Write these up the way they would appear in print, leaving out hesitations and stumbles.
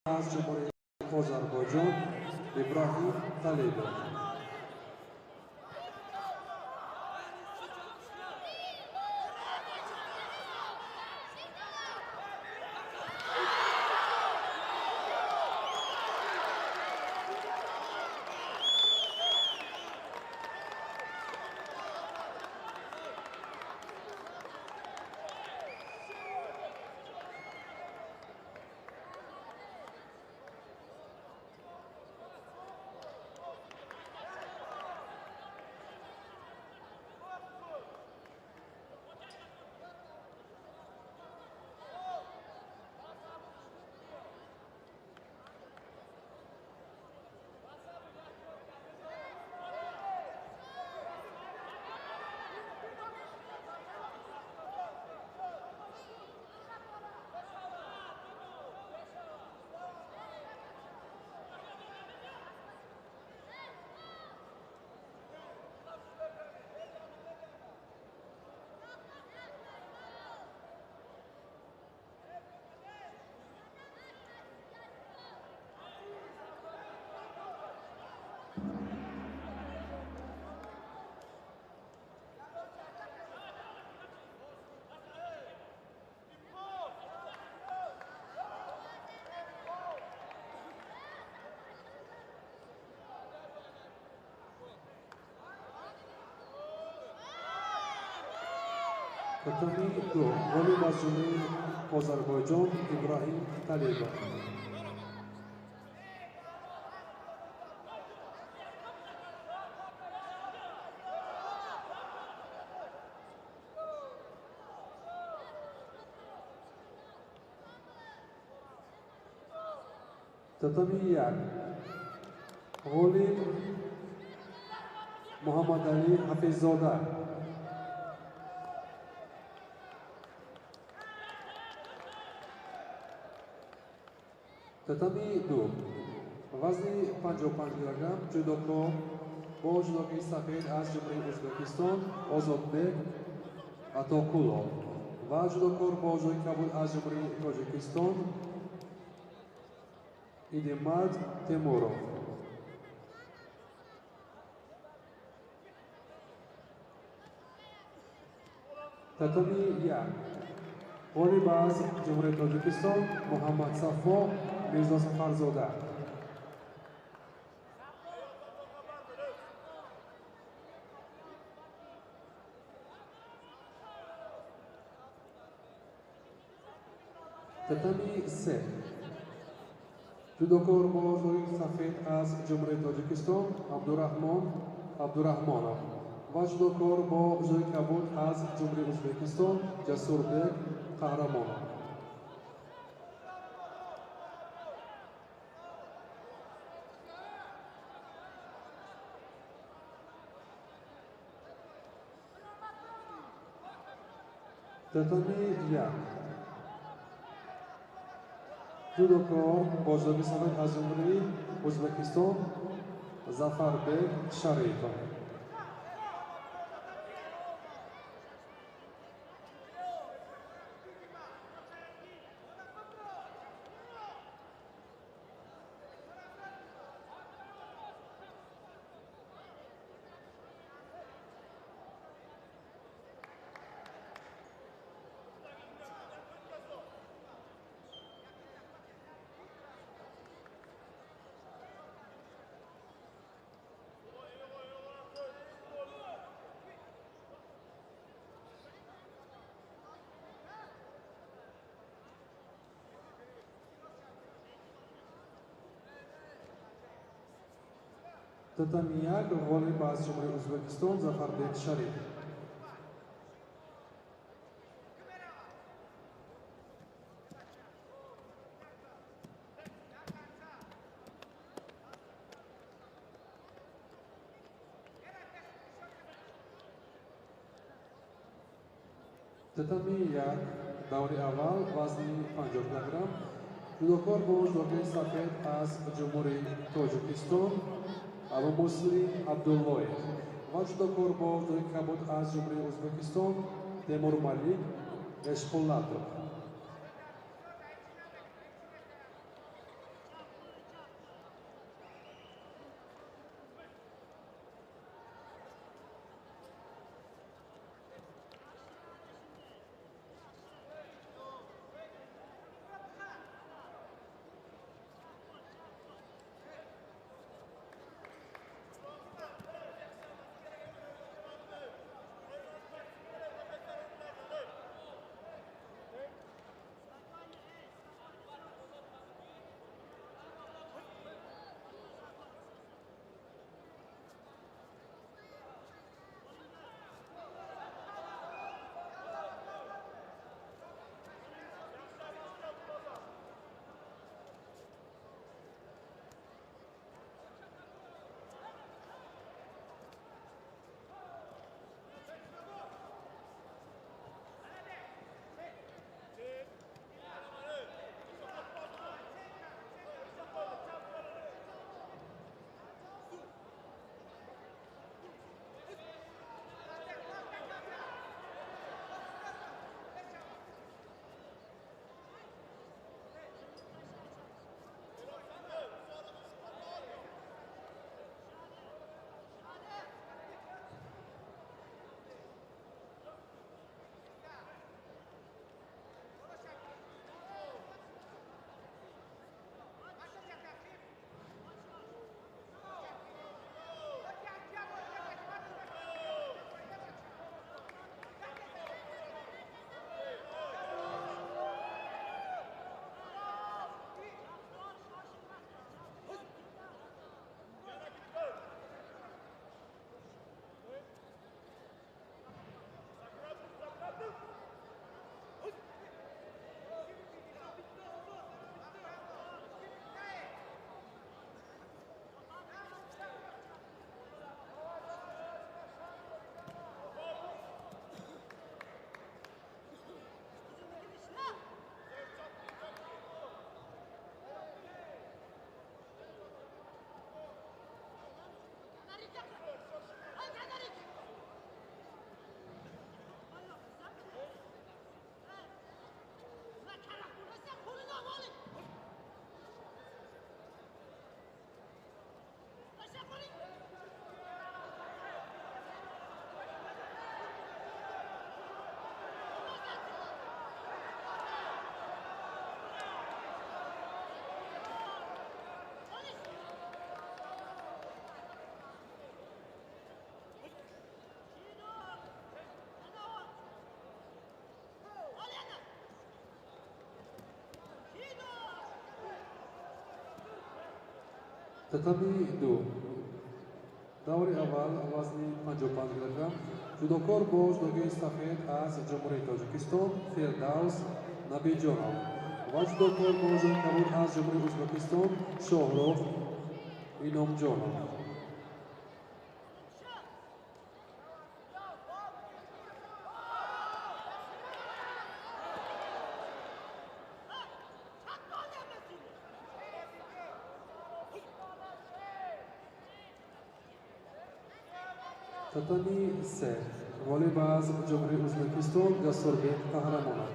Аз Ҷумҳурии Озарбойҷон Иброҳим Талибов. Татами ду, ғолиб аз Ҷумҳурии Озарбойҷон Иброҳим Талибов. Татами як, ғолиб Муҳаммадалӣ Ҳафиззода. Татами ду, вазни 55 килограмм, ҷудокор бо ҷудокии сафед аз Ҷумҳурии Ӯзбекистон Озодбек Атоқулов ва ҷудокор бо ҷудоки кабуд аз Ҷумҳурии Тоҷикистон Идимад Темуров. Татами як, ғолиб аз Ҷумҳурии Тоҷикистон Муҳаммадсафо Мирзосафарзода. Татами се, ҷудокор бо ҷудоки сафед аз Ҷумҳурии Тоҷикистон Абдураҳмон Абдураҳмонов ва ҷудокор бо ҷудоки кабуд аз Ҷумҳурии Ӯзбекистон Ҷасурбек Қаҳрамонов. Татами як, ҷудокор бо ҷудоки сафед аз Ҷумҳурии Ӯзбекистон Зафарбек Шарипов. Татами як, ғолиб аз Ҷумҳурии Ӯзбекистон Зафарбек Шарипов. Татами як, даври аввал, вазни 50 килограмм, ҷудокор бо ҷудокии сафед аз Ҷумҳурии Тоҷикистон Абумуслим Абдуллоев ва ҷудокор бо ҷудоки кабуд аз Ҷумҳурии Ӯзбекистон Темурмалик Эшпулатов. Татами 2. Даври аввал вазни 55 кг. Ҷудокор бо ҷудогии сафед аз Ҷумҳурии Тоҷикистон Фирдавс Набиҷонов ва ҷудокор бо ҷудогии кабуд аз Ҷумҳурии Ӯзбекистон Шоҳрух Иномҷонов. Татами 3. Ғолиб аз Ҷумҳурии Ӯзбекистон Ҷасурбек Қаҳрамонов.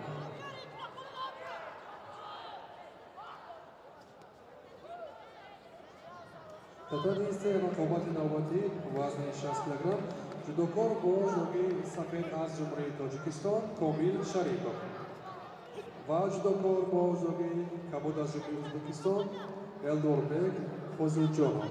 Татами 3. Рақобати навбатӣ вазни 60 кг. Ҷудокор бо ҷудогии сафед аз Ҷумҳурии Тоҷикистон Комил Шарипов ва ҷудокор бо ҷудогии кабуд аз Ҷумҳурии Ӯзбекистон Элдорбек Фозилҷонов.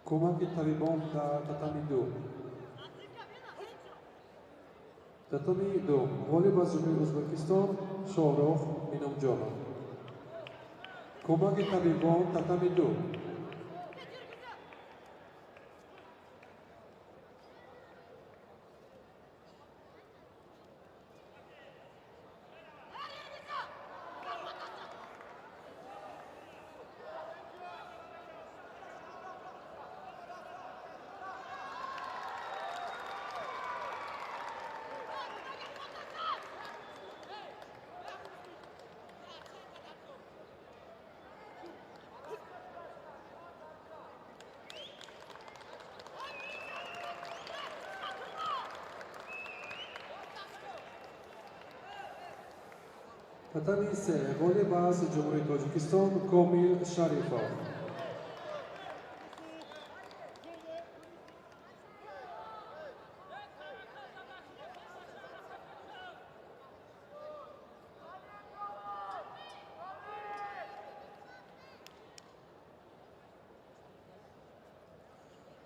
Кӯмаки табибон дар татами 2. Татами 2. Ғолиб аз Ҷумҳурии Ӯзбекистон Шоҳрух Иномҷонов. Кӯмаки табибон татами 2. Татами 3. Ғолиб аз Ҷумҳурии Тоҷикистон Комил Шарипов.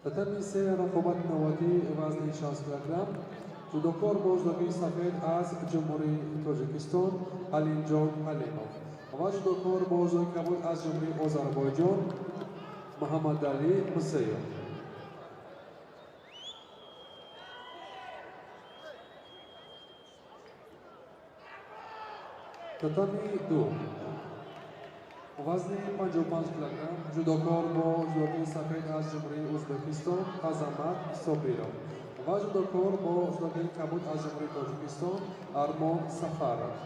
Татами 3. Рақобати навбатӣ вазни 60 кг. Ҷудокор бо ҷудогии сафед аз Ҷумҳурии Тоҷикистон Ҳалимҷон Ҳалимов ва ҷудокор бо ҷудогии кабуд аз Ҷумҳурии Озарбойҷон Муҳаммадалӣ Ҳусейнов. Татами 2. Вазни 55 кг. Ҷудокор бо ҷудогии сафед аз Ҷумҳурии Ӯзбекистон Азамат Собиров ва ҷудокор бо ҷудогии кабуд аз Ҷумҳурии Тоҷикистон Армон Сафаров.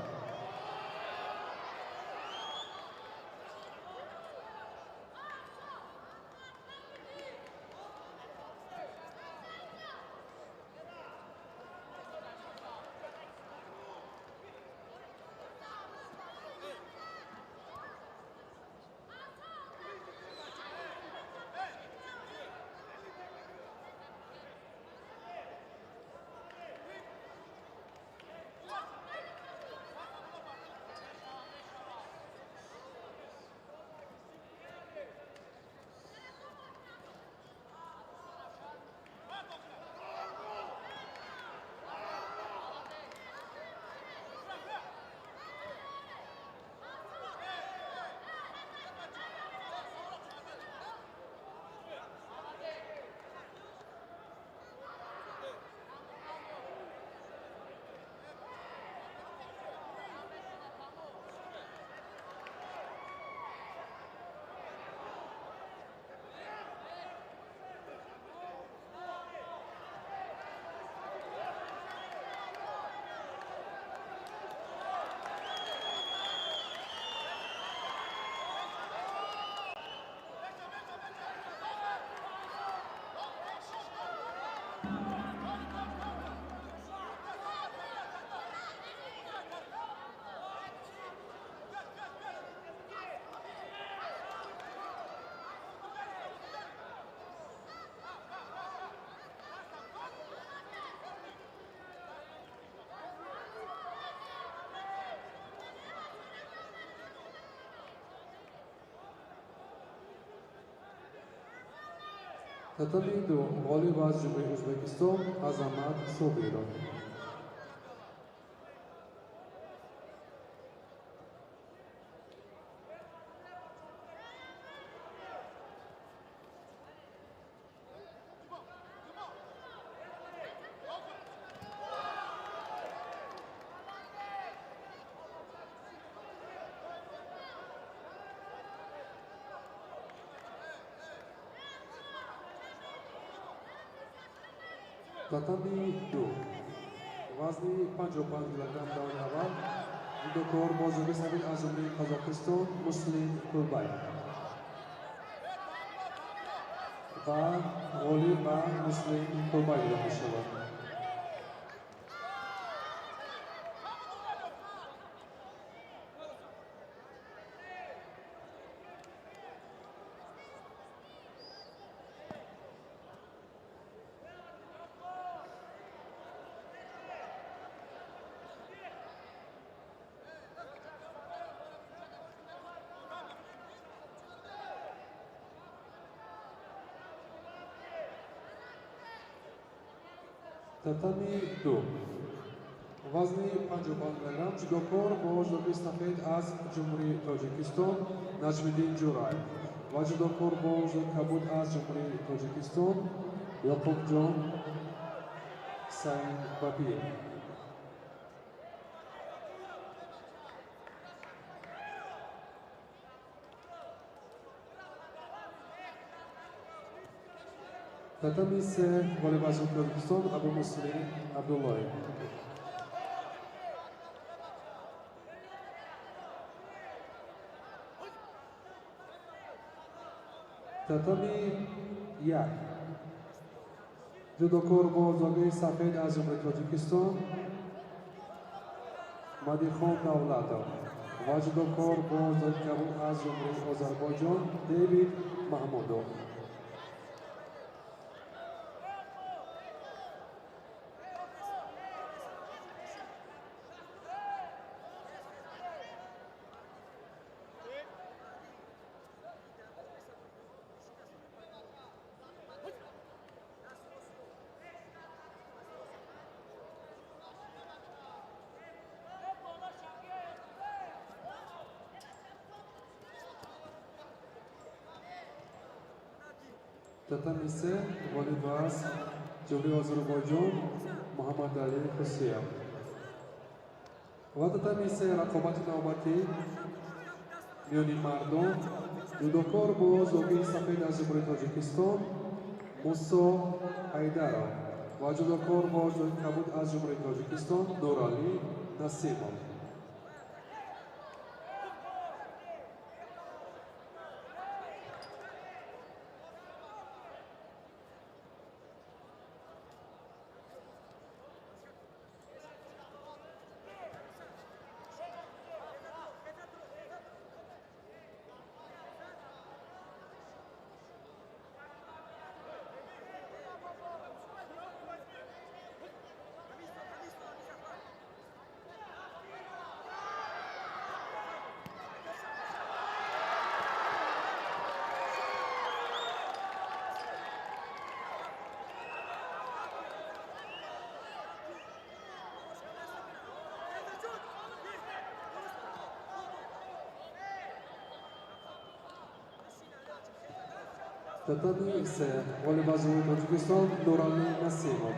Татами ду ғолиб аз Ҷумҳурии Ӯзбекистон Азамат Собиров. Татами ду вазни 55 килограмм даври аввал ҷудокор бо ҷумҳурии сафед аз Ҷумҳурии Қазоқистон Муслим Кулбаев ва ғолиб ба Муслим Кулбаев дода мешавад. Татами ду вазни 55 килограмм ҷудокор бо ҷудокори сафед аз Ҷумҳурии Тоҷикистон Наҷмиддин Ҷураев ва ҷудокор бо ҷудоки кабуд аз Ҷумҳурии Тоҷикистон Ёқубҷон Саинбабиев. Татами се ғолиб аз Ҷумҳурии Тоҷикистон Абумуслим Абдуллоев. Татами як ҷудокор бо ҷудои сафед аз Ҷумҳурии Тоҷикистон Мадихон Давлатов ва ҷудокор бо ҷудои кабуд аз Ҷумҳурии Озарбойҷон Дэвид Маҳмудов. Татами се ғолиб аз Ҷумҳурии Озарбойҷон Муҳаммадалӣ Ҳусиев. Ва татами се рақобати навбатӣ миёни мардон ҷудокор бо ҷудокии сафед аз Ҷумҳурии Тоҷикистон Мусо Ҳайдаров ва ҷудокор бо ҷудоки кабуд аз Ҷумҳурии Тоҷикистон Нуралӣ Насимов. Татами се ғолиб аз Ҷумҳурии Тоҷикистон Нуралӣ Насимов.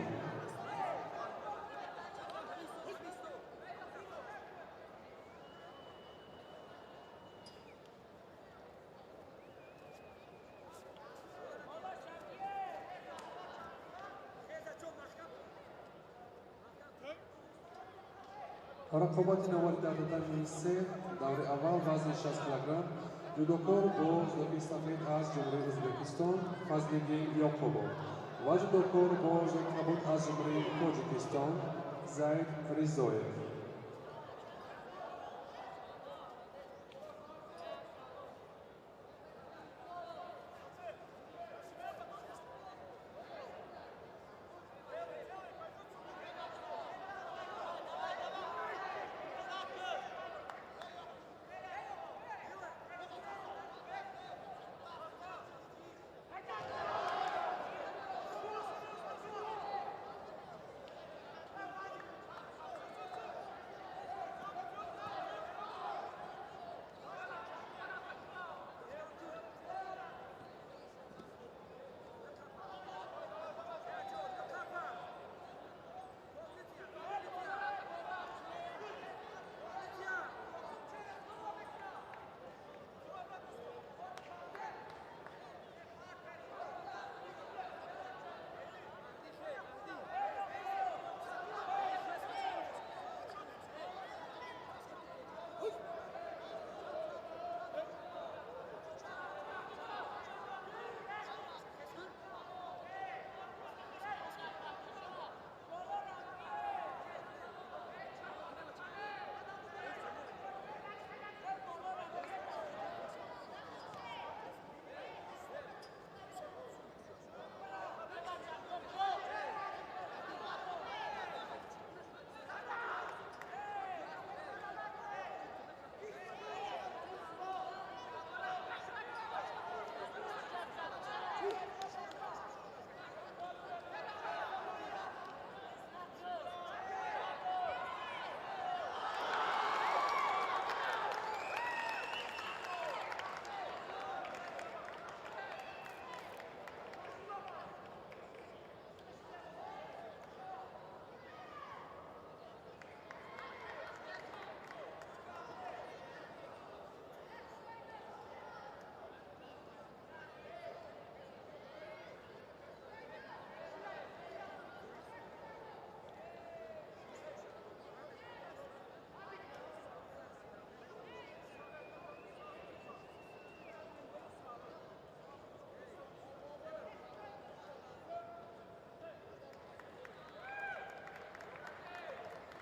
Рақобати навбатӣ дар татами се даври аввал вазни 60 килограмм ҷудокор бо ҷудоки сафед аз Ҷумҳурии Ӯзбекистон Фазлиддин Ёқубов ва ҷудокор бо ҷудоки кабуд аз Ҷумҳурии Тоҷикистон Зайд Ризоев.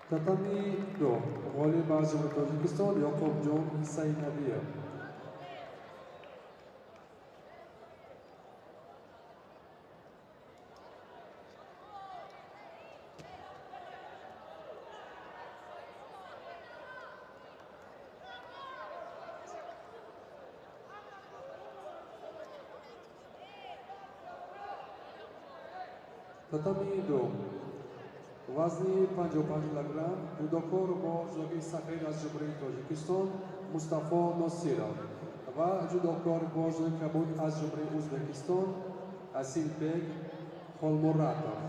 Татами 2 ғолиб аз Ҷумҳурии Тоҷикистон Ёқубҷон Сайнабиев. Татами 2 вазни 55 килограмм ҷудокор бо ҷудоки сафед аз Ҷумҳурии Тоҷикистон Мустафо Носиров ва ҷудокор бо ҷудоки кабуд аз Ҷумҳурии Ӯзбекистон Асилбек Холмуратов.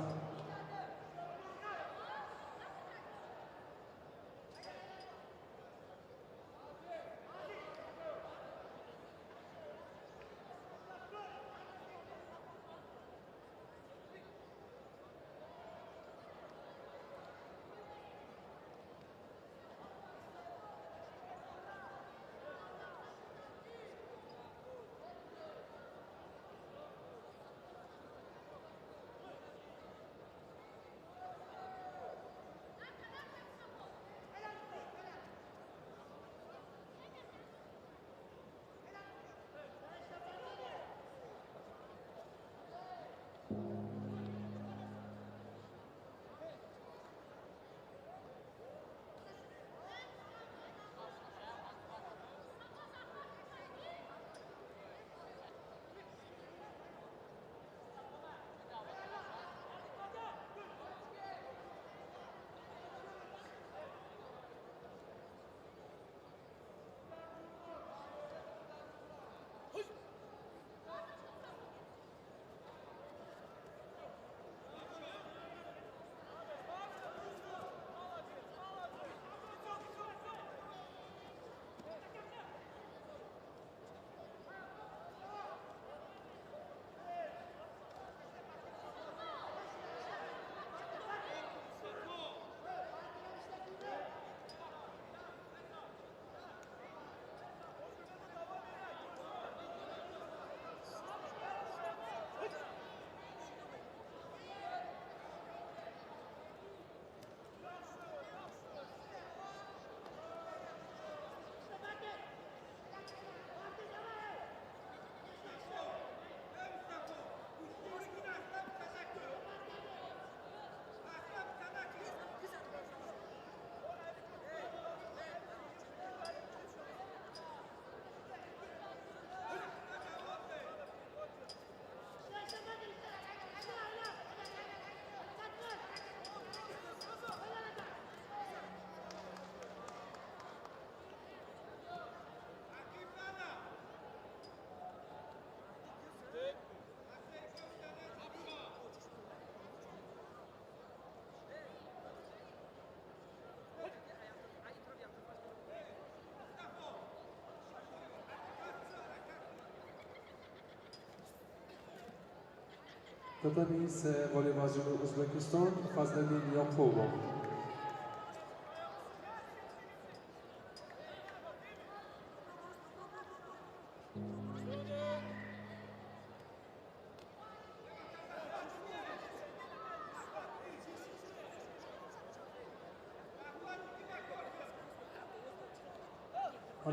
Татами 3 ғолиб аз Ҷумҳурии Ӯзбекистон Фазлиддин Ёқубов.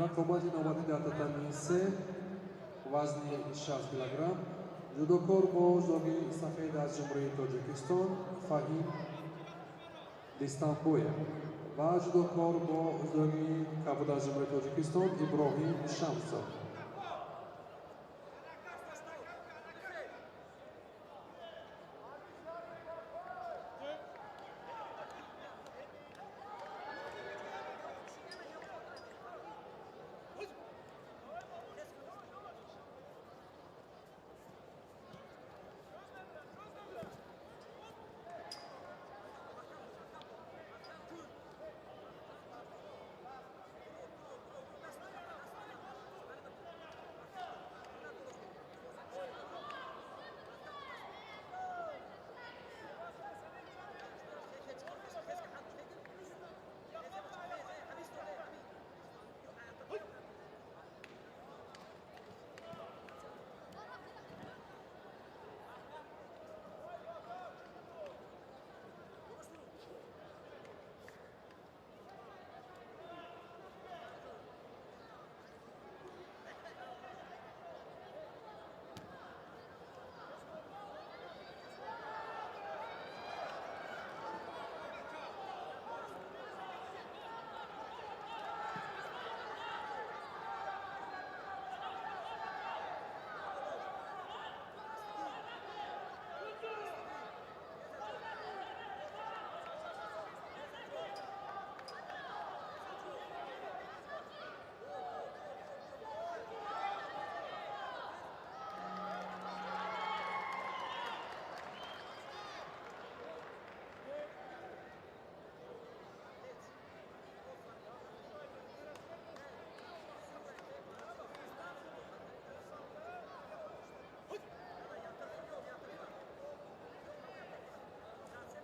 Рақобати навбатӣ дар татами 3 вазни 60 килограмм ҷудокор бо ҷудоки сафед аз Ҷумҳурии Тоҷикистон Фаҳим Дистанбоев ва ҷудокор бо ҷудоки кабуд аз Ҷумҳурии Тоҷикистон Иброҳим Шамсов.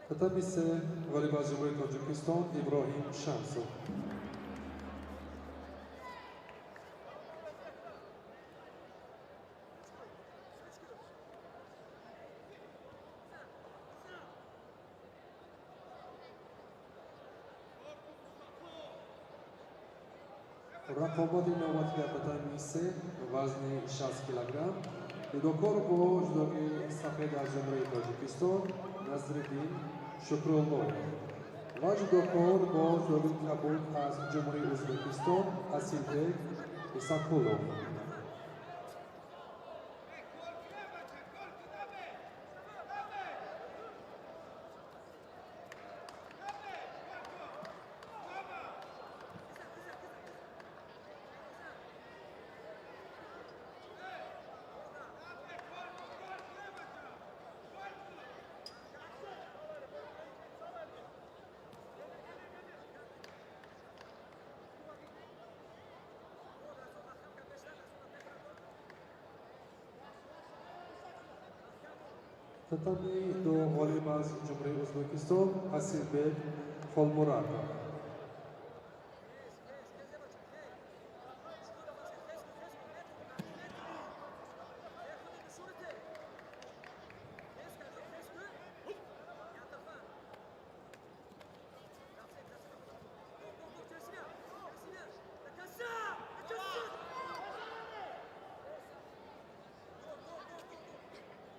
Татами се ғолиб аз Ҷумҳурии Тоҷикистон Иброҳим Шамсов. Рақобати навбатӣ дар татами се вазни 60 килограмм ҷудокор бо ҷудоги сафед аз Ҷумҳурии Тоҷикистон Назриддин Шукруллоев ва ҷудокор бо ҷудоги кабуд аз Ҷумҳурии Ӯзбекистон Асилбек Исақулов. Татами ду ғолиб аз Ҷумҳурии Ӯзбекистон Асилбек Холмуратов.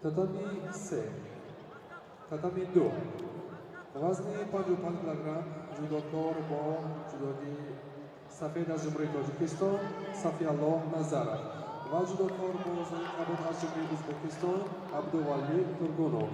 Татами се, татами ду вазни 55 килограмм ҷудокор бо ҷудоги сафед аз Ҷумҳурии Тоҷикистон Сафиаллоҳ Назаров ва ҷудокор бо ҷудоги кабуд аз Ҷумҳурии Ӯзбекистон Абдувалӣ Тургунов.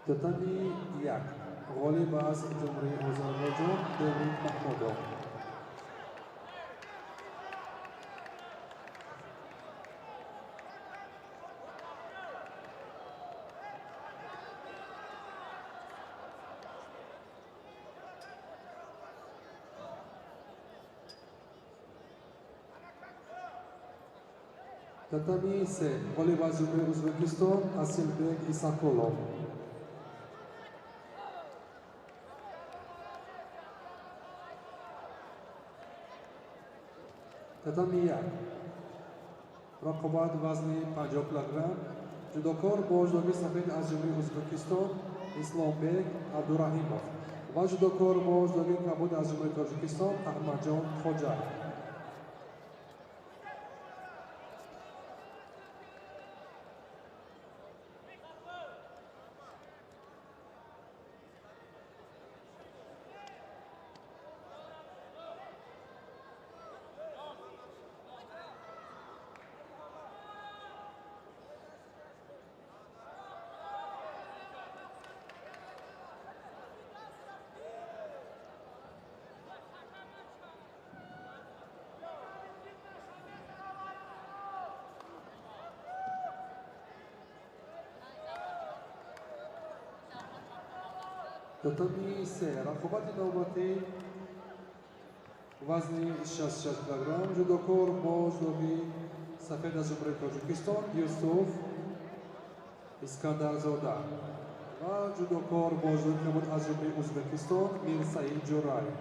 Татами як ғолиб аз Ҷумҳурии Озарбойҷон Деврим Маҳмудов. Татами се ғолиб аз Ҷумҳурии Ӯзбекистон Асилбек Исақулов. Татами як рақобат вазни 50 килограмм Ҷудокор бо ҷудоги сафед аз Ҷумҳурии Ӯзбекистон Исломбек Абдураҳимов ва ҷудокор бо ҷудоги кабуд аз Ҷумҳурии Тоҷикистон Аҳмадҷон Хоҷаев. Татами се рақобати навбатӣ вазни 66 килограмм ҷудокор бо ҷудоги сафед аз Ҷумҳурии Тоҷикистон Юсуф Искандарзода ва ҷудокор бо ҷудоги кабуд аз Ҷумҳурии Ӯзбекистон Мирсаид Ҷӯраев.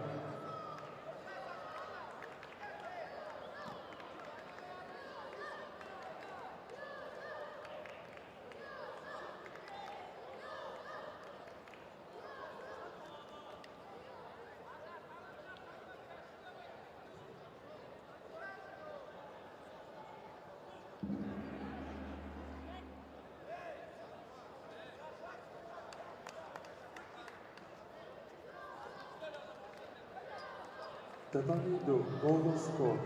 Татами ду Golden Score.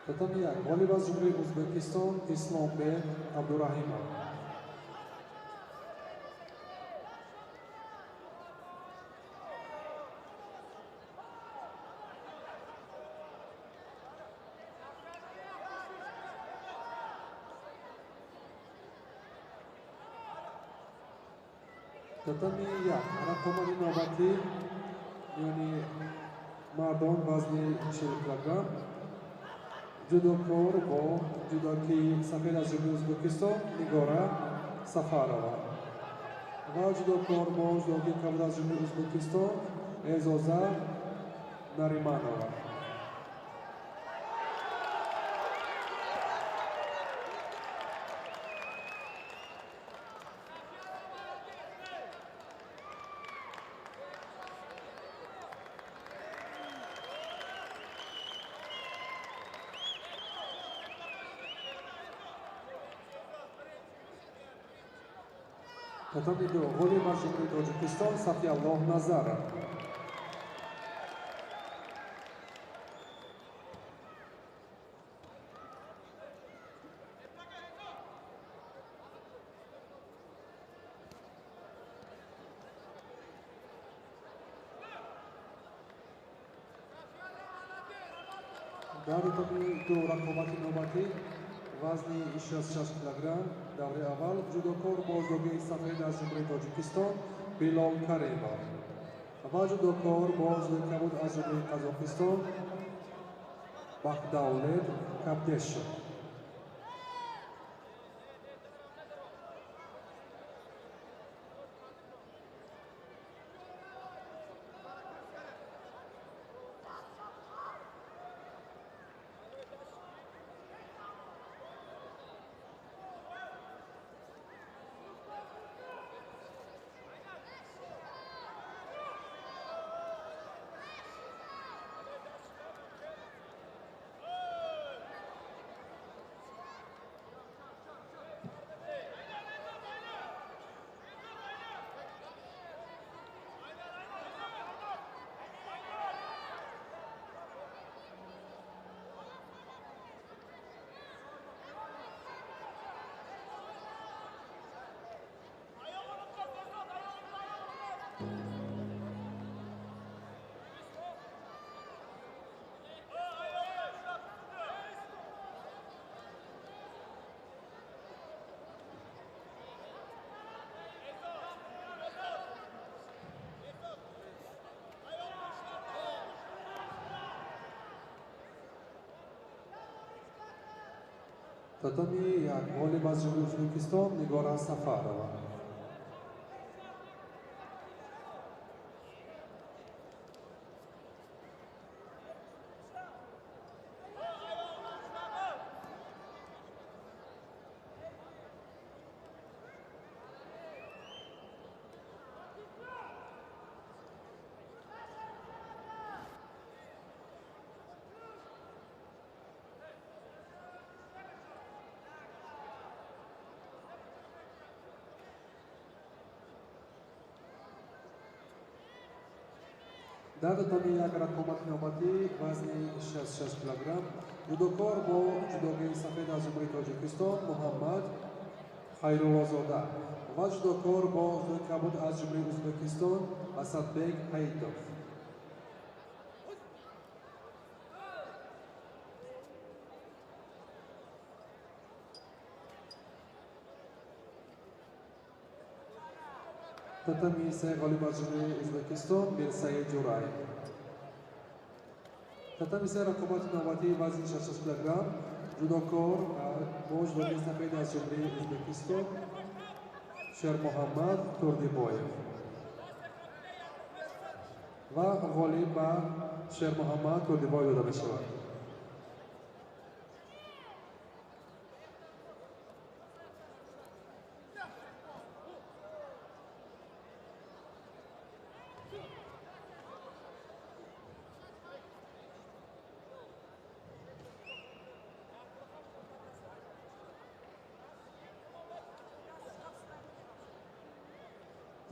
Татами як ғолиб аз Ҷумҳурии Ӯзбекистон Исломбек Абдураҳимов. Татами як рақобати навбатӣ миёни мардон вазни 40 килограмм ҷудокор бо ҷудоки сафед аз Ҷумҳурии Ӯзбекистон Нигора Сафарова ва ҷудокор бо ҷудоки кабуд аз Ҷумҳурии Ӯзбекистон Эзоза Нариманова. Татами ду ғолиб аз Ҷумҳурии Тоҷикистон Сафиаллоҳ Назаров. Дар татами ду рақобати навбатӣ вазни 66 килограмм даври аввал ҷудокор бо ҷудогии сафед аз Ҷумҳурии Тоҷикистон Билол Каримов ва ҷудокор бо ҷудогии кабуд аз Ҷумҳурии Қазоқистон Бахдавлет Кабдешев. Татами як ғолиб аз Ҷумҳурии Ӯзбекистон Нигора Сафарова. Дар татами як рақобати навбатӣ вазни 66 килограмм ҷудокор бо ҷудогии сафед аз Ҷумҳурии Тоҷикистон Муҳаммад Хайруллозода ва ҷудокор бо ҷудогии кабуд аз Ҷумҳурии Ӯзбекистон Асадбек Ҳаитов. Татами се ғолиб аз Ҷумҳурии Ӯзбекистон Мирсаид Ҷураев. Татами се рақобати навбатӣ вазни 66 килограмм ҷудокор бо ҷудогии сафед аз Ҷумҳурии Ӯзбекистон Шермуҳаммад Турдибоев ва ғолиб ба Шермуҳаммад Турдибоев дода мешавад.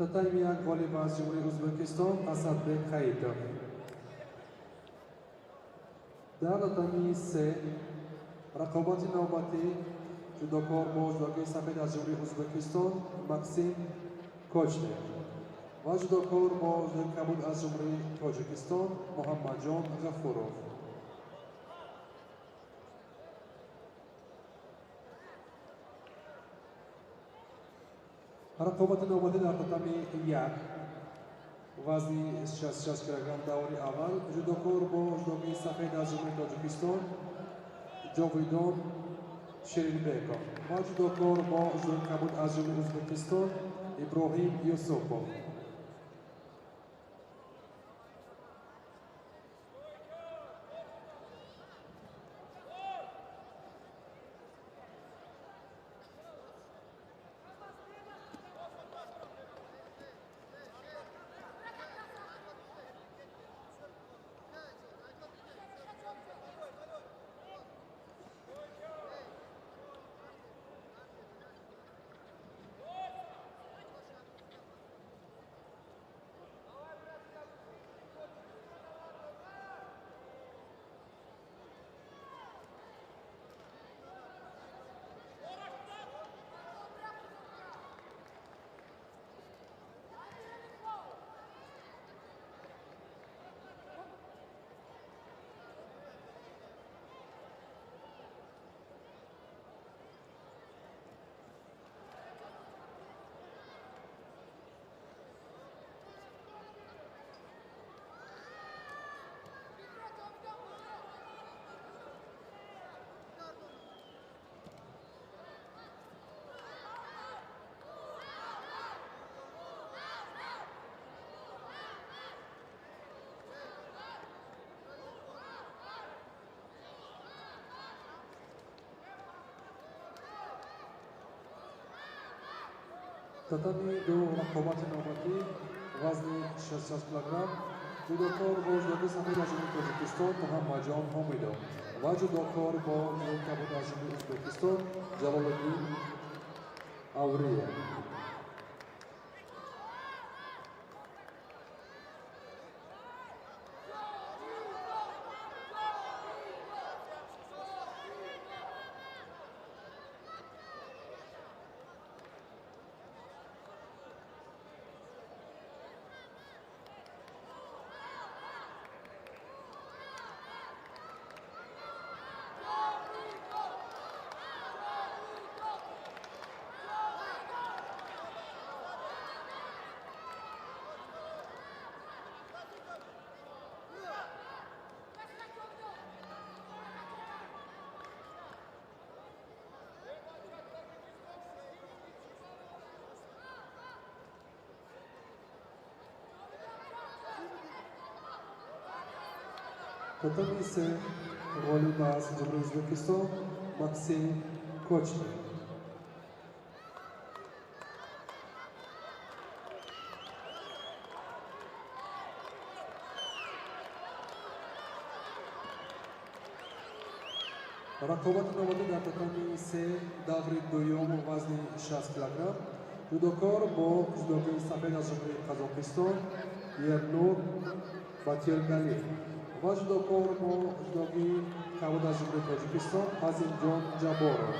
Татами як ғолиб аз Ҷумҳурии Ӯзбекистон Асадбек Ҳаитов. Дар татами се рақобати навбатӣ ҷудокор бо ҷудогии сафед аз Ҷумҳурии Ӯзбекистон Максим Кочнев ва ҷудокор бо ҷудогии кабуд аз Ҷумҳурии Тоҷикистон Муҳаммадҷон Ғафуров. Рақобати навбатӣ дар татами як вазни 66 килограмм даври аввал ҷудокор бо ҷудогии сафед аз Ҷумҳурии Тоҷикистон Ҷовидон Ширинбеков ва ҷудокор бо ҷудогии кабуд аз Ҷумҳурии Ӯзбекистон Иброҳим Юсупов. Татами ду рақобати навбатӣ вазни 66 килограмм ҷудокор бо ҷудоги сафед аз ҷумҳурии Тоҷикистон Муҳаммадҷон Ҳомидов ва ҷудокор бо ҷудоги кабуд аз ҷумҳурии Ӯзбекистон Ҷалолиддин Авриев. Татами се ғолиб аз ҷумҳурии Ӯзбекистон Максим Кочнев. Рақобати навбатӣ дар татами се даври дуюм вазни 60 килограмм ҷудокор бо ҷудоги сафед аз ҷумҳурии Қазоқистон Ернур Батиргалиев ва ҷудокор бо ҷудоги кабуд аз ҷумҳурии Тоҷикистон Азимҷон Ҷабборов.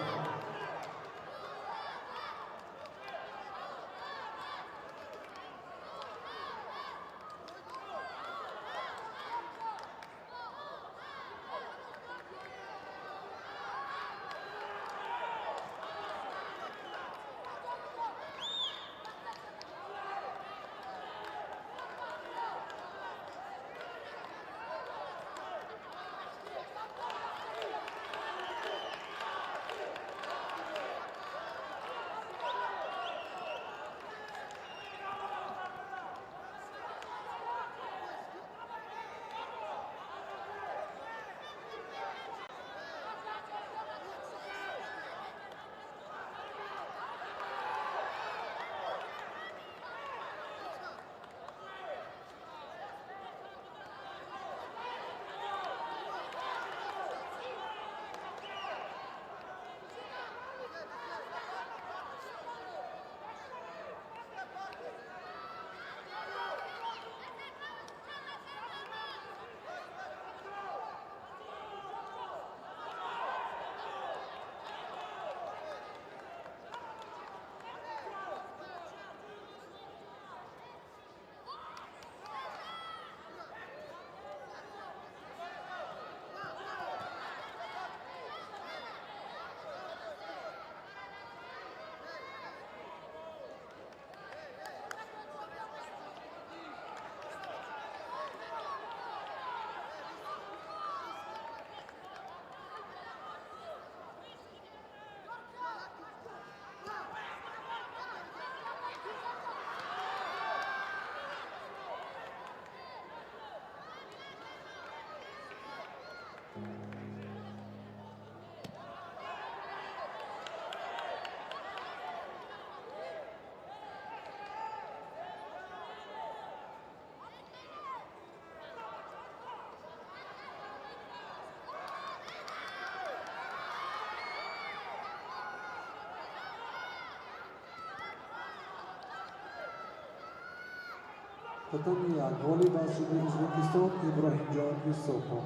Татами як ғолиб аз ҷумҳурии Ӯзбекистон Иброҳимҷон Юсупов.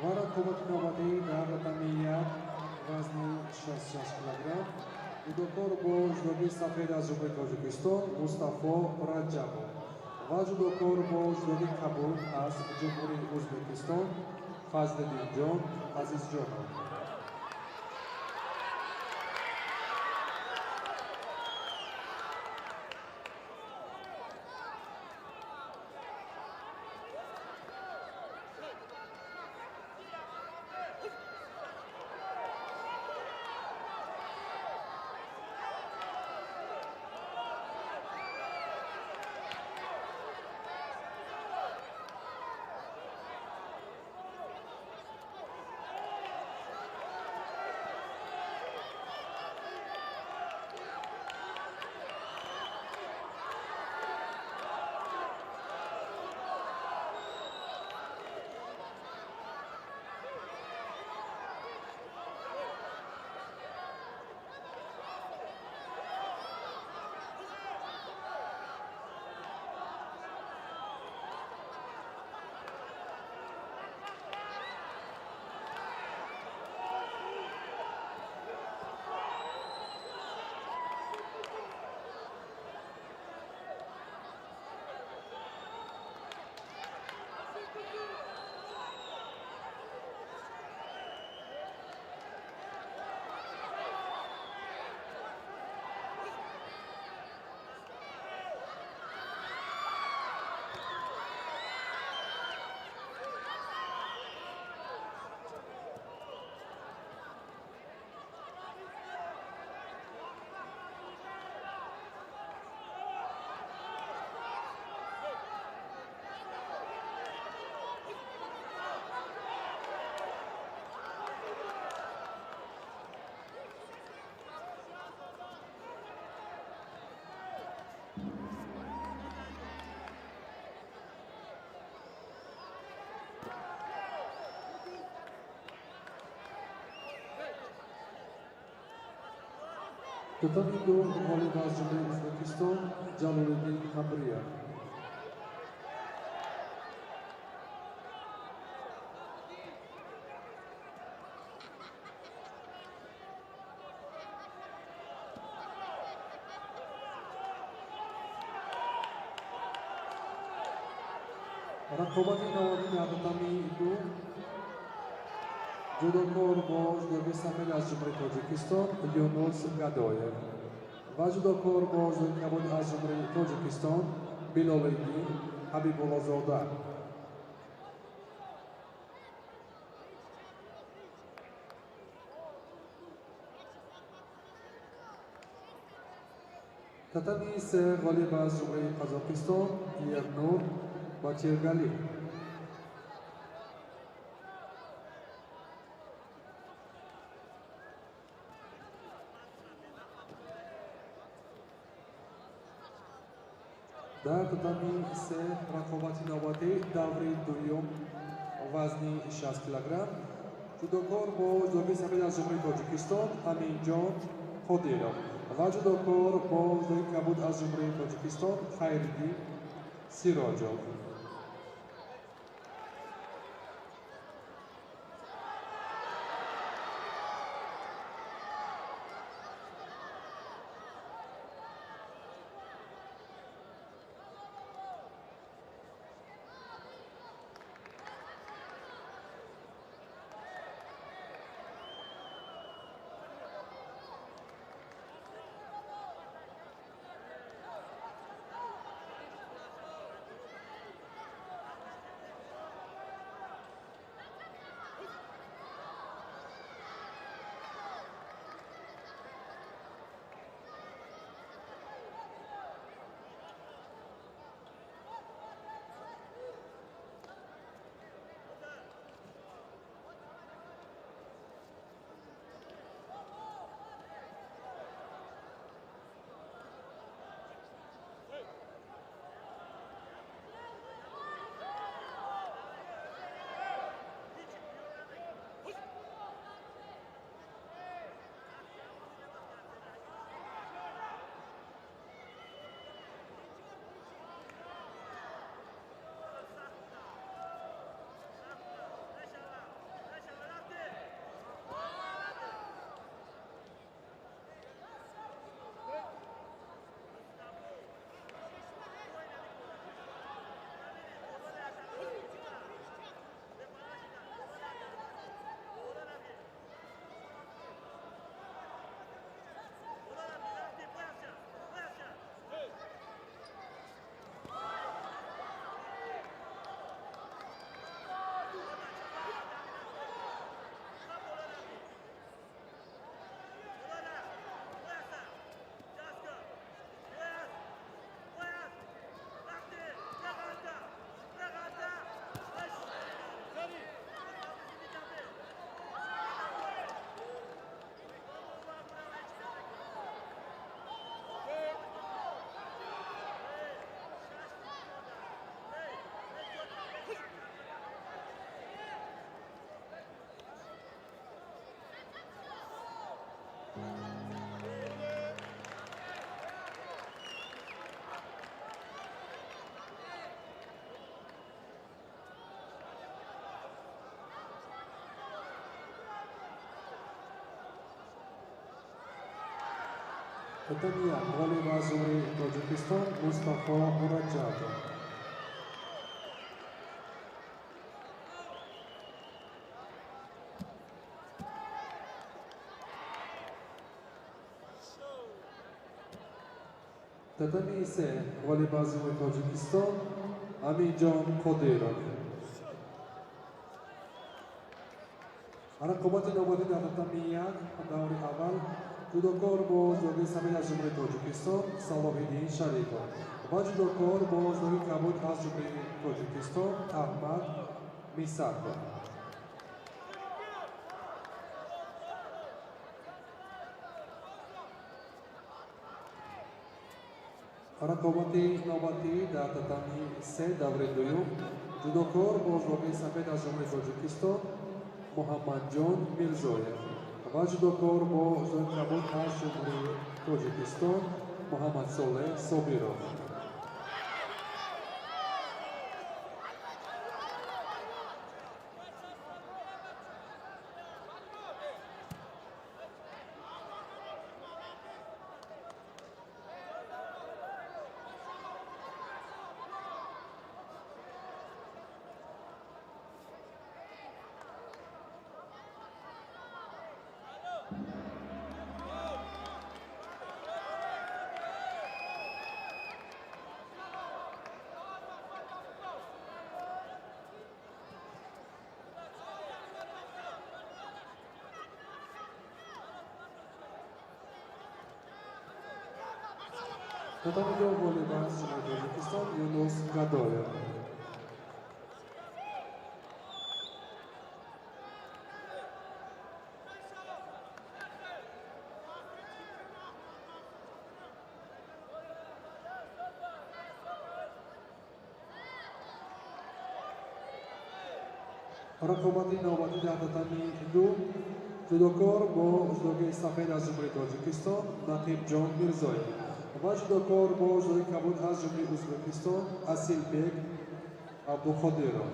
Ва рақобати навбатӣ дар татами як вазни 66 килограмм ҷудокор бо ҷудоги сафед аз ҷумҳурии Тоҷикистон Мустафо Раҷабов ва ҷудокор бо ҷудоги кабуд аз ҷумҳурии Ӯзбекистон Фазлиддинҷон Азизҷонов. Татами ду ғолиб аз Ҷумҳурии Ӯзбекистон Ҷалолиддин Ҳамриев. Рақобати навбатӣ дар татами ду ҷудокор бо ҷудоги сафед аз Ҷумҳурии Тоҷикистон Юнус Гадоев ва ҷудокор бо ҷудоги кабуд аз Ҷумҳурии Тоҷикистон Билолиддин Ҳабибуллозода. Татами се ғолиб аз Ҷумҳурии Қазоқистон Ернур Батиргали. Дар татами се рақобати навбатӣ даври дуюм вазни 60 килограмм ҷудокор бо ҷудоги сафед аз Ҷумҳурии Тоҷикистон Аминҷон Қодиров ва ҷудокор бо ҷудоги кабуд аз Ҷумҳурии Тоҷикистон Хайриддин Сироҷов. Татами як ғолиб аз Ҷумҳурии Тоҷикистон Мустафо Мураҷабов. Татами се ғолиб аз Ҷумҳурии Тоҷикистон Аминҷон Қодиров. Рақобати навбатӣ дар татами як даври аввал ҷудокор бо ҷудоги сафед аз Ҷумҳурии Тоҷикистон Салоҳиддин Шарипов ва ҷудокор бо ҷудоги кабуд аз Ҷумҳурии Тоҷикистон Аҳмад Мисаков. Рақобати навбатӣ дар татами се даври дуюм ҷудокор бо ҷудоги сафед аз Ҷумҳурии Тоҷикистон Муҳаммадҷон Мирзоев Ва ҷудокор бо ҷудои кабуд аз Ҷумҳурии Тоҷикистон Муҳаммадсолеҳ Собиров. Татами ду ғолиб аз Ҷумҳурии Тоҷикистон Юнус Гадоев. Рақобати навбатӣ дар татами ду ҷудокор бо ҷудогии сафед аз Ҷумҳурии Тоҷикистон Нақибҷон Мирзоев ва ҷудокор бо ҷудои кабуд аз Ҷумҳурии Ӯзбекистон Асилбек Абдуқодиров.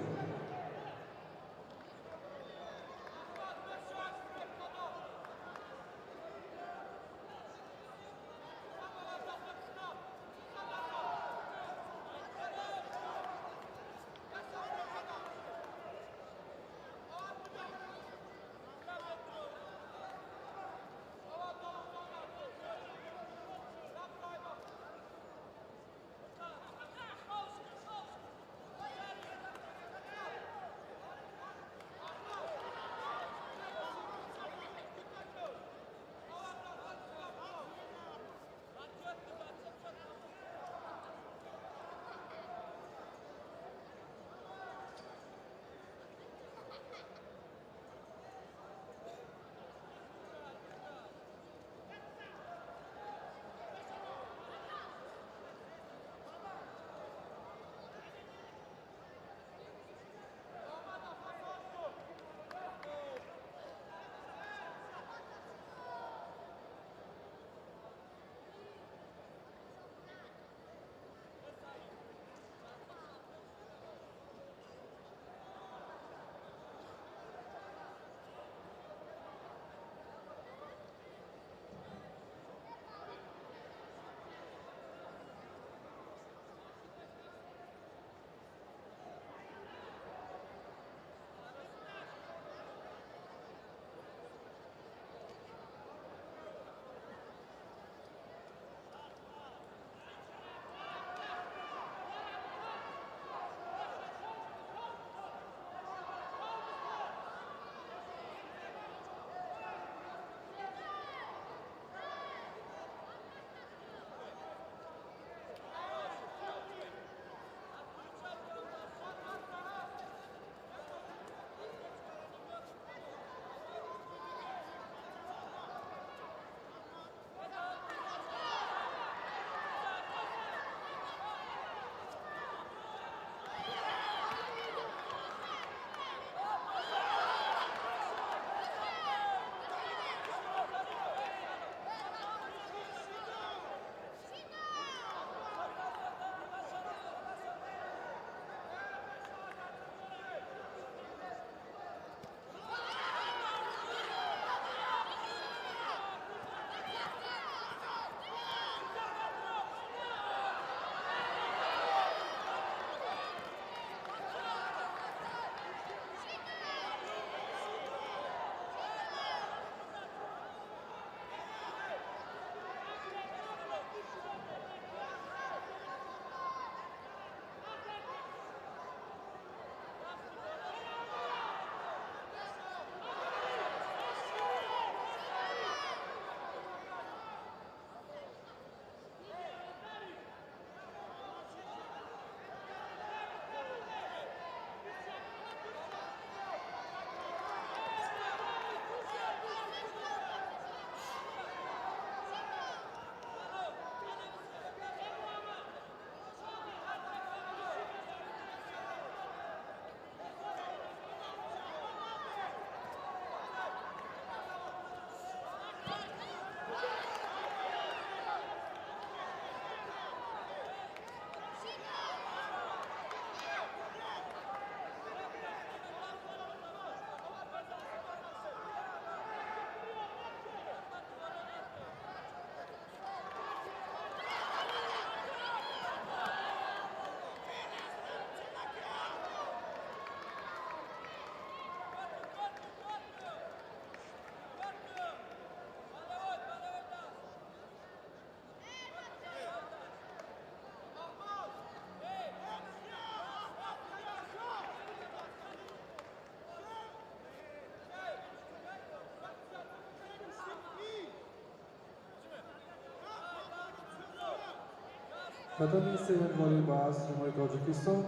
Татами сеюм ғолиб аз Ҷумҳурии Тоҷикистон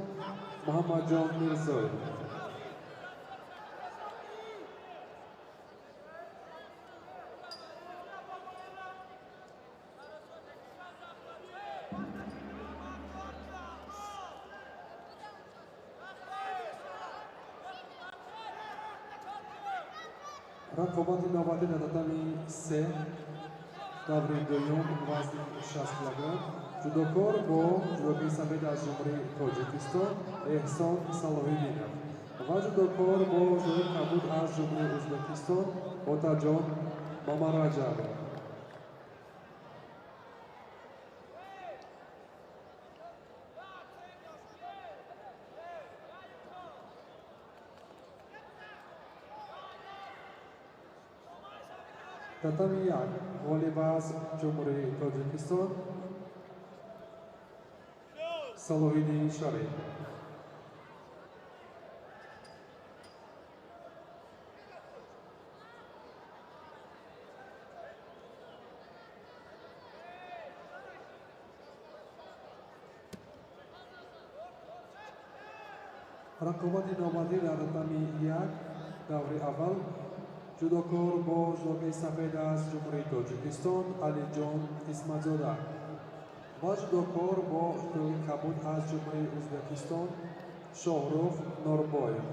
Муҳаммадҷон Мирзоев. Рақобати навбатӣ дар татами се, даври дуюм, вазни 60 килограмм. Ҷудокор бо ҷудокии сафед аз Ҷумҳурии Тоҷикистон Эҳсон Салоҳиддинов ва ҷудокор бо ҷудокии кабуд аз Ҷумҳурии Ӯзбекистон Отаҷон Мамараҷабов. Татами як, ғолиб аз Ҷумҳурии Тоҷикистон Салоҳиддин Шариф. Рақобати навбатӣ дар татами як, даври аввал. Ҷудокор бо ҷудокии сафед аз Ҷумҳурии Тоҷикистон Алиҷон Исматзода ва ҷудокор бо ҷудокии кабуд аз Ҷумҳурии Ӯзбекистон Шоҳрух Норбоев.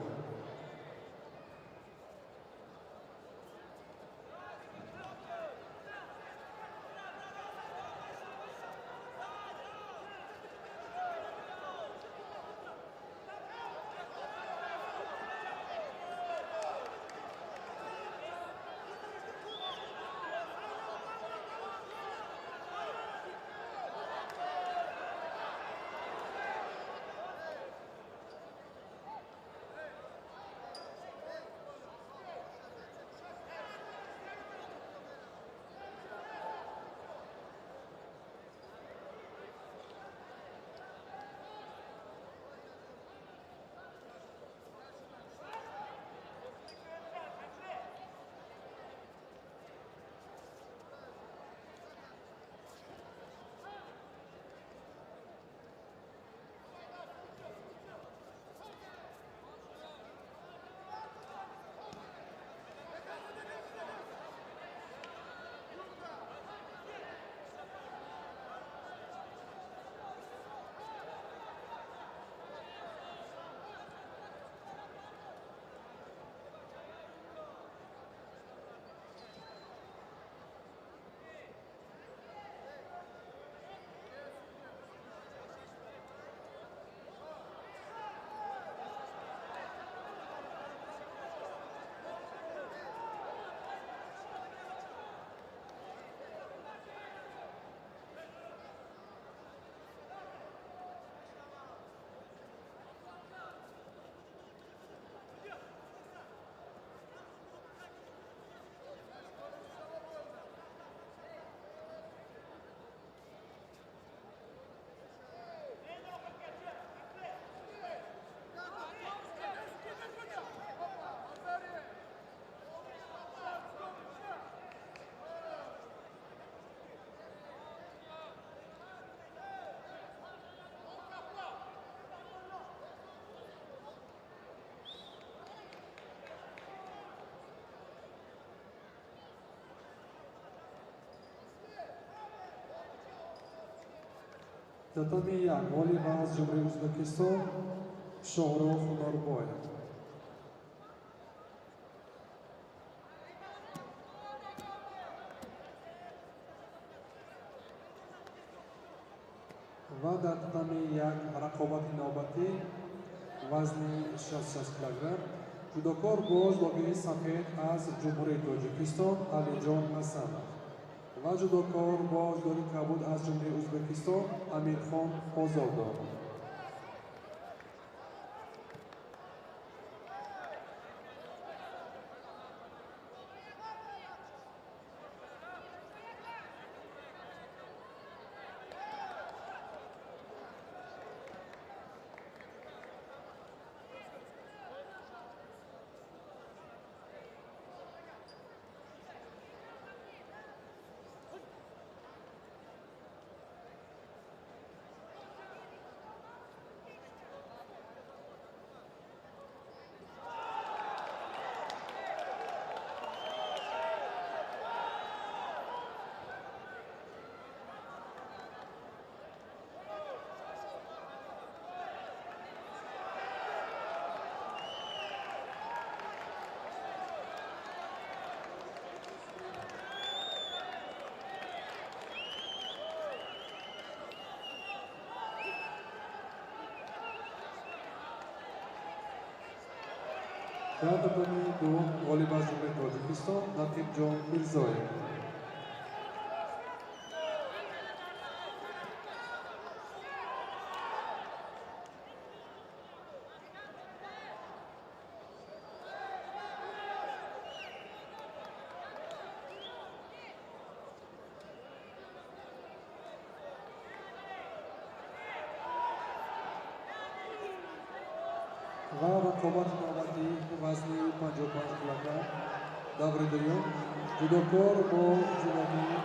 Татами як, ғолиб аз Ҷумҳурии Ӯзбекистон Шоҳрух Норбоев. Ва дар татами як, рақобати навбатӣ, вазни 66 килограмм. Ҷудокор бо ҷудокии сафед аз Ҷумҳурии Тоҷикистон Алиҷон Ҳасанов ва ҷудокор бо ҷудокии кабуд аз Ҷумҳурии Ӯзбекистон Амирхон Озодов. Дар татами ду ғолиб аз Ҷумҳурии Тоҷикистон Нақибҷон Мирзоев. Ва рақобати навбатӣ вазни 55 килограмм даври дуюм ҷудокор бо ҷудогии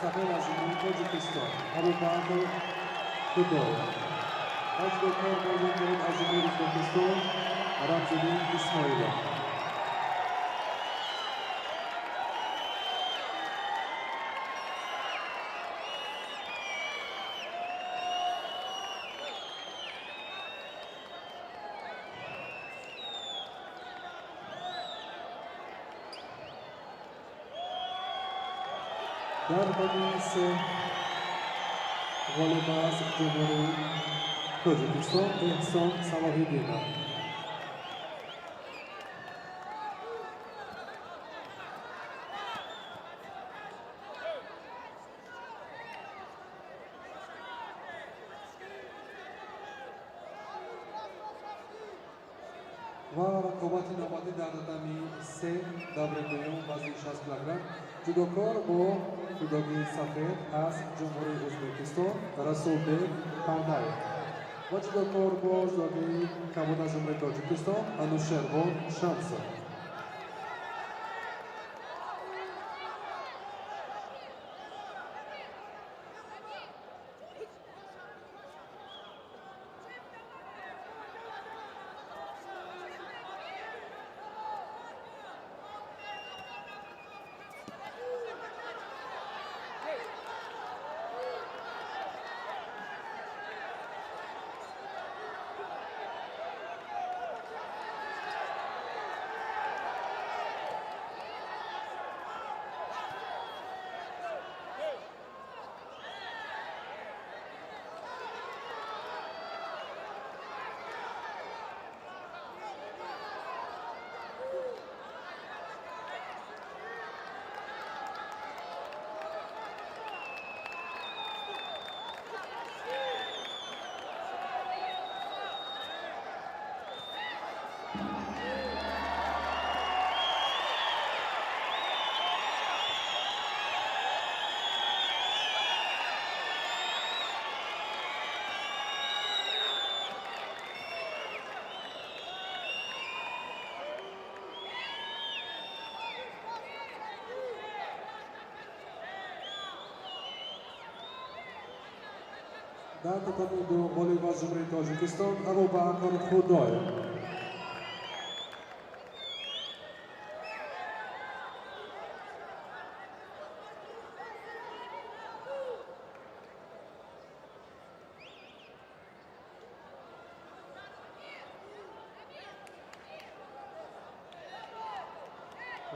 сафед аз Ҷумҳурии Тоҷикистон Абубакр Худоев ва ҷудокор бо ҷудогии аз Ҷумҳурии Ӯзбекистон Рамзиддин Исмоилов. Дар татами се ғолиб аз Ҷумҳурии Тоҷикистон Эҳсон Салоҳиддинов. Ва рақобати навбатӣ дар татами се даври дуюм вазни 60 килограмм ҷудокор бо ҷудогии сафед аз Ҷумҳурии Ӯзбекистон Расулбек Пардаев ва ҷудокор бо ҷудогии кабуд аз Ҷумҳурии Тоҷикистон Анушервон Шамсов. Дар татами ду ғолиб аз Ҷумҳурии Тоҷикистон Абубакр Худоев.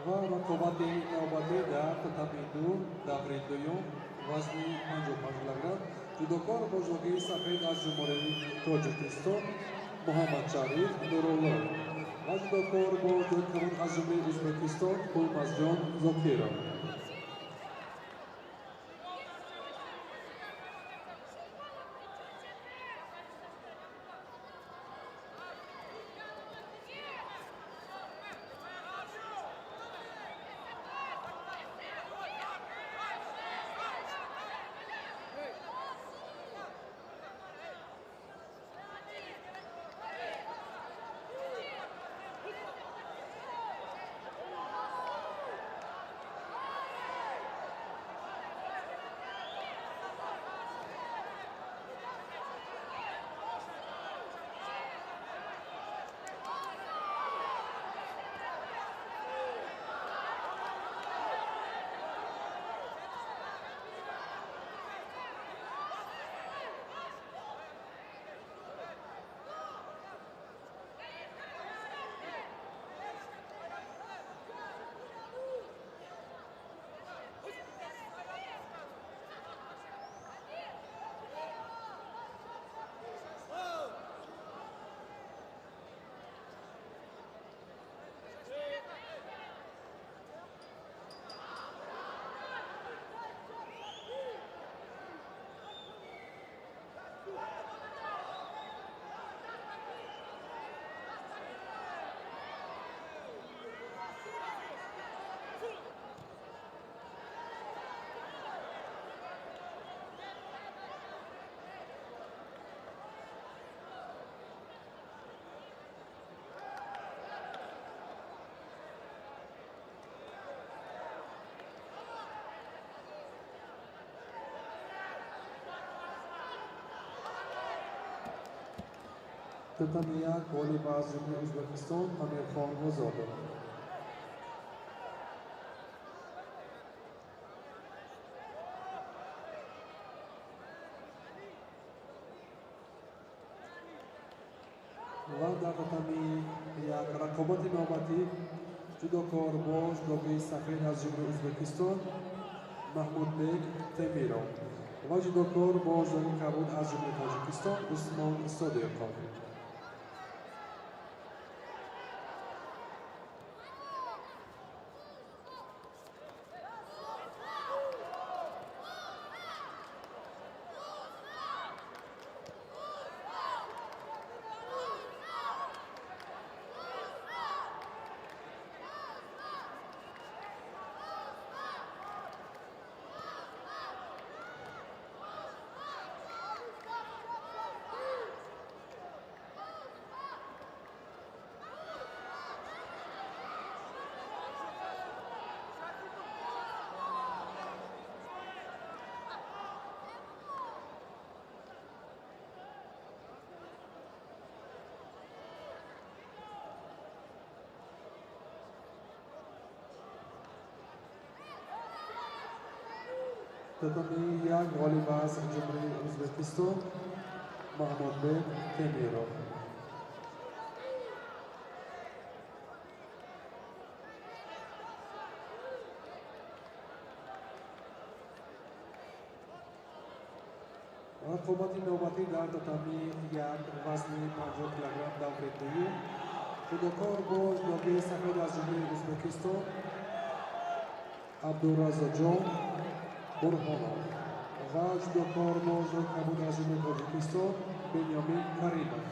Ва рақобати навбатӣ дар татами ду даври дуюм вазни 55 килограмм ҷудокор бо ҷудогии сафед аз Ҷумҳурии Тоҷикистон Муҳаммадшариф Нуруллоев ва ҷудокор бо ҷудогии кабуд аз Ҷумҳурии Ӯзбекистон Гулмазҷон Зокиров. Татами як ғолиб аз Ҷумҳурии Ӯзбекистон Амирхон Озодов. Ва дар татами як рақобати навбатӣ ҷудокор бо ҷудогии сафед аз Ҷумҳурии Ӯзбекистон Маҳмудбек Темиров ва ҷудокор бо ҷудогии кабуд аз Ҷумҳурии Тоҷикистон Усмон Содиқов. Татами як ғолиб аз Ҷумҳурии Ӯзбекистон Маҳмудбек Темиров. Рақобати навбатӣ дар татами як вазни 50 килограмм даври дуюм ҷудокор бо ҷудогии сафед аз Ҷумҳурии Ӯзбекистон Абдураззоқҷон Бурҳонов ва ҷудокор бо ҷудогии кабуд аз Ҷумҳурии Тоҷикистон Бенёмин Каримов.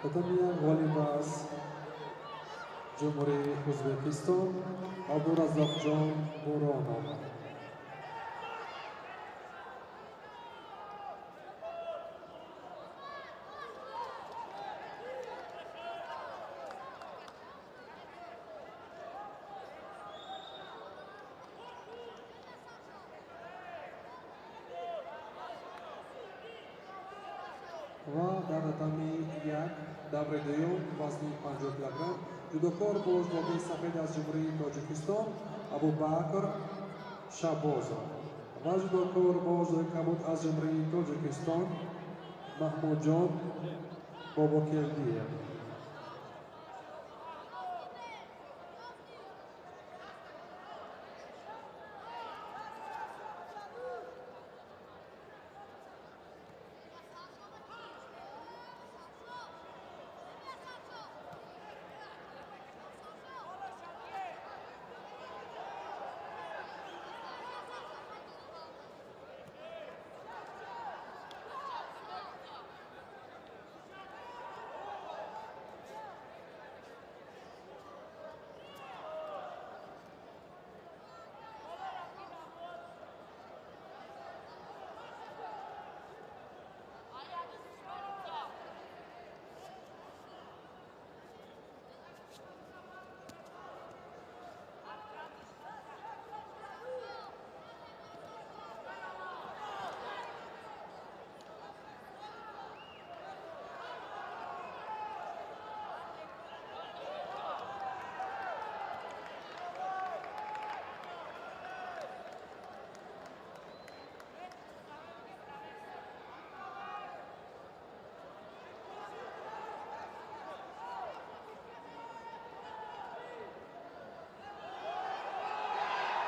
Татами як ғолиб аз Ҷумҳурии Ӯзбекистон Абдураззоқҷон Буронов. Ва дар татами як даври дуюм вазни 50 килограмм ҷудокор бо ҷилдаи сафед аз Ҷумҳурии Тоҷикистон Абубакр Шабозов ва ҷудокор бо ҷилдаи кабуд аз Ҷумҳурии Тоҷикистон Маҳмудҷон Бобокелдиев.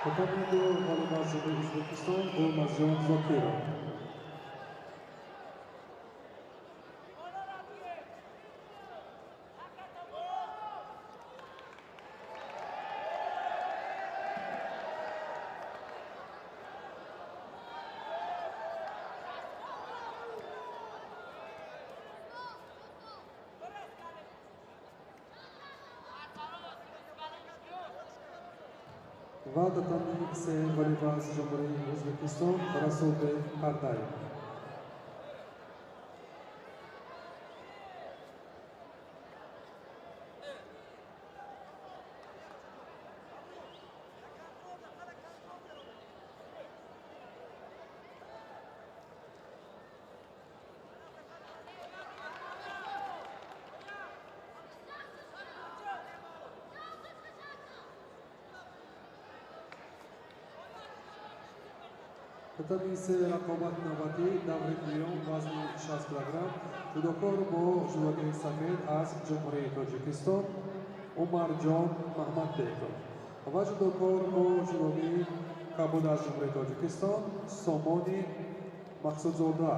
Татами ду ғолиб аз Ҷумҳурии Ӯзбекистон Гулмазҷон Зокиров. Ва татами се ғолиб аз Ҷумҳурии Ӯзбекистон Расулбек Пардаев. Татами се рақобати навбатӣ даври дуюм вазни 60 килограмм ҷудокор бо ҷудогии сафед аз Ҷумҳурии Тоҷикистон Умарҷон Маҳмадбеков ва ҷудокор бо ҷудогии кабуд аз Ҷумҳурии Тоҷикистон Сомони Мақсудзода.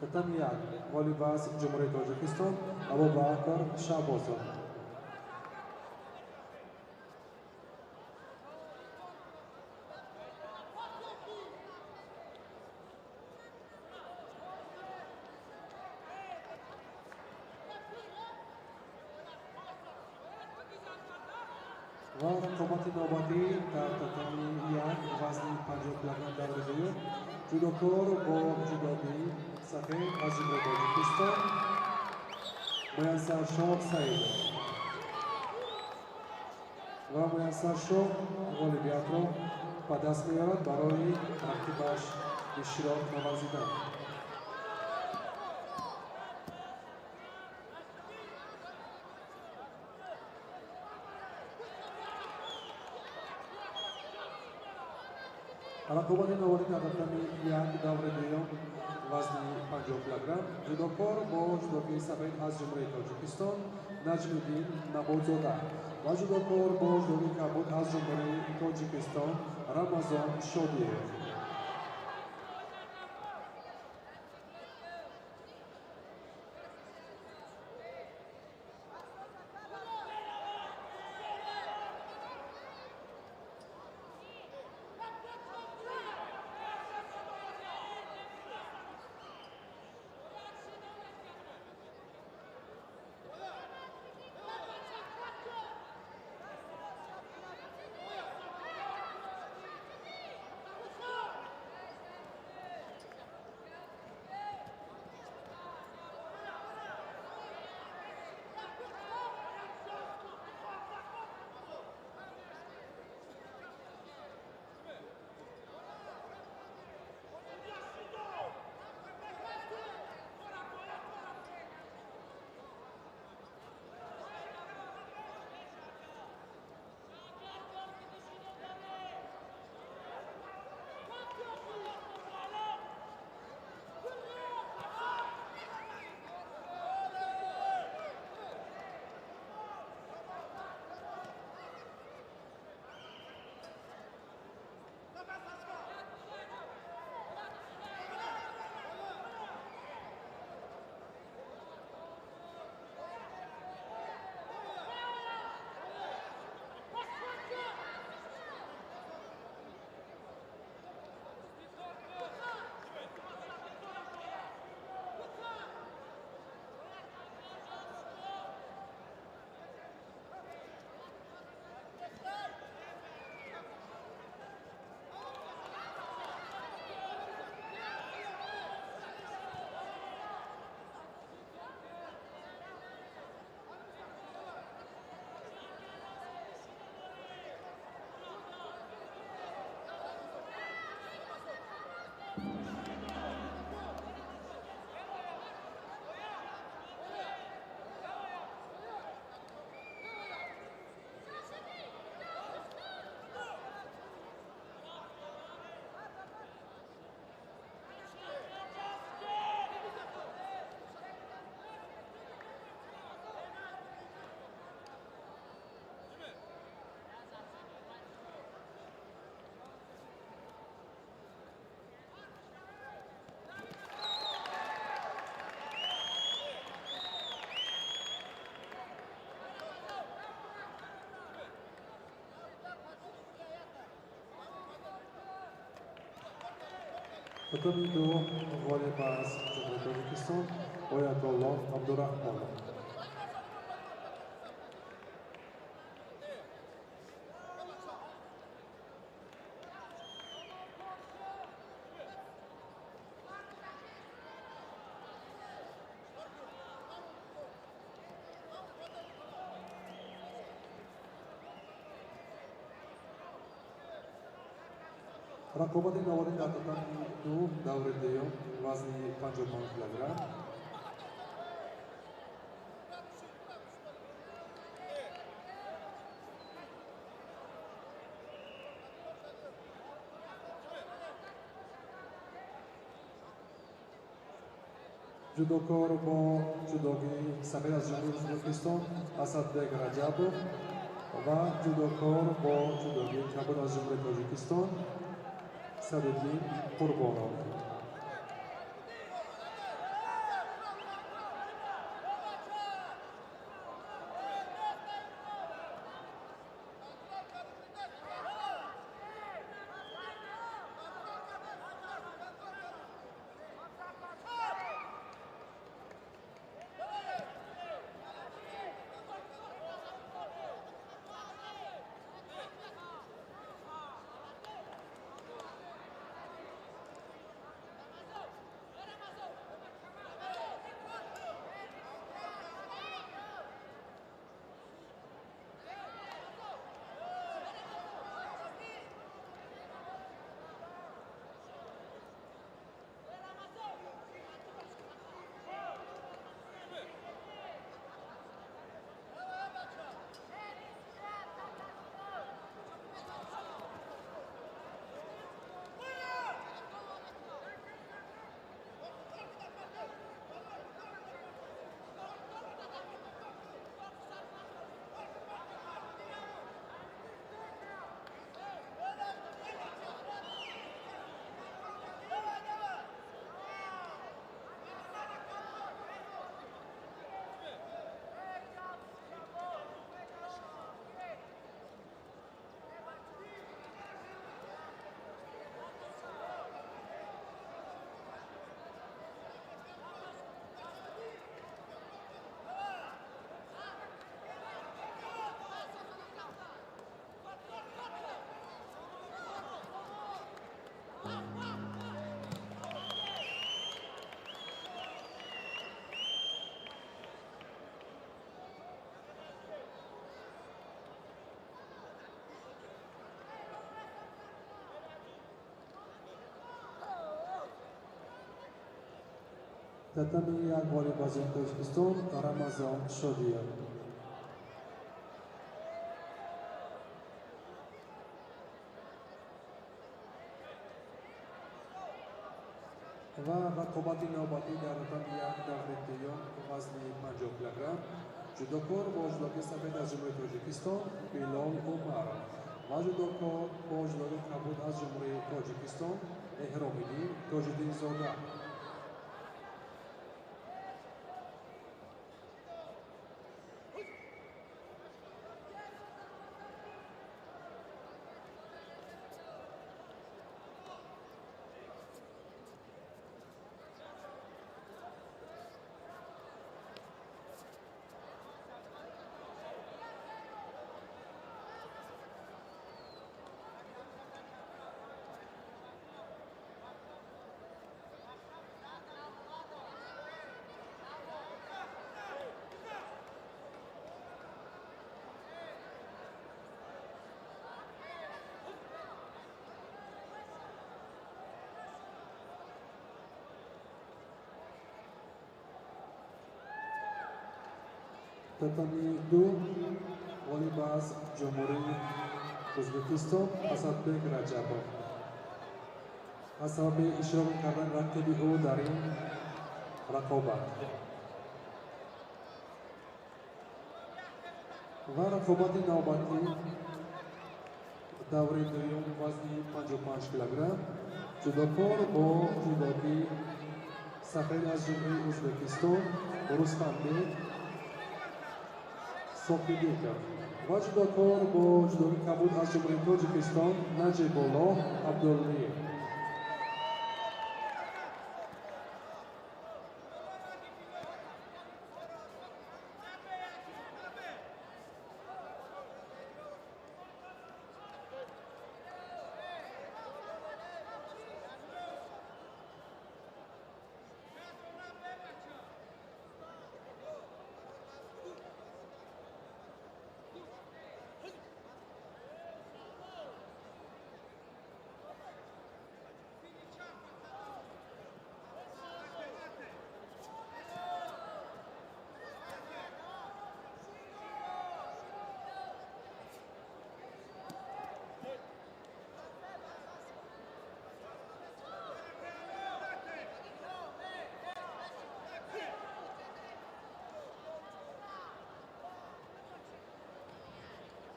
Татами як ғолиб аз Ҷумҳурии Тоҷикистон Абубакр Шабозов. Ва рақобати навбатӣ дар татами як вазни 50 килограмм даври дуюм ҷудокор бо ҷудогии сафед аз Ҷумҳурии Тоҷикистон Муяссаршоҳ Саидов ва Муяссаршоҳ ғолибиятро ба даст меорад барои рақибаш иштирок наварзидан. Рақобати навори дар рақами як даври дуюм вазни 50 килограмм ҷудокор бо ҷудокии сафед аз Ҷумҳурии Тоҷикистон Наҷмиддин Наботзода ва ҷудокор бо ҷудокии кабуд аз Ҷумҳурии Тоҷикистон Рамазон Шодиев. Татами ду ғолиб аз Ҷумҳурии Тоҷикистон Оятулло Абдураҳмонов. Рақобати навори дар татами ду даври дуюм вазни 55 килограмм ҷудокор бо ҷудогии сафед аз Ҷумҳурии Ӯзбекистон Асадбек Раҷабов ва ҷудокор бо ҷудогии кабуд аз Ҷумҳурии Тоҷикистон Садриддин Қурбонов. Татами як ғолиб аз Ҷумҳурии Тоҷикистон Рамазон Шодиев. Ва рақобати навбатӣ дар татами як даври дуюм вазни 50 килограмм ҷудокор бо ҷудоки сафед аз Ҷумҳурии Тоҷикистон Билол Умаров ва ҷудокор бо ҷудоки кабуд аз Ҷумҳурии Тоҷикистон Эҳромиддин Тоҷиддинзода. Татами ду ғолиб аз Ҷумҳурии Ӯзбекистон Асадбек Раҷабов. Аз сабаби иштирок кардани рақиби ӯ дар ин рақобат. Ва рақобати навбатӣ даври дуюм вазни 55 килограмм ҷудокор бо ҷудоки сафед аз Ҷумҳурии Ӯзбекистон Рустамбек Софибеков ва ҷудокор бо ҷудоки кабуд аз Ҷумҳурии Тоҷикистон Наҷибуллоҳ Абдуллиев.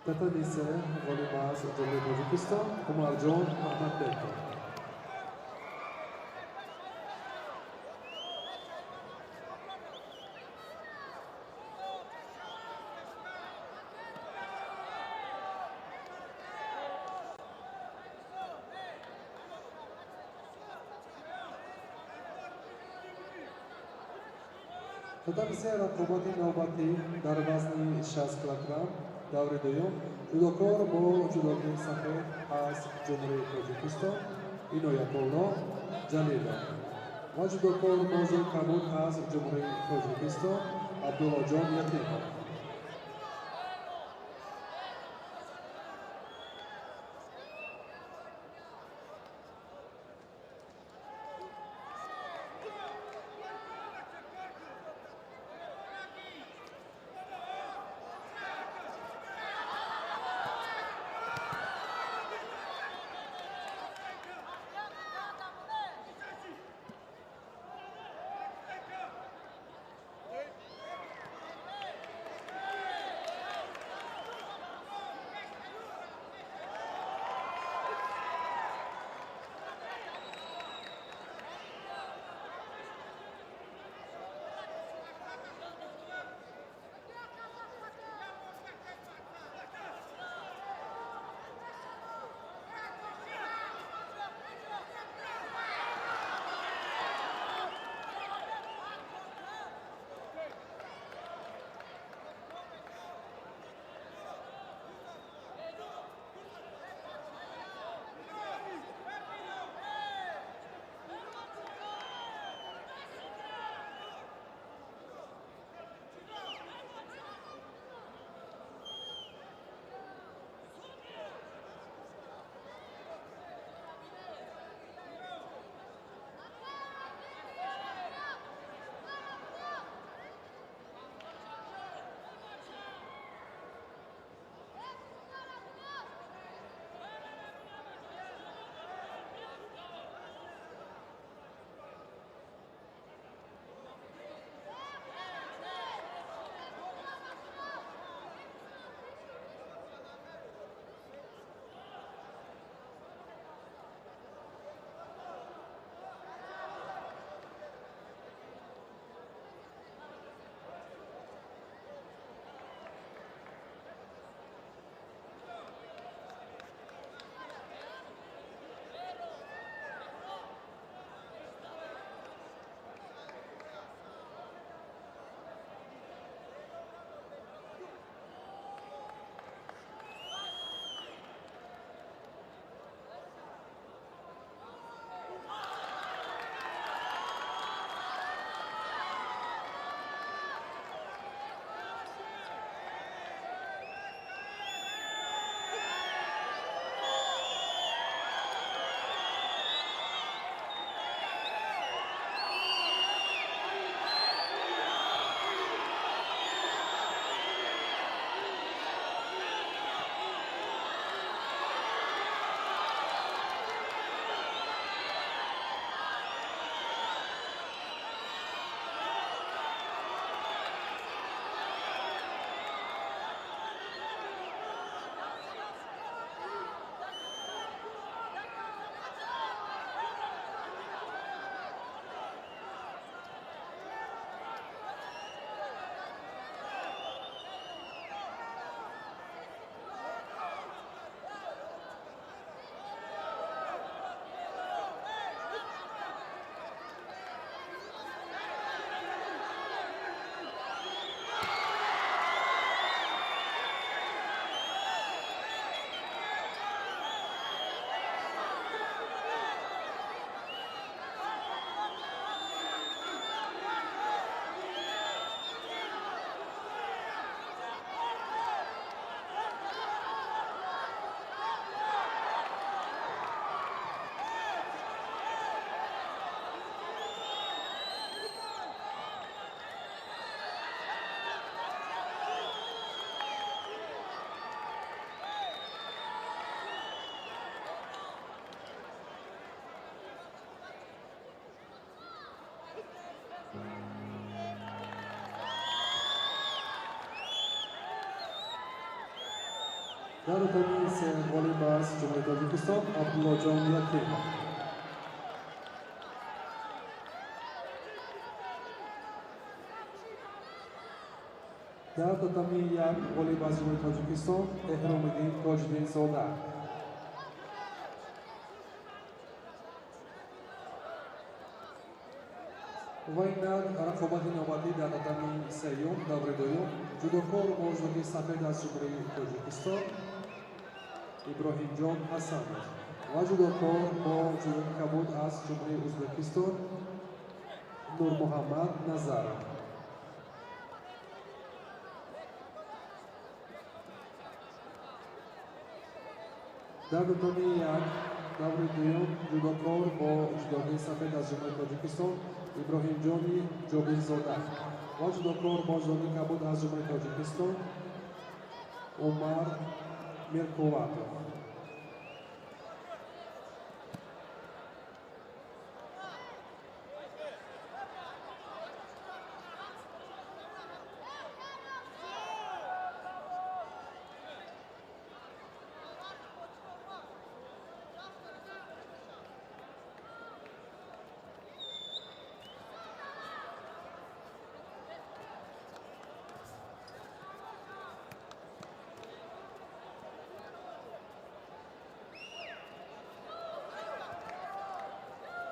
Татами се ғолиб аз Ҷумҳурии Тоҷикистон Умарҷон Аҳмадбеков. Татами се рақобати навбатӣ дар вазни 60 килограмм даври дуюм ҷудокор бо ҷудоки сафед аз Ҷумҳурии Тоҷикистон Иноятуллоҳ Ҷалилов ва ҷудокор бо ҷудоки кабуд аз Ҷумҳурии Тоҷикистон Абдуллоҷон Ятимов. Дар татами се ғолиб аз Ҷумҳурии Тоҷикистон Абдуллоҷон Ятимов. Дар татами як ғолиб аз Ҷумҳурии Тоҷикистон Эҳромиддин Тоҷиддинзода. Ва инак рақобати навбатӣ дар татами сеюм, даври дуюм, ҷудокор бо ҷудоки сафед аз Ҷумҳурии Тоҷикистон Иброҳимҷон Ҳасанов ва ҷудокор бо ҷудоки кабуд аз Ҷумҳурии Ӯзбекистон Нурмуҳаммад Назаров. Дар татами як, даври дуюм, ҷудокор бо ҷудоки сафед аз Ҷумҳурии Тоҷикистон Иброҳимҷони Ҷобирзода ва ҷудокор бо ҷудоки кабуд аз Ҷумҳурии Тоҷикистон Умар Мирқувватов.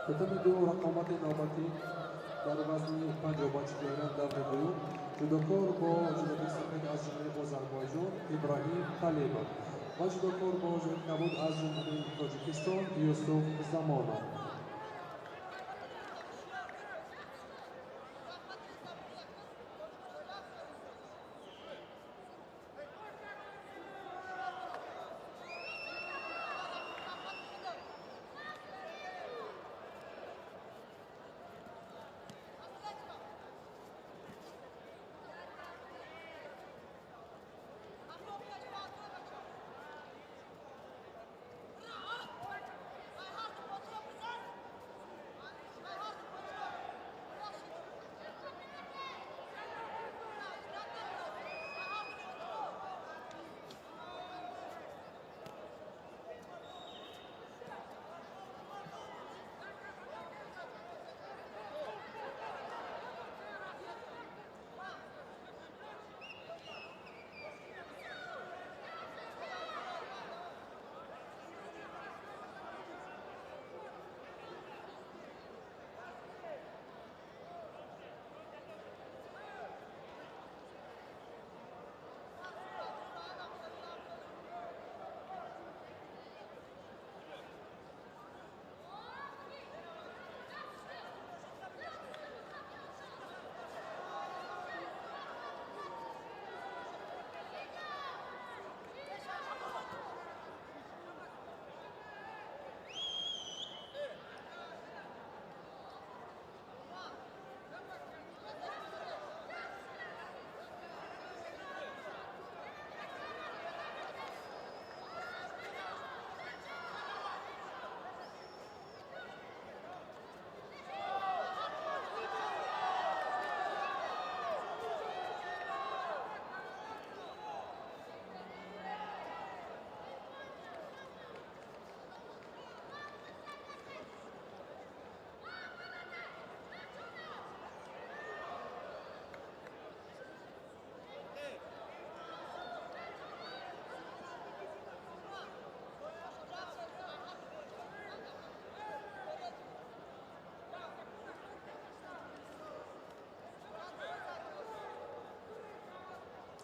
Татами ду рақобати навбатӣ дар вазни 55 килограмм, даври дуюм, ҷудокор бо ҷудоки сафед аз Ҷумҳурии Озарбойҷон Иброҳим Талибов ва ҷудокор бо ҷудоки кабуд аз Ҷумҳурии Тоҷикистон Юсуф Замонов.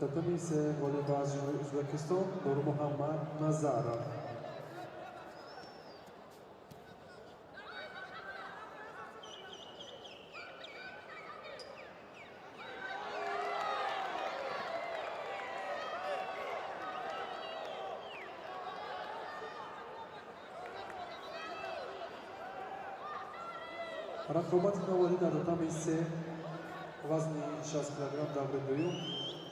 Татами се ғолиб аз Ҷумҳурии Ӯзбекистон Нурмуҳаммад Назаров. Рақобати навбатӣ дар татами се, вазни 60 килограмм, даври дуюм,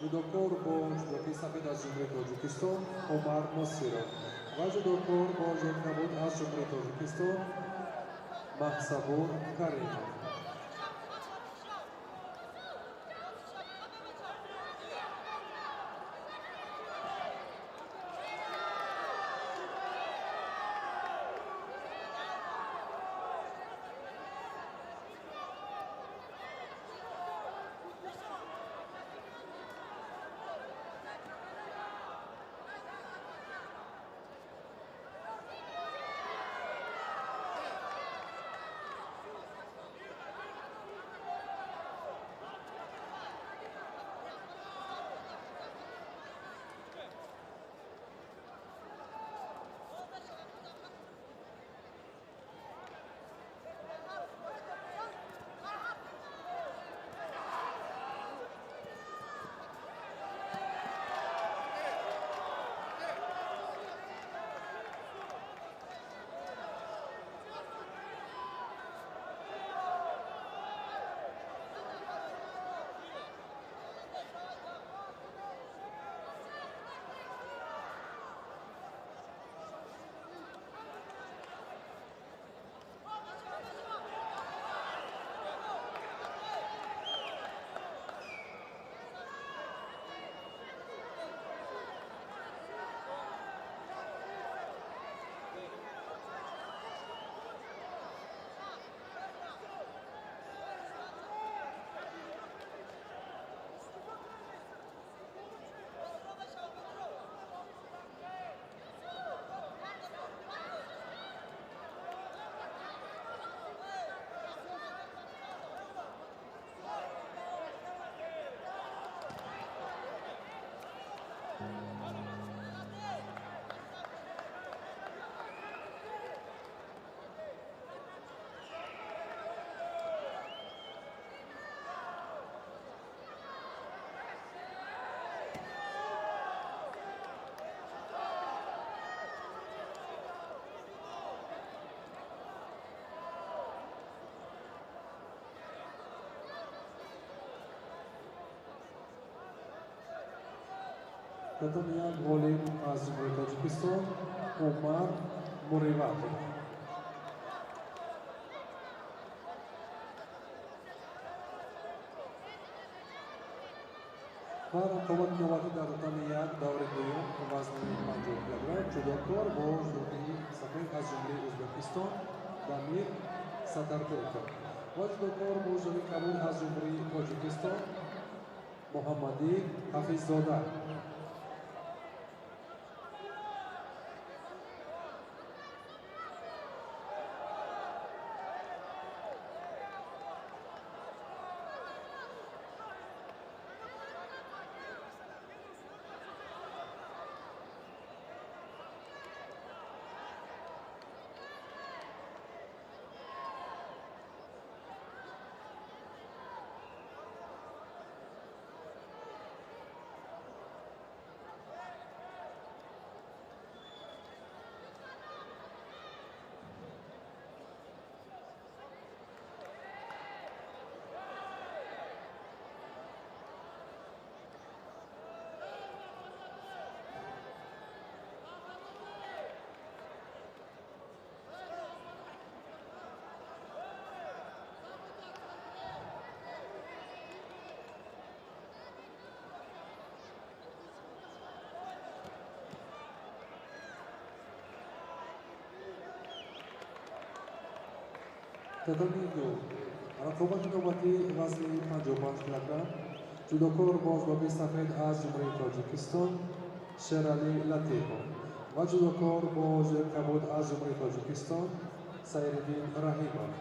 ҷудокор бо ҷудоки сафед аз Ҷумҳурии Тоҷикистон Умар Носиров ва ҷудокор бо ҷудоки кабуд аз Ҷумҳурии Тоҷикистон Маҳсабур Каримов. Татами як ғолиб аз Ҷумҳурии Тоҷикистон Умар Муриватов. Ва рақобати навбатӣ дар татами як даври дуюм вазни 50 килограмм ҷудокор бо ҷудокии сафед аз Ҷумҳурии Ӯзбекистон Дамир Сатарбеков ва ҷудокор бо ҷудокии кабуд аз Ҷумҳурии Тоҷикистон Муҳаммадӣ Ҳафиззода. Татами ду рақобати навбатӣ вазни 55 килограмм ҷудокор бо ҷудокии сафед аз Ҷумҳурии Тоҷикистон Шералӣ Латипов ва ҷудокор бо ҷудокии кабуд аз Ҷумҳурии Тоҷикистон Сайриддин Раҳимов.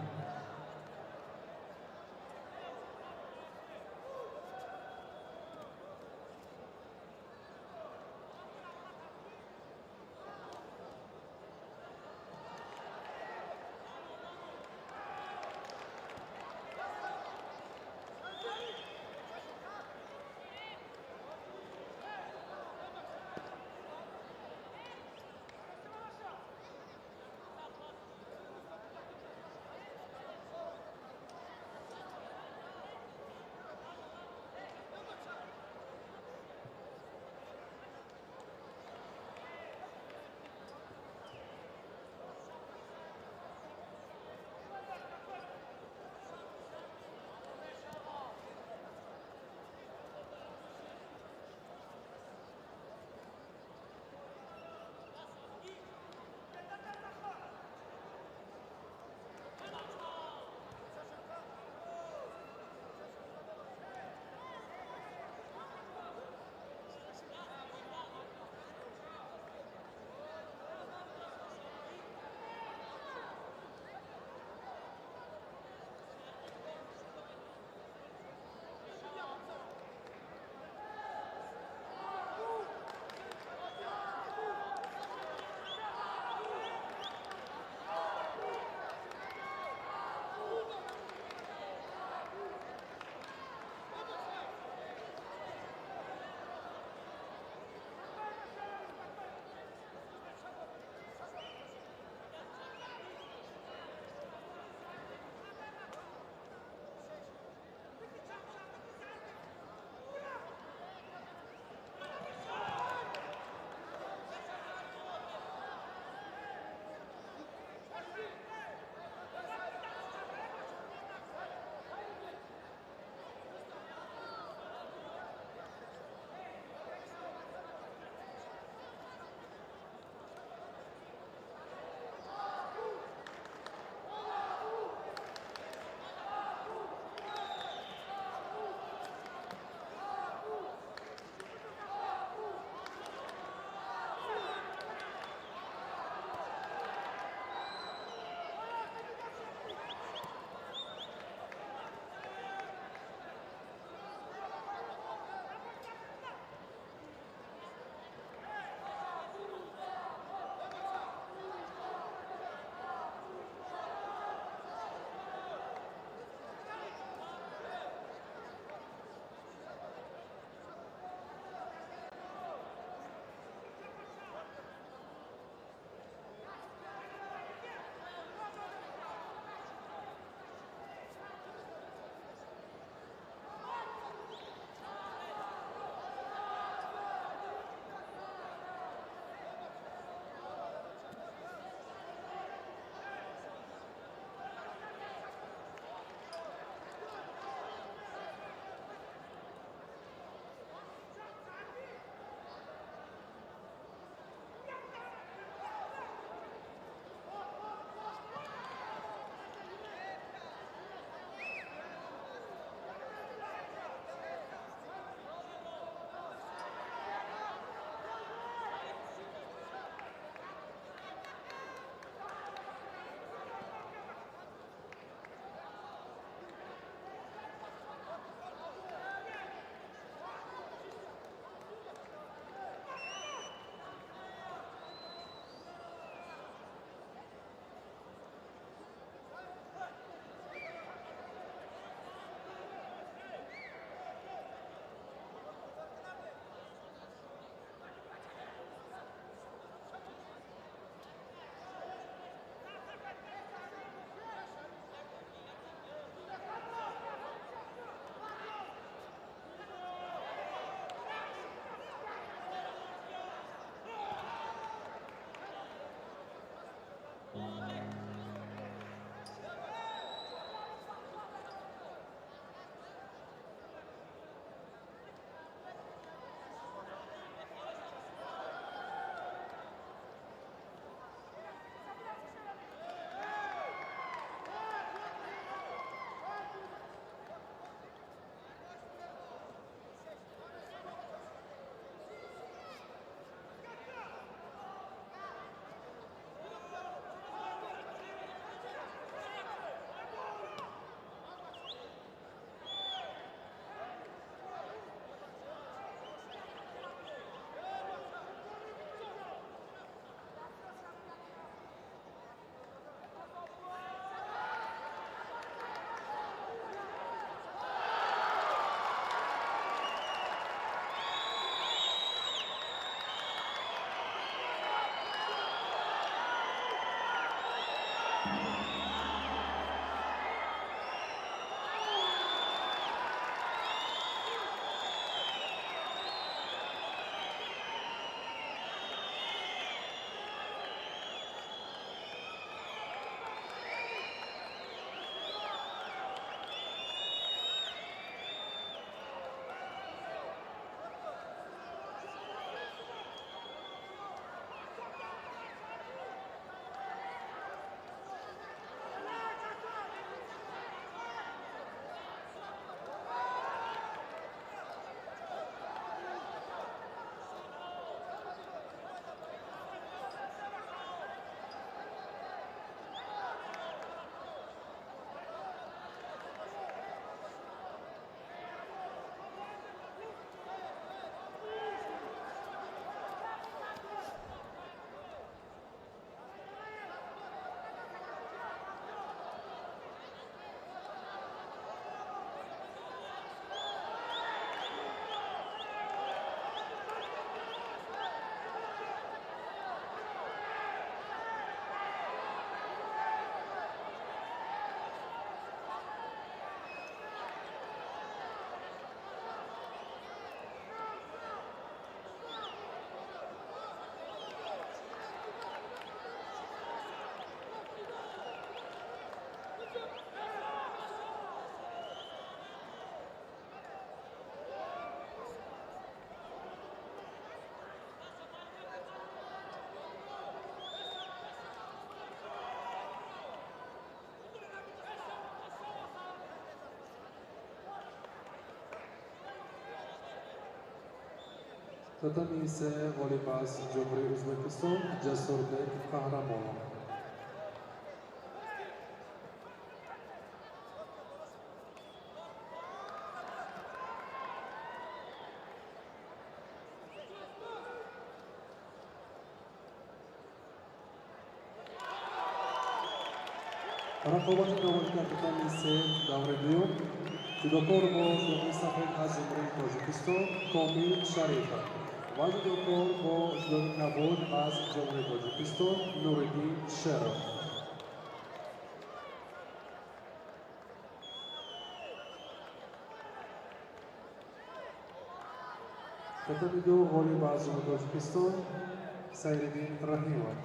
Татами се ғолиб аз Ҷумҳурии Ӯзбекистон Ҷасурбек Қаҳрамонов. Рақобати навбатӣ дар татами се даври дуюм ҷудокор бо ҷудокори сафед аз Ҷумҳурии Тоҷикистон Комил Шарифов ва ҷудокор бо ҷудоки кабуд аз Ҷумҳурии Тоҷикистон Нуриддин Шеров. Татами ду ғолиб аз Ҷумҳурии Тоҷикистон Сайриддин Раҳимов.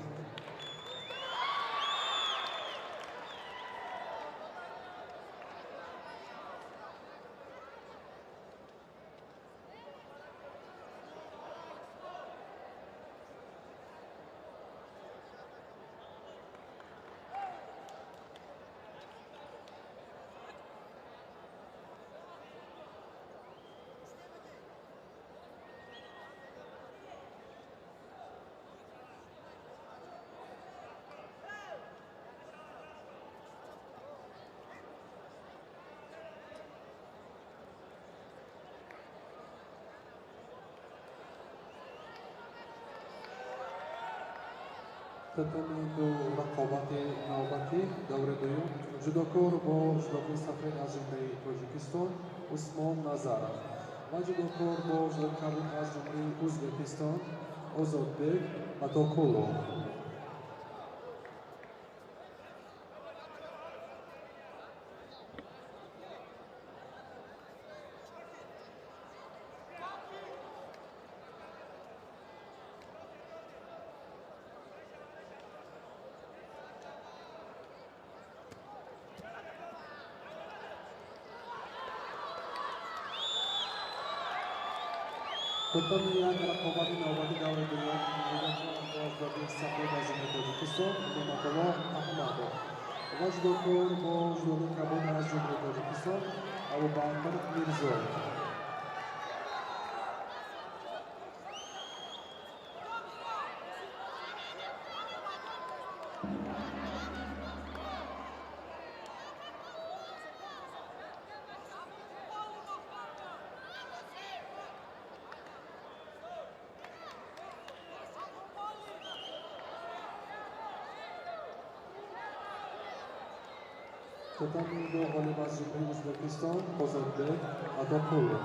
Татами ду рақобати навбатӣ даври дуюм ҷудокор бо ҷудокори сафед аз Ҷумҳурии Тоҷикистон Усмон Назаров ва ҷудокор бо ҷудоки кабуд аз Ҷумҳурии Ӯзбекистон Озодбек Атоқулов. Татами як рақобати навбатӣ даври дуюм ҷудокор бо ҷудоки сафед аз Ҷумҳурии Тоҷикистон Неъматулло Аҳмадов ва ҷудокор бо ҷудоки кабуд аз Ҷумҳурии Тоҷикистон Абубакр Мирзоев. Татами ду ғолиб аз Ҷумҳурии Ӯзбекистон Озодбек Атоқулов.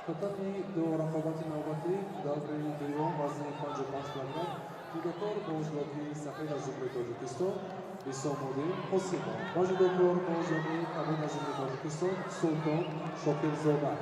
Татами ду рақобати навбатӣ даври дуюм вазни 55 килограмм ҷудокор бо ҷудоки сафед аз Ҷумҳурии Тоҷикистон Исомуддин Қосимов ва ҷудокор бо ҷудоки кабуд аз Ҷумҳурии Тоҷикистон Султон Шокирзода.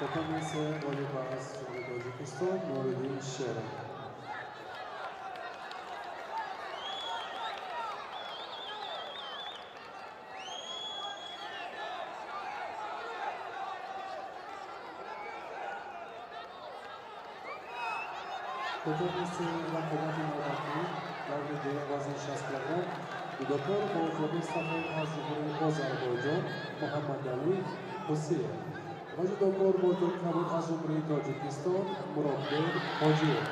Татами се, ғолиб аз Ҷумҳурии Тоҷикистон Нуриддин Шеров. Татами се, рақобати навбатӣ, даври дуюм, вазни 60 килограмм, ҷудокор бо ҷоби сафед аз Ҷумҳурии Озарбойҷон Муҳаммадалӣ Ҳусиев ва ҷудокор бо ҷоби кабуд аз Ҷумҳурии Тоҷикистон Муродбек Ҳоҷиев.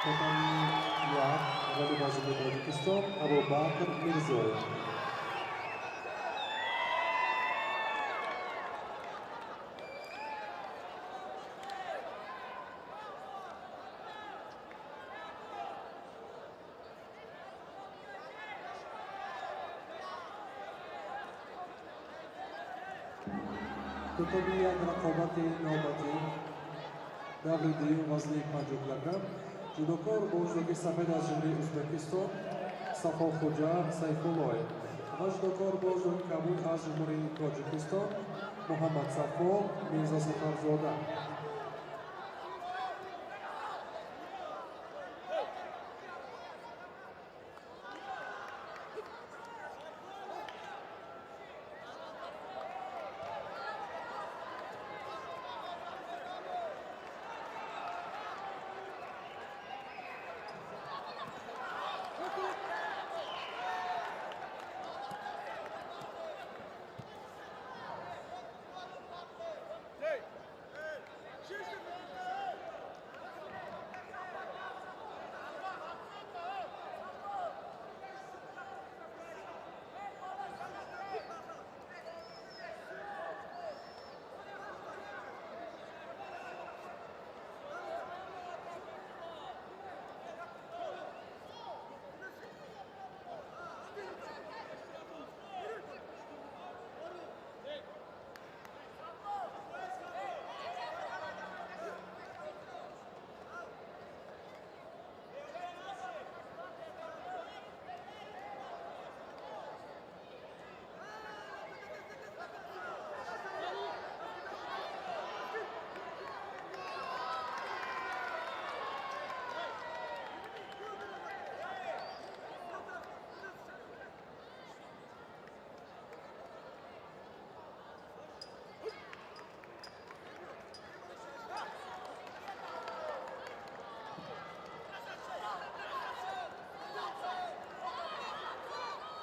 Татами як, ғолиб аз Ҷумҳурии Тоҷикистон Абубакр Мирзоев. Татами як, рақобати навбатӣ, даври дуюм, вазни 50 килограмм, ҷудокор бо ҷудоки сафед аз Ҷумҳурии Ӯзбекистон Сафохӯҷа Сайфуллоев ва ҷудокор бо ҷудоки кабуд аз Ҷумҳурии Тоҷикистон Муҳаммадсафо Мирзосафарзода.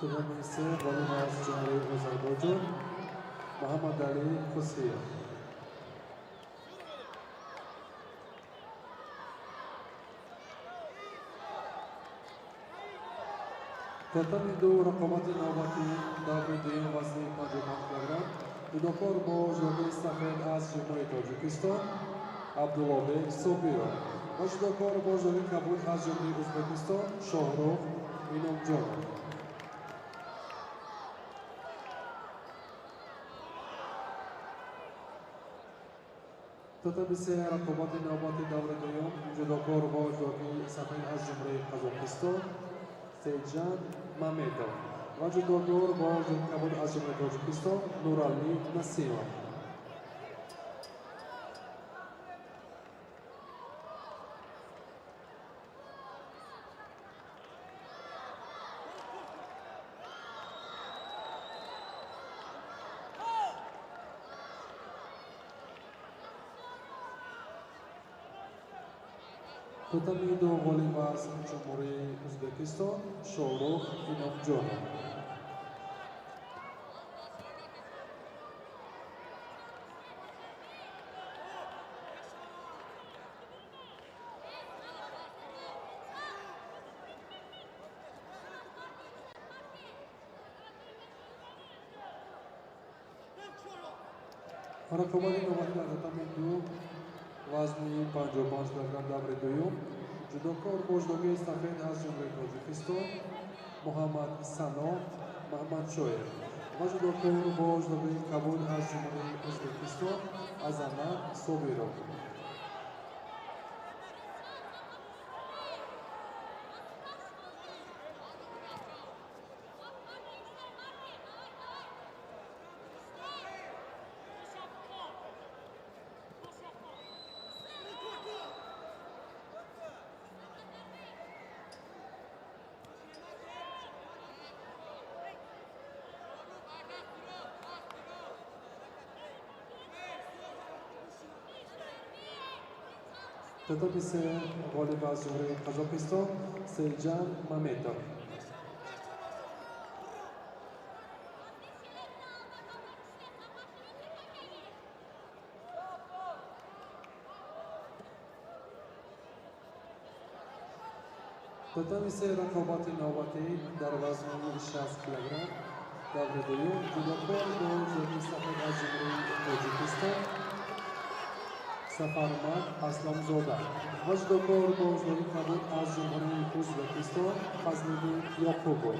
Татами се, ғолиб аз Ҷумҳурии Озарбойҷон Муҳаммадалӣ Ҳусиев. Татами ду, рақобати навбатӣ, даври дуюм, вазни 55 килограмм, ҷудокор бо ҷудоки сафед аз Ҷумҳурии Тоҷикистон Абдуллобек Собиров ва ҷудокор бо ҷудоки кабуд аз Ҷумҳурии Ӯзбекистон Шоҳрух Иnomjonов. Татами се, рақобати навбати, даври дуюм, ҷудокор бо ҷудоки сафед аз Ҷумҳурии Қазоқистон Сейджан Мамедов ва ҷудокор бо ҷудоки кабуд аз Ҷумҳурии Тоҷикистон Нуралӣ Насимов. Татами ду ғолиб аз Ҷумҳурии Ӯзбекистон Шоҳрух Иnomjonов. Рақобати навбатӣ дар татами ду вазни 55 килограмм даври дуюм ҷудокор бо ҷудогии сафед аз Ҷумҳурии Тоҷикистон Муҳаммад Сано Маҳмадшоев ва ҷудокор бо ҷудогии кабуд аз Ҷумҳурии Ӯзбекистон Азамат Собиров. Татами се ғолиб аз Ҷумҳурии Қазоқистон Сейджан Маметов. Татами се рақобати навбатӣ дар вазни 60 килограмм даври дуюм ҷудокор бо ҷудогии сафед аз Ҷумҳурии Тоҷикистон Сафармад Асломзода ва ҷудокор бо ҷудогии кабуд аз Ҷумҳурии Ӯзбекистон Фазлиддин Ёқубов.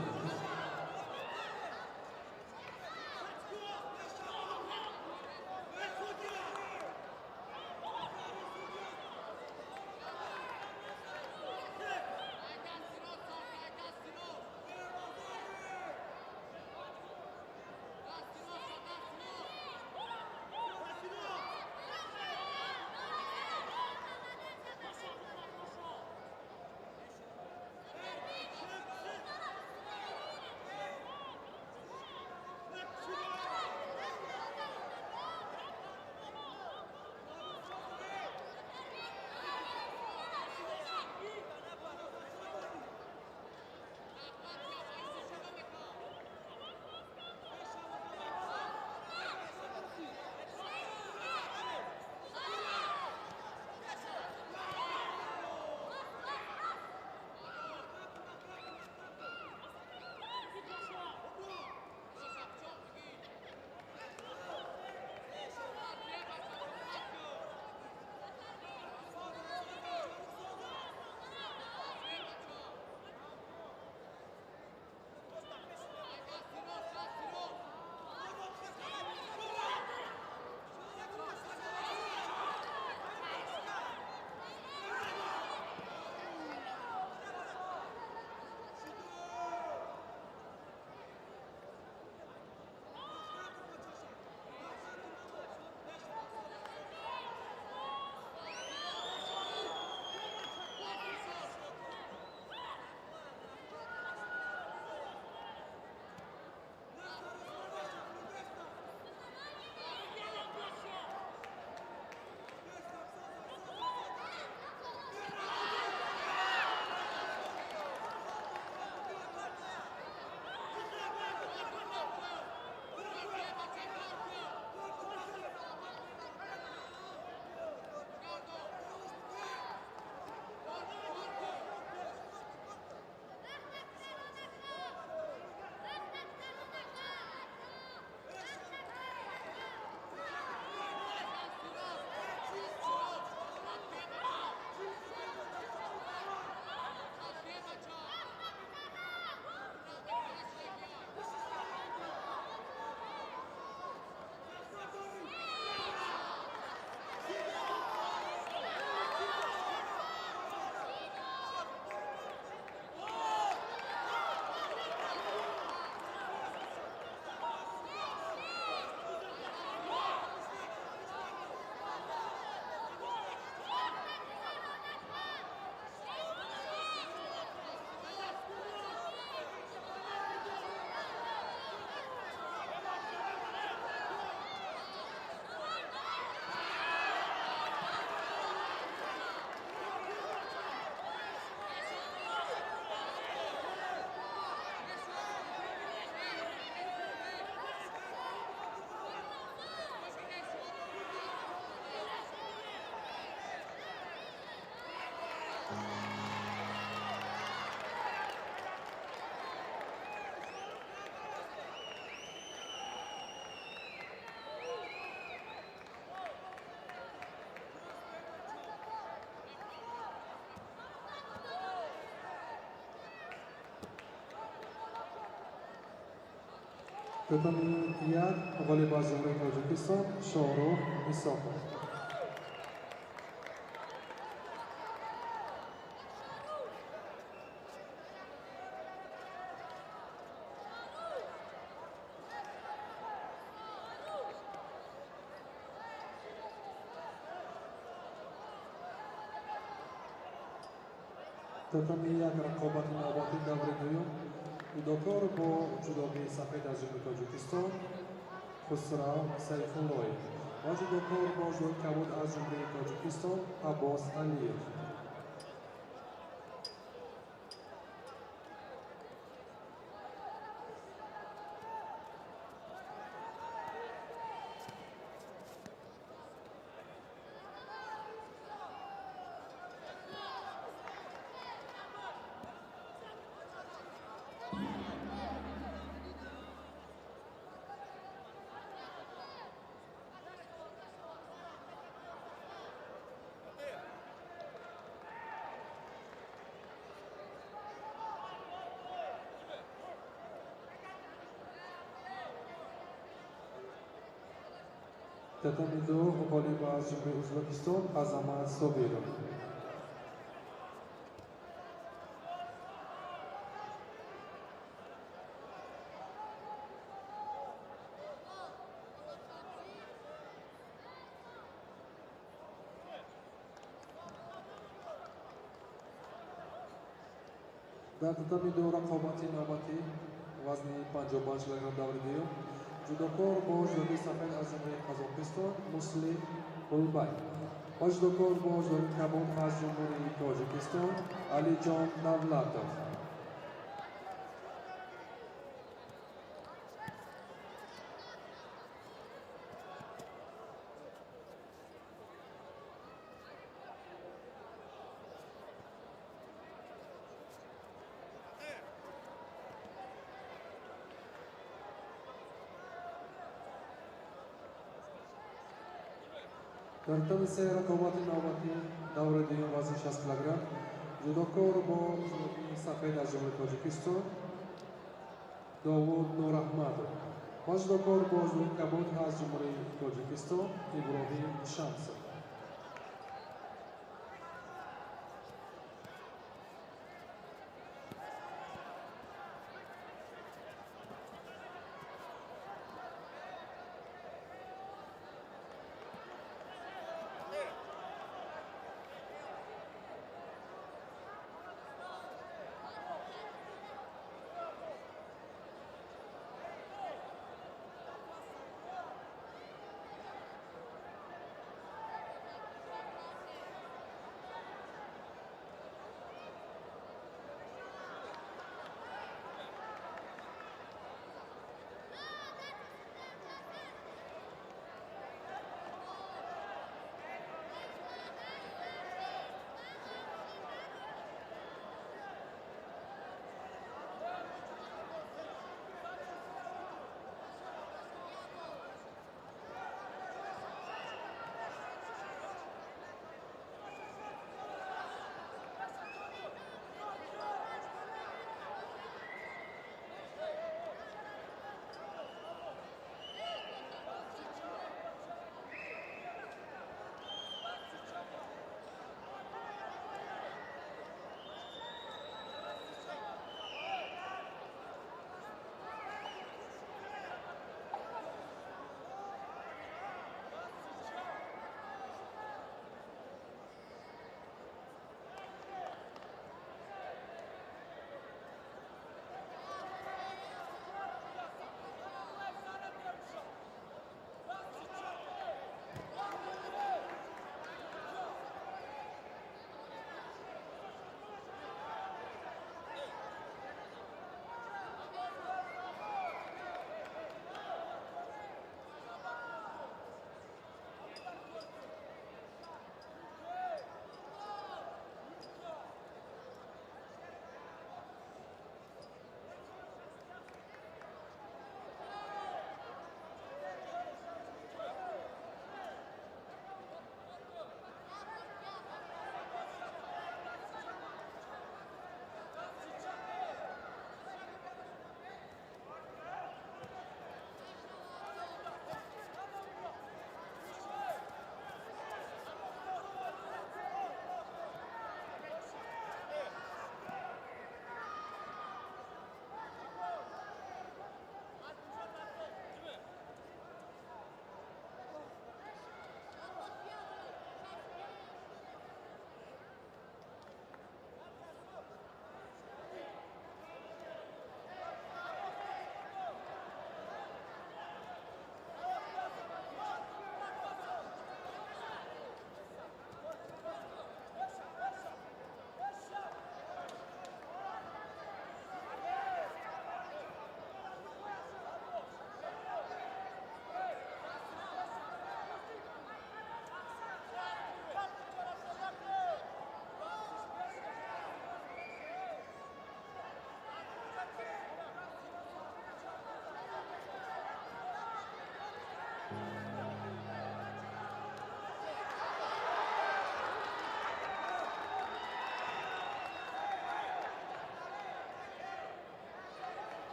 Татами як, ғолиб аз Ҷумҳурии Тоҷикистон Шоҳрух Исоқов. Татами як, рақобати навбати даври дуюм. Ҷудокор бо ҷудогии сафед аз Ҷумҳурии Тоҷикистон Хусрав Сайфуллоев ва ҷудокор бо ҷудогии кабуд аз Ҷумҳурии Тоҷикистон Аббос Алиев. Татами ду, ғолиб аз Ҷумҳурии Ӯзбекистон Азамат Собиров. Дар татами ду, рақобати навбатӣ вазни 55 килограмм даври дуюм. Ҷудокор бо ҷудогии сафед аз Ҷумҳурии Қазоқистон Муслим Қулбай ва ҷудокор бо ҷудогии кабуд аз Ҷумҳурии Тоҷикистон Алиҷон Давлатов. Дар татами се, рақобати навбатӣ даври дуюм вазни 60 килограмм. Ҷудокор бо ҷудогии сафед аз Ҷумҳурии Тоҷикистон Довуд Нурахмадов ва ҷудокор бо ҷудогии кабуд аз Ҷумҳурии Тоҷикистон Иброҳим Шамсов.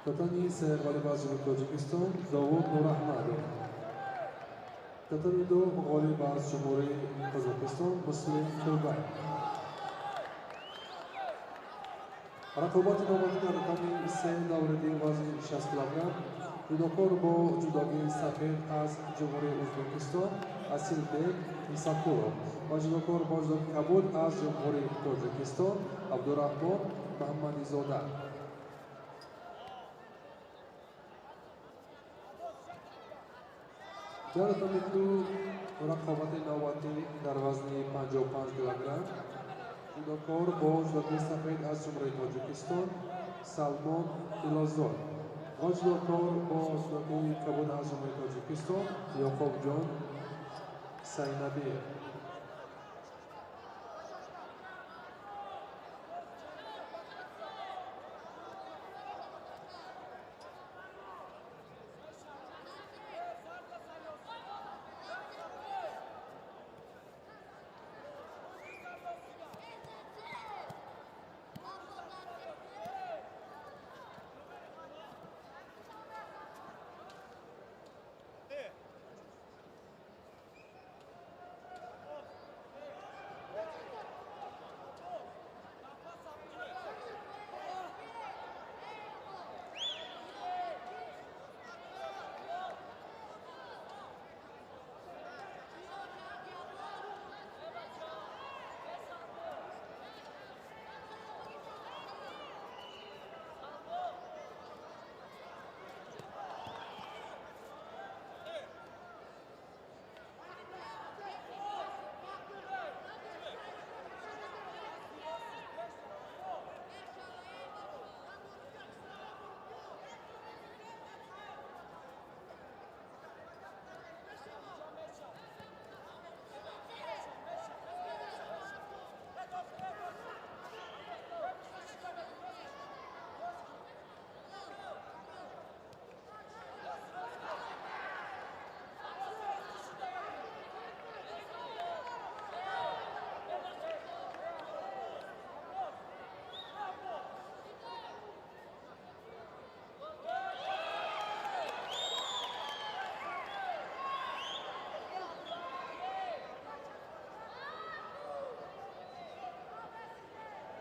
Татами се ғолиб аз Ҷумҳурии Тоҷикистон Довуд Нураҳмадов. Татами ду ғолиб аз Ҷумҳурии Қазоқистон Муслим Кулбаев. Рақобати навбатӣ дар татами се даври дуюм вазни 60 килограмм ҷудокор бо ҷудогии сафед аз Ҷумҳурии Ӯзбекистон Асилбек Исакулов ва ҷудокор бо ҷудогии кабуд аз Ҷумҳурии Тоҷикистон Абдураҳмон Маҳмадизода. Дар татами ду рақобати навбатӣ дар вазни 55 килограмм ҷудокор бо ҷудогии сафед аз Ҷумҳурии Тоҷикистон Салмон Илозой ва ҷудокор бо ҷудогии кабуд аз Ҷумҳурии Тоҷикистон Ёқубҷон Сайнабиев.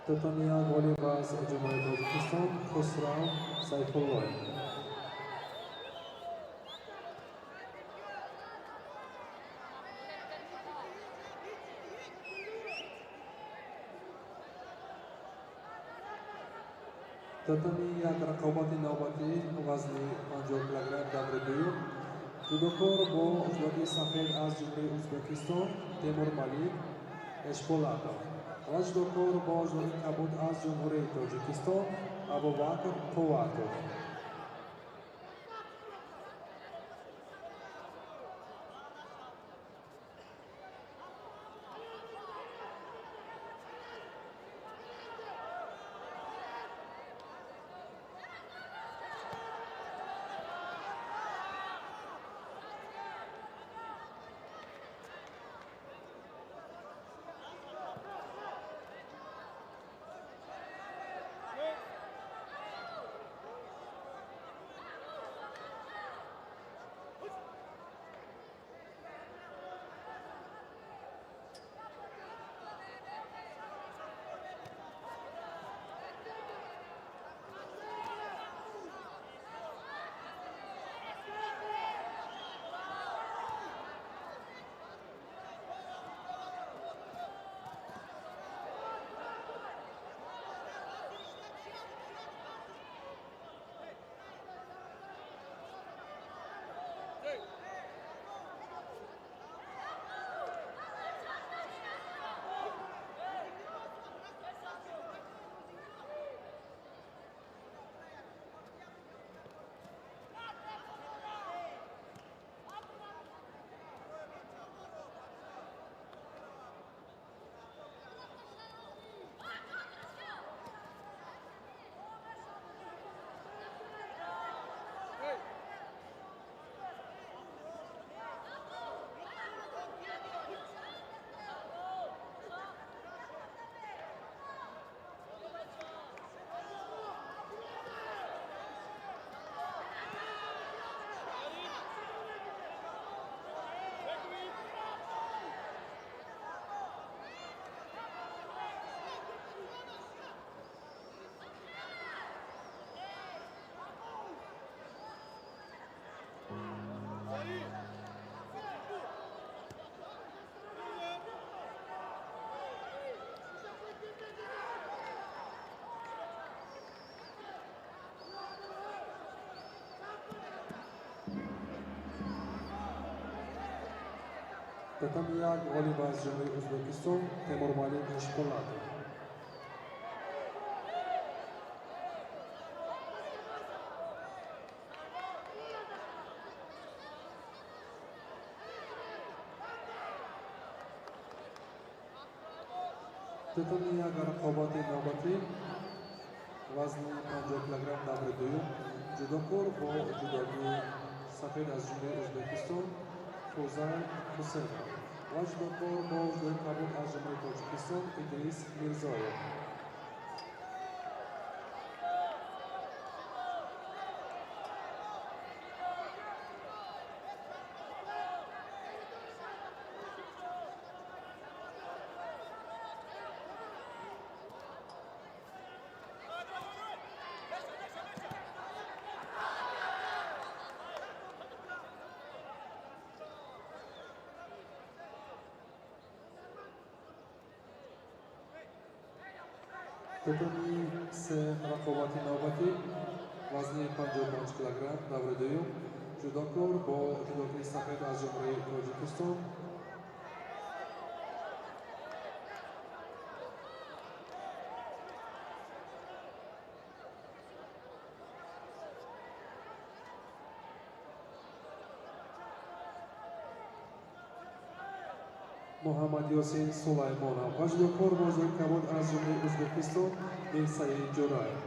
Татами як ғолиб аз Ҷумҳурии Тоҷикистон Хусрав Сайфуллоев. Татами як рақобати навбатӣ вазни 50 килограмм даври дуюм ҷудокор бо ҷудогии сафед аз Ҷумҳурии Ӯзбекистон Темур Малик Эшболатов ва ҷудокор бо ҷудогии кабуд аз Ҷумҳурии Тоҷикистон Абубакр Қувватов. Татами як ғолиб аз Ҷумҳурии Ӯзбекистон Темурмалик Ишполатов. Татами як рақобати навбатӣ вазни 50 килограмм даври дуюм ҷудокор бо ҷудогии сафед аз Ҷумҳурии Ӯзбекистон Фузайл Ҳусейнов ва ҷудокор бо ҷудогии кабуд аз Ҷумҳурии Тоҷикистон Идрис Мирзоев. Татами се рақобати навбатӣ вазни 55 килограмм даври дуюм ҷудокор бо ҷудогии сафед аз Ҷумҳурии Тоҷикистон Муҳаммад Ёсин Сулаймонов ва ҷудокор бо ҷудогии кабуд аз Ҷумҳурии Ӯзбекистон Мирсаид Ҷураев.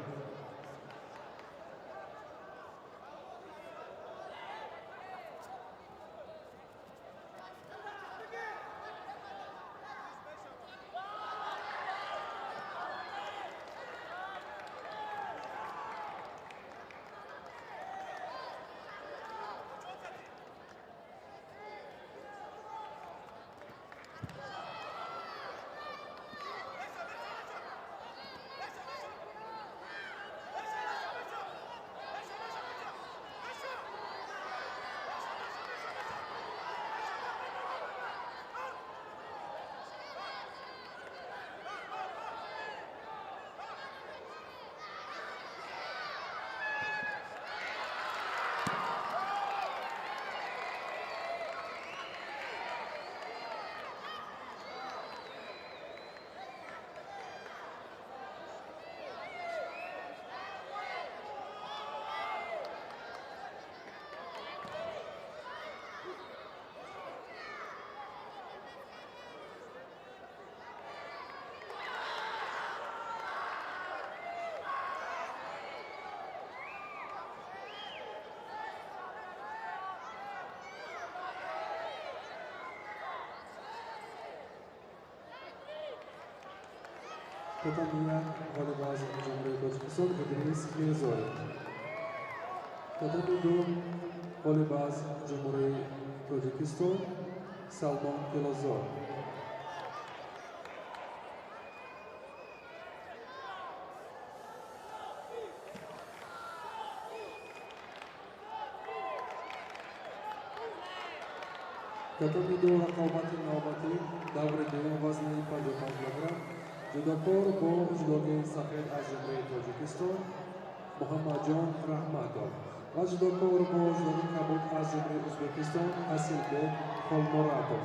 Татами як ғолиб аз Ҷумҳурии Тоҷикистон Идрис Мирзоев. Татами ду ғолиб аз Ҷумҳурии Тоҷикистон Салмон Гилозор. Татами ду рақобати навбатӣ даври дуюм вазни 55 килограмм ҷудокор бо ҷудогии сафед аз Ҷумҳурии Тоҷикистон Муҳаммадҷон Раҳматов ва ҷудокор бо ҷудогии кабуд аз Ҷумҳурии Ӯзбекистон Асилбек Холмуратов.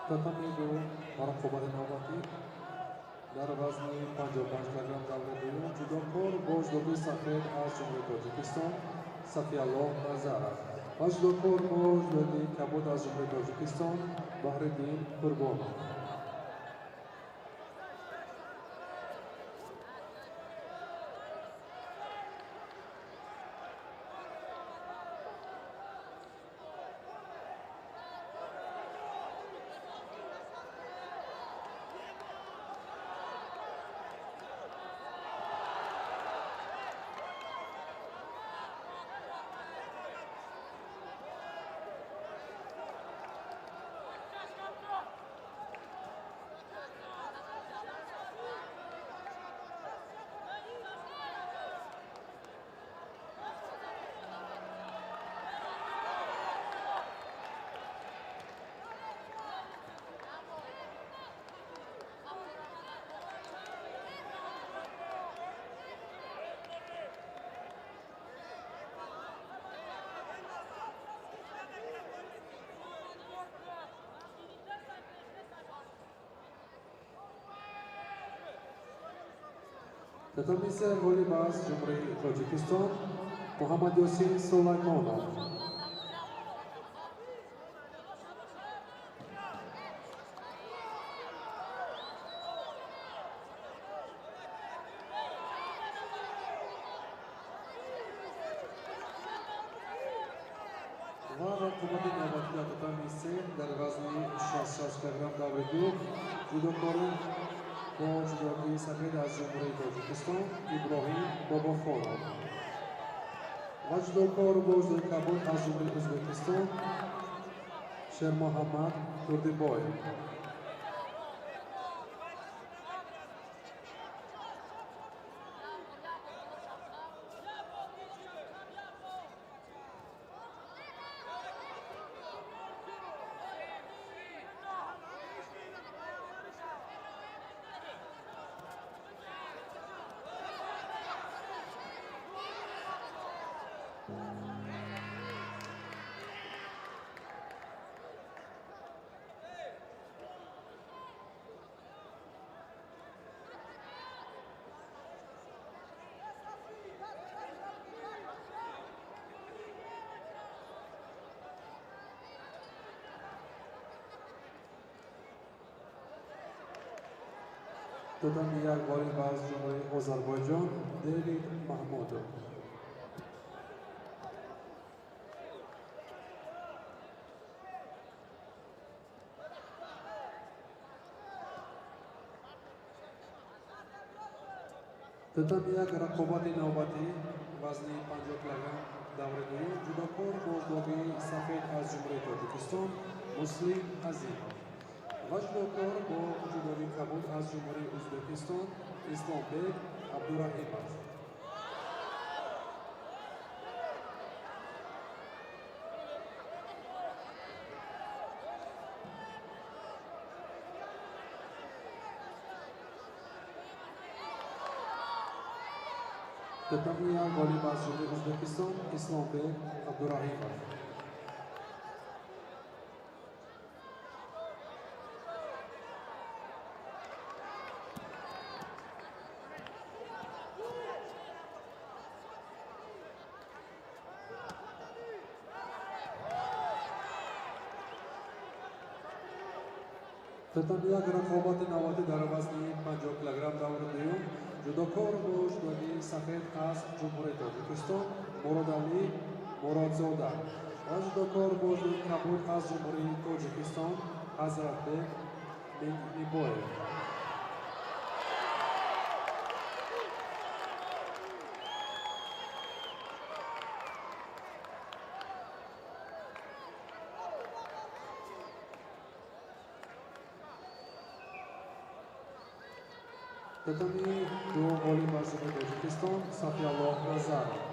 Татами ду рақобати навбатӣ дар вазни 55 кг даври дуюм ҷудокор бо ҷудоги сафед аз Ҷумҳурии Тоҷикистон Сафиаллоҳ Назаров ва ҷудокор бо ҷудоги кабуд аз Ҷумҳурии Тоҷикистон Баҳриддин Қурбонов. Татами се ғолиб аз Ҷумҳурии Тоҷикистон Муҳаммадёсин Сулаймонов. Ва рақобати навбатӣ дар татами се дар вазни 66 кг даври ду ҷудокорон бо ҷудоги сафед аз Ҷумҳурии Тоҷикистон Иброҳим Бобохонов ва ҷудокор бо ҷудоги кабуд аз Ҷумҳурии Ӯзбекистон Шермуҳаммад Турдибоев. Татами як ғолиб аз Ҷумҳурии Озарбойҷон Девид Маҳмудов. Татами як рақобати навбатӣ вазни 50 кг даври дуюм ҷудокор бо ҷудоги сафед аз Ҷумҳурии Тоҷикистон Муслим Азимов ва ҷудокор бо ҷудоги кабуд аз Ҷумҳурии Ӯзбекистон Исломбек Абдураҳимов. Татами як ғолиб аз Ҷумҳурии Ӯзбекистон Исломбек Абдураҳимов. Татами як рақобати навбатӣ дар вазни 50 кг даври дуюм ҷудокор бо ҷудоги сафед аз Ҷумҳурии Тоҷикистон Муродалӣ Муродзода ва ҷудокор бо ҷудоги кабуд аз Ҷумҳурии Тоҷикистон Ҳазратбек Миннибоев. Татами ду ғолиб аз Ҷумҳурии Тоҷикистон Сафиаллоҳ Назаров.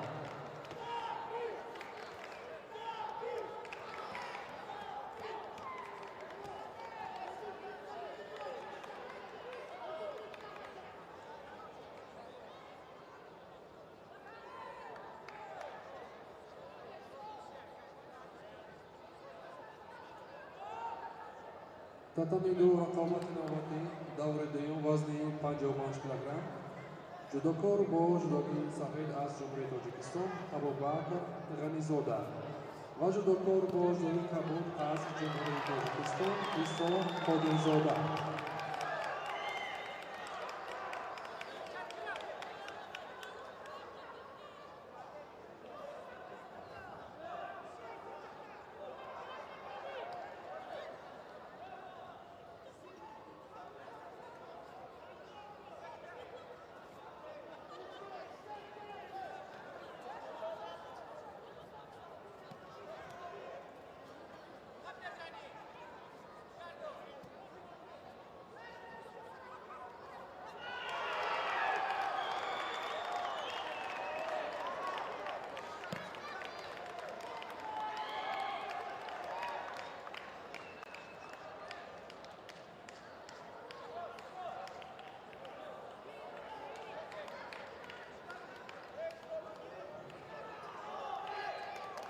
Татами ду рақобати навбатӣ, даври дуюм, вазни 55 килограмм. Ҷудокор бо ҷудокии сафед аз Ҷумҳурии Тоҷикистон Абубакр Ғанизода ва ҷудокор бо ҷудокии кабуд аз Ҷумҳурии Тоҷикистон Исо Қодирзода.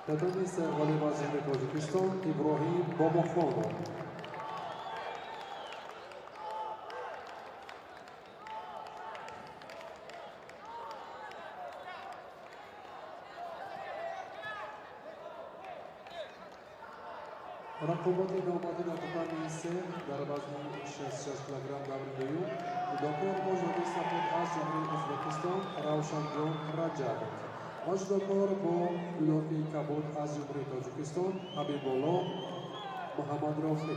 Татами се ғолиб аз Ҷумҳурии Тоҷикистон Иброҳим Бобохонов. Рақобати навбатӣ дар татами се дар вазни 66 килограмм, даври дуюм. Ҷудокор бо ҷудокии сафед аз Ҷумҳурии Ӯзбекистон Равшанҷон Раҷабов ва ҷудокор бо ҷудокии кабуд аз Ҷумҳурии Тоҷикистон Ҳабибулло Муҳаммадрофӣ.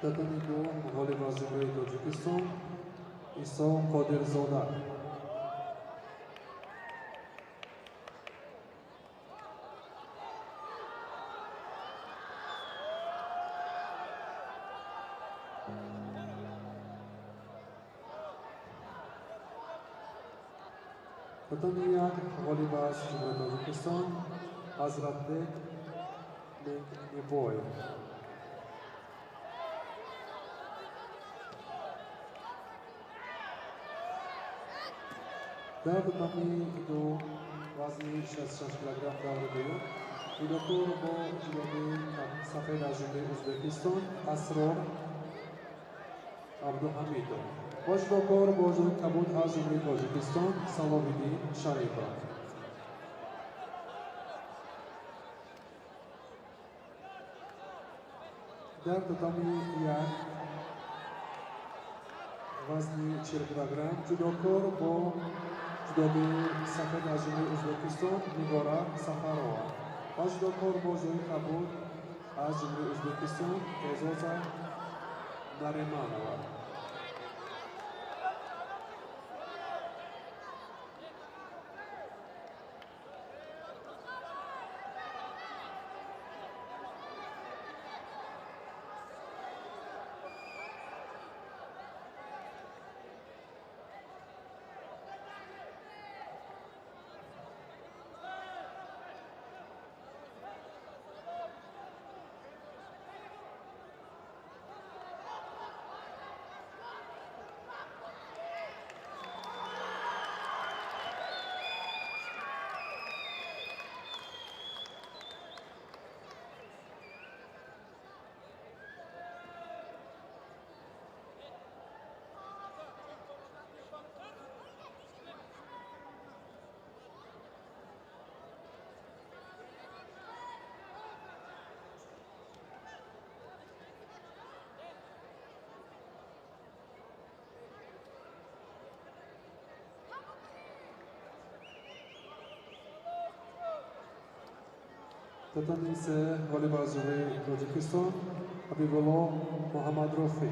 Татами ду ғолиб аз Ҷумҳурии Тоҷикистон Исо Қодирзода. Татами як ғолиб аз Ҷумҳурии Тоҷикистон Ҳазратбек Мекнибоев. Дар татами ду вазни 66 килограмм даври дуюм ҷудокор бо ҷилоби сафед аз Ҷумҳурии Ӯзбекистон Асрор Абдуҳамидов ва ҷудокор бо ҷилоби кабуд аз Ҷумҳурии Тоҷикистон Салоҳиддин Шарипов. Дар татами як вазни 40 килограмм ҷудокор бо ҷудоби сафед аз Ҷумҳурии Ӯзбекистон Нигора Сафарова ва ҷудокор бо ҷилоби кабуд аз Ҷумҳурии Ӯзбекистон Эзоза Нариманова. Татами се ғолиб аз Ҷумҳурии Тоҷикистон Ҳабибулло Муҳаммадрофӣ.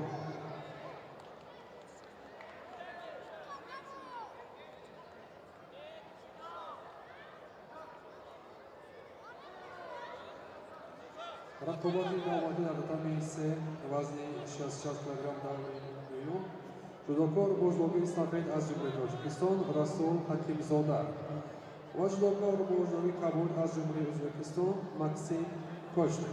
Рақобати навбатӣ дар татами се вазни 66 килограмм даври дуюм ҷудокор бо ҷилоби сафед аз Ҷумҳурии Тоҷикистон Расул Ҳакимзода ва ҷудокор бо ҷилоби кабуд аз Ҷумҳурии Ӯзбекистон Максим Кочнев.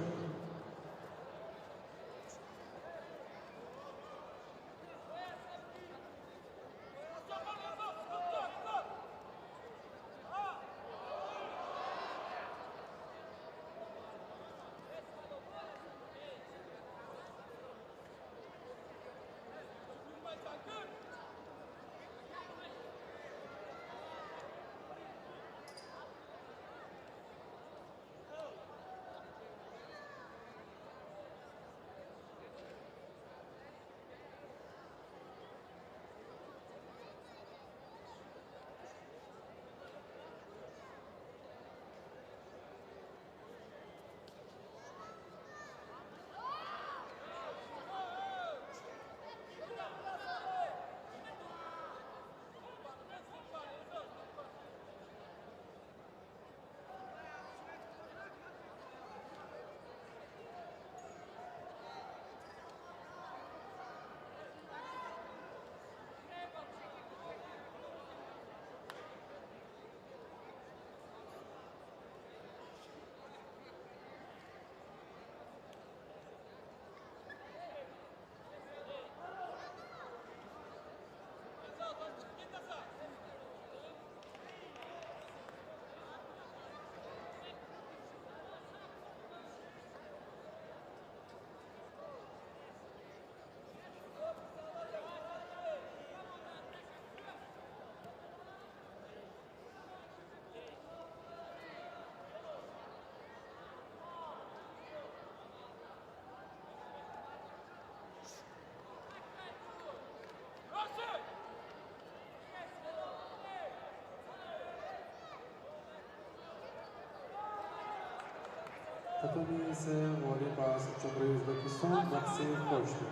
Татами се ғолиб аз Ҷумҳурии Ӯзбекистон Максим Почтин.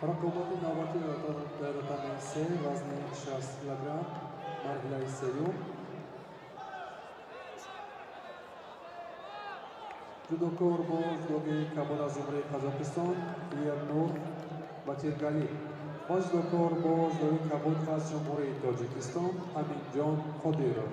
Рақобати навбатӣ дар татами се вазни 60 килограмм марҳилаи сеюм. Ҷудокор бо ҷудогии кабуд аз Ҷумҳурии Қазоқистон Ернур Батиргалӣ ва ҷудокор бо ҷудогии кабуд аз Ҷумҳурии Тоҷикистон Аминҷон Қодиров.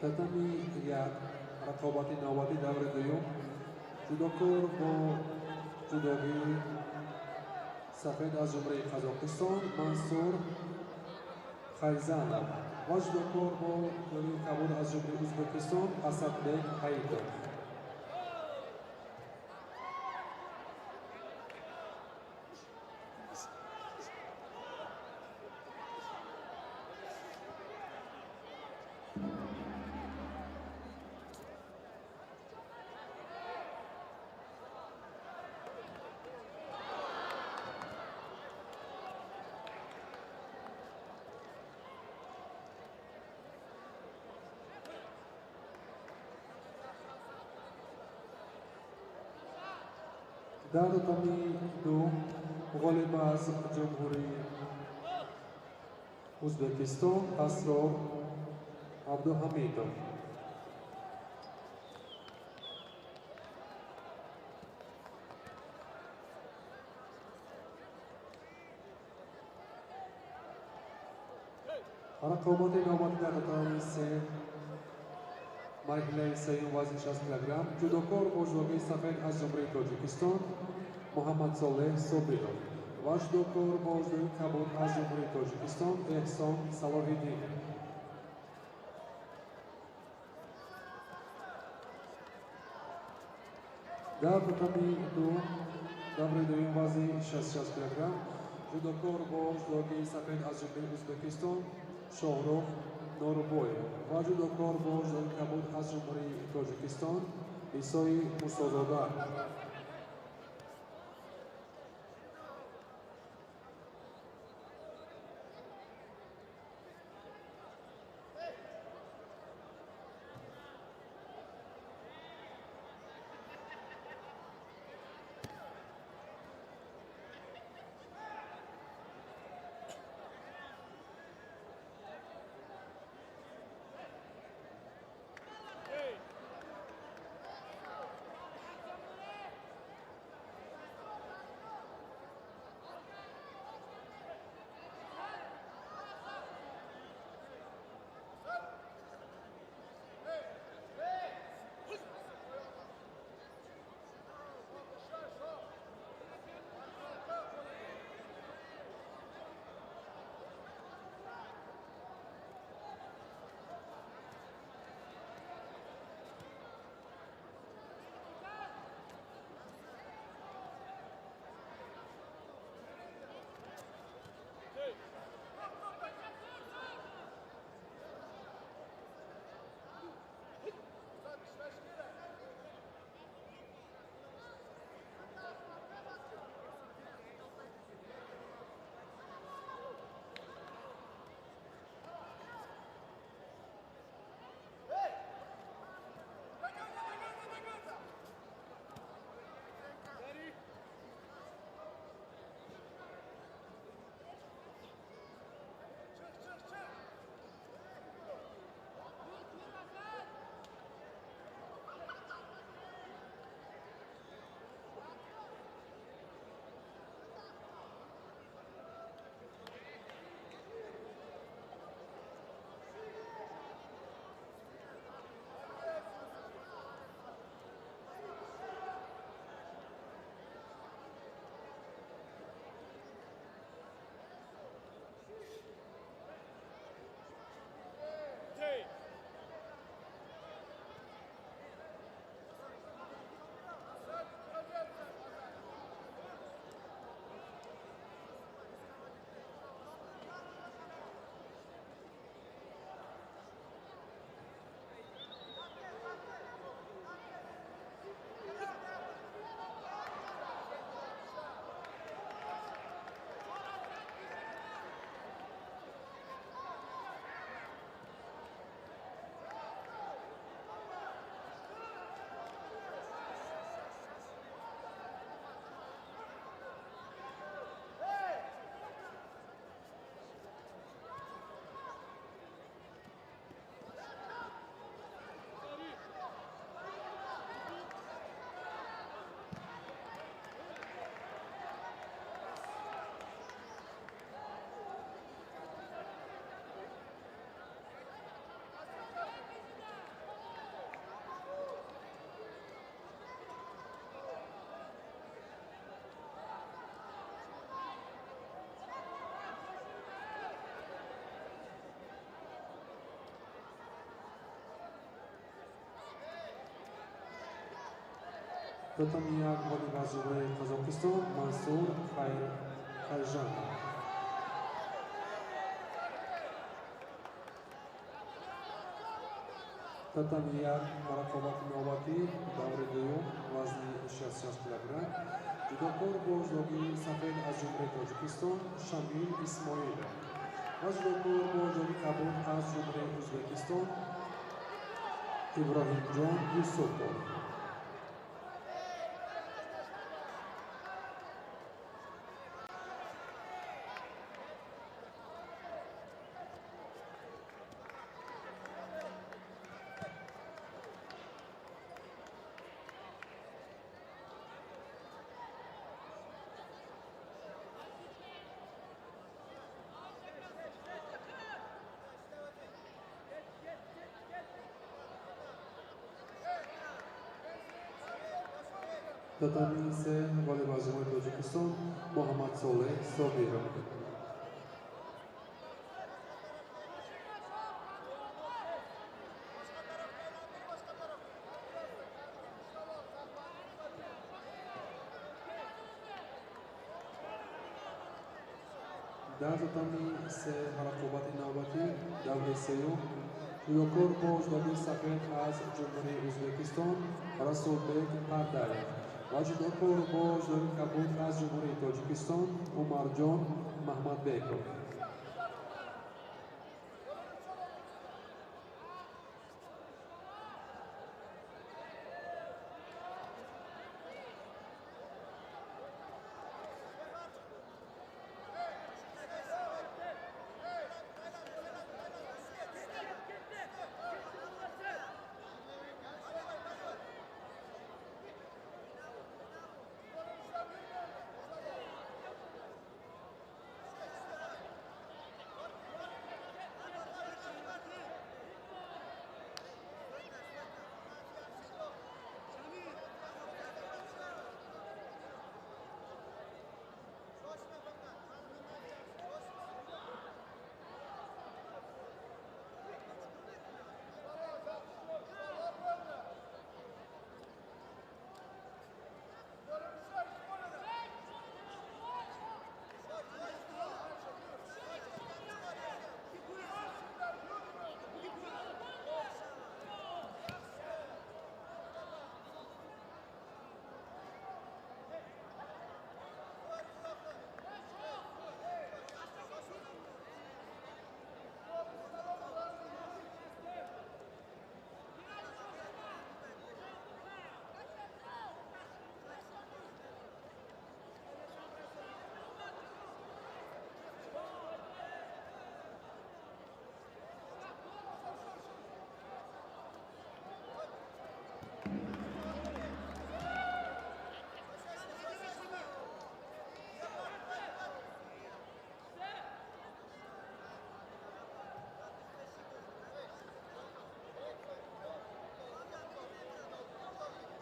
Татами як рақобати навбати даври дуюм. Ҷудокор бо ҷудогии сафед аз Ҷумҳурии Қазоқистон Мансур Хайзанов ва ҷудокор бо ҷудогии кабуд аз Ҷумҳурии Ӯзбекистон Асадбек Ҳаитов. Дар татами ду ғолиб аз Ҷумҳурии Ӯзбекистон Асрор Абдуҳамидов. Рақобати навбатӣ дар татами се марҳилаи сеюм вазни 60 килограмм. Ҷудокор бо ҷудогии сафед аз Ҷумҳурии Тоҷикистон Муҳаммадсолеҳ Собиров ва ҷудокор бо ҷудогии кабуд аз Ҷумҳурии Тоҷикистон Эҳсон Салоҳиддин. Дар татами ду даври дуюм вазни 66 килограмм ҷудокор бо ҷудогии сафед аз Ҷумҳурии Ӯзбекистон Шоҳрух Норубоев ва ҷудокор бо ҷудогии кабуд аз Ҷумҳурии Тоҷикистон Исои Мусозода. Татами як ғолиб аз ҷумҳурии Қазоқистон Мансур Хайржанов. Татами як рақобати навбатӣ даври дуюм вазни 66 килограмм ҷудокор бо ҷудогии сафед аз ҷумҳурии Тоҷикистон Шамил Исмоилов ва ҷудокор бо ҷудогии кабуд аз ҷумҳурии Ӯзбекистон Иброҳимҷон Юсупов. Татами се ғолиб аз ҷумҳурии Тоҷикистон Муҳаммадсолеҳ Собиров. Дар татами се рақобати навбатӣ даври сеюм ҷудокор бо ҷудогии сафед аз ҷумҳурии Ӯзбекистон Расулбек Пардаев ва ҷудокор бо ҷудогии кабуд аз ҷумҳурии Тоҷикистон Умарҷон Маҳмадбеков.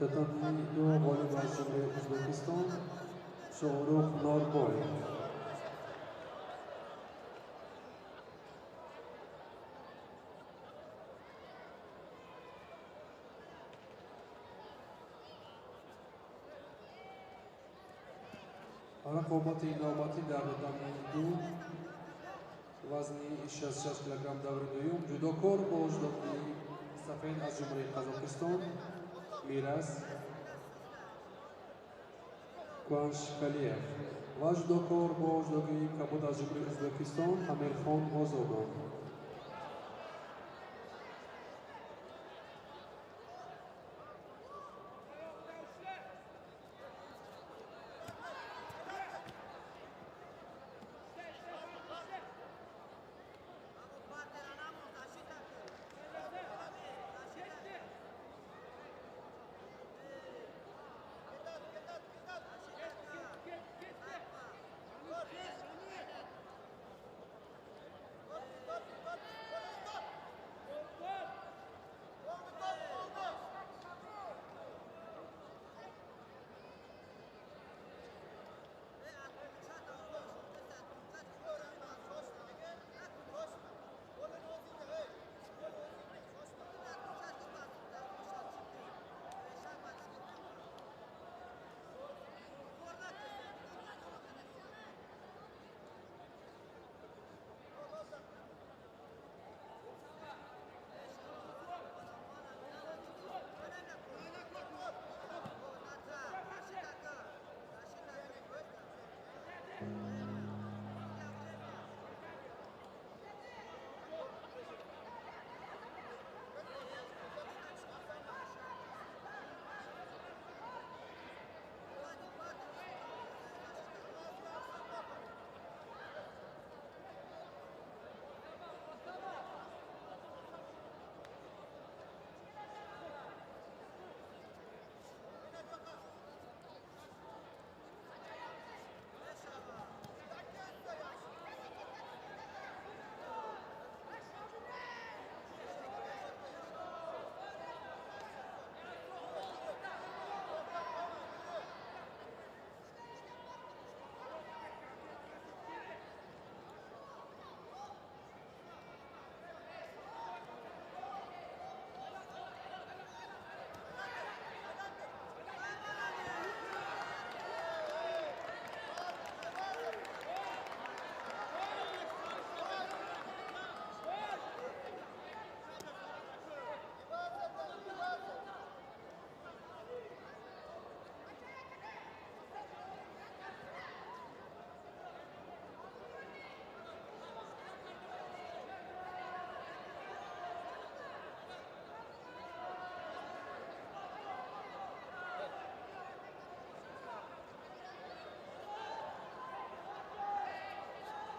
Татами ду ғолиб аз ҷумҳурии Ӯзбекистон Шоҳрух Норбоев. Рақобати навбатӣ дар татами ду вазни 66 килограмм даври дуюм ҷудокор бо ҷудогии сафед аз ҷумҳурии Қазоқистон Мирас Куаншкалиев ва ҷудокор бо ҷудогии кабуд аз ҷумҳурии Ӯзбекистон Амирхон Озодов.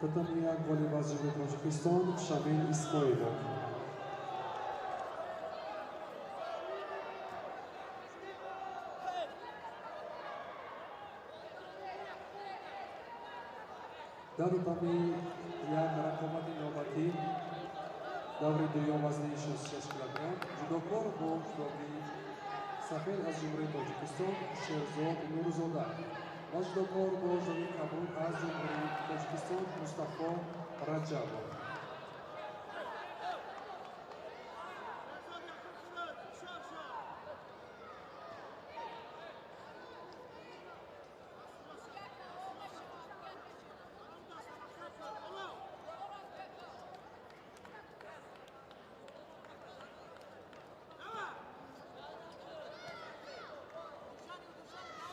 Татами як, ғолиб аз Ҷумҳурии Тоҷикистон Шамил Исмоилов. Дар татами як, рақобати навбатӣ, даври дуюм, вазни 66 килограмм, ҷудокор бо ҷудогии сафед аз Ҷумҳурии Тоҷикистон Шерзод Нурзода ва ҷудокор бо ҷудогии кабуд аз Ҷумҳурии Тоҷикистон Мустафо Раҷабов.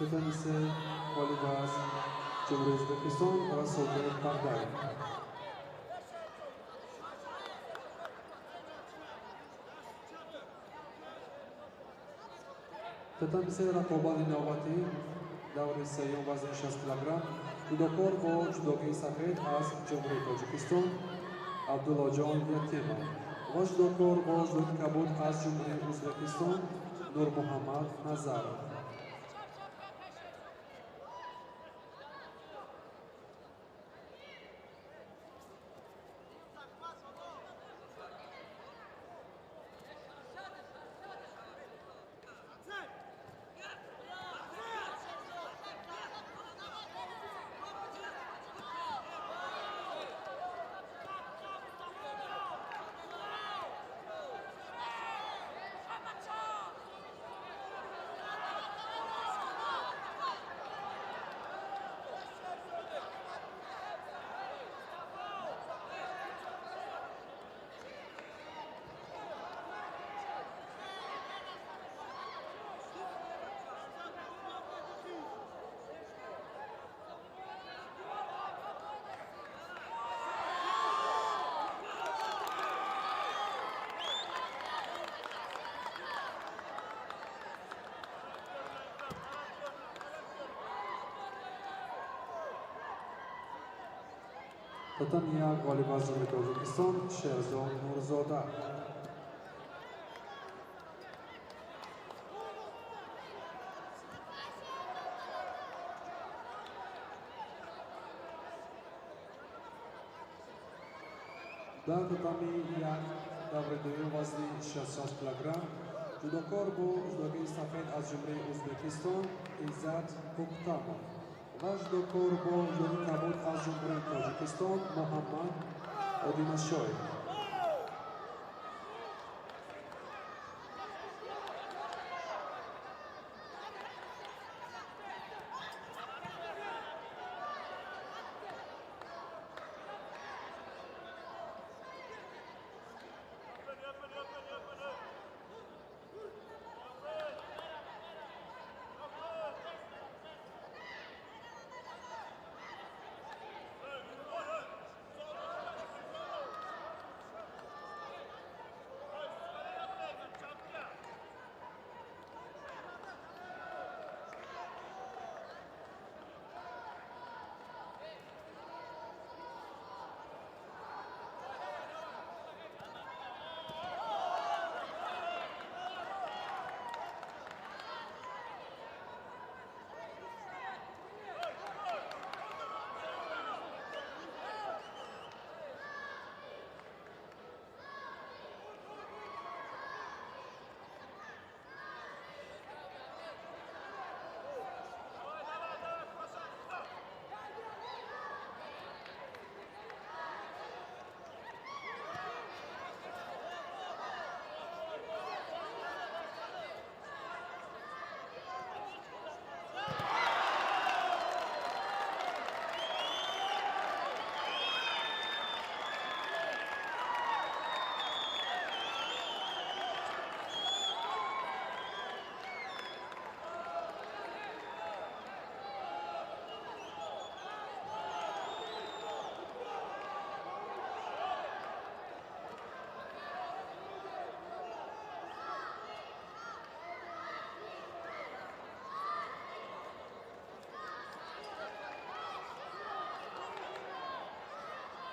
Татами се, ғолиб аз Ҷумҳурии Ӯзбекистон Расулбек Пардаев. Татами се, рақобати навбатӣ, даври сеюм, вазни 60 килограмм, ҷудокор бо ҷудогии сафед аз Ҷумҳурии Тоҷикистон Абдуллоҷон Ятимов ва ҷудокор бо ҷудогии кабуд аз Ҷумҳурии Ӯзбекистон Нурмуҳаммад Назаров. Татами як, ғолиб аз Ҷумҳурии Тоҷикистон Шерзод Нурзода. Дар татами як, даври дуюм, вазни 66 килограмм, ҷудокор бо ҷудогии сафед аз Ҷумҳурии Ӯзбекистон Иззат Куктамов ва ҷудокор бо ҷудогии кабуд аз Ҷумҳурии Тоҷикистон Муҳаммад Одинашоев.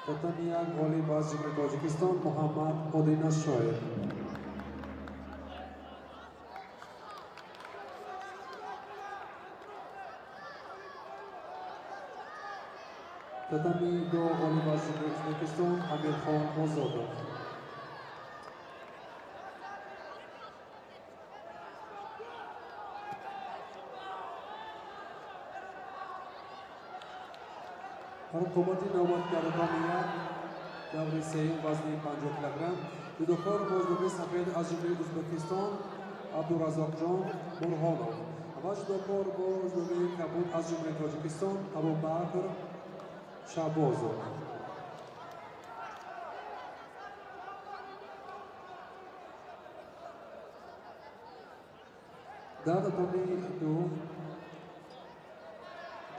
Татами як ғолиб аз Ҷумҳурии Тоҷикистон Муҳаммад Одинашоев. Татами ду ғолиб аз Ҷумҳурии Ӯзбекистон Амирхон Озодов. Рақобати навбатӣ татами як даври сеюм вазни 50 килограмм ҷудокор бо ҷудокори сафед аз Ҷумҳурии Ӯзбекистон Абдуразоқҷон Бурҳонов ва ҷудокор бо ҷудокори кабуд аз Ҷумҳурии Тоҷикистон Абубакр Шаҳбозов. Дар татами ду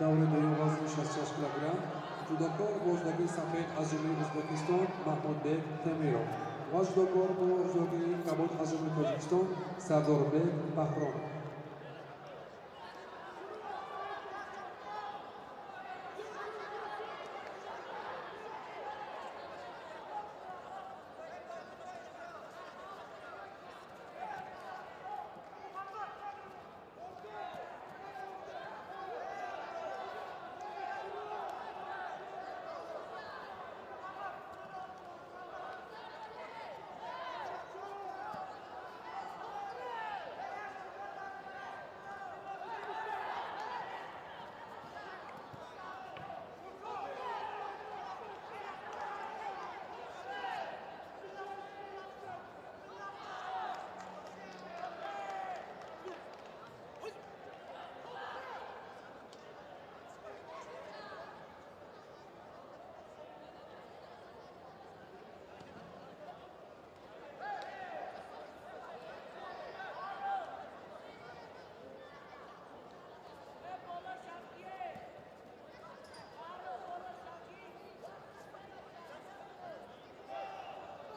даври дуюм вазни 66 килограмм ҷудокор бо ҷудокори сафед аз Ҷумҳурии Ӯзбекистон Маҳмудбек Темиров ва ҷудокор бо ҷудокори кабуд аз Ҷумҳурии Тоҷикистон Сардорбек Баҳромов.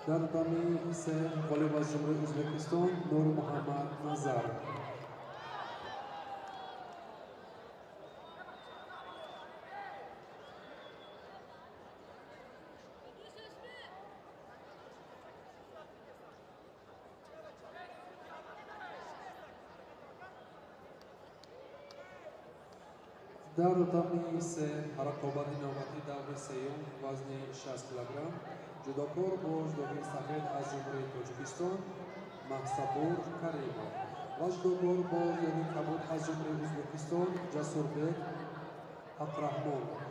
Дар татами се ғолиб аз Ҷумҳурии Ӯзбекистон Нурмуҳаммад Назаров. Дар татами се рақобати навбатӣ даври сеюм вазни 60 килограмм ҷудокор бо ҷудокори сафед аз Ҷумҳурии Тоҷикистон Маҳсабур Каримов ва ҷудокор бо ҷудокори кабуд аз Ҷумҳурии Ӯзбекистон Ҷасурбек Ҳақраҳмонов.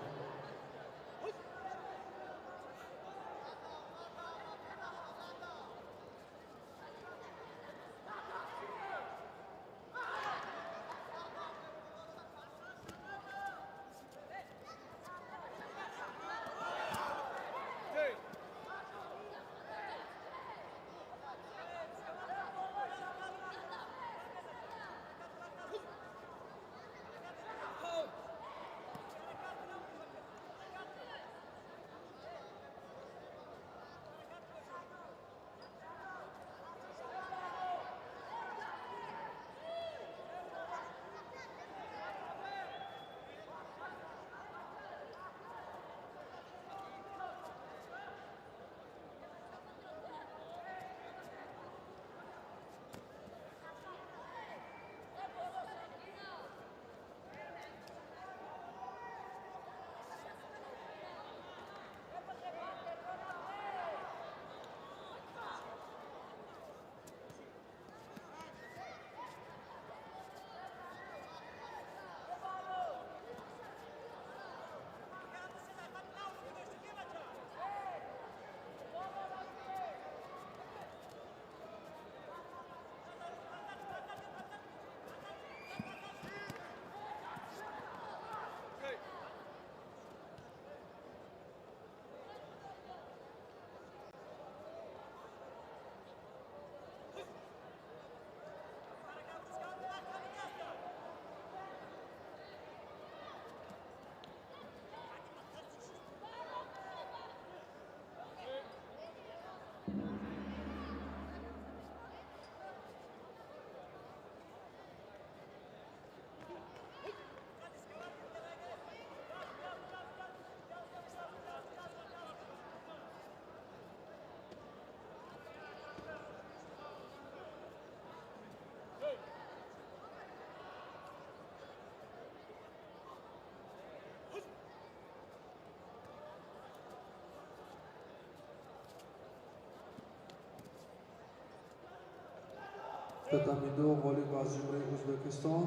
Татами 2 ғолиб аз Ҷумҳурии Ӯзбекистон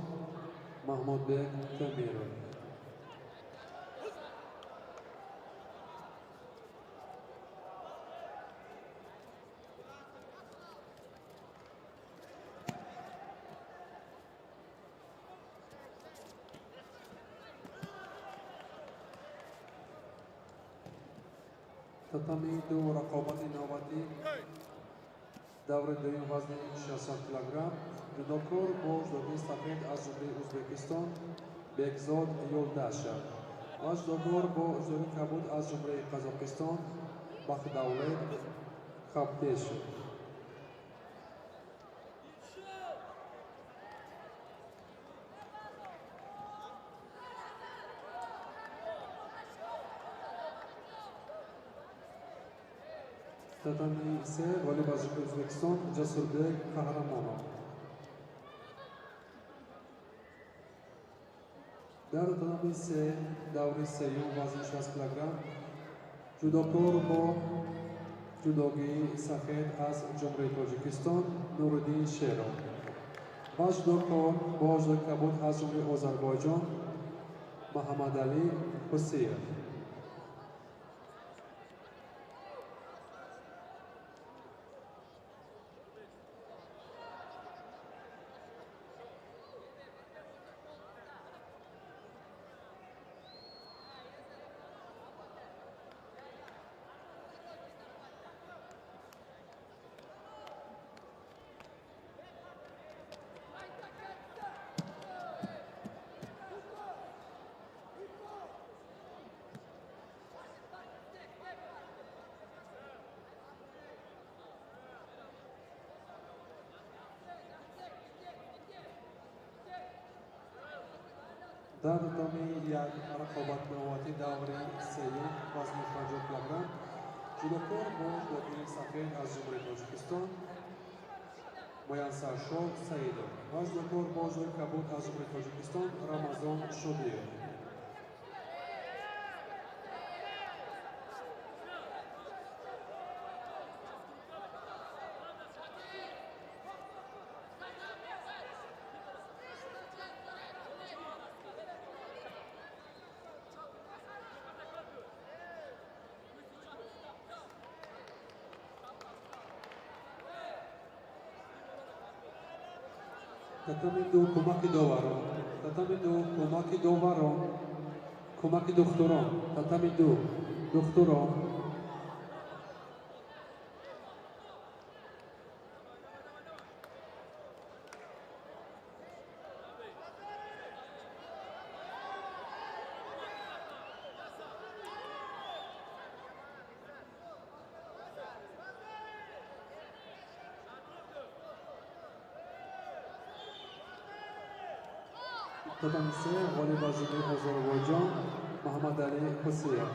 Маҳмудбек Темиров. Татами 2 рақобати навбатӣ даври дуюм вазни 60 килограмм ҷудокор бо ҷудогии сафед аз Ҷумҳурии Ӯзбекистон Бекзод Юлдашев ва ҷудокор бо ҷудогии кабуд аз Ҷумҳурии Қазоқистон Бахдавлет Қабдешев. Татами 3 ғолиб аз Ҷумҳурии Ӯзбекистон Ҷасурбек Қаҳрамонов. Дар татами 3 даври сеюм вазни 60 килограмм ҷудокор бо ҷудогии сафед аз Ҷумҳурии Тоҷикистон Нуриддин Шеров ва ҷудокор бо ҷудогии кабуд аз Ҷумҳурии Озарбойҷон Маҳаммадалӣ Ҳусиев. Дар татами 1 рақобат навбатӣ даври сеюм вазни 50 килограмм ҷудокор бо ҷудогии сафед аз Ҷумҳурии Тоҷикистон Муяссаршоҳ Саидов ва ҷудокор бо ҷудогии кабуд аз Ҷумҳурии Тоҷикистон Рамазон Шодиев. Татами 2 кӯмаки доварон, татами 2 кӯмаки доварон, кӯмаки духтурон, татами 2 духтурон. Татами 3 ғолиб аз Ҷумҳурии Озарбойҷон Маҳаммадалӣ Ҳусиев.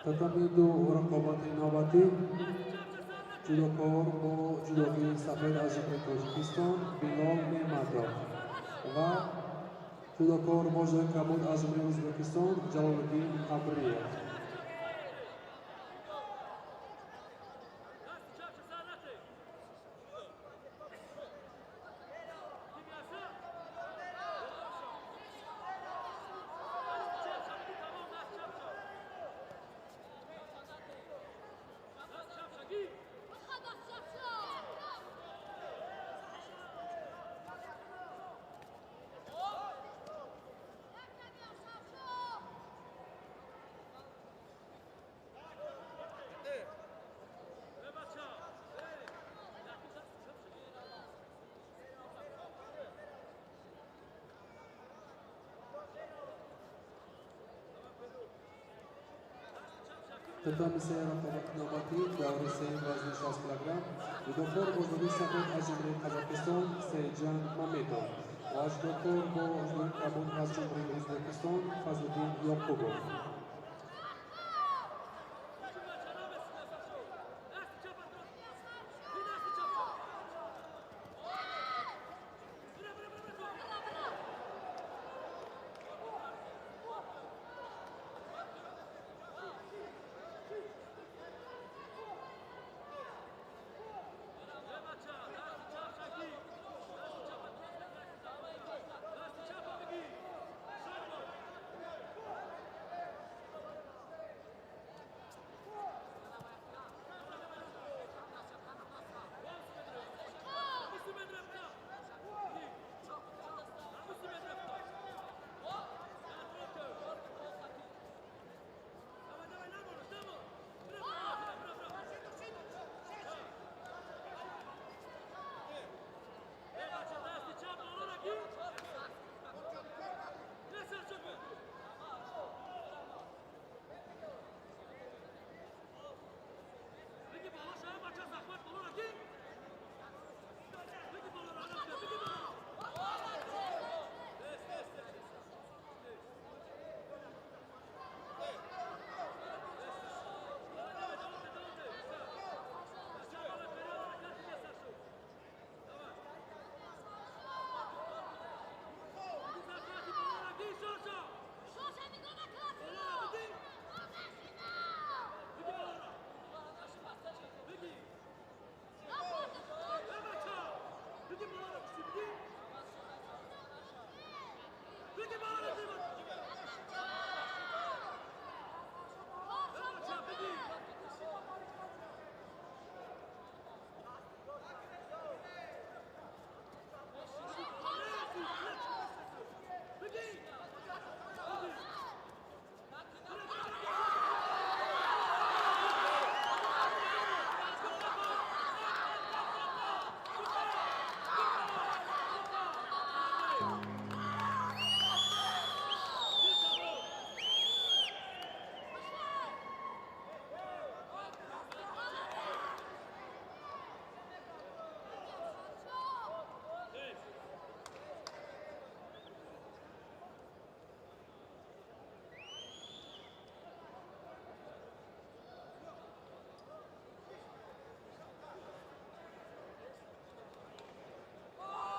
Татами 2 рақобати навбатӣ ҷудокор бо ҷудогии сафед аз Ҷумҳурии Тоҷикистон Билол Неъматов ва ҷудокор бо ҷудогии кабуд аз Ҷумҳурии Ӯзбекистон Ҷалолиддин Абриев. Татами се навбатӣ, даври сеюм, вазни 60 килограмм, ҷудокор бо ҷудои сафед аз Ҷумҳурии Қазоқистон Сейджан Мамедов ва ҷудокор бо ҷудои кабуд аз Ҷумҳурии Ӯзбекистон Фазлиддин Ёқубов.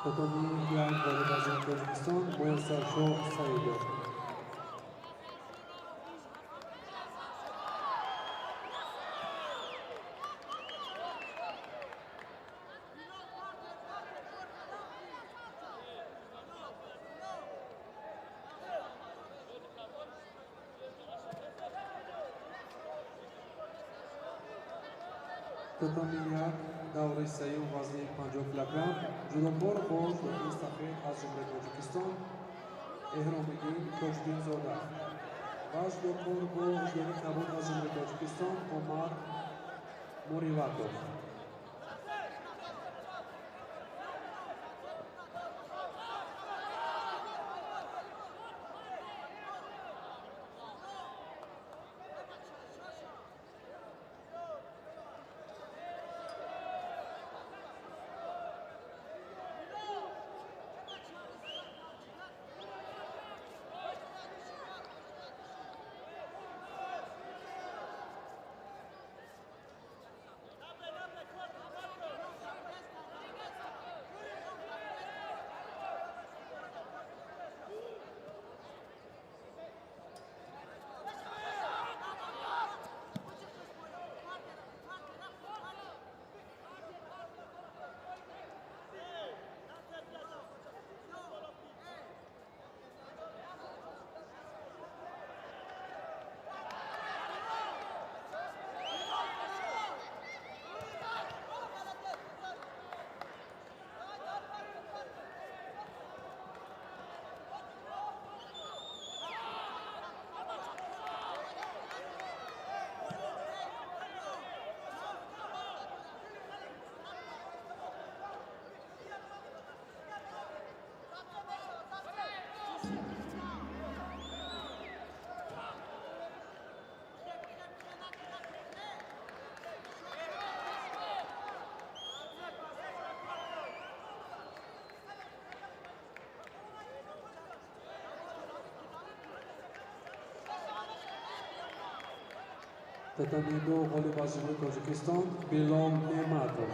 Татами як, ғолиб аз Ҷумҳурии Тоҷикистон Муяссаршоҳ Саидов. Татами як, даври сеюм, вазни 50 килограмм, ҷудокор бо ҷудои сафед аз Ҷумҳурии Тоҷикистон Эҳромиддин Тоҷиддинзода ва ҷудокор бо ҷудои кабуд аз Ҷумҳурии Тоҷикистон Омар Муриватов. Татами ду ғолиб аз Ҷумҳурии Тоҷикистон Билол Неъматов.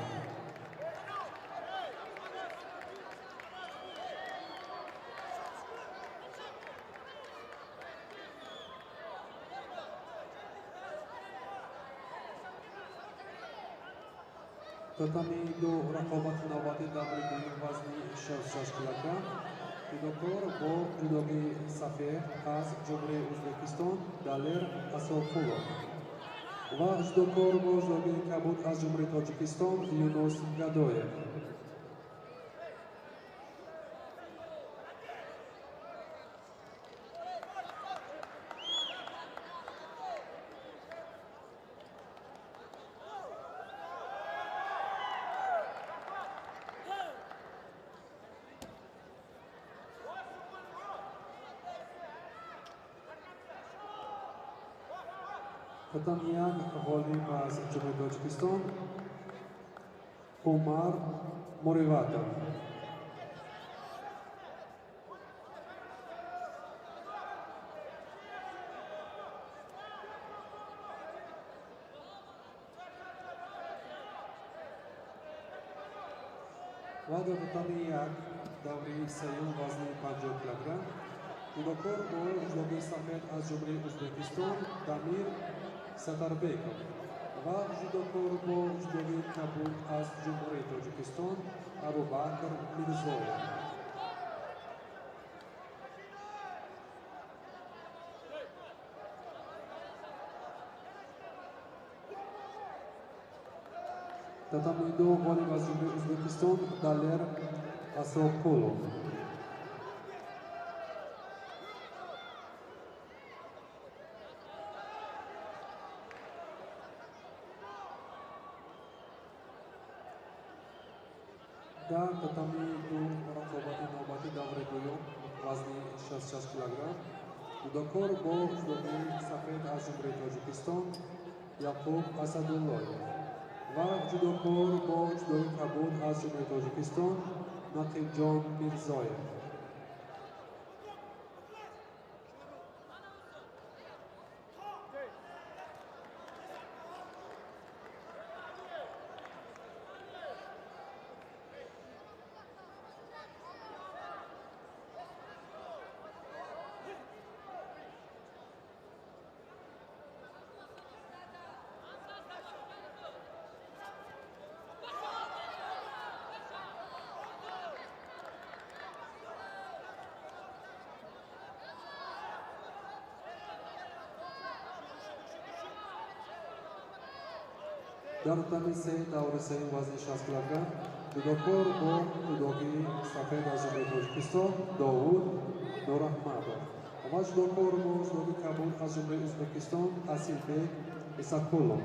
Татами ду рақобати навбатӣ даври дуюм вазни 66 килограмм. Ҷудокор бо ҷудогии сафед аз Ҷумҳурии Ӯзбекистон Далер Асолқулов ва ҷудокор бо ҷудогии кабуд аз Ҷумҳурии Тоҷикистон Юнус Гадоев. Татами як ғолиб аз Ҷумҳурии Тоҷикистон Умар Муриватов. Ва дар татами як даври сеюм вазни 50 килограмм ҷудокор бо ҷудогии сафед аз Ҷумҳурии Ӯзбекистон Дамир Сатарбеков ва ҷудокор бо ҷудогии кабуд аз Ҷумҳурии Тоҷикистон Абубакр Мирзоев. Татами ду ғолиб аз Ҷумҳурии Ӯзбекистон Далер Асолқулов. Дар татами ду рақобати навбатӣ даври дуюм вазни 66 килограмм ҷудокор бо ҷудогии сафед аз Ҷумҳурии Тоҷикистон Яқуб Асадуллоев ва ҷудокор бо ҷудогии кабуд аз Ҷумҳурии Тоҷикистон Нақибҷон Мирзоев. Дар татами се даври сеюм вазни 60 килограмм ҷудокор бо ҷудогии сафед аз Ҷумҳурии Тоҷикистон Довуд Нурахмадов ва ҷудокор бо ҷудогии кабуд аз Ҷумҳурии Ӯзбекистон Асилбек Исакулов.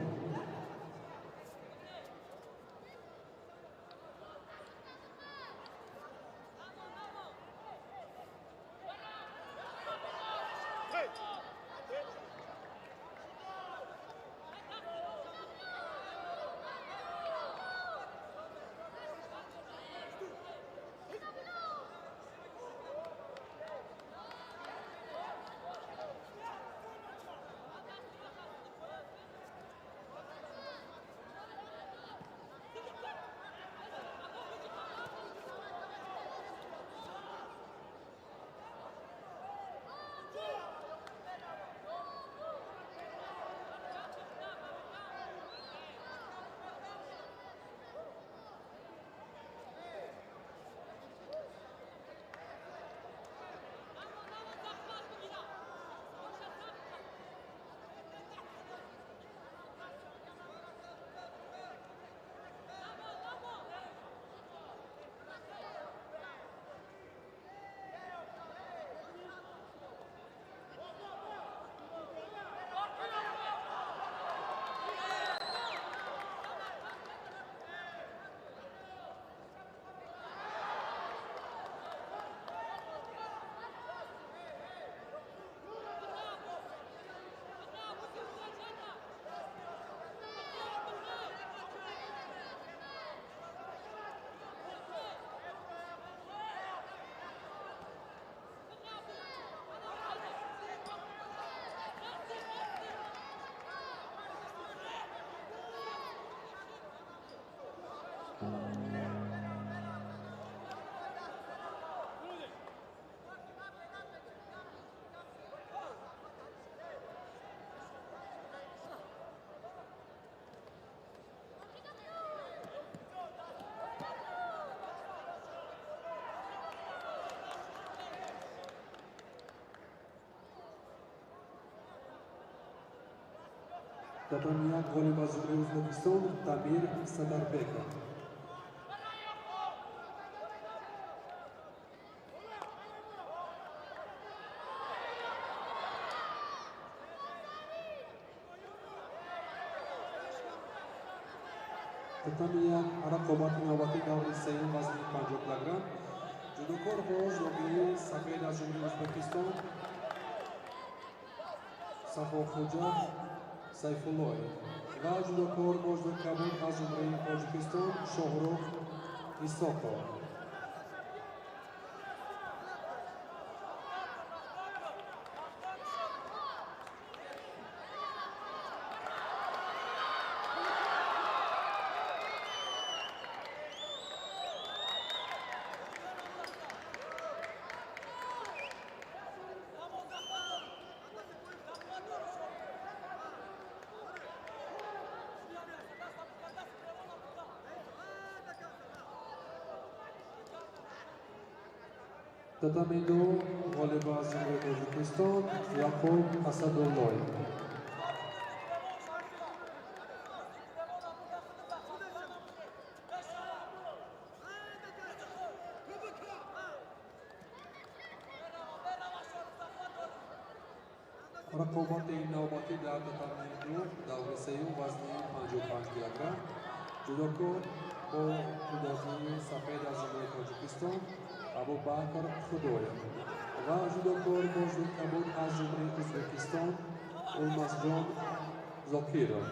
Татами як ғолиб аз Ҷумҳурии Ӯзбекистон Дамир Садарбеков. Татами як рақобати навбатӣ даври сеюм вазни 50 килограмм. Ҷудокор бо ҷудогии сафед аз Ҷумҳурии Ӯзбекистон Сафохӯҷа Сайфуллоев ва ҷудокор бо ҷудои кабуд аз Ҷумҳурии Тоҷикистон Шоҳрух Исоқов. Татами ду ғолиб аз Ҷумҳурии Тоҷикистон Яқуб Асадуллоев. Рақобати навбатӣ дар татами ду даври сеюм вазни 55 килограмм. Ҷудокор бо ҷудогии сафед аз Ҷумҳурии Тоҷикистон Абубакр Худоев ва ҷудокор бо ҷудои кабуд аз Ҷумҳурии Ӯзбекистон Улмасҷон Зокиров.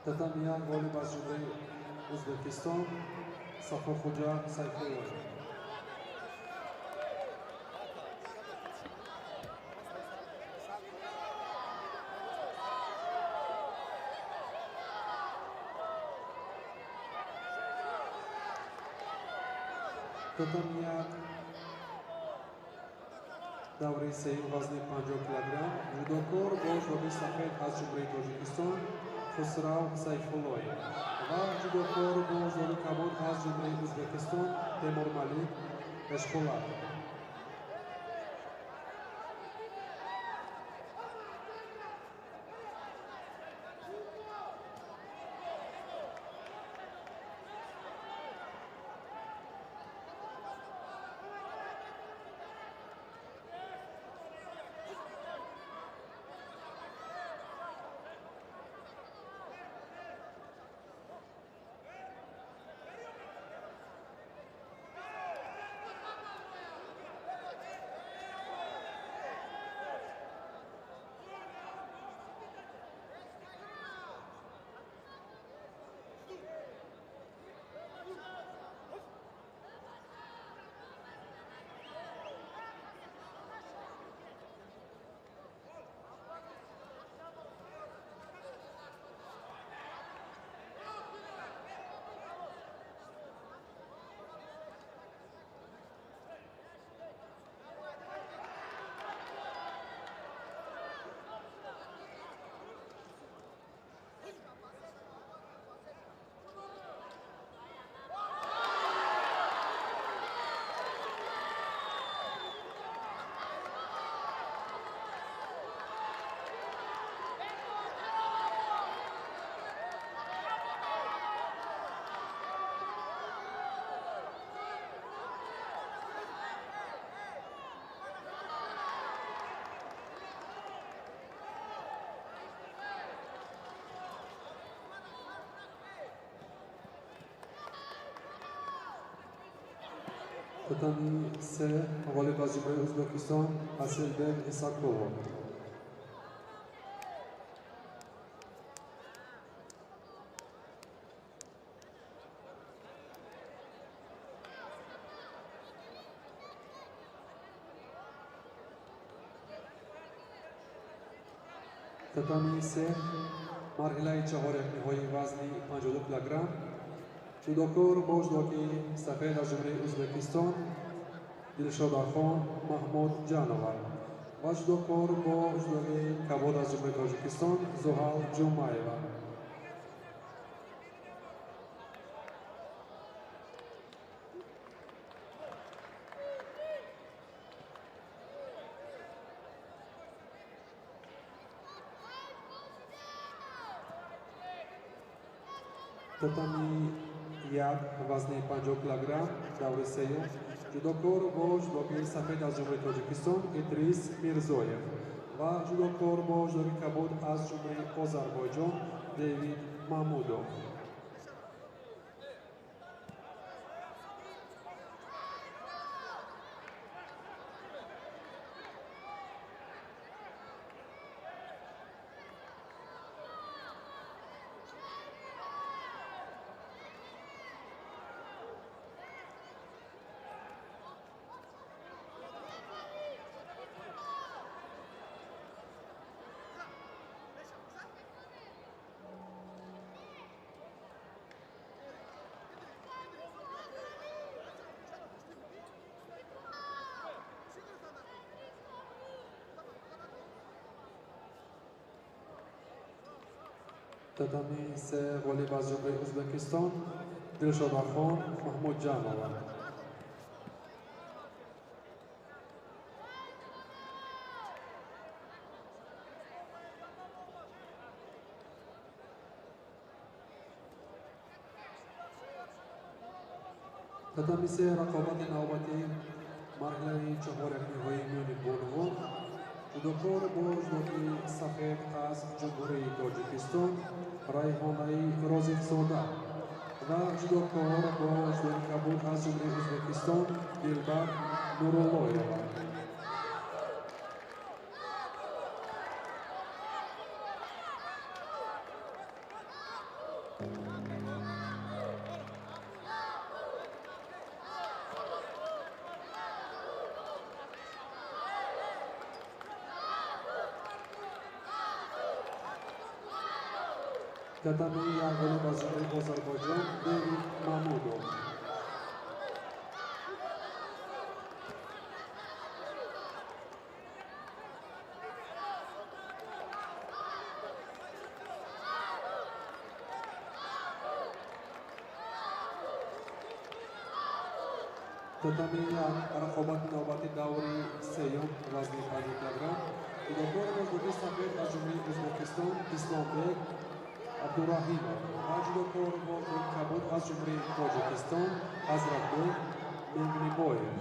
Татами як ғолиб аз Ҷумҳурии Ӯзбекистон Сафохӯҷа Сайфуллоев. Татами як даври сеюм вазни 50 килограмм. Ҷудокор бо ҷудоги сафед аз Ҷумҳурии Тоҷикистон Хусрав Сайфуллоев ва ҷудокор бо ҷудоги кабуд аз Ҷумҳурии Ӯзбекистон Темурмалик Эшпулатов. Татами се ғолиб аз ҷумҳурии Ӯзбекистон Асилбек Исакулов. Татами се марҳилаи чаҳорякниҳои вазни 52 килограмм ҷудокор бо ҷудоки сафед аз ҷумҳурии Ӯзбекистон Дилшодахон Маҳмудҷанова ва ҷудокор бо ҷудоки кабуд аз ҷумҳурии Тоҷикистон Зуҳал Ҷумаева. Татами як вазни 50 килограмм даври сеюм ҷудокор бо ҷудоки сафед аз ҷумҳурии Тоҷикистон Идрис Мирзоев ва ҷудокор бо ҷудоки кабуд аз ҷумҳурии Озарбойҷон Девид Мамудов. Татами се ғолиб аз ҷумҳурии Ӯзбекистон Дилшодахон Маҳмудҷанова. Татами се рақобати навбатӣ марҳилаи чаҳорякниҳои миёни бонувон ҷудокор бо ҷудоки сафед аз ҷумҳурии Тоҷикистон Райҳонаи Розиқзода ва ҷудокор бо ҷудоки кабуд аз ҷумҳурии Ӯзбекистон Дилбар Нуруллоева. Татами як ғолиб аз ҷумҳурии Озарбойҷон Девид Мамудов. Татами як рақобати навбати даври сеюм вазни 50 килограмм ҷудокор бо ҷудоки сафед аз ҷумҳурии Ӯзбекистон Исломбек Абдураҳимов ва ҷудокор бо ҷудоки кабуд аз ҷумҳурии Тоҷикистон Ҳазратбек Меҳрибоев.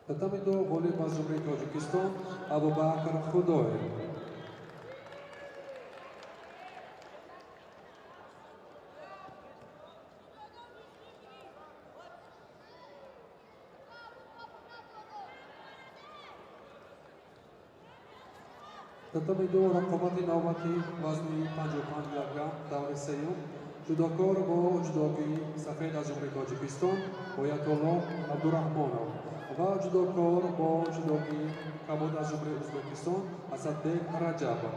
Татами ду ғолиб аз ҷумҳурии Тоҷикистон Абубакр Худоев. Татами ду рақобати навбатӣ вазни 55 килограмм даври сеюм ҷудокор бо ҷудоки сафед аз ҷумҳурии Тоҷикистон Оятулло Абдураҳмонов ва ҷудокор бо ҷудоки кабуд аз ҷумҳурии Ӯзбекистон Асадбек Раҷабов.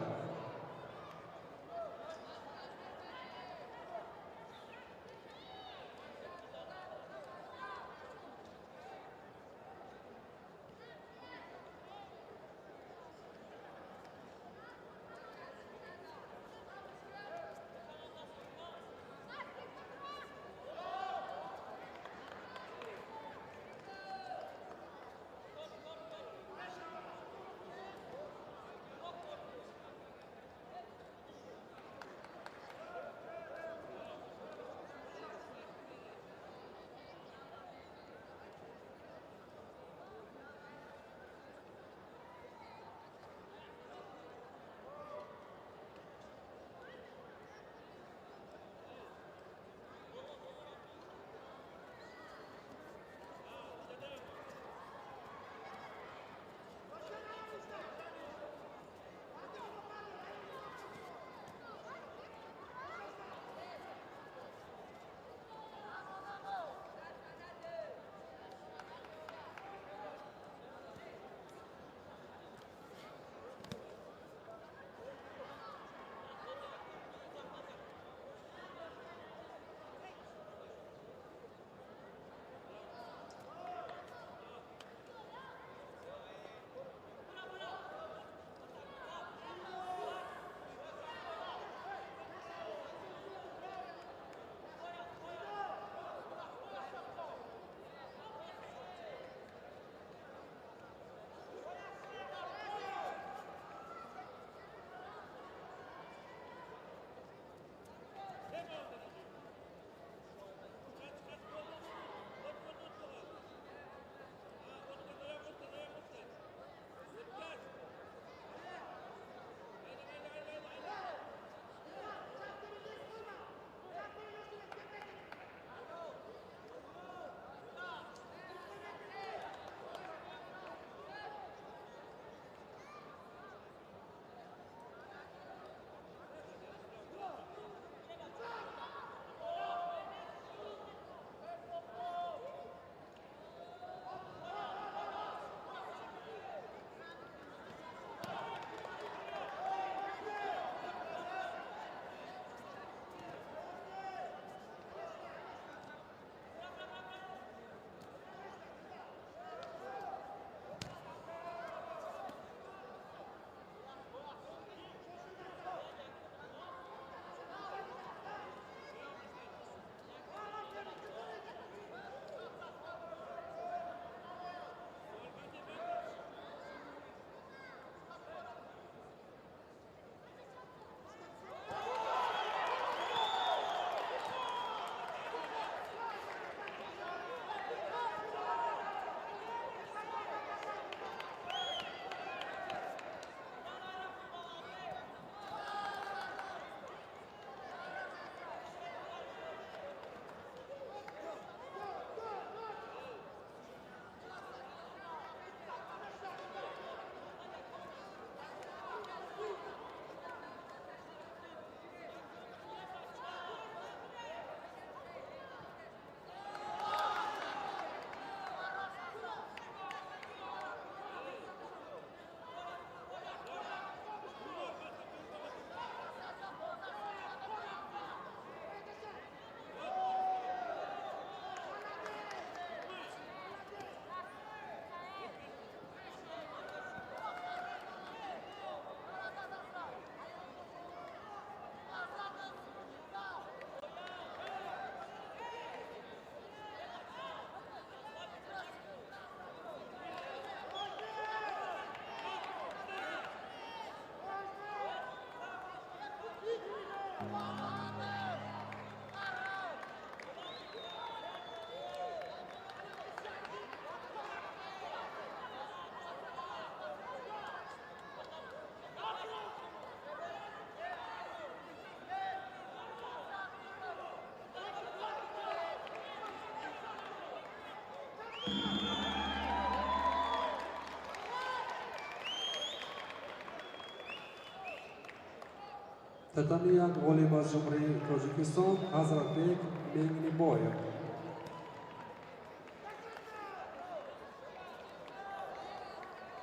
Татами як ғолиб аз Ҷумҳурии Тоҷикистон Ҳазратбек Меңлибоев.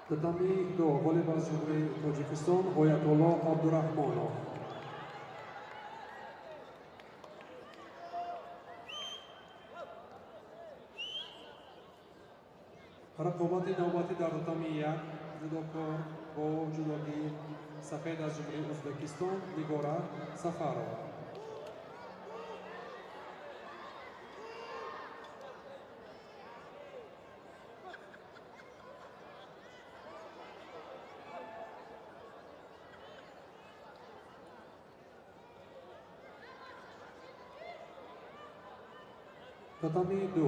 Татами ду ғолиб аз Ҷумҳурии Тоҷикистон Оятулло Абдураҳмонов. Рақобати навбатӣ дар татами як ҷудокор бо ҷудогии сафед аз Ҷумҳурии Ӯзбекистон Нигора Сафарова. Татами ду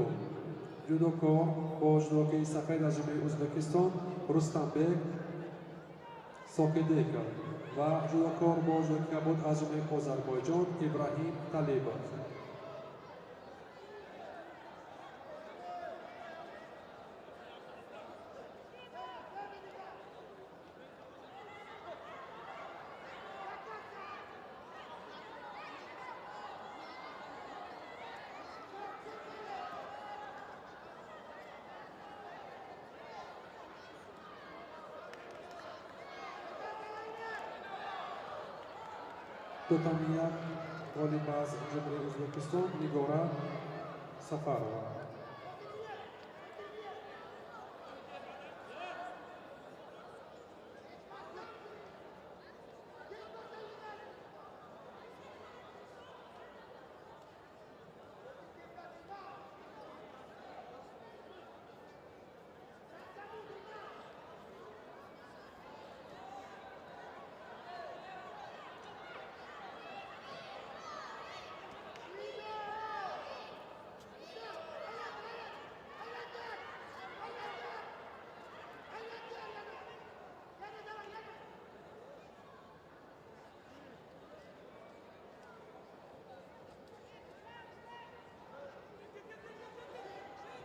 ҷудокор бо ҷудогии сафед аз Ҷумҳурии Ӯзбекистон Рустамбек Сокидеков ва ҷудокор бо ҷудогии кабуд аз Ҷумҳурии Озарбойҷон Ибраҳим Талибов. Татами як ғолиб аз Ҷумҳурии Ӯзбекистон Нигора Сафарова.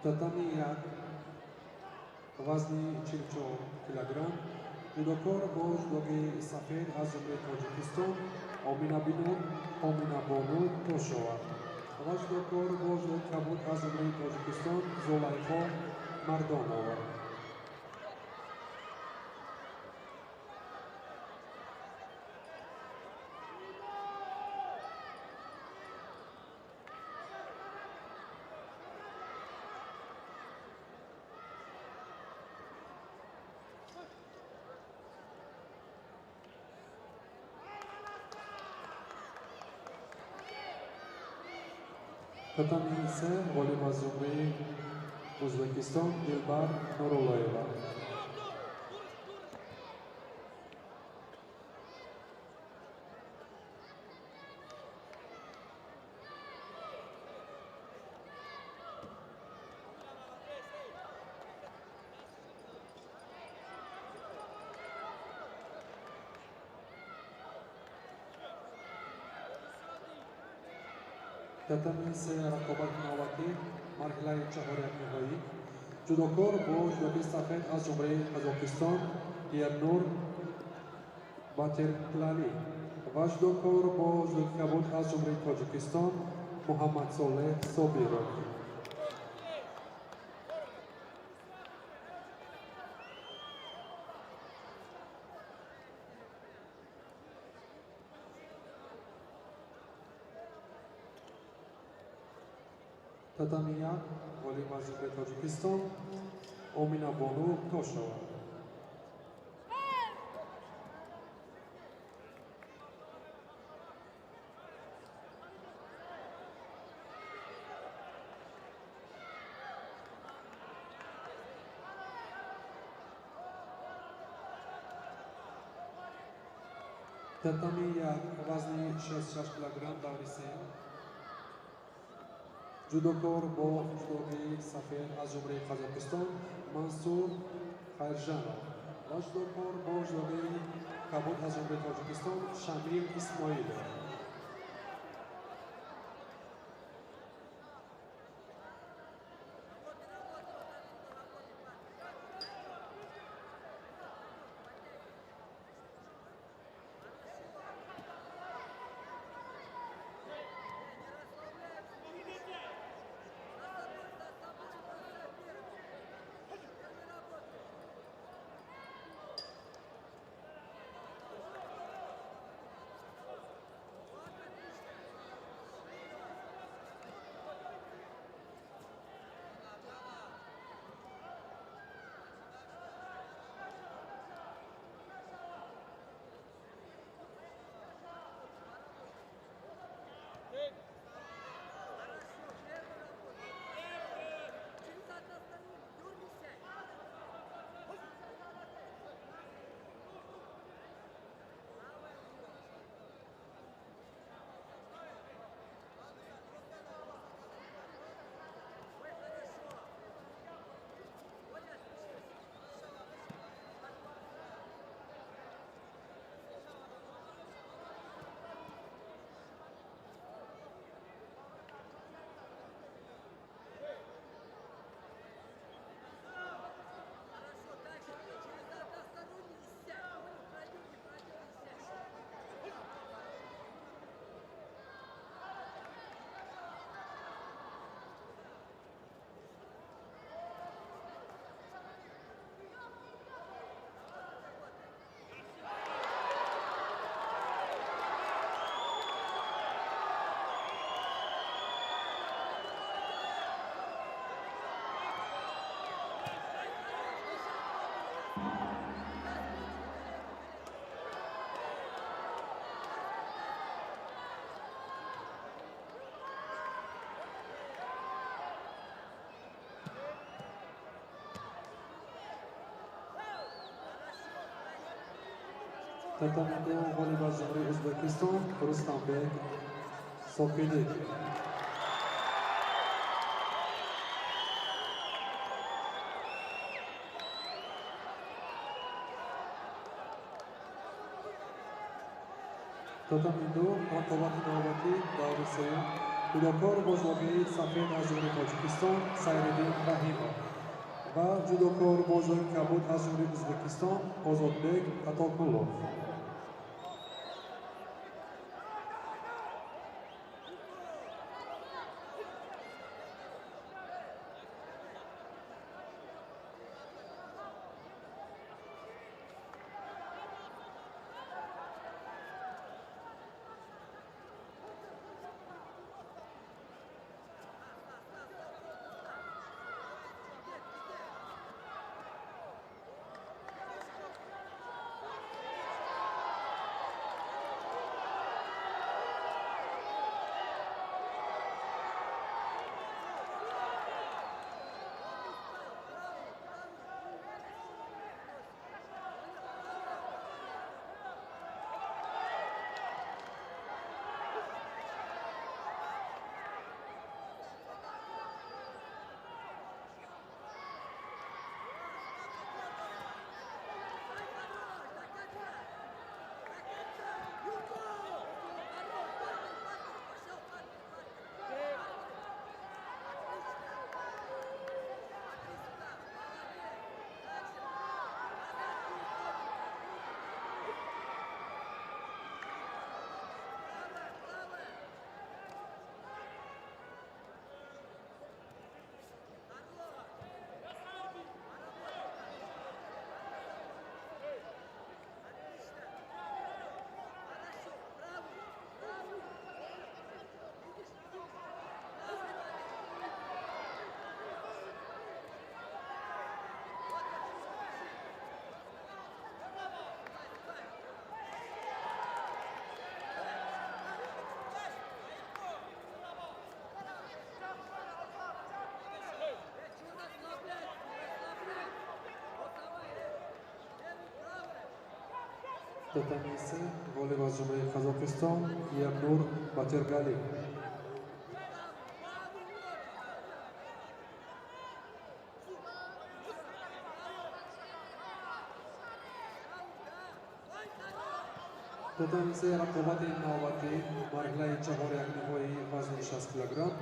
Татами як вазни 44 килограмм ҷудокор бо ҷудогии сафед аз Ҷумҳурии Тоҷикистон Оминабону Тошова ва ҷудокор бо ҷудогии кабуд аз Ҷумҳурии Тоҷикистон Зулайхо Мардонова. Татами се ғолиб аз Ҷумҳурии Ӯзбекистон Дилбар Нуруллоева. Татами се рақобати навбатӣ марҳилаи чаҳорякниҳоӣ ҷудокор бо ҷудогии сафед аз Ҷумҳурии Қазоқистон Ернур Батерклали ва ҷудокор бо ҷудогии кабуд аз Ҷумҳурии Тоҷикистон Муҳаммадсолеҳ Собиров. Татами як ғолиб аз Ҷумҳурии Тоҷикистон Оминабону Тошова. Татами як вазни 66 килограмм даври сеюм ҷудокор бо ҷудогии сафед аз Ҷумҳурии Қазоқистон Мансур Хайржанов ва ҷудокор бо ҷудогии кабуд аз Ҷумҳурии Тоҷикистон Шамил Исмоилов. Татами ду ғолиб аз Ҷумҳурии Ӯзбекистон Рустамбек Сокидик. Татами ду рақобати навбатӣ даври сеюм ҷудокор бо ҷудогии сафед аз Ҷумҳурии Тоҷикистон Сайриддин Раҳимов ва ҷудокор бо ҷудогии кабуд аз Ҷумҳурии Ӯзбекистон Озодбек Атокулов. Татами се ғолиб аз Ҷумҳурии Қазоқистон Ернур Батиргалӣ. Татами се рақобати навбатӣ марҳилаи чаҳорякниҳои вазни 60 килограмм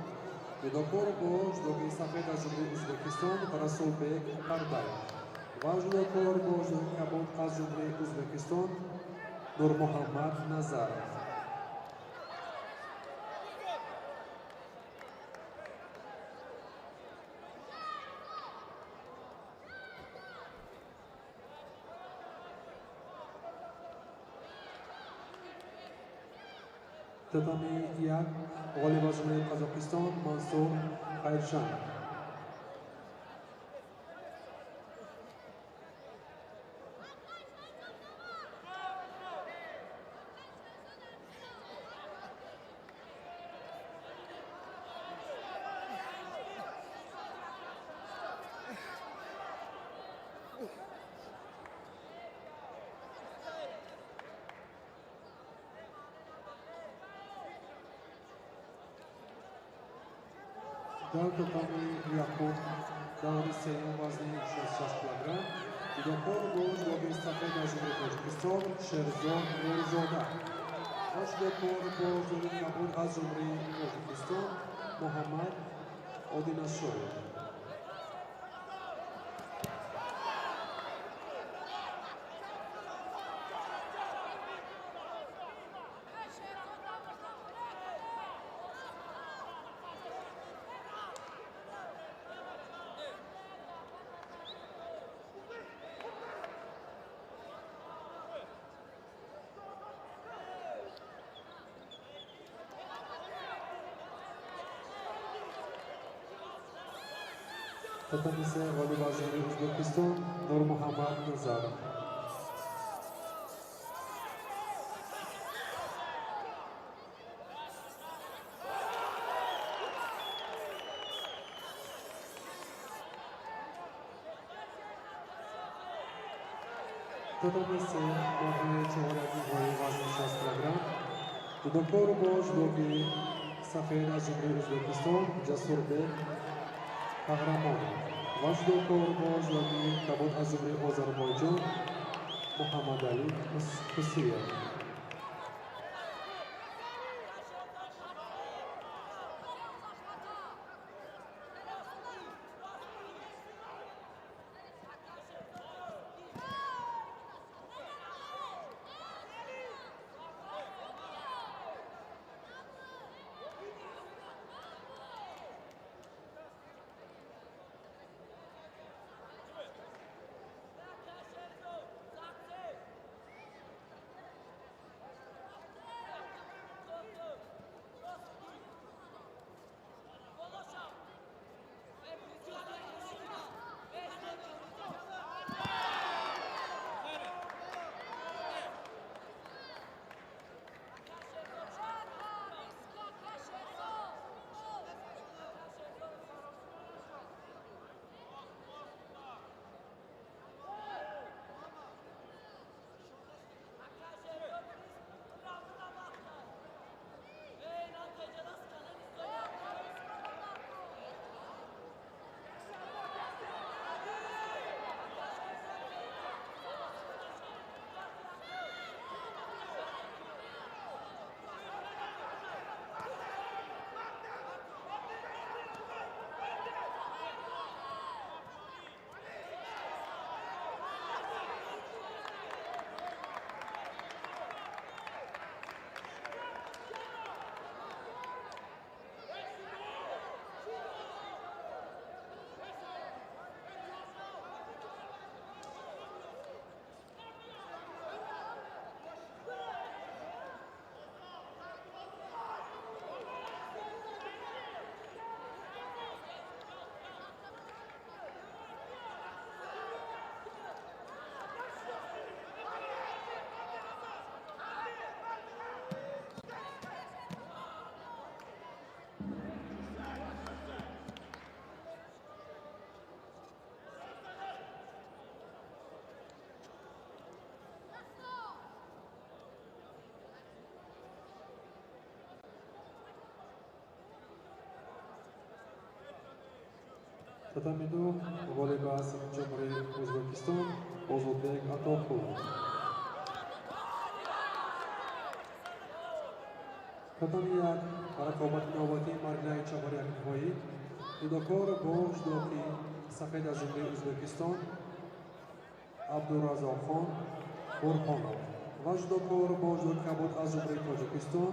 ҷудокор бо ҷудогии сафед аз Ҷумҳурии Ӯзбекистон Расулбек Пардаев ва ҷудокор бо ҷудогии кабуд аз Ҷумҳурии Ӯзбекистон Нурмуҳаммад Назаров. Татами як ғолиб аз Ҷумҳурии Қазоқистон Мансур Хайршан. Дар татами якум даври сеюм вазни 66 килограмм ҷудокор бо ҷудогии сафед аз Ҷумҳурии Тоҷикистон Шерзод Нурзода ва ҷудокор бо ҷудогии кабуд аз Ҷумҳурии Тоҷикистон Муҳаммад Одинашоев. Татами се ғолиб аз Ҷумҳурии Ӯзбекистон Нурмуҳаммад Назаров. Татами се, марҳилаи чорякниҳои вазни 60 килограмм. Ҷудокор бо ҷудоки сафед аз Ҷумҳурии Ӯзбекистон Ҷасурбек Қаҳрамонов ва ҷудокор бо ҷудоки кабуд аз Ҷумҳурии Озарбойҷон Муҳаммадалӣ Ҳусиев. Татами ду, ғолиб аз Ҷумҳурии Ӯзбекистон Озодбек Атоқулов. Татами як, рақобати навбатии марҳилаи чаҳорякниҳоӣ. Ҷудокор бо ҷудоки сафед аз Ҷумҳурии Ӯзбекистон Абдуразоқхон Бурҳонов ва ҷудокор бо ҷудоки кабуд аз Ҷумҳурии Тоҷикистон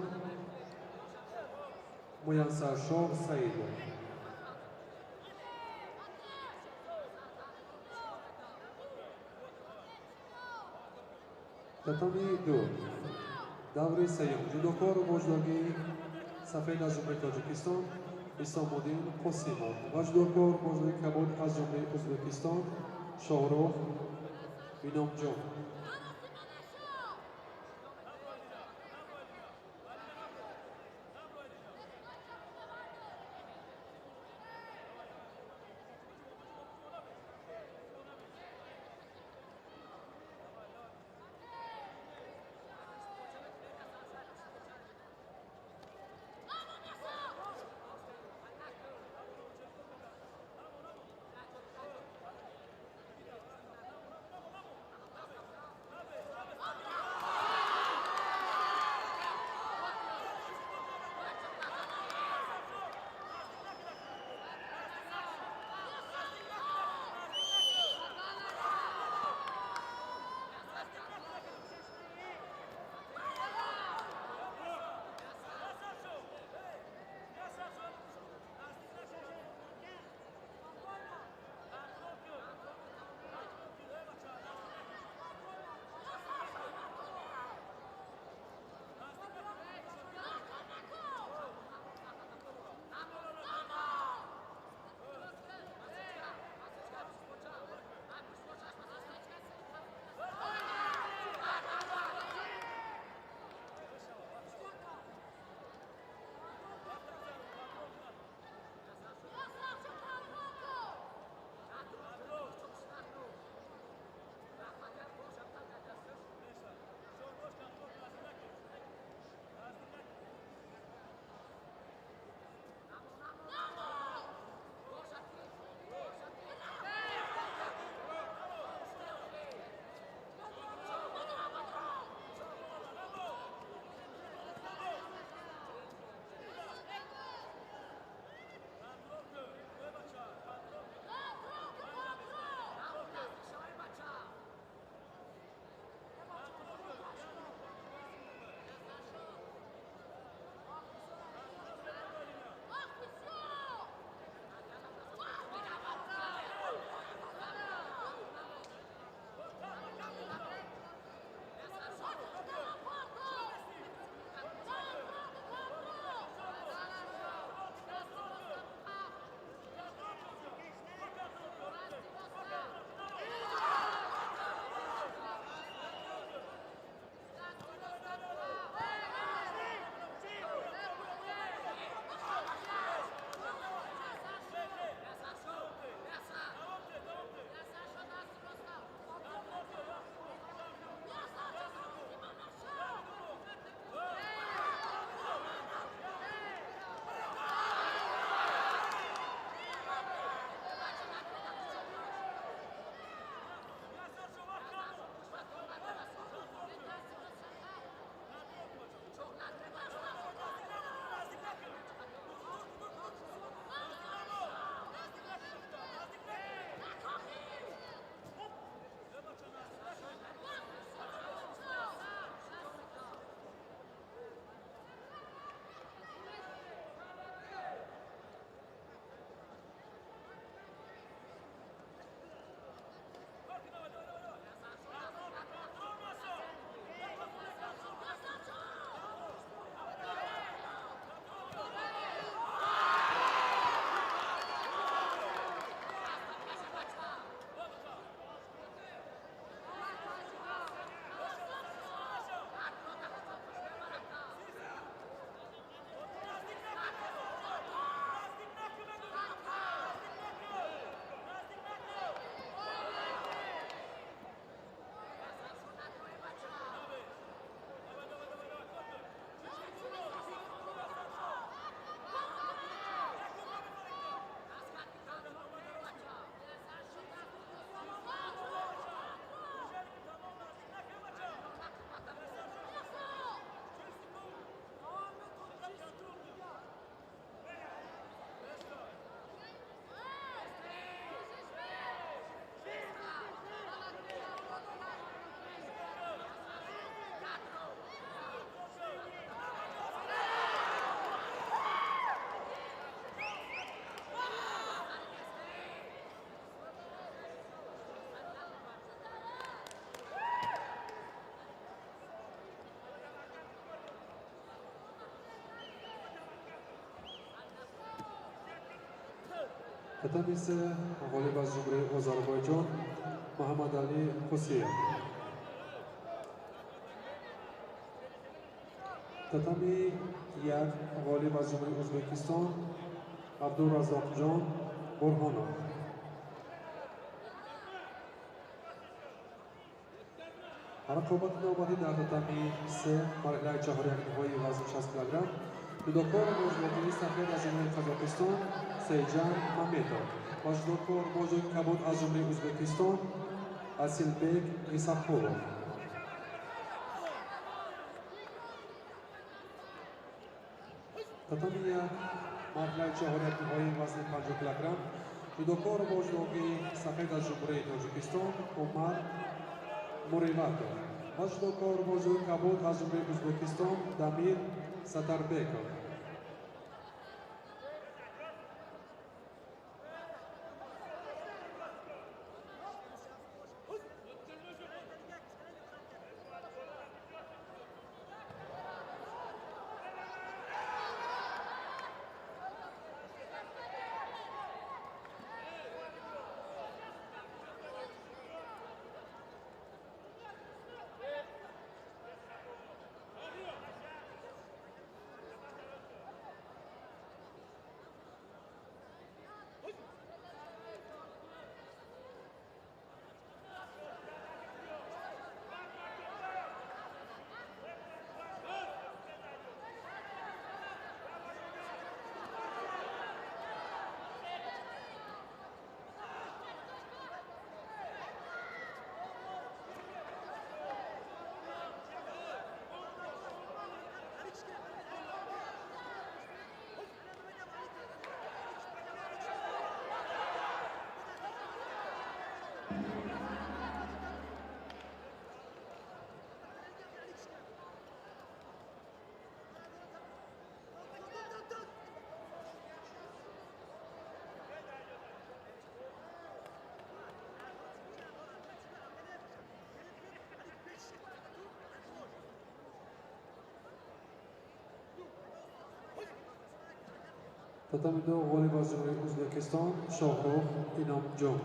Муяссаршоҳ Саидов. Татами ду, даври сеюм. Ҷудокор бо ҷудоки сафед аз Ҷумҳурии Тоҷикистон Исомуддин Қосимов ва ҷудокор бо ҷудоки кабуд аз Ҷумҳурии Ӯзбекистон Шоҳрух Иномҷон. Татами се ғолиб аз Ҷумҳурии Озарбойҷон Муҳаммадалӣ Хусиев. Татами як ғолиб аз Ҷумҳурии Ӯзбекистон Абдуразоқҷон Бурҳонов. Рақобати навбатӣ дар татами се марҳилаи чаҳорякниҳои вазни 60 килограмм. Ҷудокор бо ҷудокии сафед аз Ҷумҳурии Қазоқистон Сейҷан Маметов ва ҷудокор бо ҷудоки кабуд аз Ҷумҳурии Ӯзбекистон Асилбек Исақулов. Татами як марҳилаи чаҳорякниҳои вазни 50 килограмм. Ҷудокор бо ҷудокии сафед аз Ҷумҳурии Тоҷикистон Умар Муриватов ва ҷудокор бо ҷудоки кабуд аз Ҷумҳурии Ӯзбекистон Дамир Сатарбеков. Татами ду ғолиб аз Ҷумҳурии Ӯзбекистон Шоҳрух Иномҷон.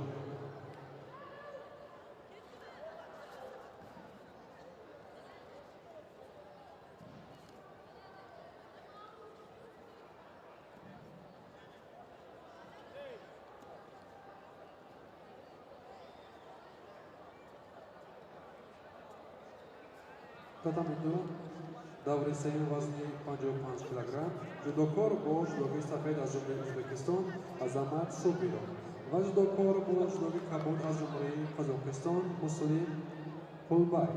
Татами ду даври сеюм вазни 55 килограмм. Ҷудокор бо ҷудоки сафед аз Ҷумҳурии Ӯзбекистон Азамат Собиров ва ҷудокор бо ҷудоки кабуд аз Ҷумҳурии Қазоқистон Муслим Қулбай.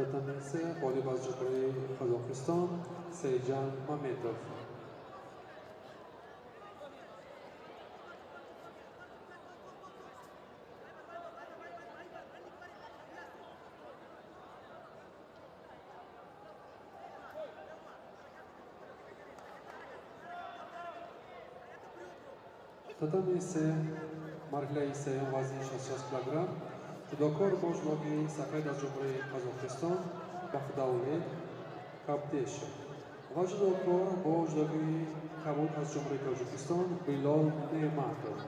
Татами се ғолиб аз Ҷумҳурии Қазоқистон Сейҷан Маметов. Татами се марҳилаи сеюм вазни 66 килограмм ҷудокор бо ҷудогии сафед аз Ҷумҳурии Қазоқистон Бақдаулет Кабдешев ва ҷудокор бо ҷудогии кабуд аз Ҷумҳурии Тоҷикистон Билол Неъматов.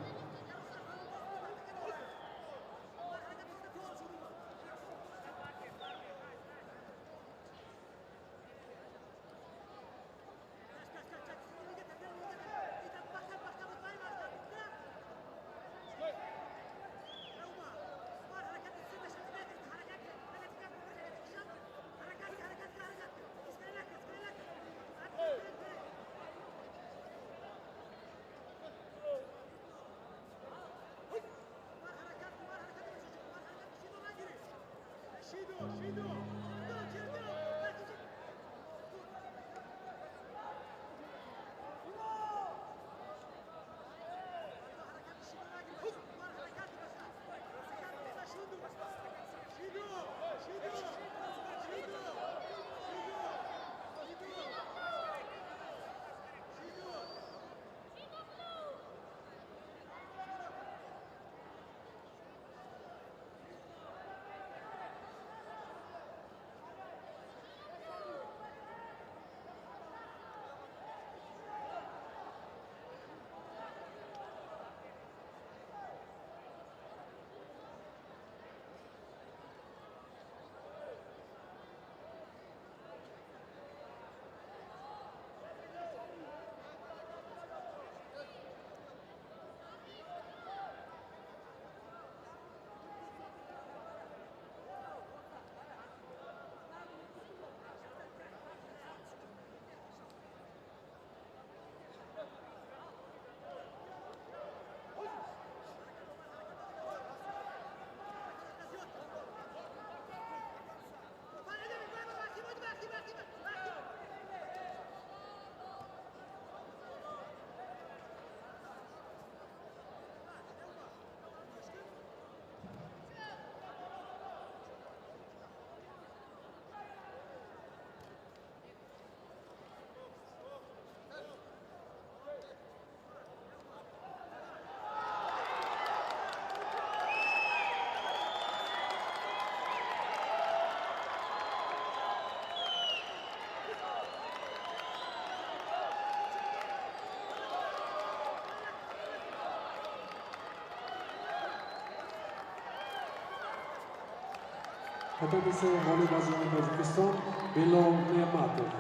Татами се ғолиб аз Ҷумҳурии Тоҷикистон Билол Неъматов.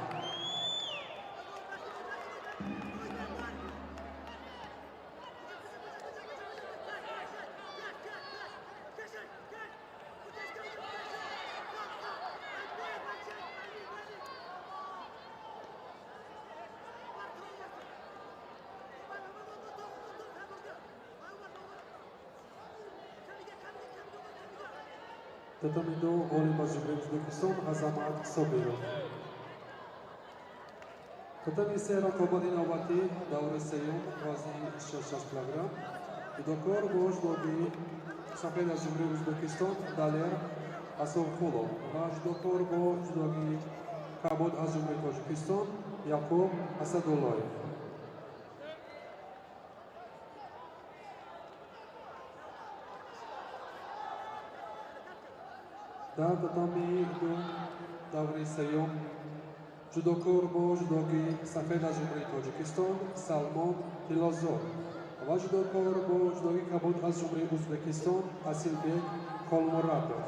Татами ду ғолиб аз Ҷумҳурии Ӯзбекистон Азамат Собиров. Татами се рақобати навбатӣ даври сеюм вазни 66 килограмм ҷудокор бо ҷудогии сафед аз Ҷумҳурии Ӯзбекистон Далер Асовхулов ва ҷудокор бо ҷудогии кабуд аз Ҷумҳурии Тоҷикистон Яқуб Асадуллоев. Дар татами ду даври сеюм ҷудокор бо ҷудогии сафед аз Ҷумҳурии Тоҷикистон Салмон Тиллозод ва ҷудокор бо ҷудогии кабуд аз Ҷумҳурии Ӯзбекистон Асилбек Холмуратов.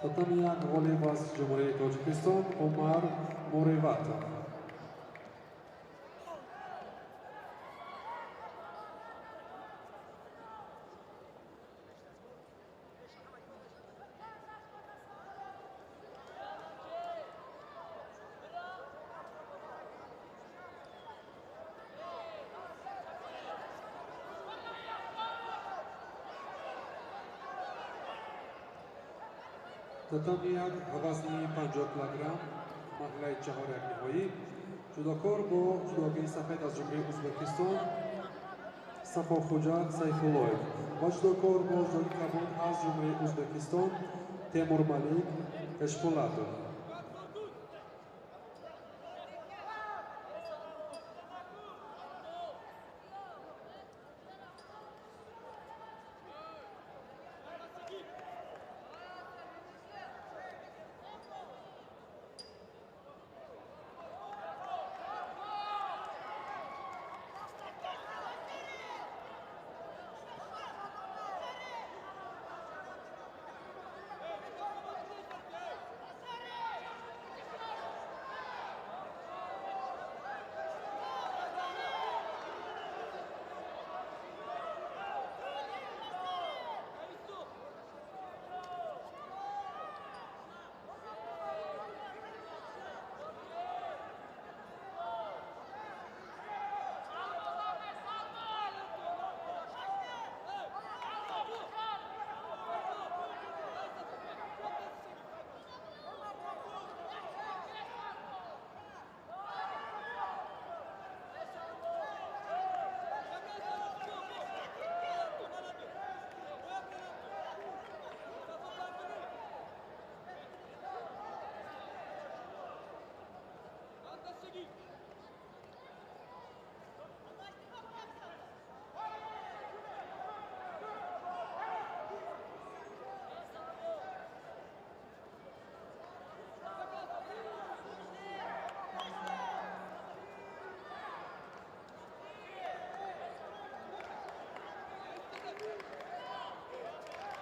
Татами як, ғолиб аз Ҷумҳурии Тоҷикистон Умар Муриватов. Татами як, вазни 50 килограмм, марҳилаи чаҳоряк ниҳоӣ. Ҷудокор бо ҷудогии сафед аз Ҷумҳурии Ӯзбекистон Сафохӯҷа Сайфуллоев ва ҷудокор бо ҷудогии кабуд аз Ҷумҳурии Ӯзбекистон Темурмалик Эшпулатов.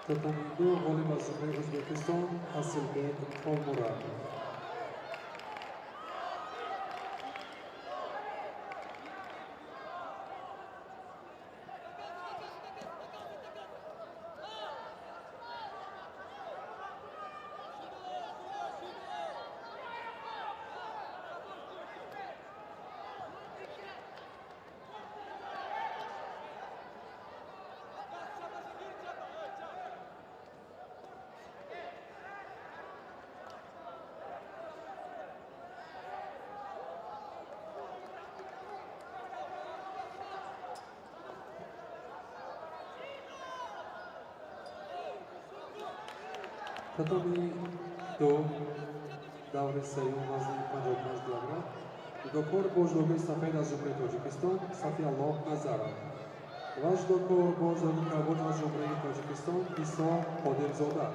Татами ду, ғолиб аз Ҷумҳурии Ӯзбекистон Асилбек Холмуратов. Татами ду, даври сеюм, вазни 55 килограмм. Ҷудокор бо ҷудогии сафед аз Ҷумҳурии Тоҷикистон Сафиаллоҳ Назаров ва ҷудокор бо ҷудогии кабуд аз Ҷумҳурии Тоҷикистон Исо Қодирзода.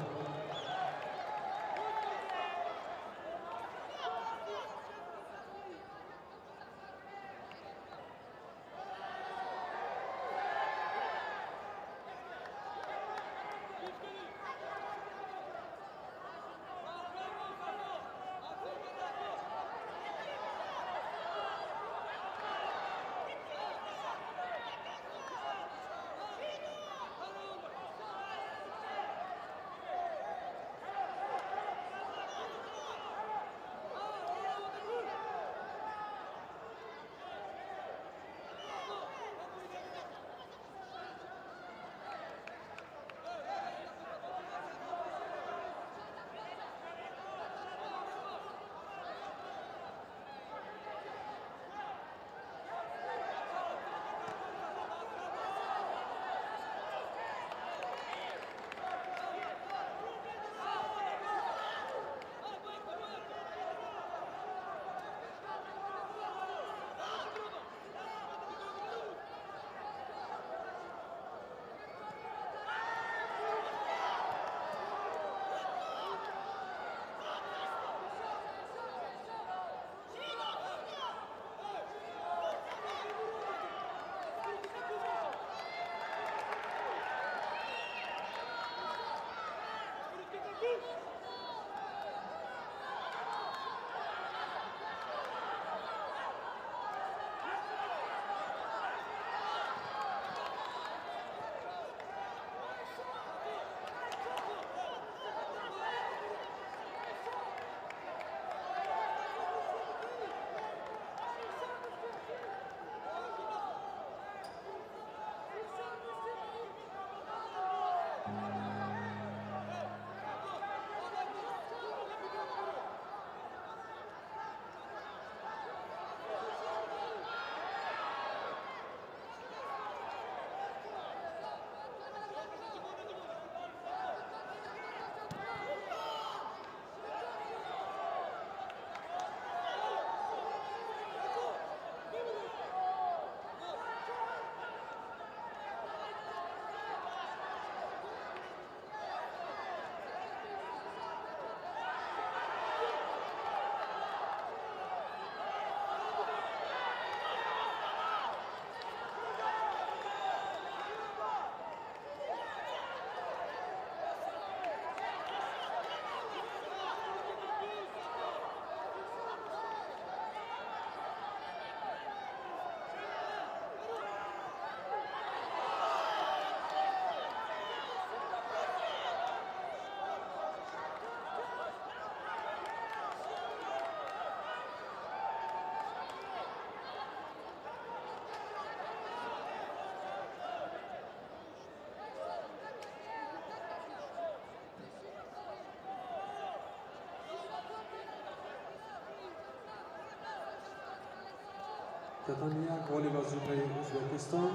Татами як, ғолиб аз ҷумҳурии Ӯзбекистон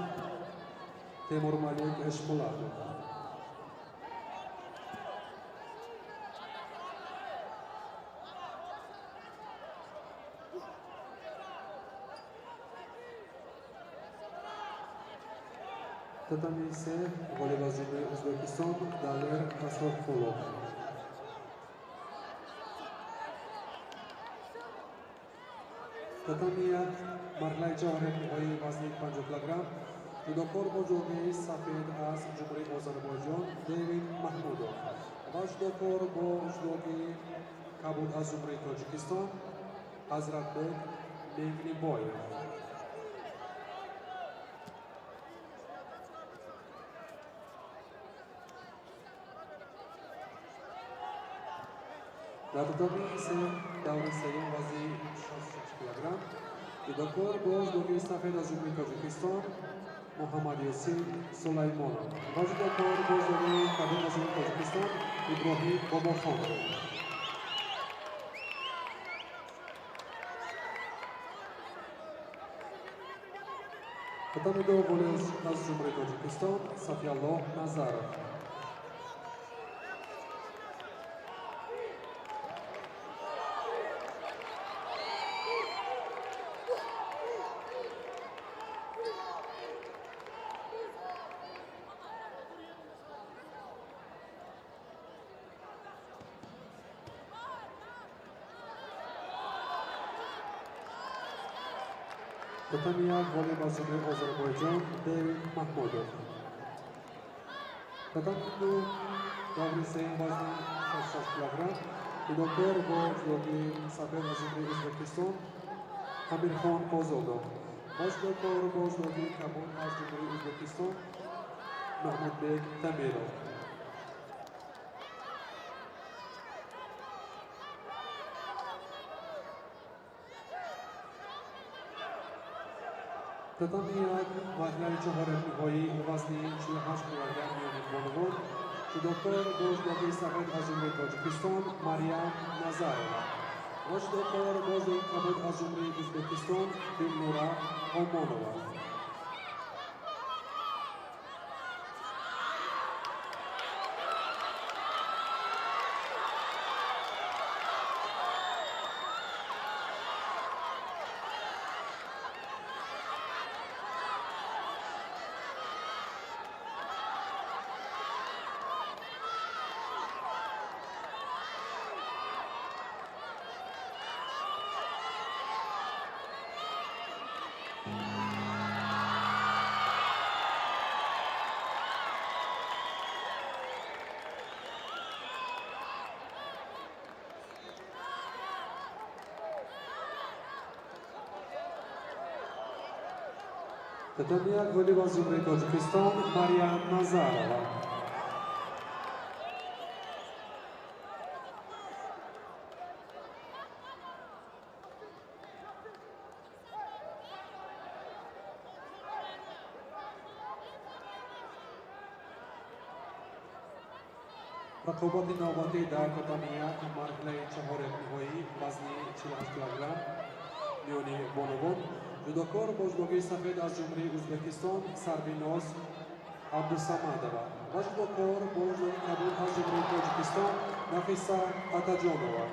Темурмалик Эшпулатов. Татами се, ғолиб аз ҷумҳурии Ӯзбекистон Далер Асрорқулов. Татами як, марҳилаи чорякниҳоии вазни 50 килограмм, ҷудокор бо ҷомеи сафед аз Ҷумҳурии Озарбойҷон Девид Маҳмудов ва ҷудокор бо ҷудоги кабуд аз Ҷумҳурии Тоҷикистон Ҳазратбек Меҳнибоев. Дар татами се, даври сеюм, вазни 66 килограмм, ҷудокор бо ҷудоги сафед аз Ҷумҳурии Тоҷикистон Муҳаммад Ёсин Сулаймонов ва ҷудокор бо ҷудоги кабуд аз Ҷумҳурии Тоҷикистон Иброҳим Бобохонов. Татами ду, ғолиб аз Ҷумҳурии Тоҷикистон Сафиаллоҳ Назаров. Татами як, ғолиб аз Ҷумҳурии Озарбойҷон Девид Маҳмудов. Татами ду, даври сеюм, вазни 66 килограмм, ҷудокор бо ҷудоги сафед аз Ҷумҳурии Ӯзбекистон Амирхон Озодов ва ҷудокор бо ҷудоги кабуд аз Ҷумҳурии Ӯзбекистон Маҳмудбек Дамиров. Татами як, марҳилаи чорякниҳоии вазни 48 килограмм миёни бонувон, ҷудокор бо ҷудоги сафед аз Ҷумҳурии Тоҷикистон Марьям Назарова ва ҷудокор бо ҷудоги кабуд аз Ҷумҳурии Ӯзбекистон Дилнура Омонова. Татами як, ғолиб аз Ҷумҳурии Тоҷикистон Марьям Назарова. Рақобати навбатӣ дар татами як, марҳилаи чорякниҳоӣ, вазни 48 килограмм миёни бонувон, ҷудокор бо ҷудоги сафед аз Ҷумҳурии Ӯзбекистон Сарвиноз Абдусамадова ва ҷудокор бо ҷудоги кабуд аз Ҷумҳурии Тоҷикистон Нафиса Атаҷонова.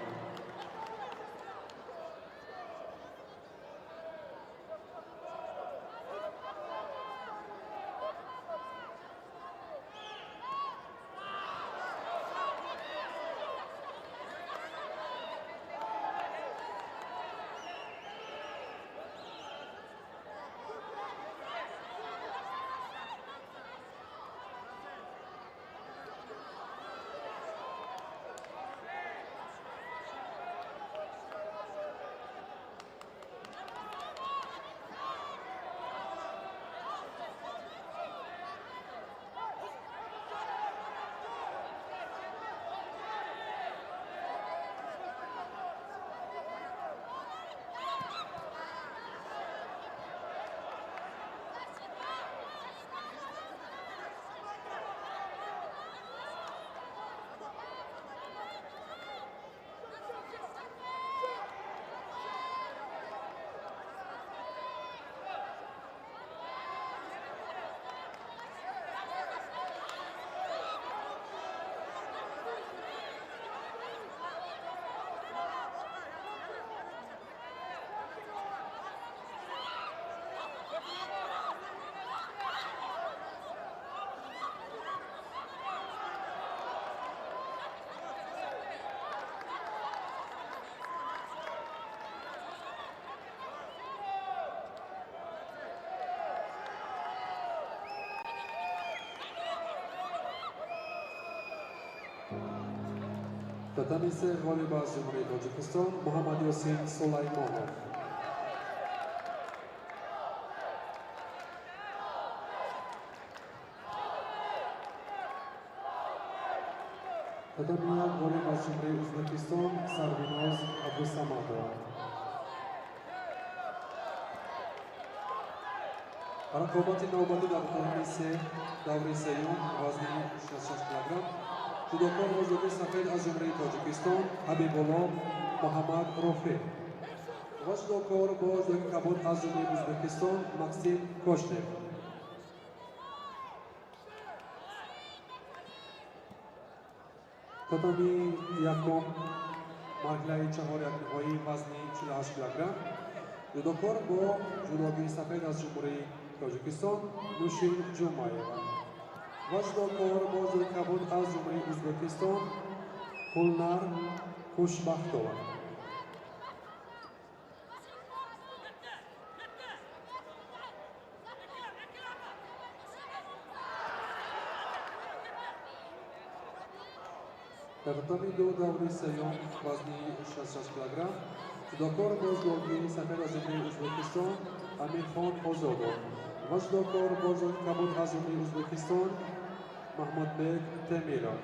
Татами се ғолиб аз Ҷумҳурии Тоҷикистон Муҳаммад Ёсин Сулаймонов. Татами як ғолиб аз Ҷумҳурии Ӯзбекистон Сарвиноз Абдусамадова. Рақобати навбатӣ дар татами се даври сеюм вазни 66 килограмм. Ҷудокор бо ҷудои сафед аз Ҷумҳурии Тоҷикистон Ҳабибулло Муҳаммад Рофеъ ва ҷудокор бо ҷудои кабуд аз Ҷумҳурии Ӯзбекистон Максим Кошнев. Татами якум марҳилаи чаҳорякниҳоӣ вазни 48 килограмм. Ҷудокор бо ҷудогии сафед аз Ҷумҳурии Тоҷикистон Нушин Ҷумаева ва ҷудокор бо ҷудои кабуд аз Ҷумҳурии Ӯзбекистон Ҳулнар Хушбахтова. Дар татами ду даври сеюм вазни 66 килограмм ҷудокор бо ҷудогии сафед аз Ҷумҳурии Ӯзбекистон Амирхон Озодов ва ҷудокор бо ҷудои кабуд аз Ҷумҳурии Ӯзбекистон Маҳмудбек Темиров.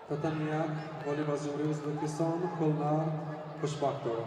Татами як, ғолиб аз Ҷумҳурии Ӯзбекистон Гулнар Хушбахтова.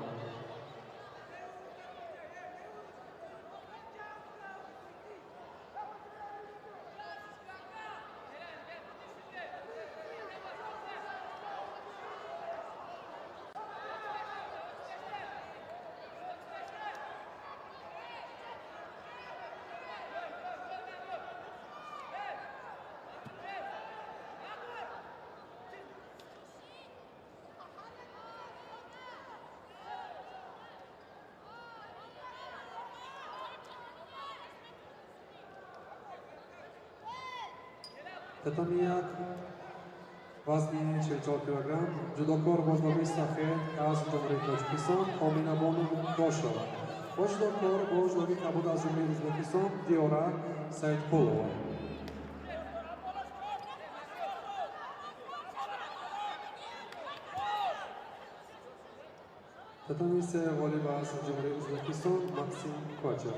Татами як, вазни 44 килограмм, ҷудокор бо ҷудоги сафед аз Ҷумҳурии Тоҷикистон Оминабону Мукошова бо ҷудокор бо ҷудоги кабуд аз Ҷумҳурии Ӯзбекистон Диёра Саидқулова. Татами се, ғолиб аз Ҷумҳурии Ӯзбекистон Максим Кочев.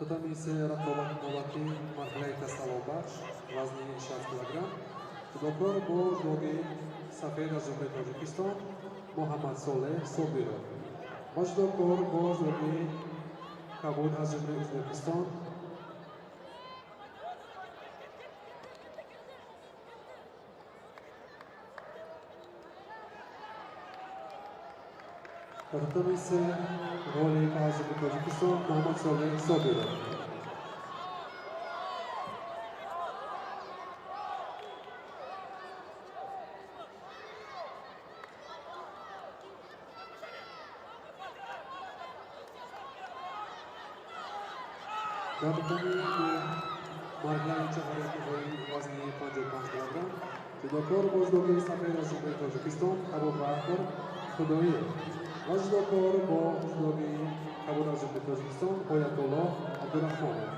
Татами се, рақобати навбатӣ марҳилаи тасаллобахш, вазни 60 килограмм, ҷудокор бо ҷудоги сафед аз Ҷумҳурии Тоҷикистон Муҳаммадсолеҳ Собиров ва ҷудокор бо ҷудоги кабуд аз Ҷумҳурии Ӯзбекистон Дар татами се, ғолиб аз Ҷумҳурии Тоҷикистон Муҳаммадсолеҳ Собиров. Дар татами ду, марҳилаи чаҳорякниҳои вазни 55 килограмм, ҷудокор бо ҷудоги сафед аз Ҷумҳурии Тоҷикистон Абубакр Худоиев ва ҷудокор бо ҷудоги кабуд аз Ҷумҳурии Тоҷикистон Оятуллоҳ Абдурахмонов.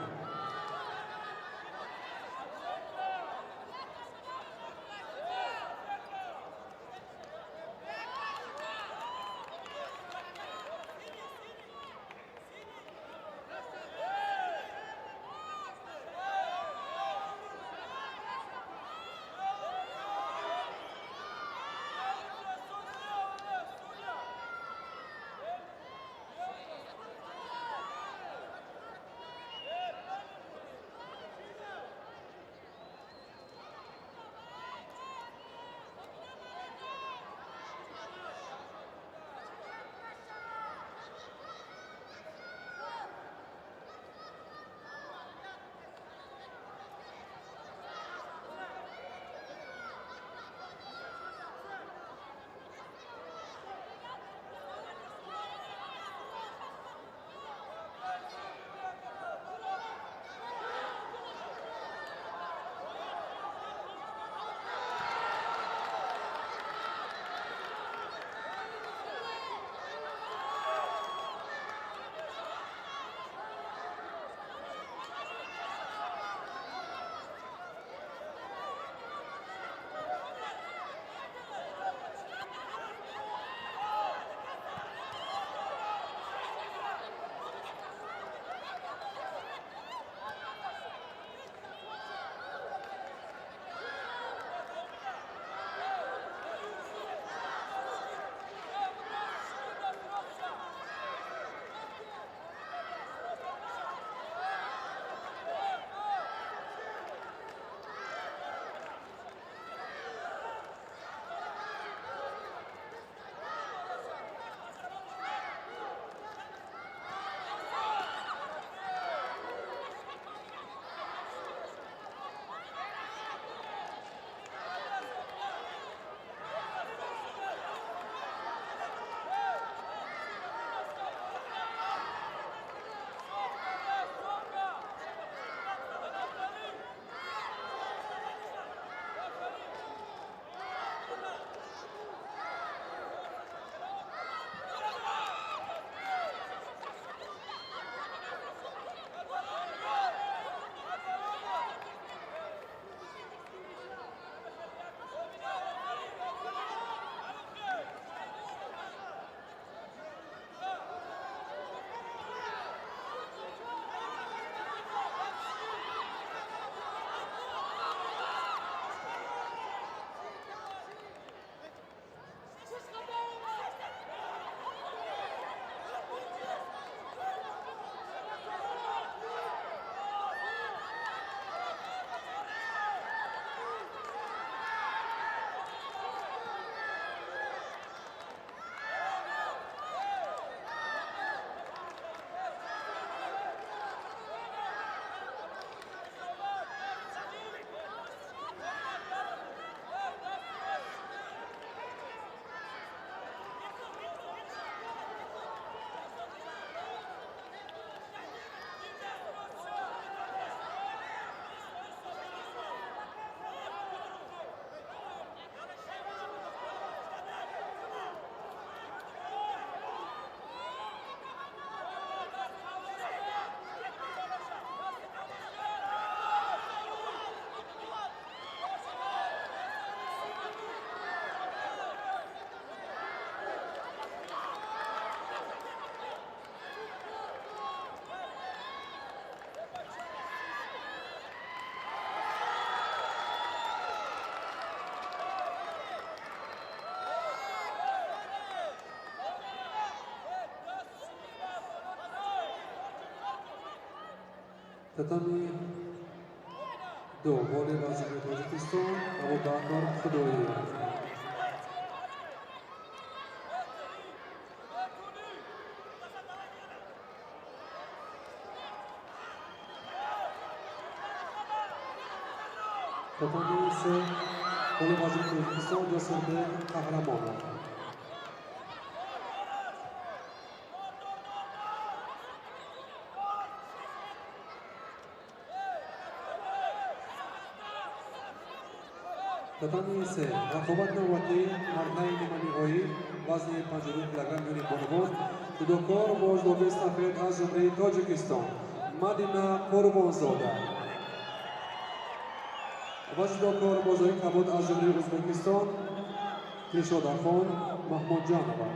Татами ду ғолиб аз ҷумҳурии Тоҷикистон Абубакр Худоиев. Татами се ғолиб аз ҷумҳурии Тоҷикистон Ҷасурбек Қаҳрамонов. Татами се рақобат навбати марҳилаи ниманиҳоӣ вазни 52 килограмм миёни бонувон ҷудокор бо ҷудоги сафед аз ҷумҳурии Тоҷикистон Мадина Қурбонзода ва ҷудокор бо ҷудоги кабуд аз ҷумҳурии Ӯзбекистон Дилшодахон Маҳмудҷонова.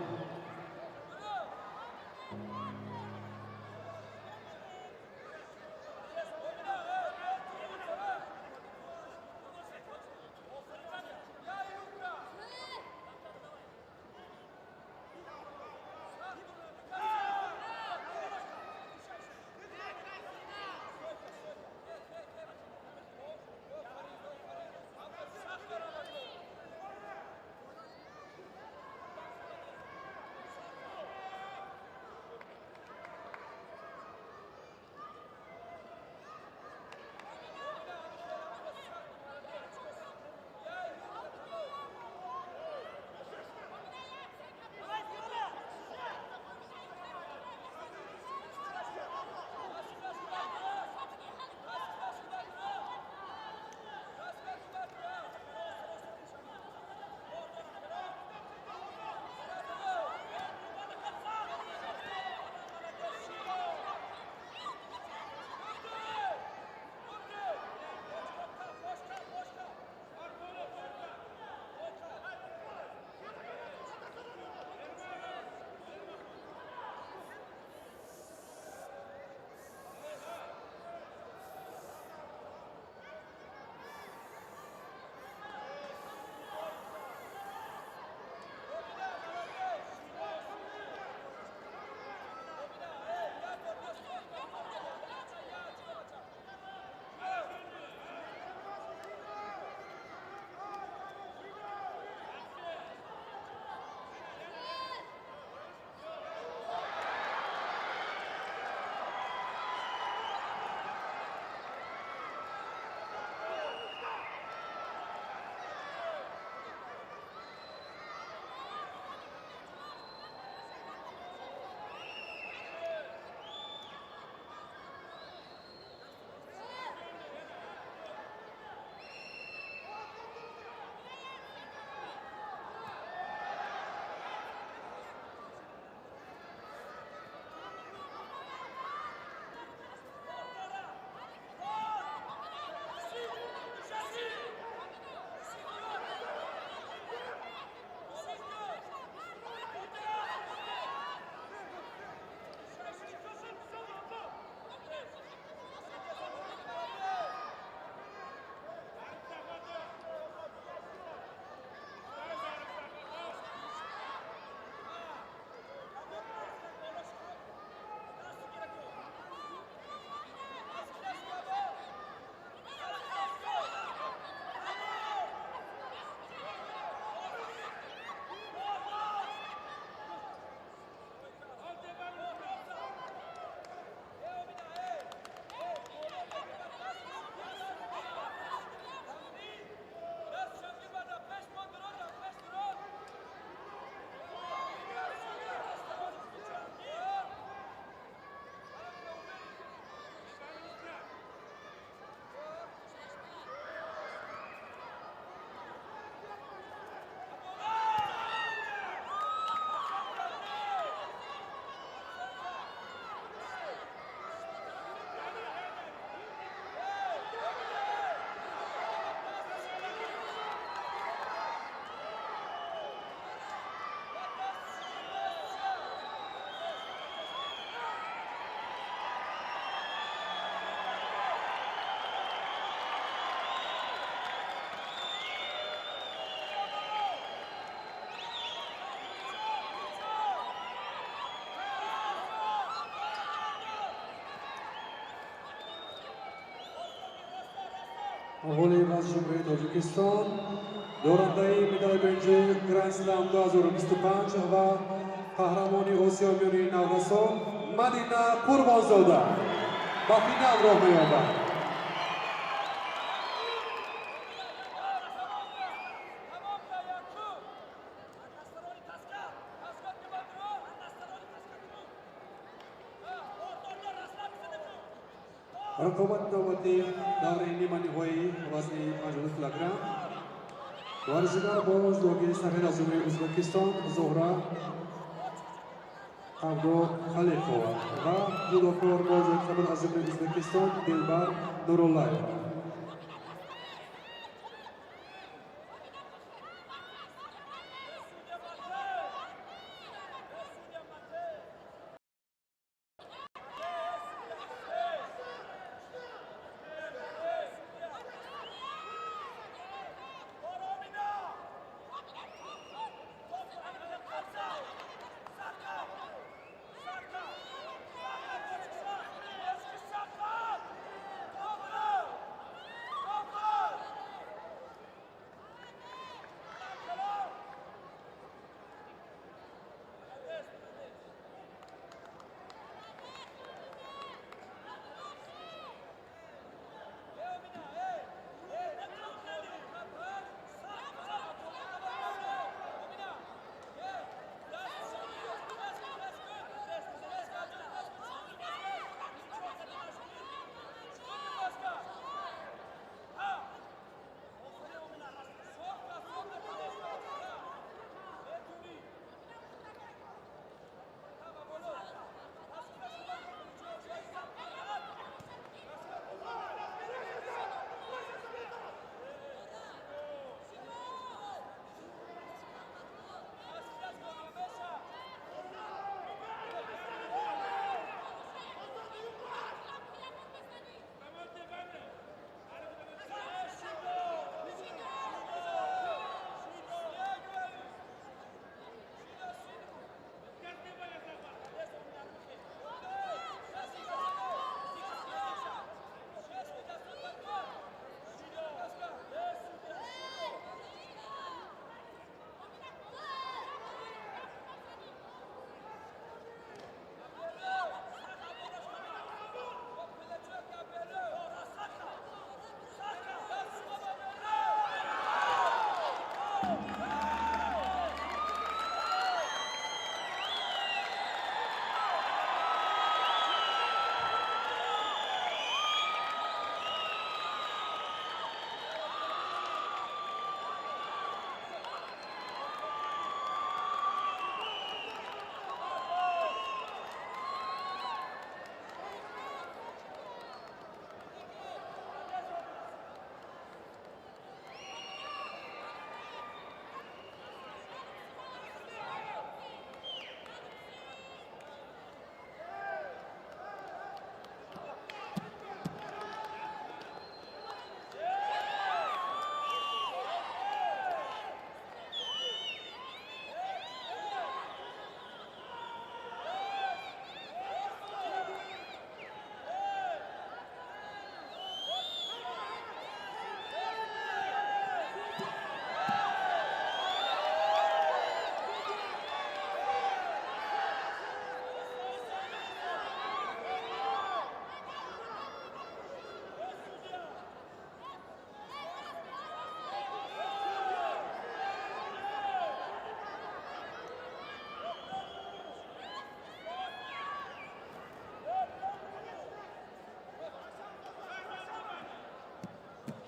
Ғолиб аз Ҷумҳурии Тоҷикистон, дорандаи медали биринҷии Гранд-слам 2025 ва қаҳрамони Осиёи миёнаи наврасон Мадина Қурбонзода ба финал роҳ меёбад. Рақобати навбатӣ давраи ниманиҳоӣ, вазни 52 килограмм. Варзишгар бо ҷудогии сафед аз Ҷумҳурии Ӯзбекистон Зуҳра Абдухалиқова ва ҷудокор бо ҷудогии кабуд аз Ҷумҳурии Ӯзбекистон Дилбар Нуруллаева.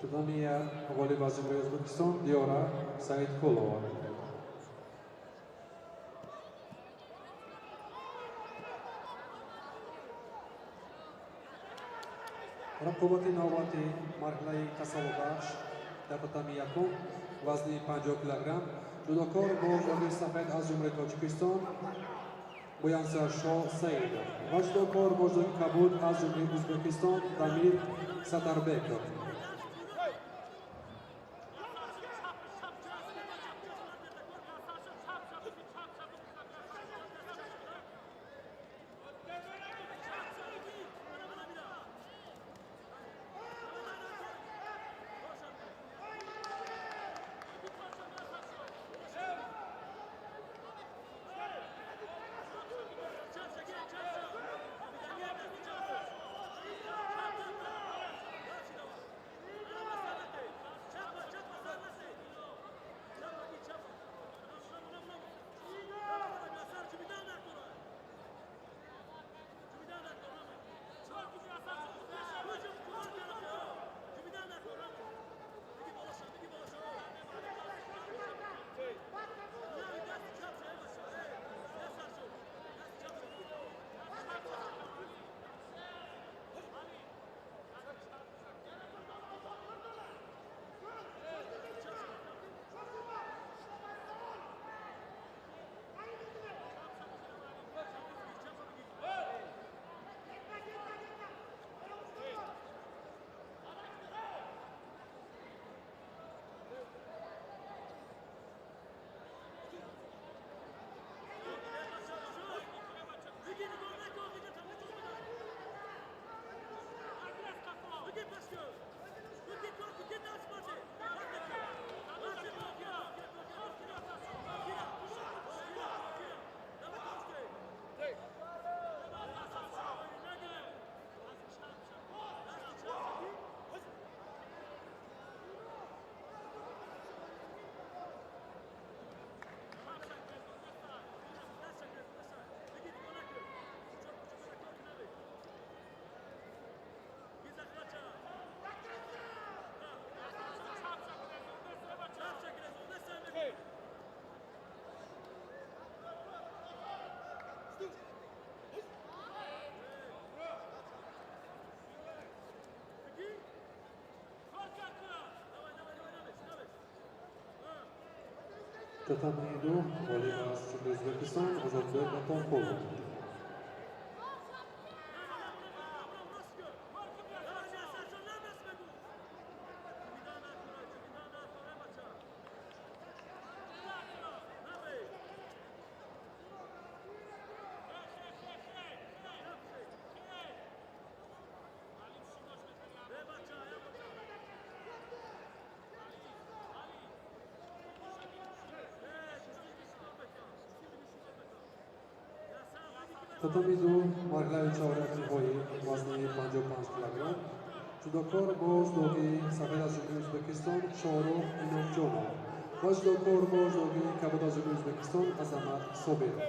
Татами як, ғолиб аз Ҷумҳурии Ӯзбекистон Диёра Саидқулова. Рақобати навбати марҳилаи тасаллобахш дар татами якум, вазни 50 килограмм. Ҷудокор бо ҷудои сафед аз Ҷумҳурии Тоҷикистон Буянсаршоҳ Саидов ва ҷудокор бо ҷудои кабуд аз Ҷумҳурии Ӯзбекистон Дамир Сатарбеков. Татами ду ғолиб аз ҷумҳурии Ӯзбекистон Озодбек Атонқулов. Татами ду марҳилаи чорякниҳоӣ вазни 55 килограмм ҷудокор бо ҷудогии сафед аз ҷумҳурии Ӯзбекистон Шоҳрух Иnomҷонов ва ҷудокор бо ҷудогии кабуд аз ҷумҳурии Ӯзбекистон Азамат Собиров.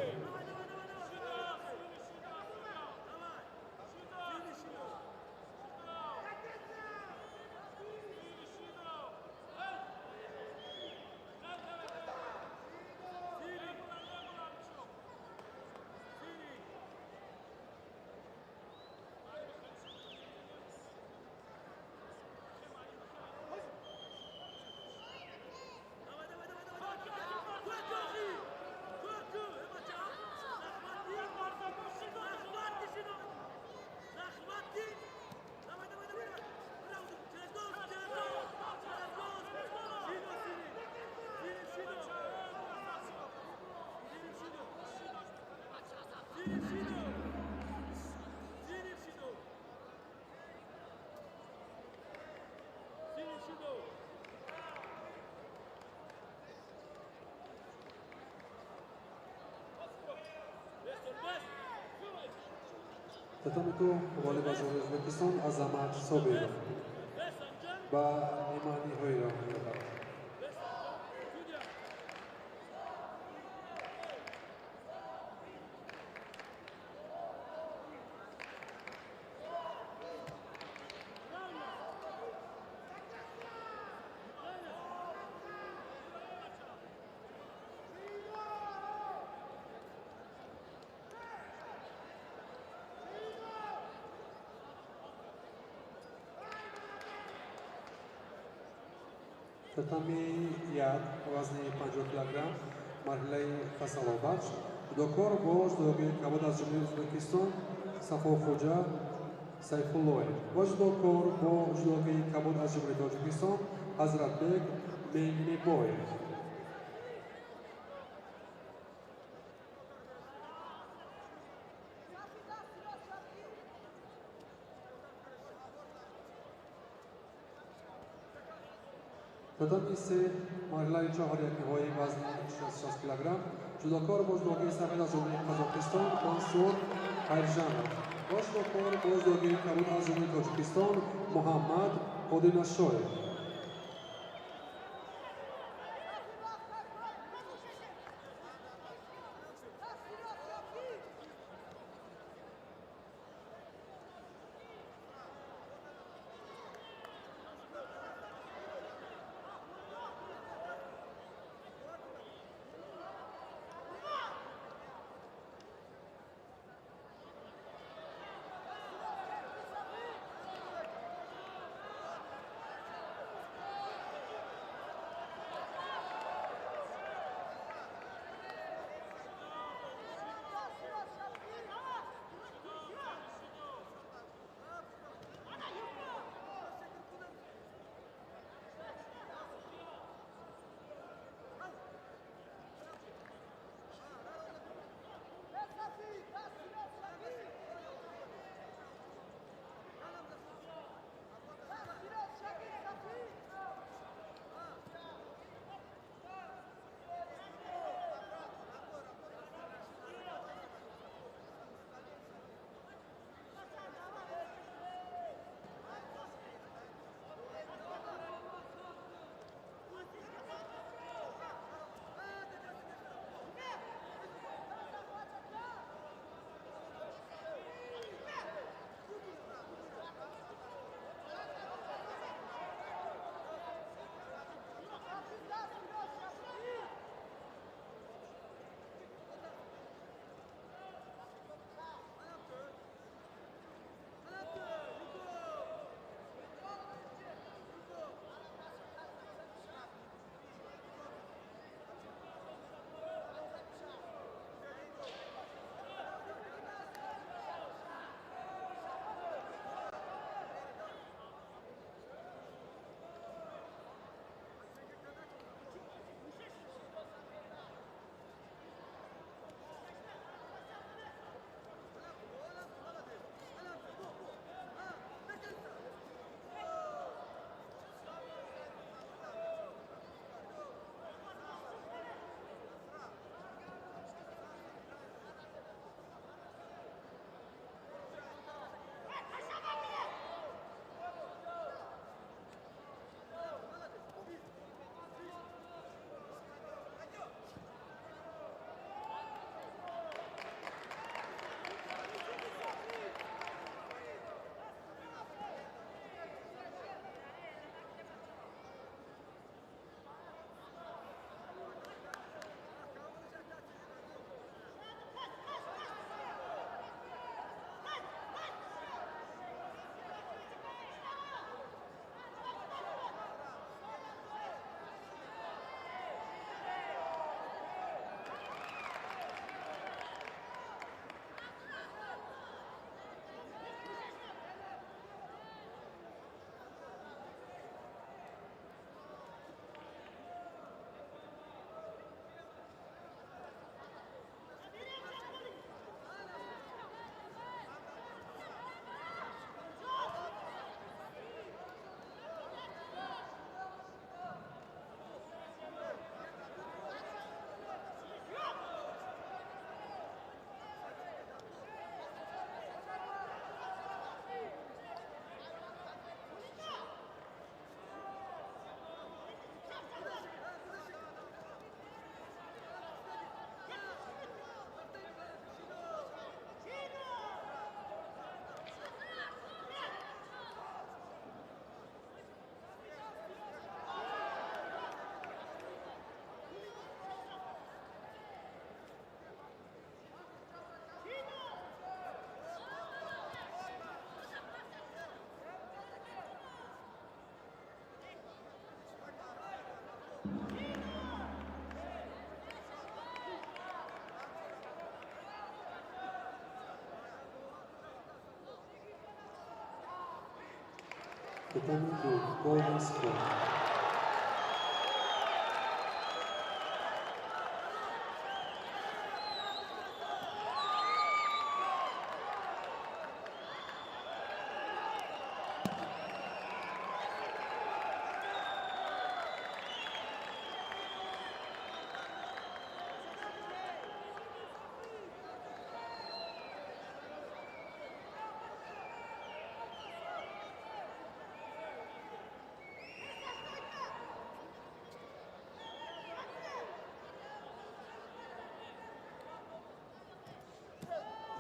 Татами ду ғолиб аз ҷумҳурии Ӯзбекистон Азамат Собиров ба ниманиҳоӣ роҳ меёбад. Татами як вазни 50 килограмм марҳилаи Касалобахш ҷудокор бо ҷудогии кабуд аз ҷумҳурии Ӯзбекистон Сафохӯҷа Сайфуллоев ва ҷудокор бо ҷудогии кабуд аз ҷумҳурии Тоҷикистон Ҳазратбек Меңнибоев. Татами се марҳилаи чорякниҳоӣ вазни 66 килограмм ҷудокор бо ҷудогии сафед аз ҷумҳурии Қазоқистон Мансур Хайржанов ва ҷудокор бо ҷудогии кабуд аз ҷумҳурии Тоҷикистон Муҳаммад Одинашоев. Татами ду, Golden Sport.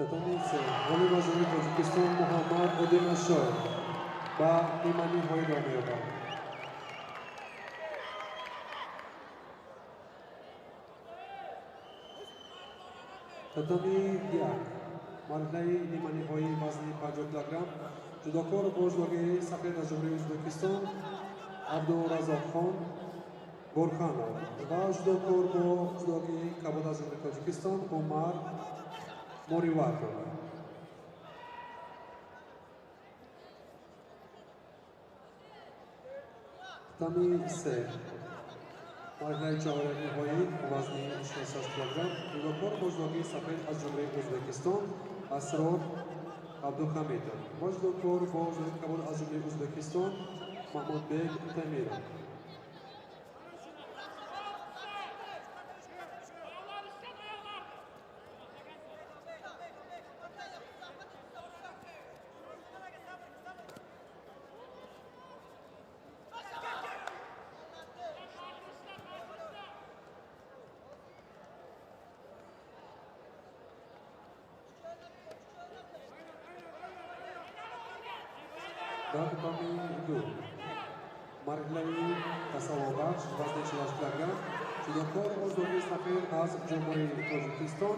Татами се, ғолиб аз ҷумҳурии Тоҷикистон Муҳаммад Одинашоев ба ниманиҳоӣ роҳ меёбад. Татами як, марҳилаи ниманиҳоии вазни 50 килограмм, ҷудокор бо ҷудогии сафед аз ҷумҳурии Ӯзбекистон Абдуразоқхон Бурханов ва ҷудокор бо ҷудогии кабуд аз ҷумҳурии Тоҷикистон Умар Мориватов. Татами се, марҳилаи чорякниҳоӣ вазни 66 килограмм, ҷудокор бо ҷудогии сафед аз ҷумҳурии Ӯзбекистон Асрор Абдуҳамидов ва ҷудокор бо ҷудогии кабуд аз ҷумҳурии Ӯзбекистон Маҳмудбек Темиров. Дар татами ду, марҳилаи тасаввурбахш вазни 48 килограмм, ҷудокор бо ҷудогии сафед аз ҷумҳурии Тоҷикистон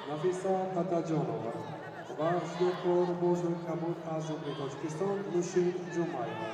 Нафиса Атаҷонова ва ҷудокор бо ҷудогии кабуд аз ҷумҳурии Тоҷикистон Нушин Ҷумаева.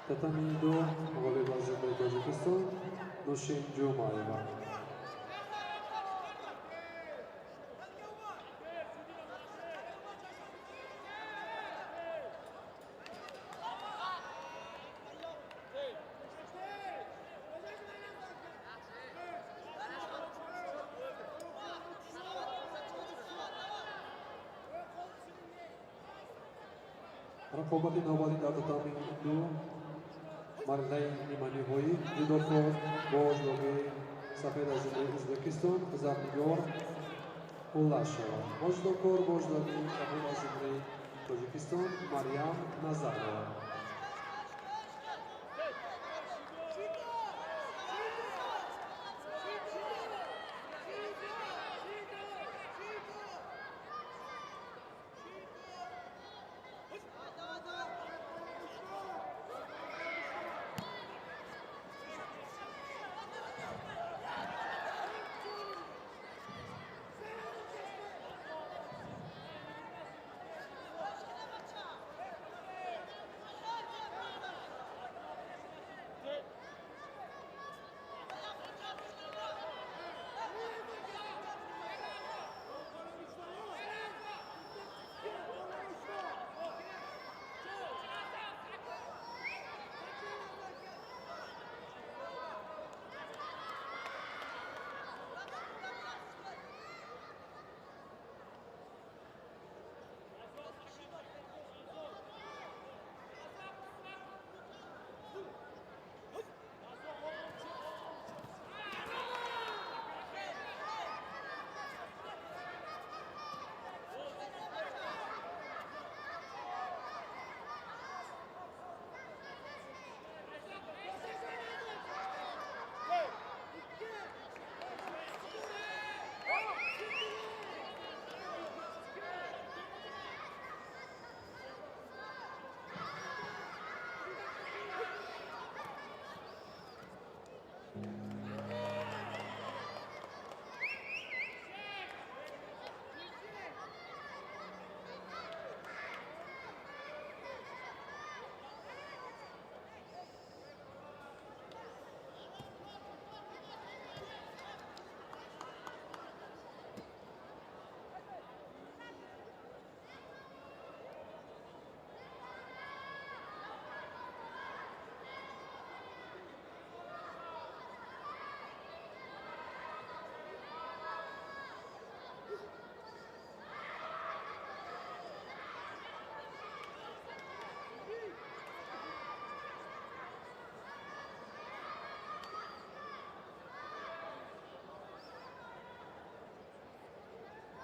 Татами ду, ғолиб аз ҷумҳурии Тоҷикистон Нушин Ҷумаева. Рақобати навбатӣ дар татами ду, марҳилаи ниманиҳоӣ, ҷудокор бо ҷудогии сафед аз ҷумҳурии Ӯзбекистон Зарнигор Улашева ва ҷудокор бо ҷудогии кабуд аз ҷумҳурии Тоҷикистон Марьям Назарова.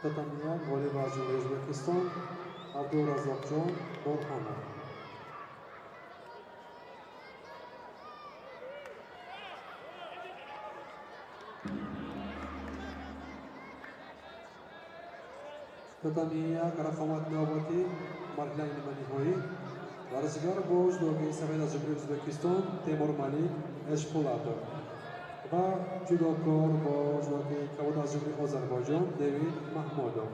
Татами як ғолиб аз Ҷумҳурии Ӯзбекистон Абдураззоқҷон Борҳонов. Татами як рақобати навбатӣ марҳилаи ниманиҳоӣ варзишгар бо ҷудогии сафед аз Ҷумҳурии Ӯзбекистон Темурмалик Эшпулатов ва ҷудокор бо ҷудогии кабуд аз Ҷумҳурии Озарбойҷон Девид Маҳмудов.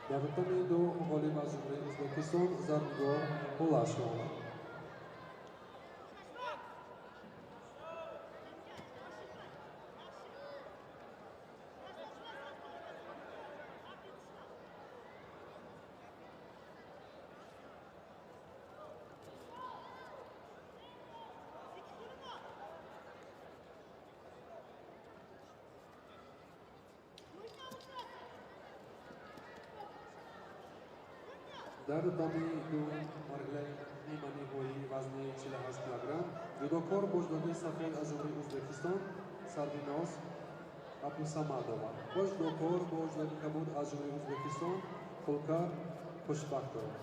Дар татами ду ғолиб аз Ҷумҳурии Ӯзбекистон Зарнигор Ҳулашова. Дар татами ду марҳилаи ниманиҳоӣ вазни 48 килограмм ҷудокор бо ҷудогии сафед аз Ҷумҳурии Ӯзбекистон Сарвиноз Абдусамадова ва ҷудокор бо ҷудогии кабуд аз Ҷумҳурии Ӯзбекистон Хулкар Хушбахтова.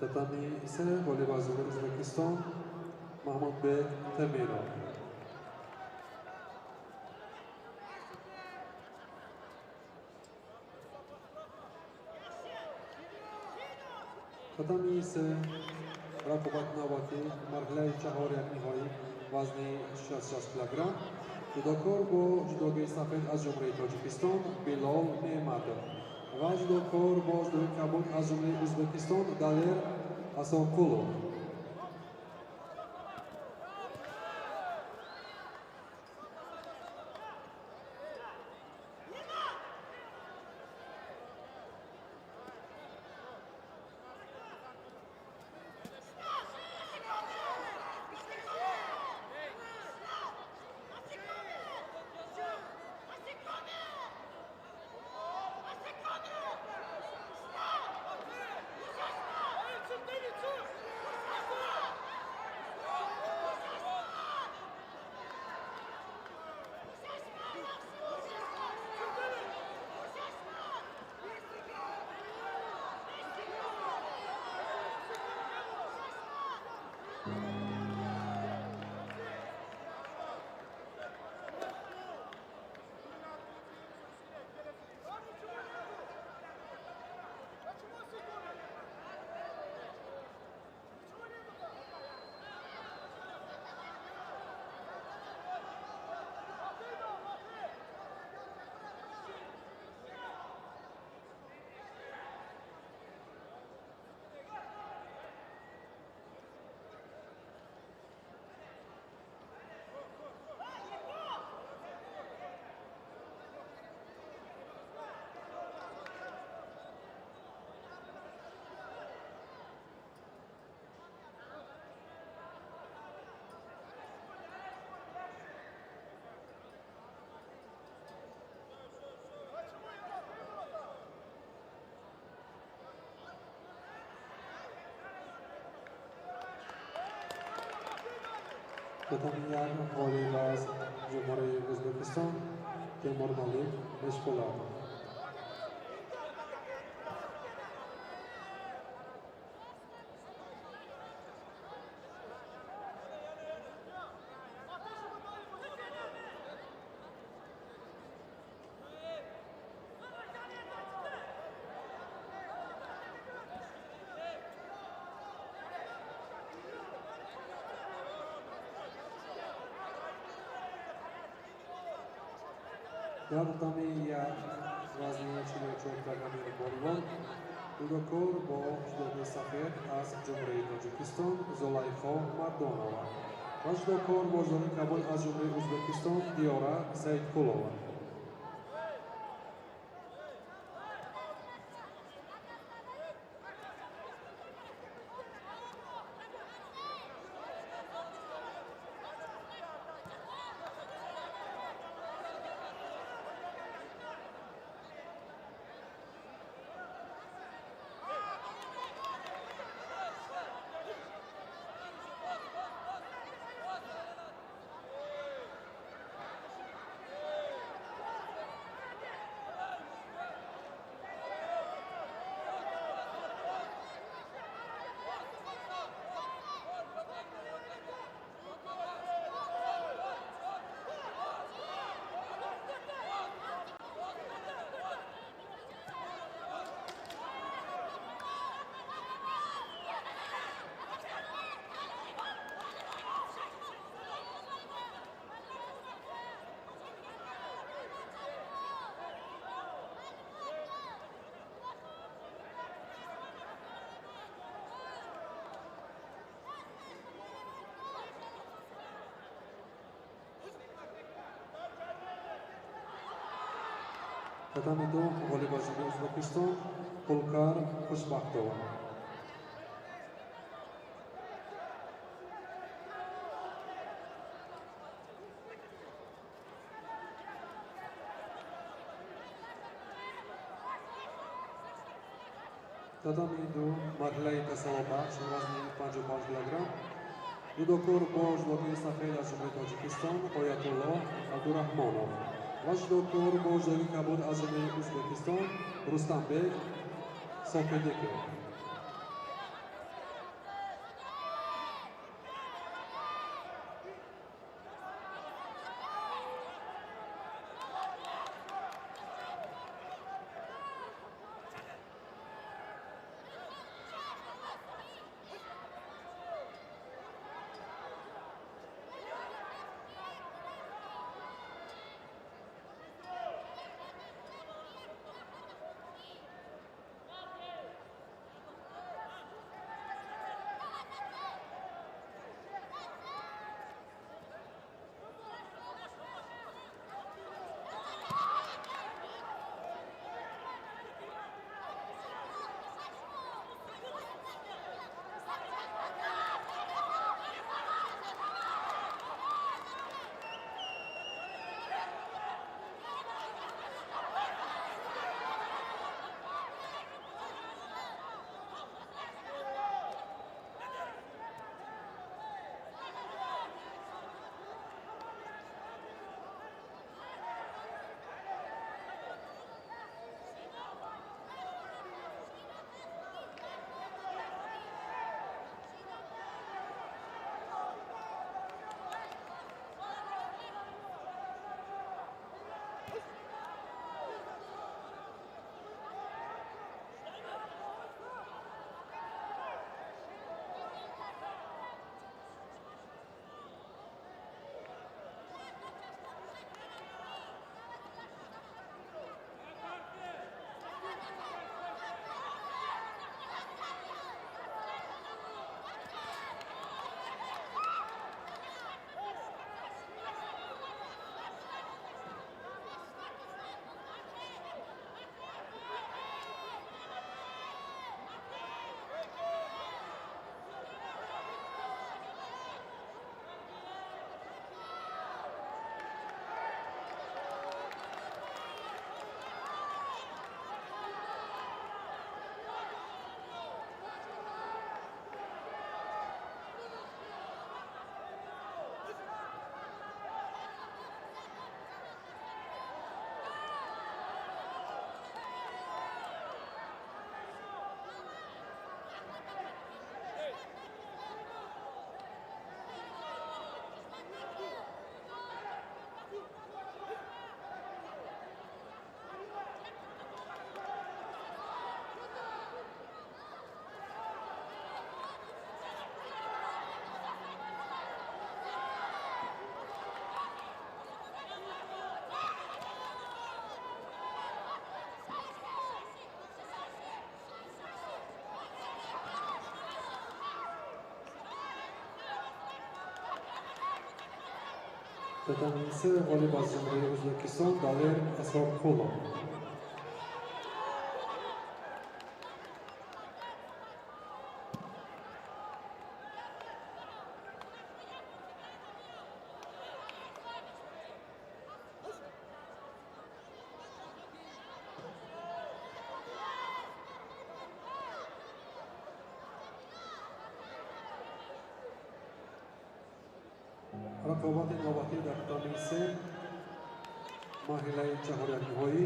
Татами се ғолиб аз Ҷумҳурии Ӯзбекистон Маҳмудбек Темиров. Татами се рақобати навбатӣ марҳилаи чаҳорякниҳоӣ вазни 66 килограмм ҷудокор бо ҷудогии сафед аз Ҷумҳурии Тоҷикистон Билол Неъматов ва ҷудокор бо ҷудогии кабуд аз Ҷумҳурии Ӯзбекистон Далер Асонқулов. Татами як ғолиб аз Ҷумҳурии Ӯзбекистон Темурмалик Эшпулатов. Дар татами як вазни 44 килограмми бонувон ҷудокор бо ҷудогии сафед аз Ҷумҳурии Тоҷикистон Зулайхо Мардонова ва ҷудокор бо ҷудогии кабуд аз Ҷумҳурии Ӯзбекистон Диёра Саидқулова. Татами ду ғолиб аз ҷумҳурии Ӯзбекистон Хулкар Хушбахтова. Татами ду марҳилаи тасаллобахш вазни 55 килограмм ҷудокор бо ҷудокии сафед аз ҷумҳурии Тоҷикистон Оятуллоҳ Абдураҳмонов ва ҷудокор бо ҷудокии кабуд аз ҷумҳурии Ӯзбекистон Рустамбек Сокидиков. Татами се ғолиб аз ҷумҳурии Ӯзбекистон Далер Асроқулов. Рақобати навбатӣ дар татами се марҳилаи чаҳорякниҳоӣ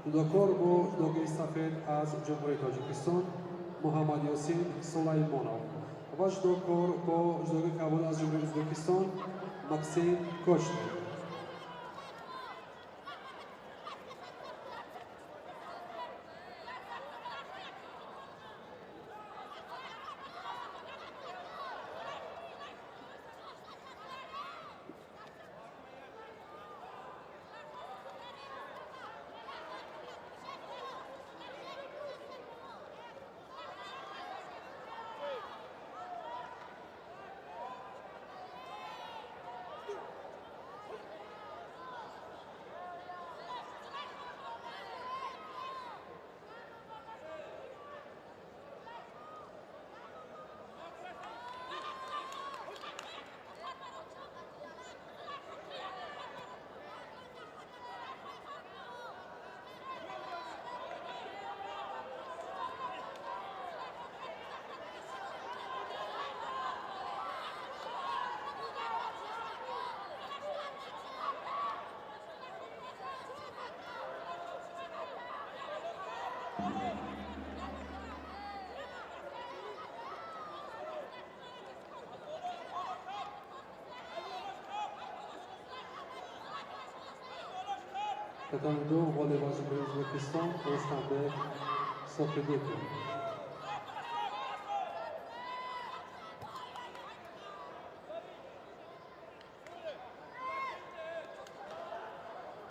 ҷудокор бо ҷудокии сафед аз ҷумҳурии Тоҷикистон Муҳаммадёсин Сулаймонов ва ҷудокор бо ҷудокии кабуд аз ҷумҳурии Ӯзбекистон Максим Кочнев. Татами ду ғолиб аз Ҷумҳурии Ӯзбекистон Рустамбек Соҳиббеков.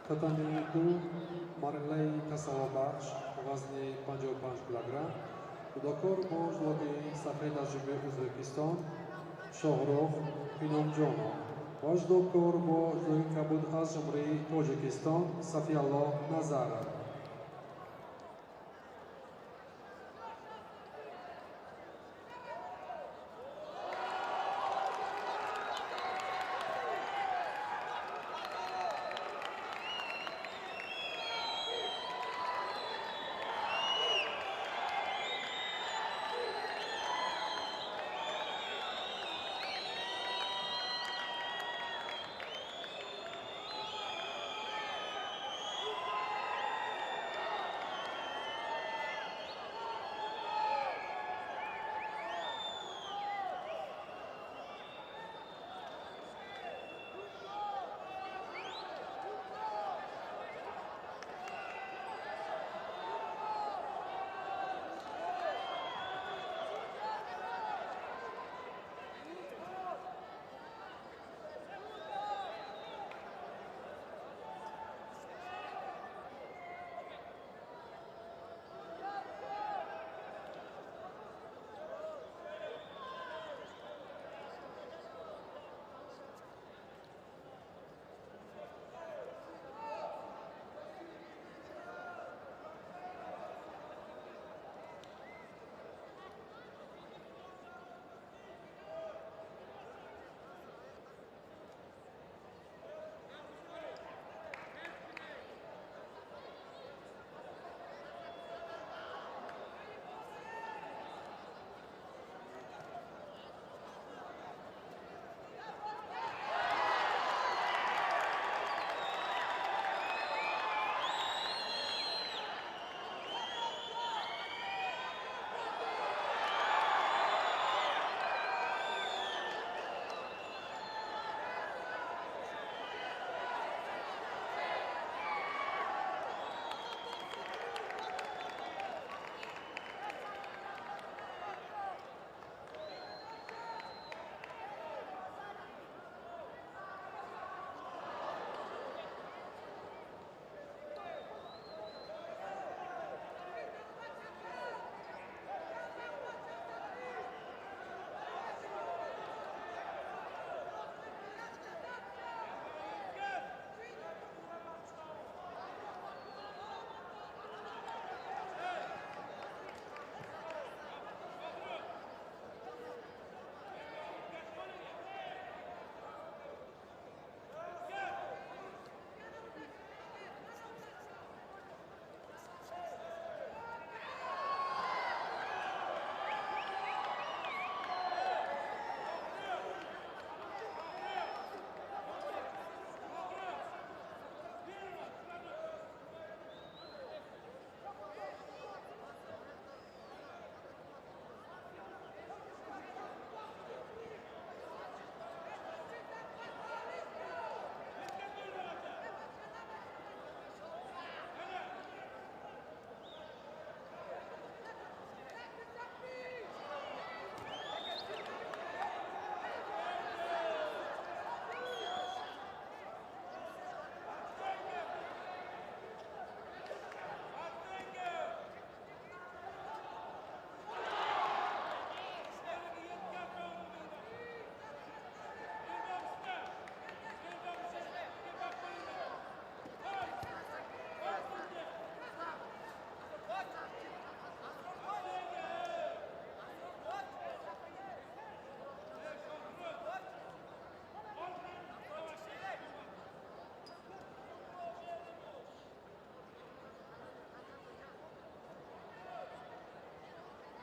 Татами ду марҳилаи тасаллобахш вазни 55 килограмм. Ҷудокор бо ҷудоки сафед аз Ҷумҳурии Ӯзбекистон Шоҳрух Иnomjonов ва ҷудокор бо ҷудоки кабуд аз Ҷумҳурии Тоҷикистон Сафиаллоҳ Назаров.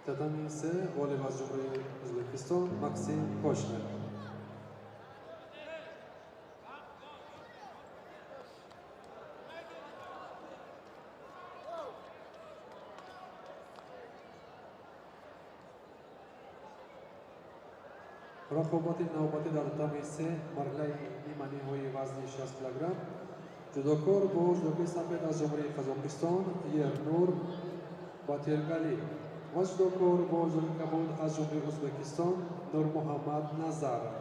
Татами се ғолиб аз Ҷумҳурии Ӯзбекистон Максим Кошнер. Рақобати навбатӣ дар татами се марҳилаи ниманиҳои вазни 60 килограмм. Ҷудокор бо ҷудокии сафед аз Ҷумҳурии Қазоқистон Ернур Батиргали ва ҷудокор бо ҷудокии кабуд аз Ҷумҳурии Ӯзбекистон Нурмуҳаммад Назаров.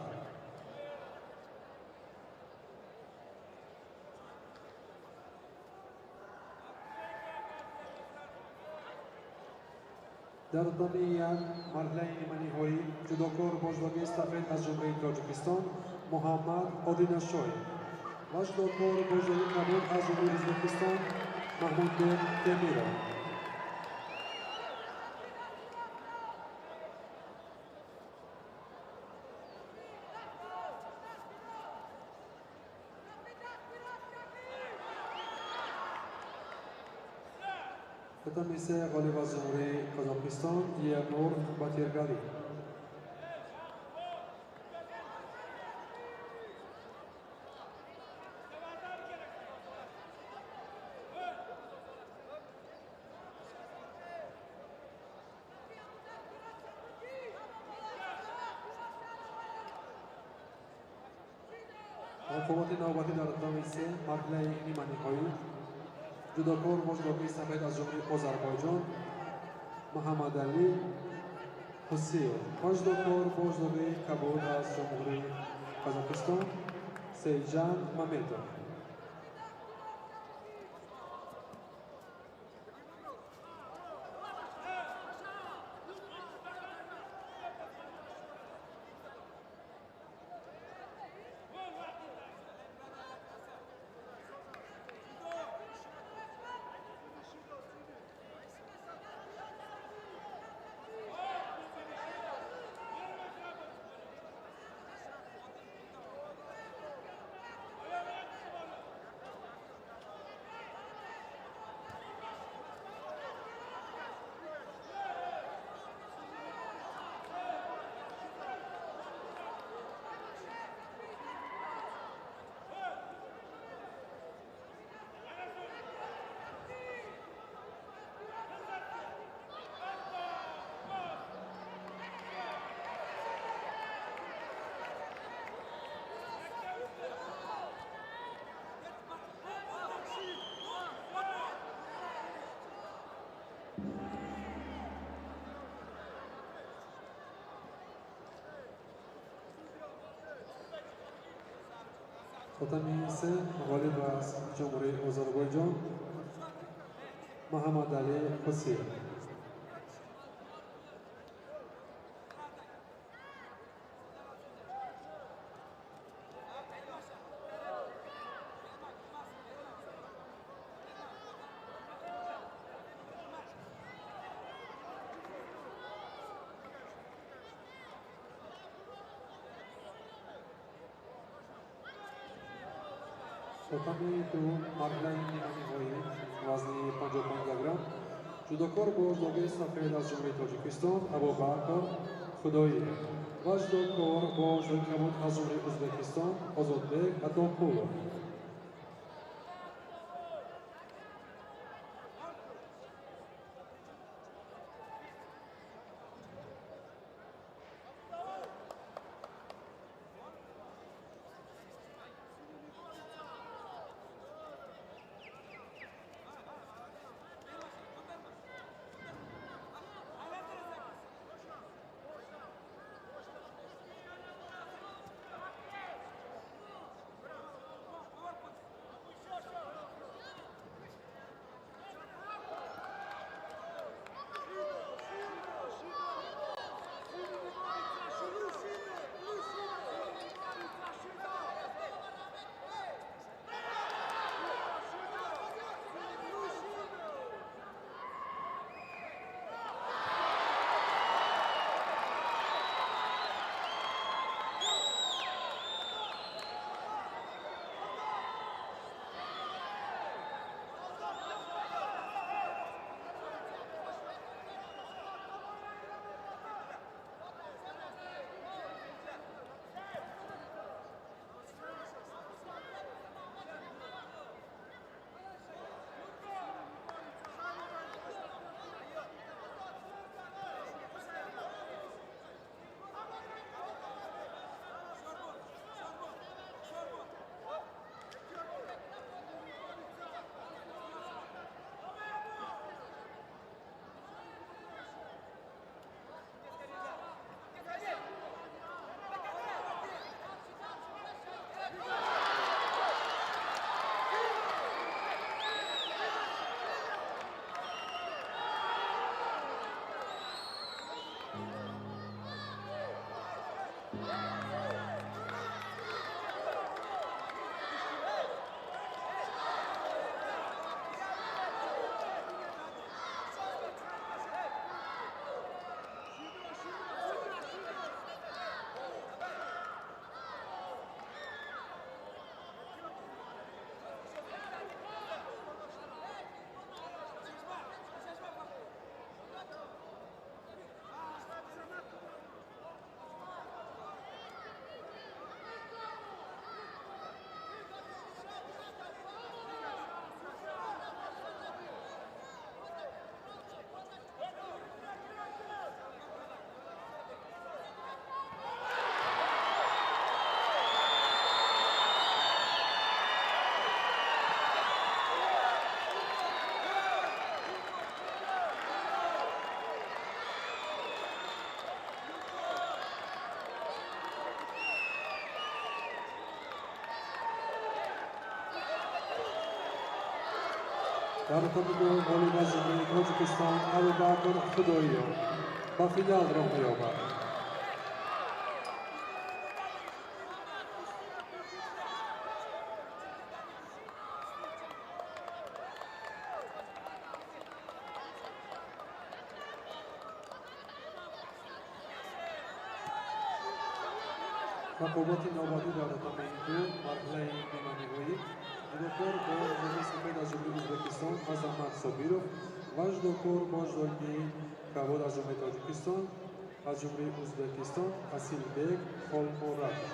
Дар татами як марҳилаи ниманиҳоӣ ҷудокор бо ҷудокии сафед аз Ҷумҳурии Тоҷикистон Муҳаммад Одинашоев ва ҷудокор бо ҷудокии кабуд аз Ҷумҳурии Ӯзбекистон Маҳмудбек Темиров. Татами се ғолиб аз Ҷумҳурии Қазоқистон Ернур Батиргали. Рақобати навбатӣ дар татами се марҳилаи ниманиҳоӣ ҷудокор бо ҷудокии сафед аз Ҷумҳурии Озарбойҷон Муҳаммадалӣ Ҳусиев ва ҷудокор бо ҷудокии кабуд аз Ҷумҳурии Қазоқистон Сейҷан Маметов. Татами се ғолиб аз Ҷумҳурии Озарбойҷон Муҳаммадалӣ Ҳусиев. Татами ду марҳилаи ниманиҳоӣ вазни 55 килограмм ҷудокор бо ҷудокии сафед аз Ҷумҳурии Тоҷикистон Абубакр Худоиев ва ҷудокор бо ҷудокии кабуд аз Ҷумҳурии Ӯзбекистон Озодбек Атоқулов. Дар татами ду ғолиб аз Ҷумҳурии Тоҷикистон Абубакр Худоиёр ба финал роҳ меёбад. Рақобати навбатӣ дар татами ду, марҳилаи ниманиҳоӣ, ҷудокор бо ҷоми сафед аз Ҷумҳурии Ӯзбекистон Азамат Собиров ва ҷудокор бо ҷоми кабуд аз Ҷумҳурии Тоҷикистон аз Ҷумҳурии Ӯзбекистон Асилбек Холмуратов.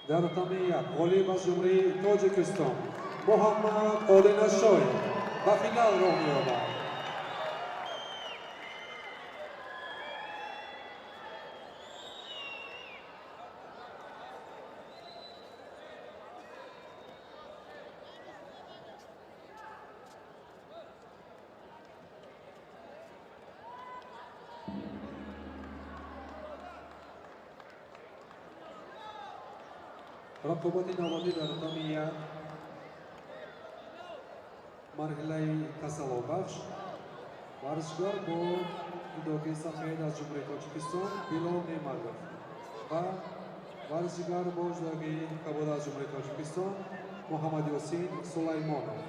Дар татами як ғолиб аз Ҷумҳурии Тоҷикистон Муҳаммад Одинашоев ба финал роҳ меёбад. Рақобати навбатӣ дар татами як, марҳилаи касалобахш, варзишгар бо ҷудокии сафед аз Ҷумҳурии Тоҷикистон Билол Неъматов ва варзишгар бо ҷудокии кабуд аз Ҷумҳурии Тоҷикистон Муҳаммадёсин Сулаймонов.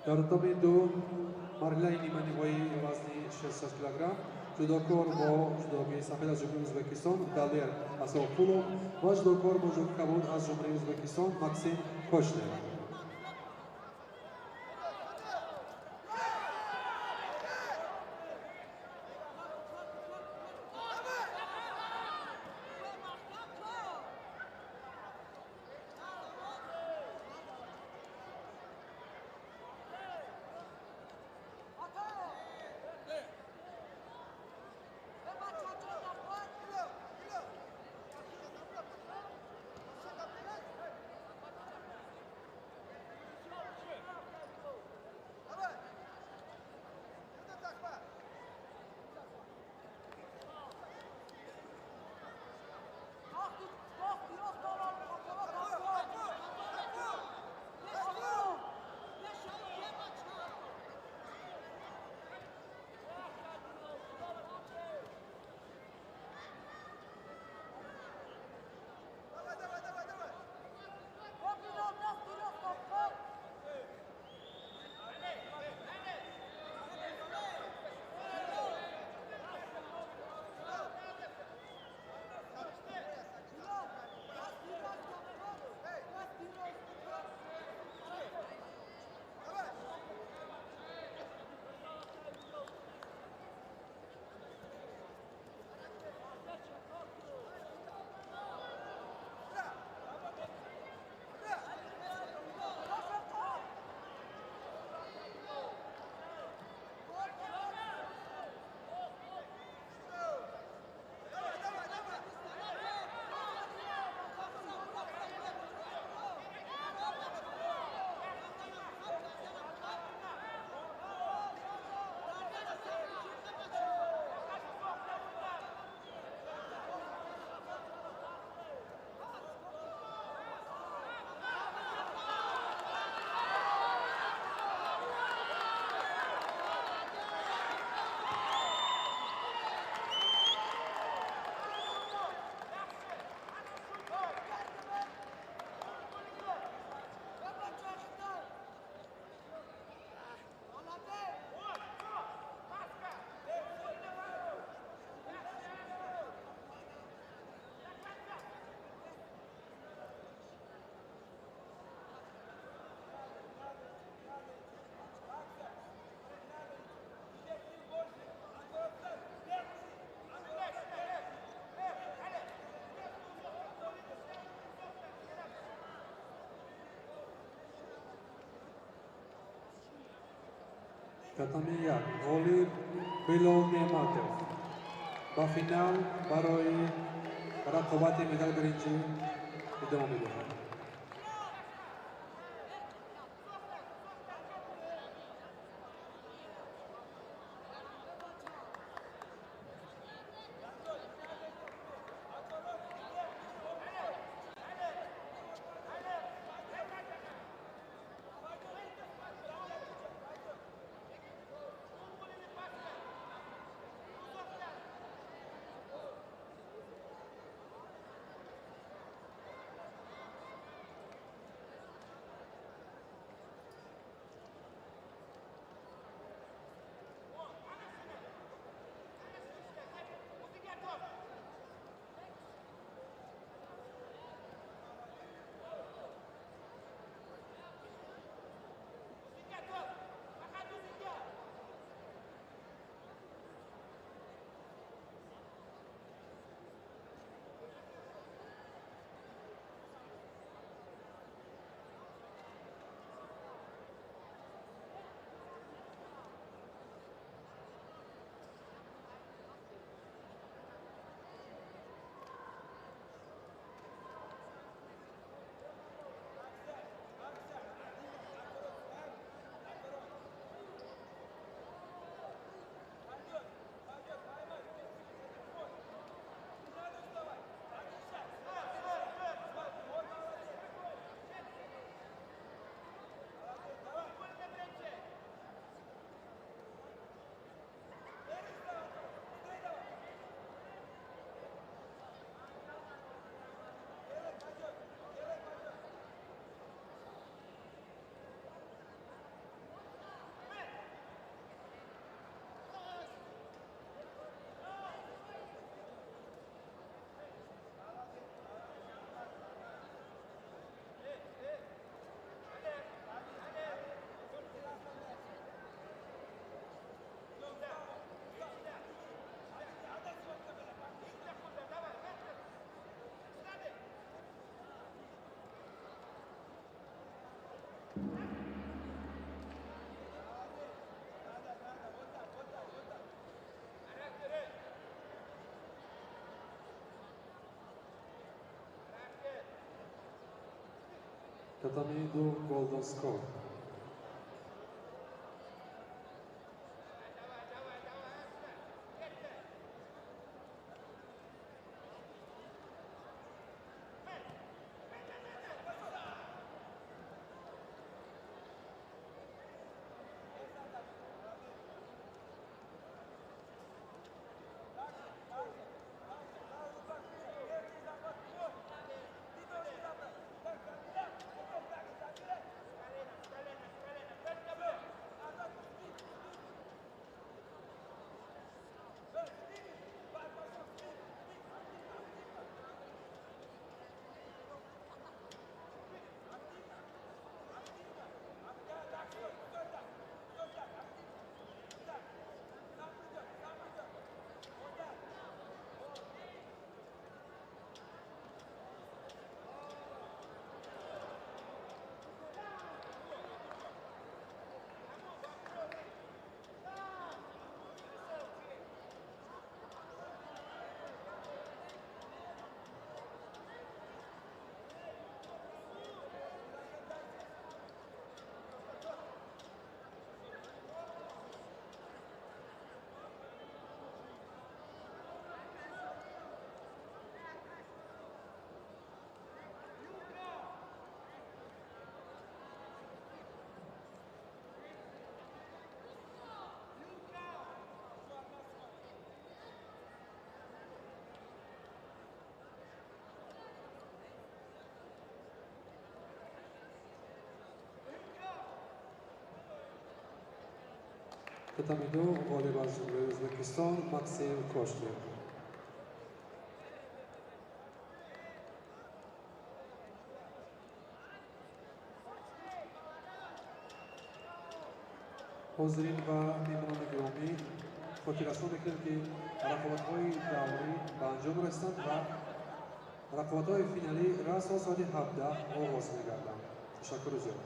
Дар татами ду, марҳилаи ниманиҳоии вазни 66 килограмм, ҷудокор бо ҷудокии сафед аз Ҷумҳурии Ӯзбекистон Далер Асоқулов ва ҷудокор бо ҷудокии кабуд аз Ҷумҳурии Ӯзбекистон Максим Кошнев. Татами як, ғолиб Билол Неъматов ба финал барои рақобати медали биринҷӣ идома медиҳад. Татами 2 Golden Score. Татами 2 ғолиб аз Ҷумҳурии Ӯзбекистон Максим Кошкин. Ҳозирин ва меҳмонони гиромӣ, хотиррасон мекунем, ки рақобатҳои даврӣ ба анҷом расиданд ва рақобатҳои финалӣ расо соати 17 оғоз мегарданд. Ташаккури зиёд.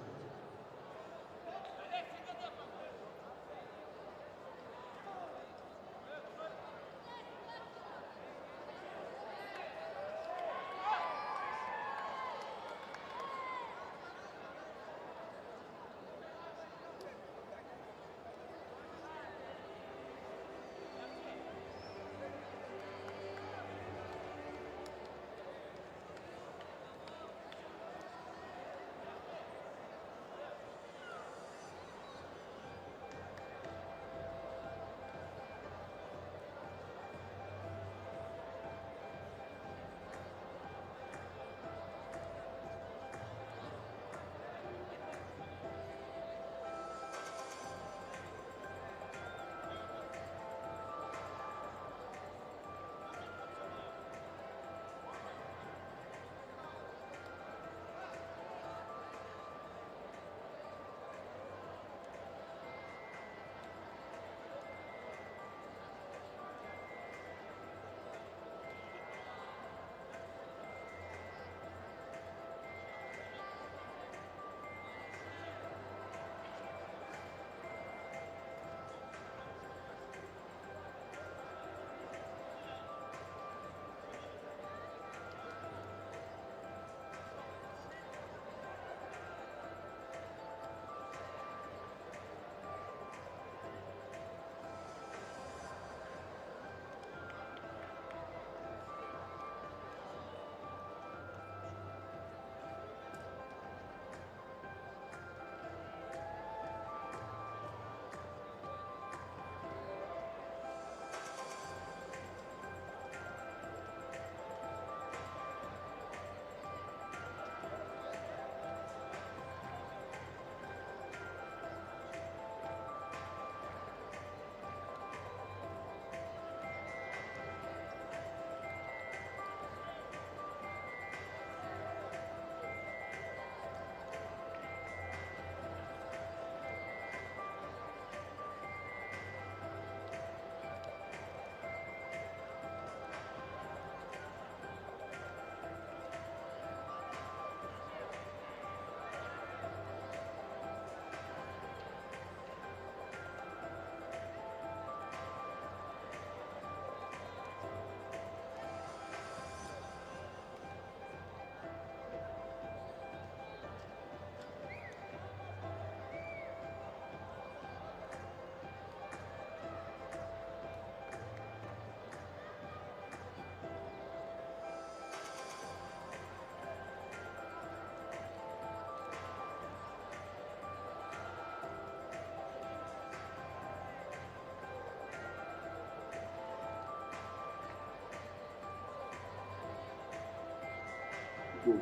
Ду.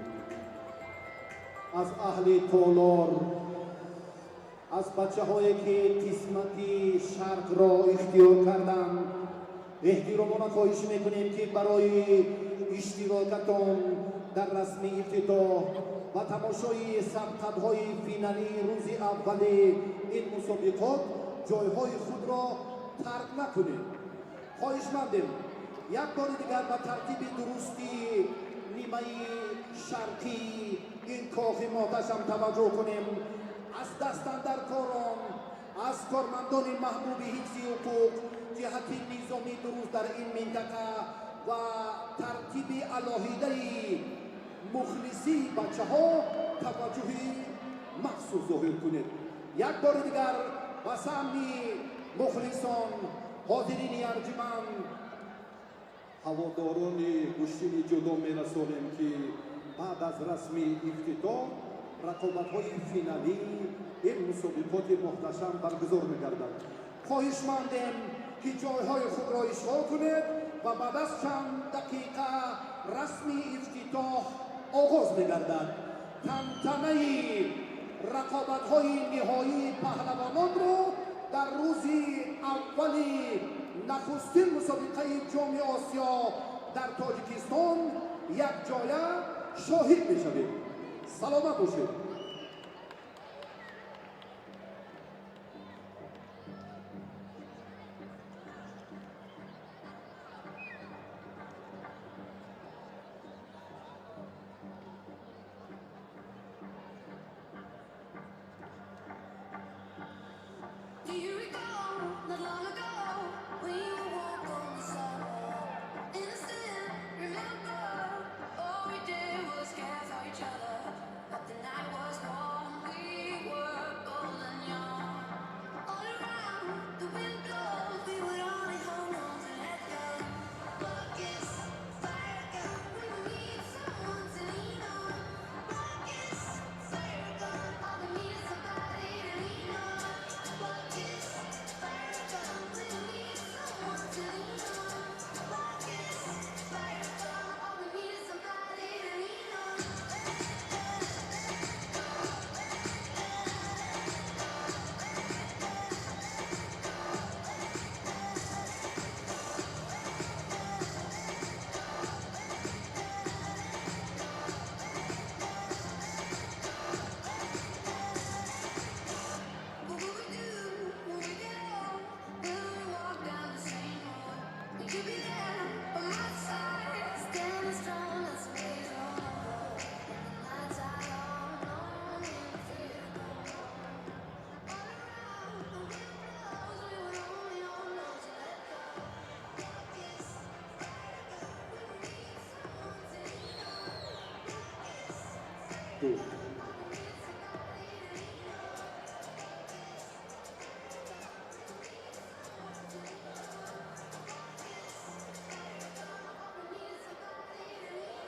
Аз аҳли толор, аз бачаҳое ки қисмати шарқро ихтиёр карданд, эҳтиромона хоҳиш мекунем, ки барои иштирокатон дар расми ифтитоҳ ва тамошои сабқатҳои финалии рӯзи аввали ин мусобиқот ҷойҳои худро тарк накунед. Хоҳишмандем, як бори дигар ба тартиби дурусти нимаи шарқии ин кохи муҳташам таваҷҷӯҳ кунем. Аз дастандаркорон, аз кормандони маҳбуби ҳифзи ҳуқуқ ҷиҳати низоми дуруст дар ин минтақа ва тартиби алоҳидаи мухлисии бачаҳо таваҷҷӯҳи махсус зоҳир кунед. Як бори дигар ба самъи мухлисон, ҳозирини арҷуманд, ҳаводорони гӯштини ҷудо мерасонем, ки баъд аз расми ифтитоҳ рақобатҳои финалии ин мусобиқоти муҳташам баргузор мегардад. Хоҳишмандем, ки ҷойҳои худро ишғол кунед ва баъд аз чанд дақиқа расми ифтитоҳ оғоз мегардад. Тантанаи рақобатҳои ниҳоии паҳлавононро дар рӯзи аввали нахустин мусобиқаи Ҷоми Осиё дар Тоҷикистон якҷоя шоҳид мешавем. Саломат бошед. Do you recall not long ago when you walked on the sidewalk? Innocent, remember all we did was care for each other. But the night was warm, we were golden young. All around the wind blows, we would only hold on to let go. Buckets, fire gun, we need someone to lean on. Buckets, fire gun, all we need is somebody to lean on. Buckets, fire gun, we need someone to lean on. Buckets, fire gun, all we need is somebody to lean on. What will we do when we get old? Will we walk down the same road? Will you be there by my side, standing strong as waves roll over? When the nights are long, long and fear go on. All around the wind blows, we would only hold on to let go. Buckets, fire gun, we need someone to lean on. Buckets, Ду. all we need is somebody to lean on.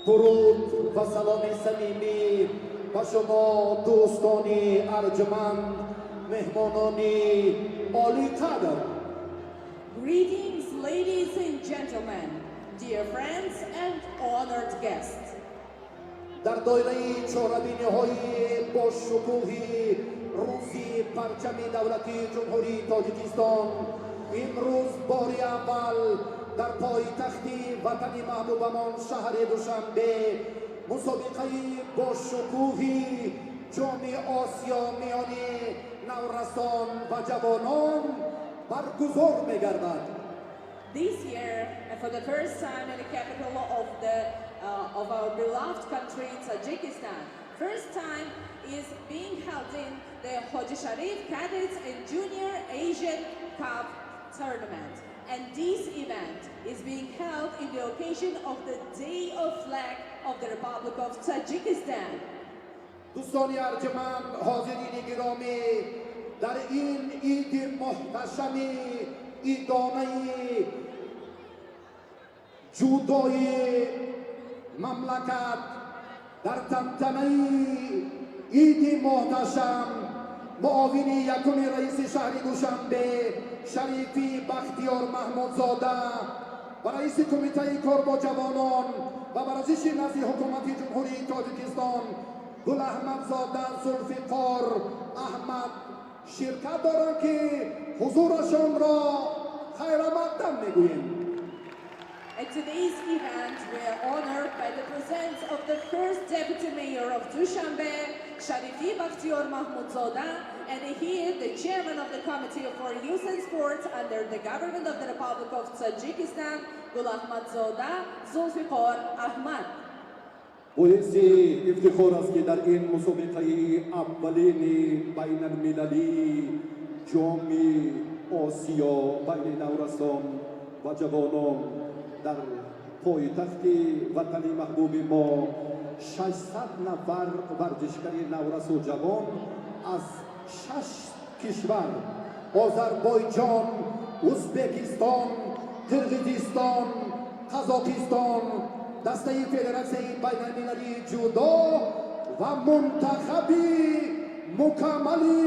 Дуруд ва саломи самимӣ ба шумо, дӯстони арҷуманд, меҳмонони олиқадр. Greetings, ladies and gentlemen, dear friends and honored guests. Дар доираи чорабиниҳои бошукӯҳи рӯзи парчами давлатии Ҷумҳурии Тоҷикистон имрӯз бори аввал дар пойтахти ватани маҳбубамон, шаҳри Душанбе, мусобиқаи бошукӯҳи Ҷоми Осиё миёни наврасон ва ҷавонон баргузор мегардад. This year, and for the first time in the capital of our beloved country, Tajikistan, first time is being held in the Hoji Sharif Cadets and Junior Asian Cup tournament. And this event is being held in the occasion of the Day of Flag of the Republic of Tajikistan. Дӯстони арҷманд, ҳозирини гиромӣ, дар ин иди муҳташами идонаи ҷудои мамлакат, дар тантанаи иди муҳташам муовини якуми раиси шаҳри Душанбе Шарифӣ Бахтиёр Маҳмудзода ва раиси Кумитаи кор бо ҷавонон ва варзиши назди Ҳукумати Ҷумҳурии Тоҷикистон Гулаҳмадзода Зулфиқор Аҳмад ширкат доранд, ки ҳузурашонро хайрамақдам мегӯем. At today's event, we are honored by the presence of the first deputy mayor of Dushanbe, Sharifi Bakhtiyor Mahmudzoda, and he is the chairman of the Committee for Youth and Sports under the government of the Republic of Tajikistan, Gulahmadzoda Zulfiqor Ahmad. Боиси ифтихор аст, ки дар ин мусобиқаи аввалини байналмилалии Ҷоми Осиё байни наврасон ва ҷавонон дар пойтахти ватани маҳбуби мо 600 нафар варзишгари наврасу ҷавон аз шаш кишвар: Озарбойҷон, Узбекистон, Қирғизистон, Қазоқистон, дастаи Федератсияи байналмилалии ҷудо ва мунтахаби мукаммали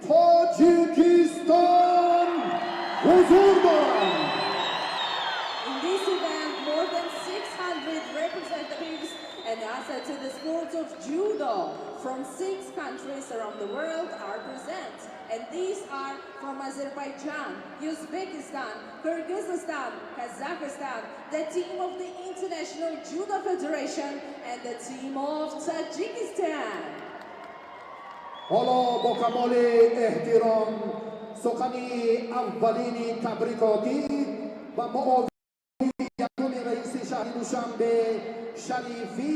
Тоҷикистон ҳузур доранд. In this event, more than 600 representatives and athletes in the sport of judo from six countries around the world are present. And these are from Azerbaijan, Uzbekistan, Kyrgyzstan, Kazakhstan, the team of the International Judo Federation, and the team of Tajikistan. Ҳоло бо камоли эҳтиром сухани аввалини табрикотӣ ба муовини якуми раиси шаҳри Душанбе Шарифӣ.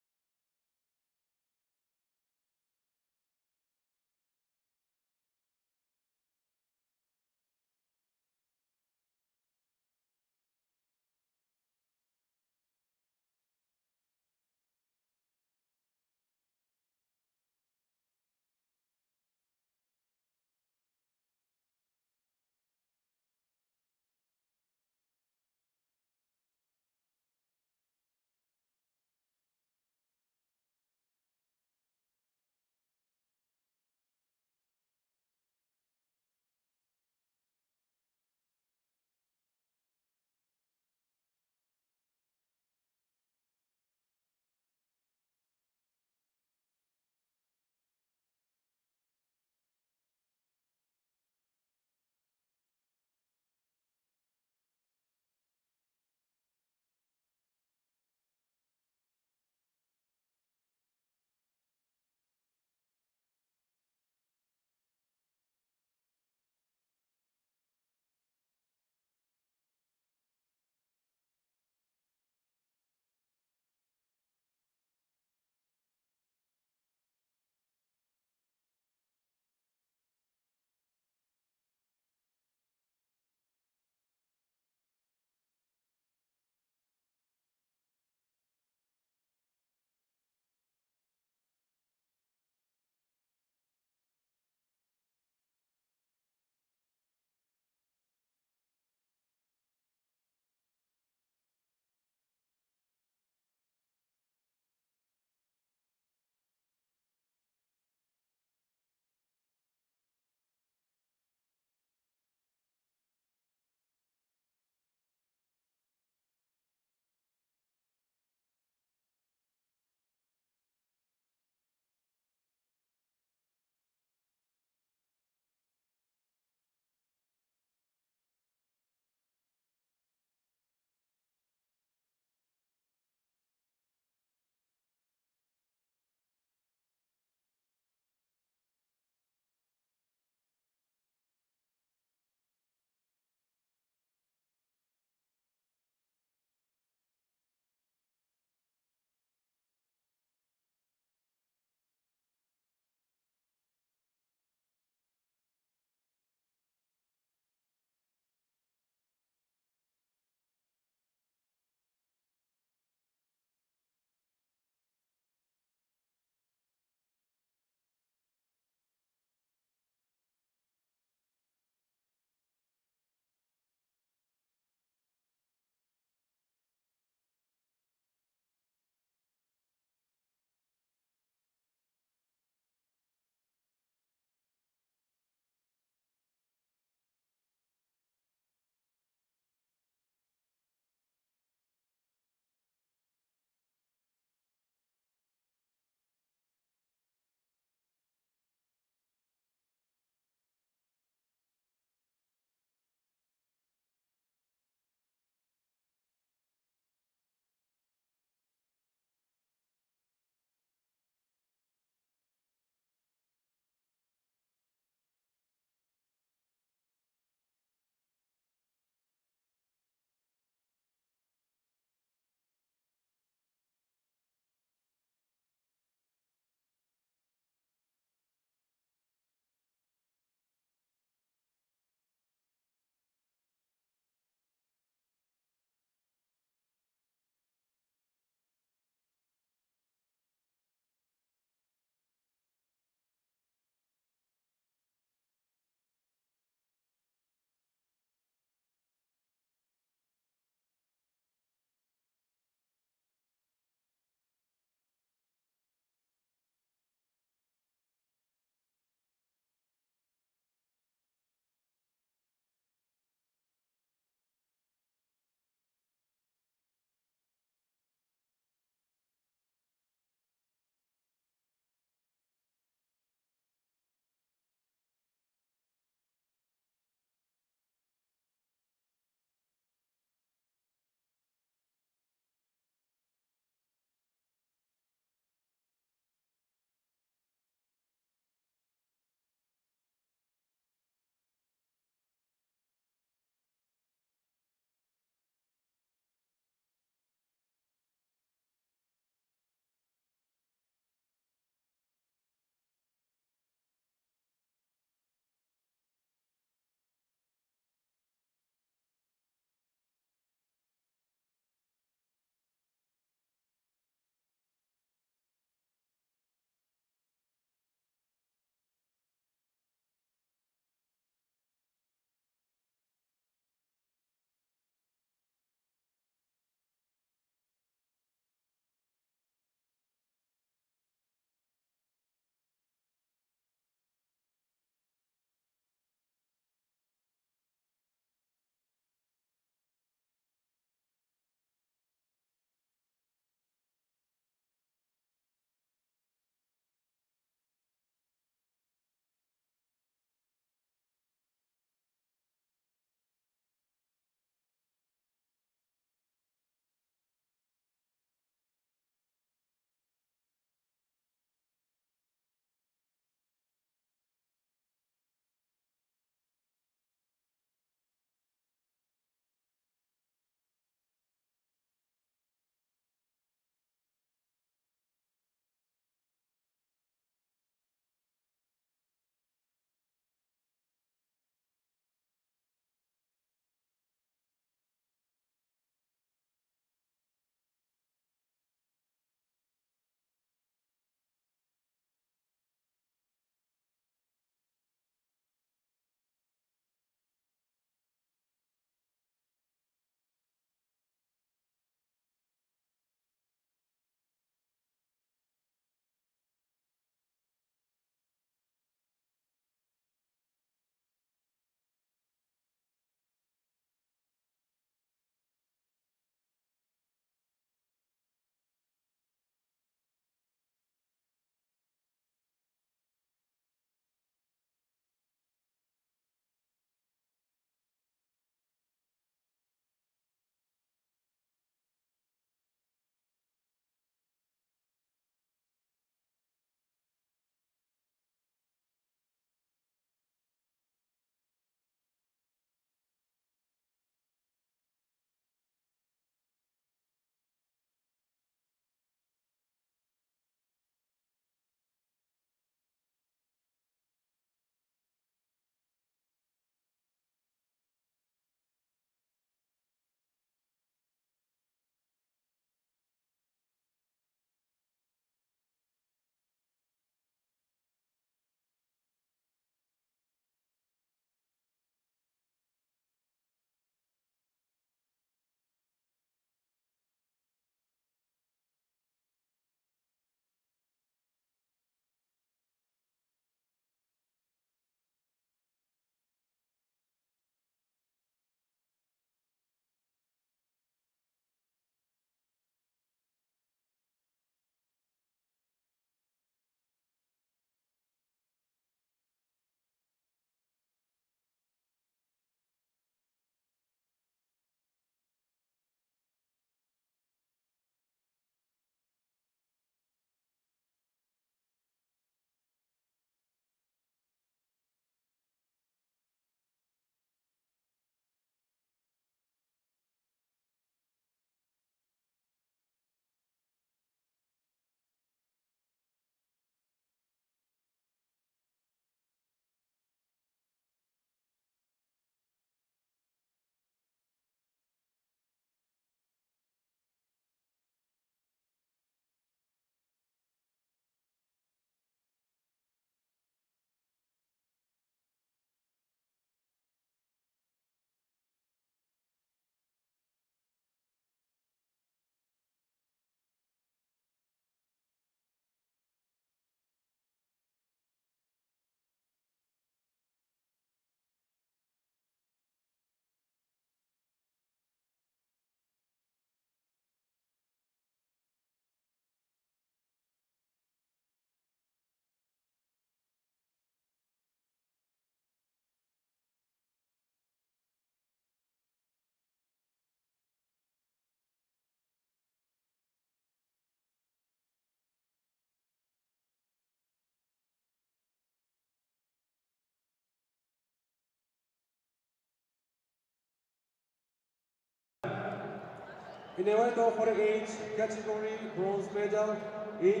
In event of 48 category bronze medal in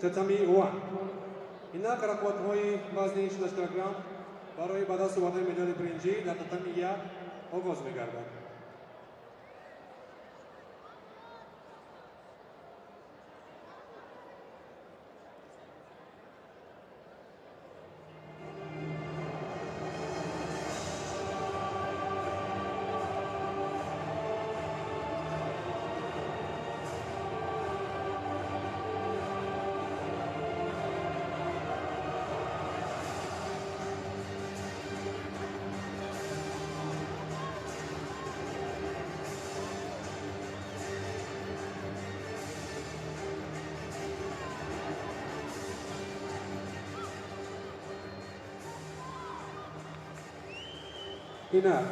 татами 1. Инак рақобатҳои вазни 48 килограмм барои ба даст овардани медали биринҷӣ дар татами 1 оғоз мегардад. Инак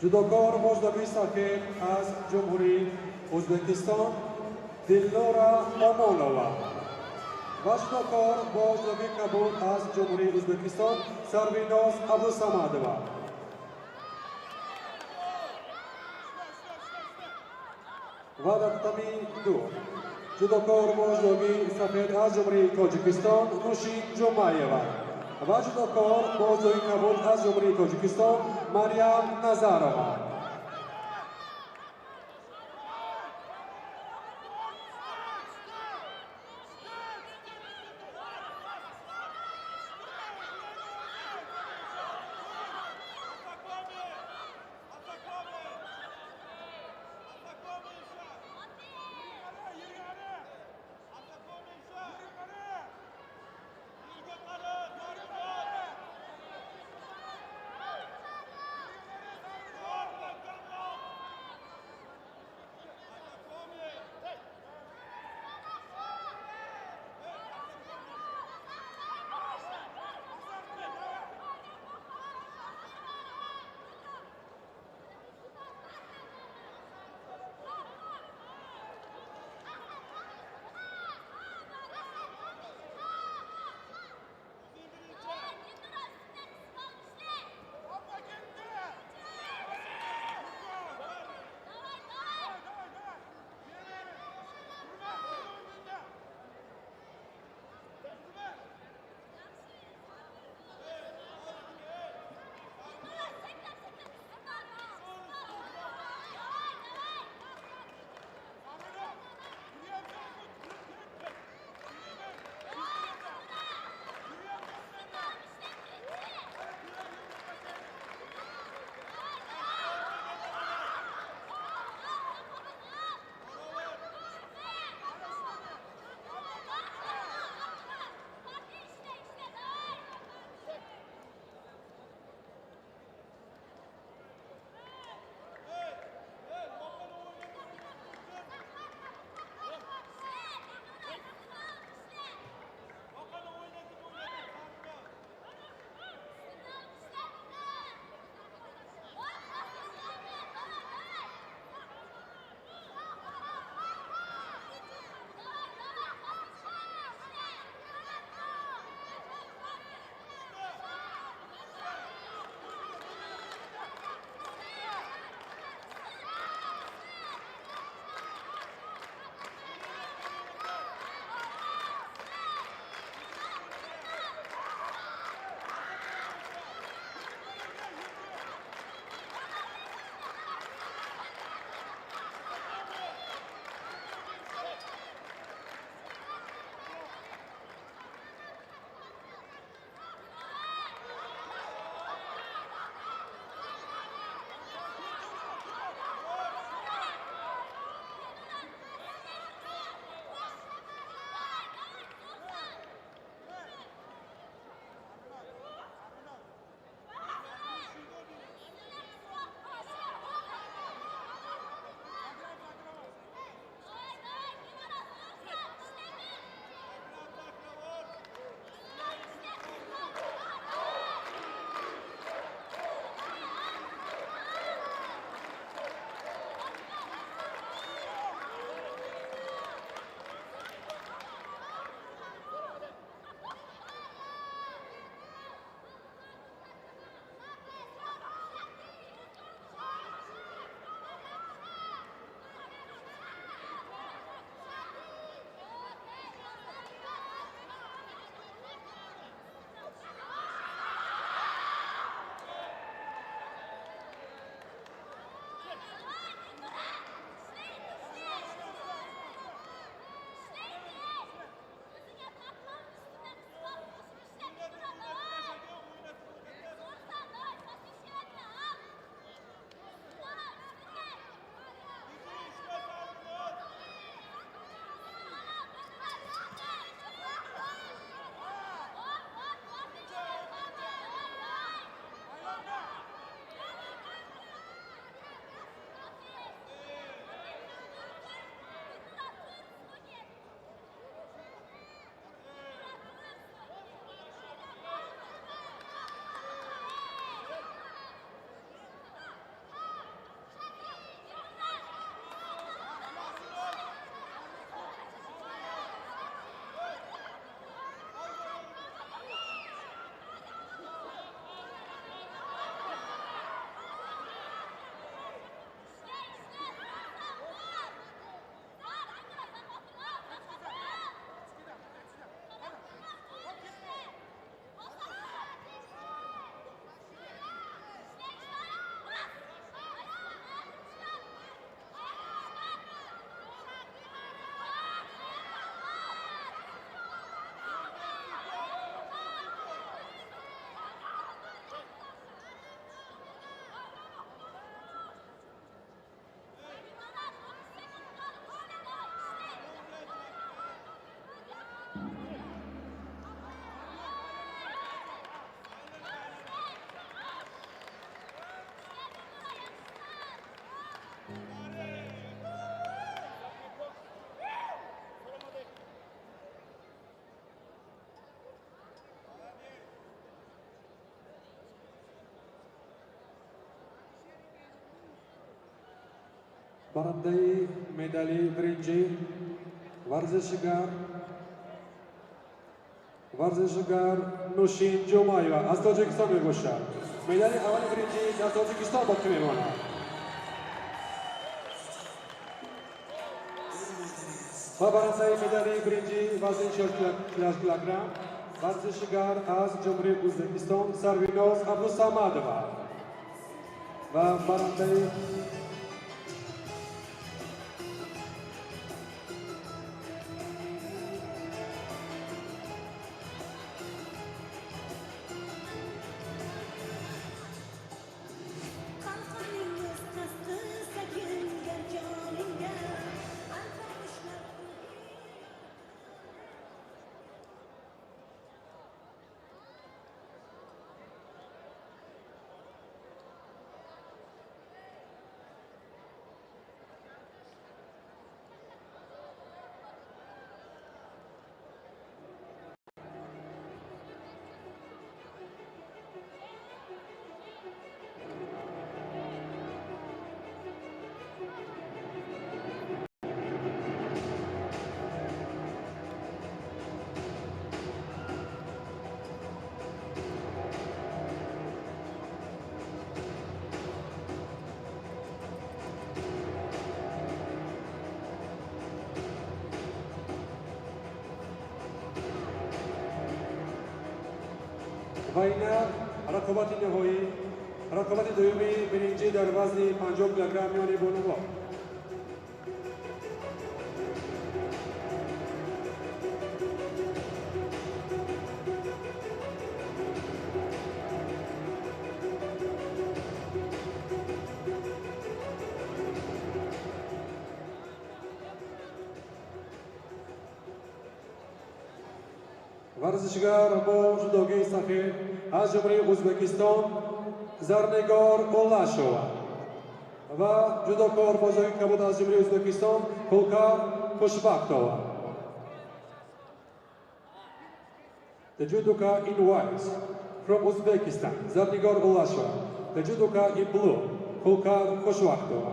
ҷудокор муждоги сафед аз Ҷумҳурии Ӯзбекистон Дилнора Омонова ва ҷудокор муждоги кабуд аз Ҷумҳурии Ӯзбекистон Сарвиноз Абдусамадова. Ва дар татами 2 ҷудокор муждоги сафед аз Ҷумҳурии Тоҷикистон Нушин Ҷумаева ва ҷудокор муждоги кабуд аз Ҷумҳурии Тоҷикистон Марьям Назарова. Барандаи медали биринҷӣ варзишгар Нушин Ҷумаева аз Тоҷикистон мебошад. Медали аввали биринҷӣ дар Тоҷикистон боқӣ мемонад. Ва барандаи медали биринҷӣ вазни 48 килограмм варзишгар аз Ҷумҳурии Ӯзбекистон Сарвиноз Абдусамадова ва барандаи Qalqoningiz qasd qilsa kimgar joningga, Alpomishlar Ва инак рақобати ниҳоӣ, рақобати дуюми биринҷӣ дар вазни 50 килограмм миёни бонувон. Варзишгар бо ҷудогии сафед аз Ҷумҳурии Ӯзбекистон Зарнигор Улашова ва ҷудокор бо ҷудогии кабуд аз Ҷумҳурии Ӯзбекистон Хулкар Хушбахтова. The judoka in white from Uzbekistan, Zarnigor Ulashova. The judoka in blue, Hulkar Khushvakhtova.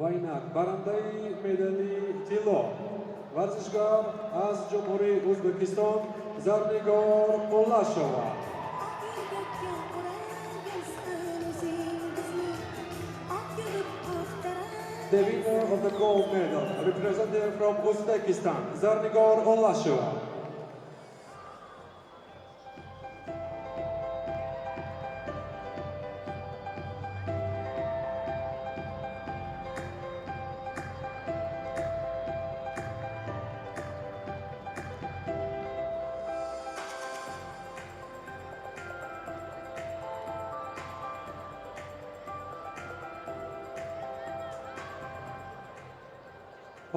Ва инак барандаи медали тилло, варзишгар аз Ҷумҳурии Ӯзбекистон Зарнигор Улашова. The winner of the gold medal, representative from Uzbekistan, Zarnigor Olashova.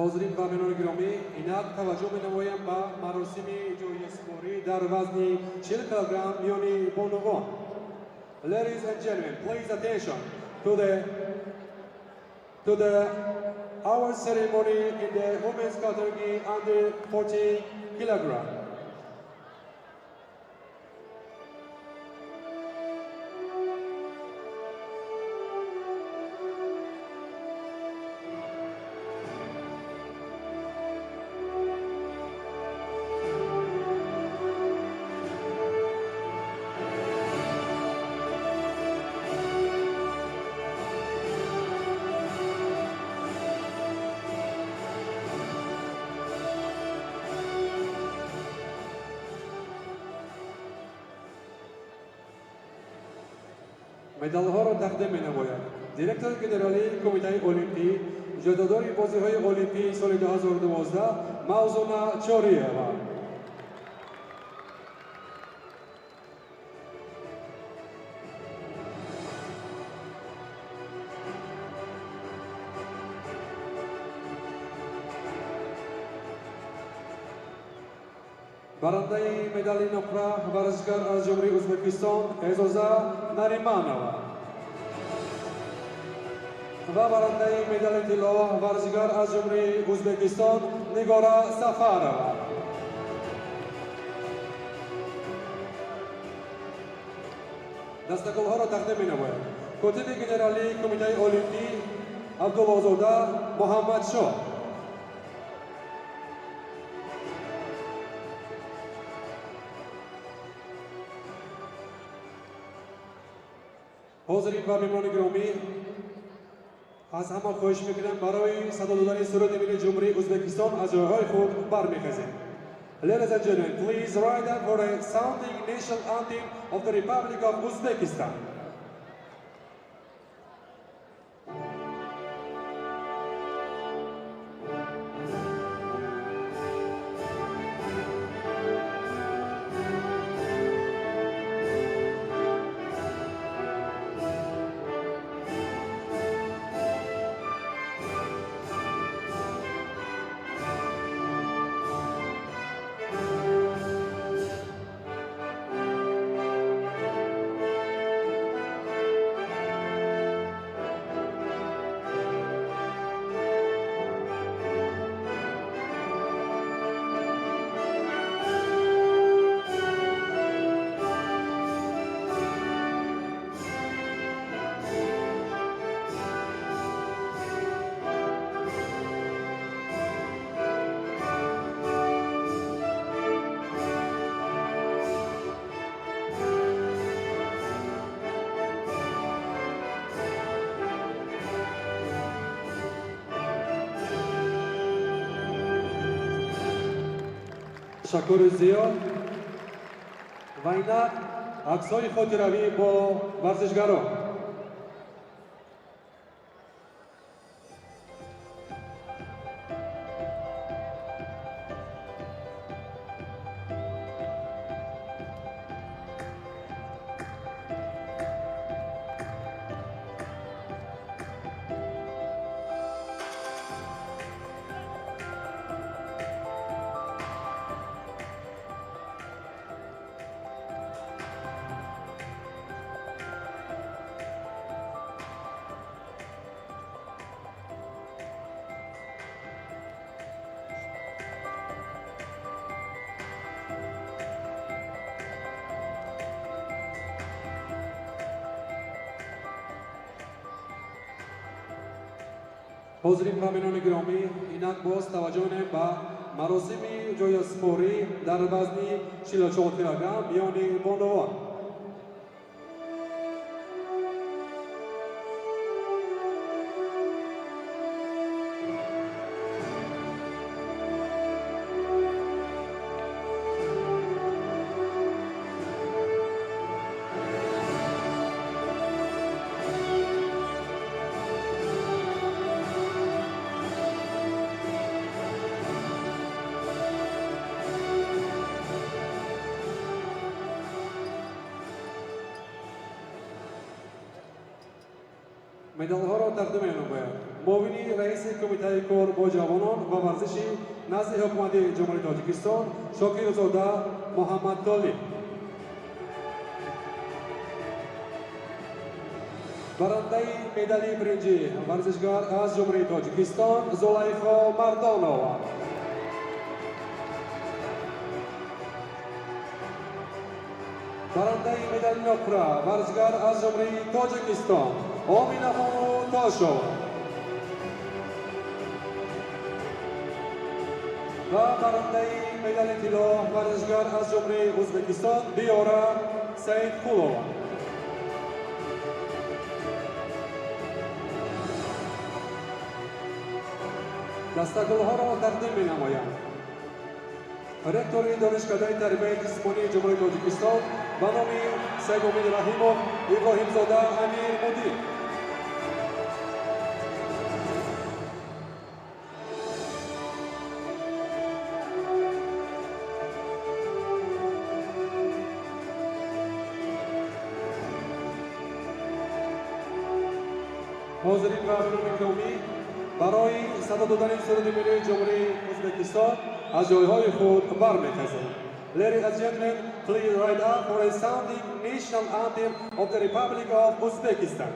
Ҳозирин ва меҳмонони гиромӣ, инак таваҷҷӯҳ менамоям ба маросими ҷоизасупорӣ дар вазни 40 килограмм миёни бонувон. Ladies and gentlemen, please attention to the award ceremony in the women's category under 40 kilogram. Медалҳоро тақдим менамояд директори генералии Кумитаи Олимпӣ, ҷоизадори бозиҳои Олимпии соли 2012 Мавзуна Чориева. Барандаи медали нуқра, варзишгар аз Ҷумҳурии Ӯзбекистон Эъзоза Нариманова, ва барандаи медали тилло, варзишгар аз Ҷумҳурии Ӯзбекистон Нигора Сафарова. Дастагулҳоро тақдим менамояд котиби генералии Кумитаи Олимпӣ Абдуллозода Муҳаммадшоҳ. Ҳозирин ва меҳмонони гиромӣ, аз ҳама хоҳиш мекунам, барои садо додани суруди миллии Ҷумҳурии Ӯзбекистон аз ҷойҳои худ бармехезем. Ladies and gentlemen, please rise up for a sounding national anthem of the Republic of Uzbekistan. Ташаккури зиёд. Ва инак аксҳои хотиравӣ бо варзишгарон. Ҳозирин ва бинандагони гиромӣ, инак боз таваҷҷӯҳ менамоем ба маросими ҷоизасупорӣ дар вазни 44 килограмм миёни бонувон. Медалҳоро тақдим менамояд муовини раиси Кумитаи кор бо ҷавонон ва варзиши назди Ҳукумати Ҷумҳурии Тоҷикистон Шокирзода Муҳаммадтолиб. Барандаи медали биринҷӣ варзишгар аз Ҷумҳурии Тоҷикистон Зулайхо Мардонова. Барандаи медали нуқра варзишгар аз Ҷумҳурии Тоҷикистон Оминабону Тошова. Ва барандаи медали тилло варзишгар аз Ҷумҳурии Ӯзбекистон Диёра Саидқулова. Дастагулҳоро тақдим менамоянд ректори Донишкадаи тарбияи ҷисмонии Ҷумҳурии Тоҷикистон ба номи Сайдумин Раҳимов Иброҳимзода Амир Мудир. Ҳозирин ва бинандагони гиромӣ, барои садо додани суруди миллии Ҷумҳурии Ӯзбекистон аз ҷойҳои худ бармехезем. Ladies and gentlemen, please rise up for a sounding national anthem of the Republic of Uzbekistan.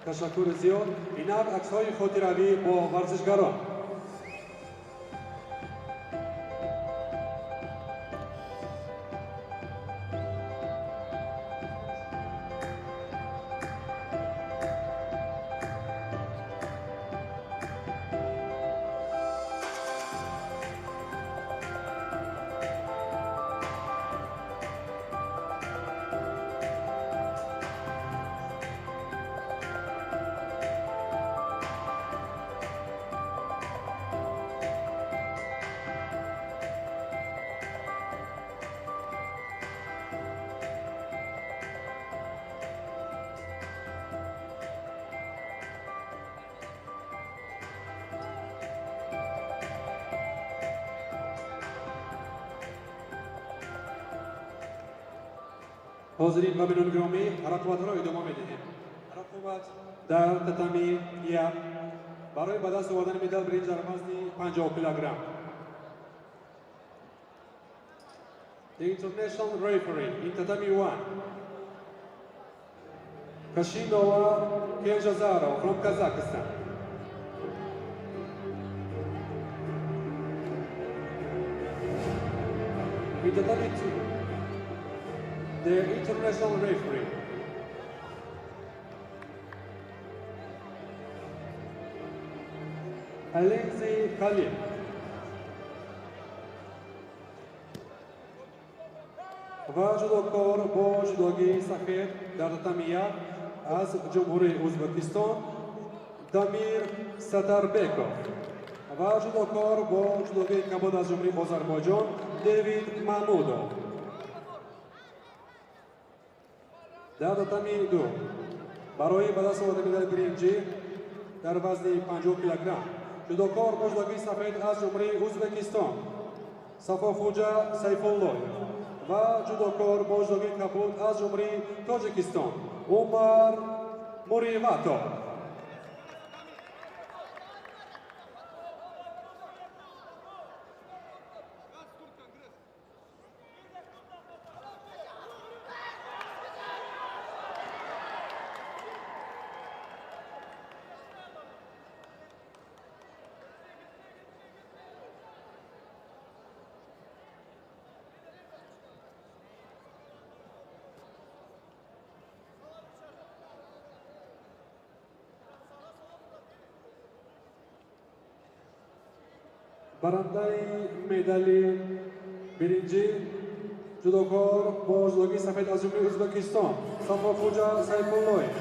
Ташаккури зиёд. Инак аксҳои хотиравӣ бо варзишгарон. Ҳозирин ва бинандагони гиромӣ, рақобатҳоро идома медиҳем. Рақобат дар татами як барои ба даст овардани медал биринҷ дар вазни 50 килограмм. The international referee in tatami 1, Kashinova Kenjazarov from Kazakhstan. In tatami 2, the international referee Alexei Khalil. Ва ҷудокор бо ҷудогии сафед дар татами як аз Ҷумҳурии Ӯзбекистон Дамир Сатарбеков ва ҷудокор бо ҷудогии кабуд аз Ҷумҳурии Озарбойҷон Девид Маҳмудов. Дар татами ду барои ба даст овардани медали биринҷӣ дар вазни 50 килограмм ҷудокор бо ҷудогии сафед аз Ҷумҳурии Ӯзбекистон Сафохӯҷа Сайфуллоев ва ҷудокор бо ҷудогии кабуд аз Ҷумҳурии Тоҷикистон Умар Муриватов. Барандаи медали биринҷӣ ҷудокор бо ҷудогии сафед аз Ҷумҳурии Ӯзбекистон Сафохӯҷа Сайфуллоев.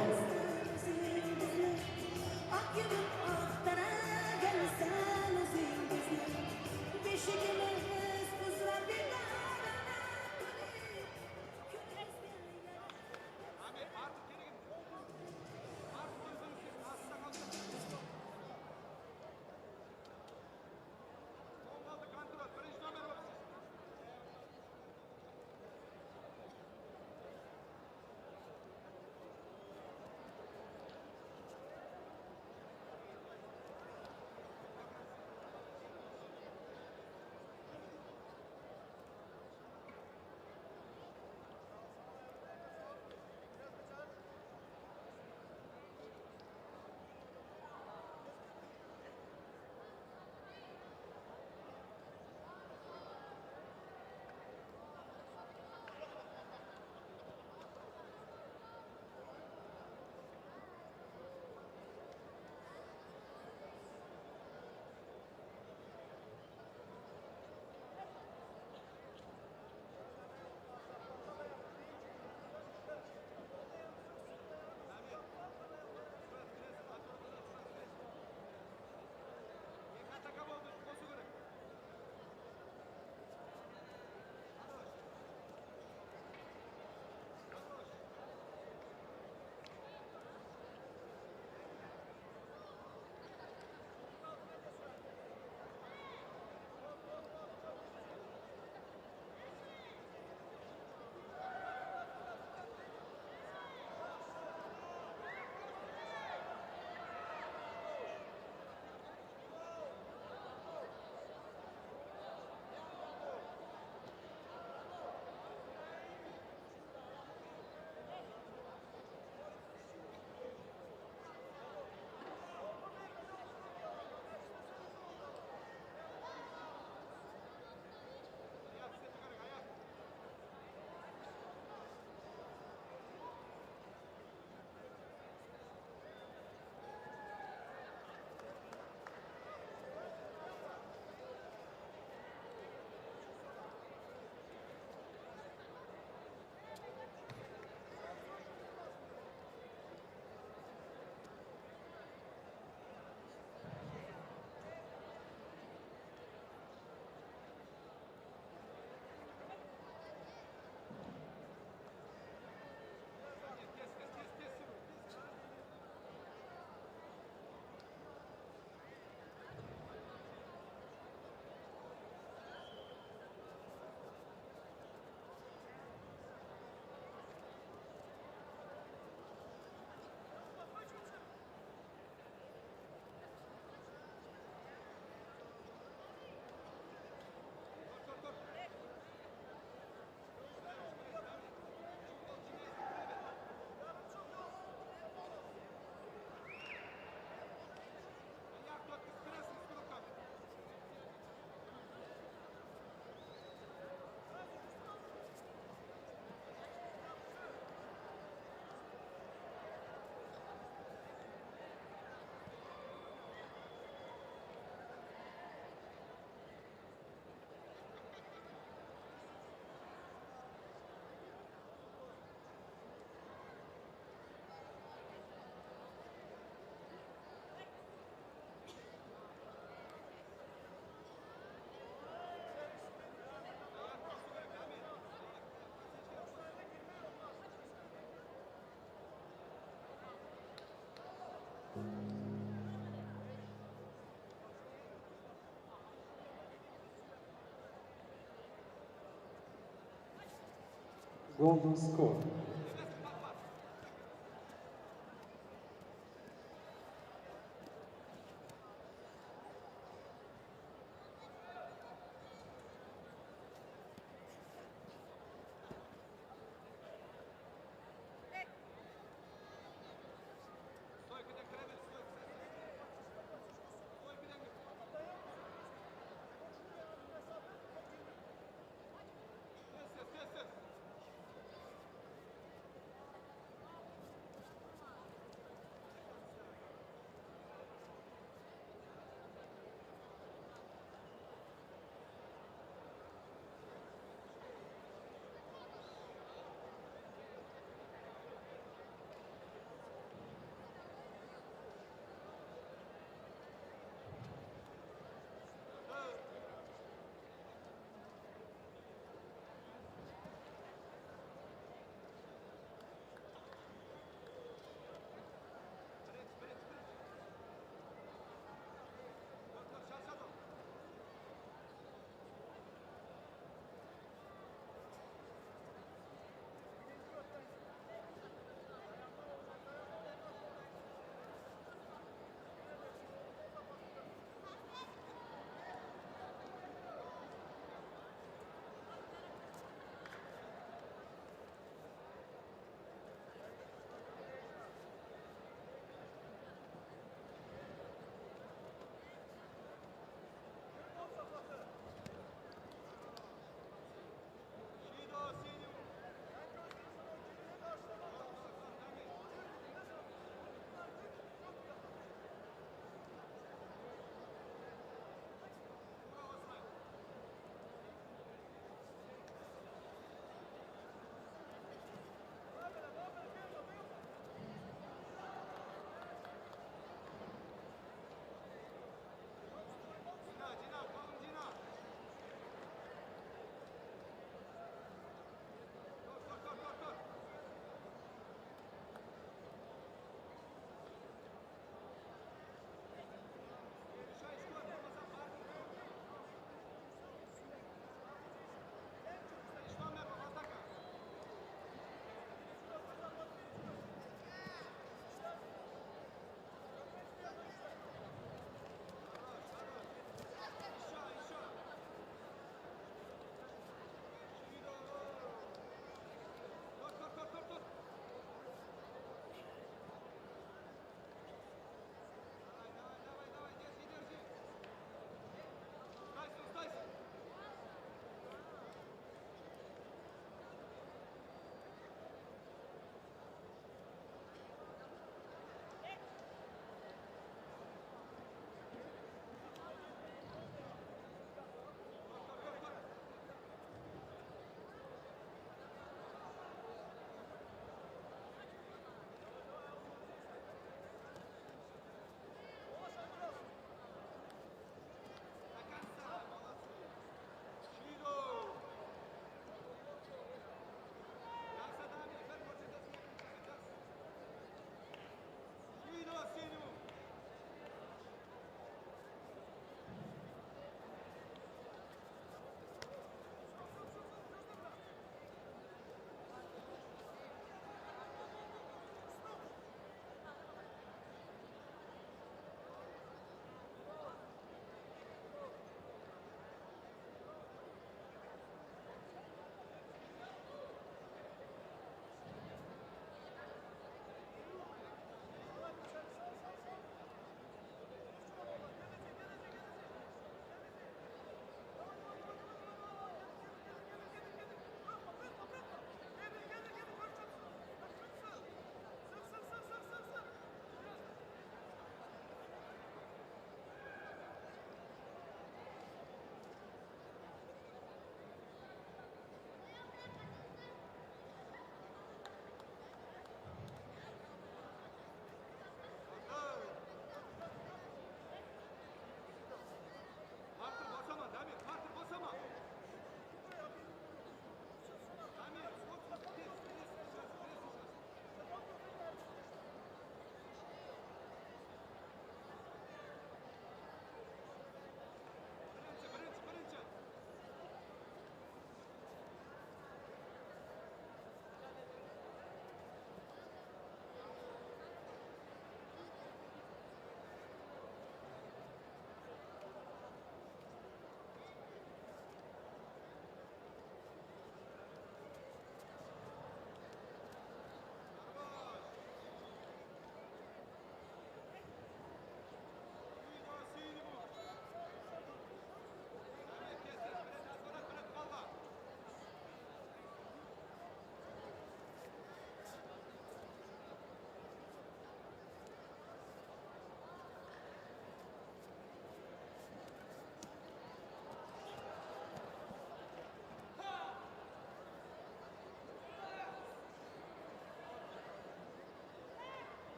Golden score.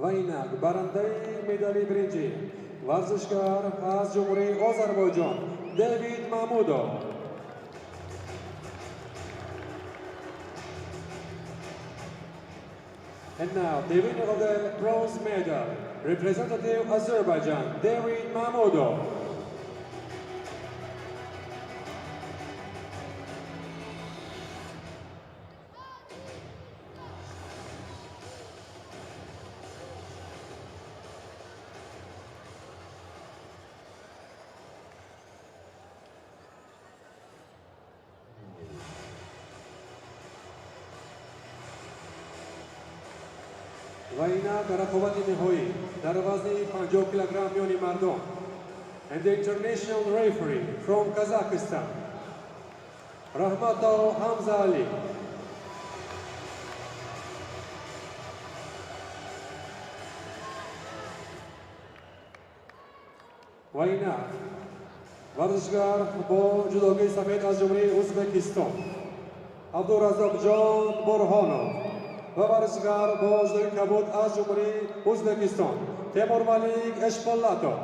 Ва инак барандаи медали биринҷӣ варзишгар аз Ҷумҳурии Озарбойҷон Дэвид Маҳмудов. And now, the winner of the bronze medal, representative Azerbaijan, David Mahmudov. Ва инак рақобати ниҳоӣ дар вазни 50 килограмм миёни мардон. And the international referee from Kazakhstan, Rahmatov Hamza Ali. Ва инак варзишгар бо ҷудогии сафед аз Ҷумҳурии Ӯзбекистон Абдураззоқҷон Бурҳонов ва варзишгар бо ҷудогии кабуд аз Ҷумҳурии Ӯзбекистон Темурмалик Эшполлатов.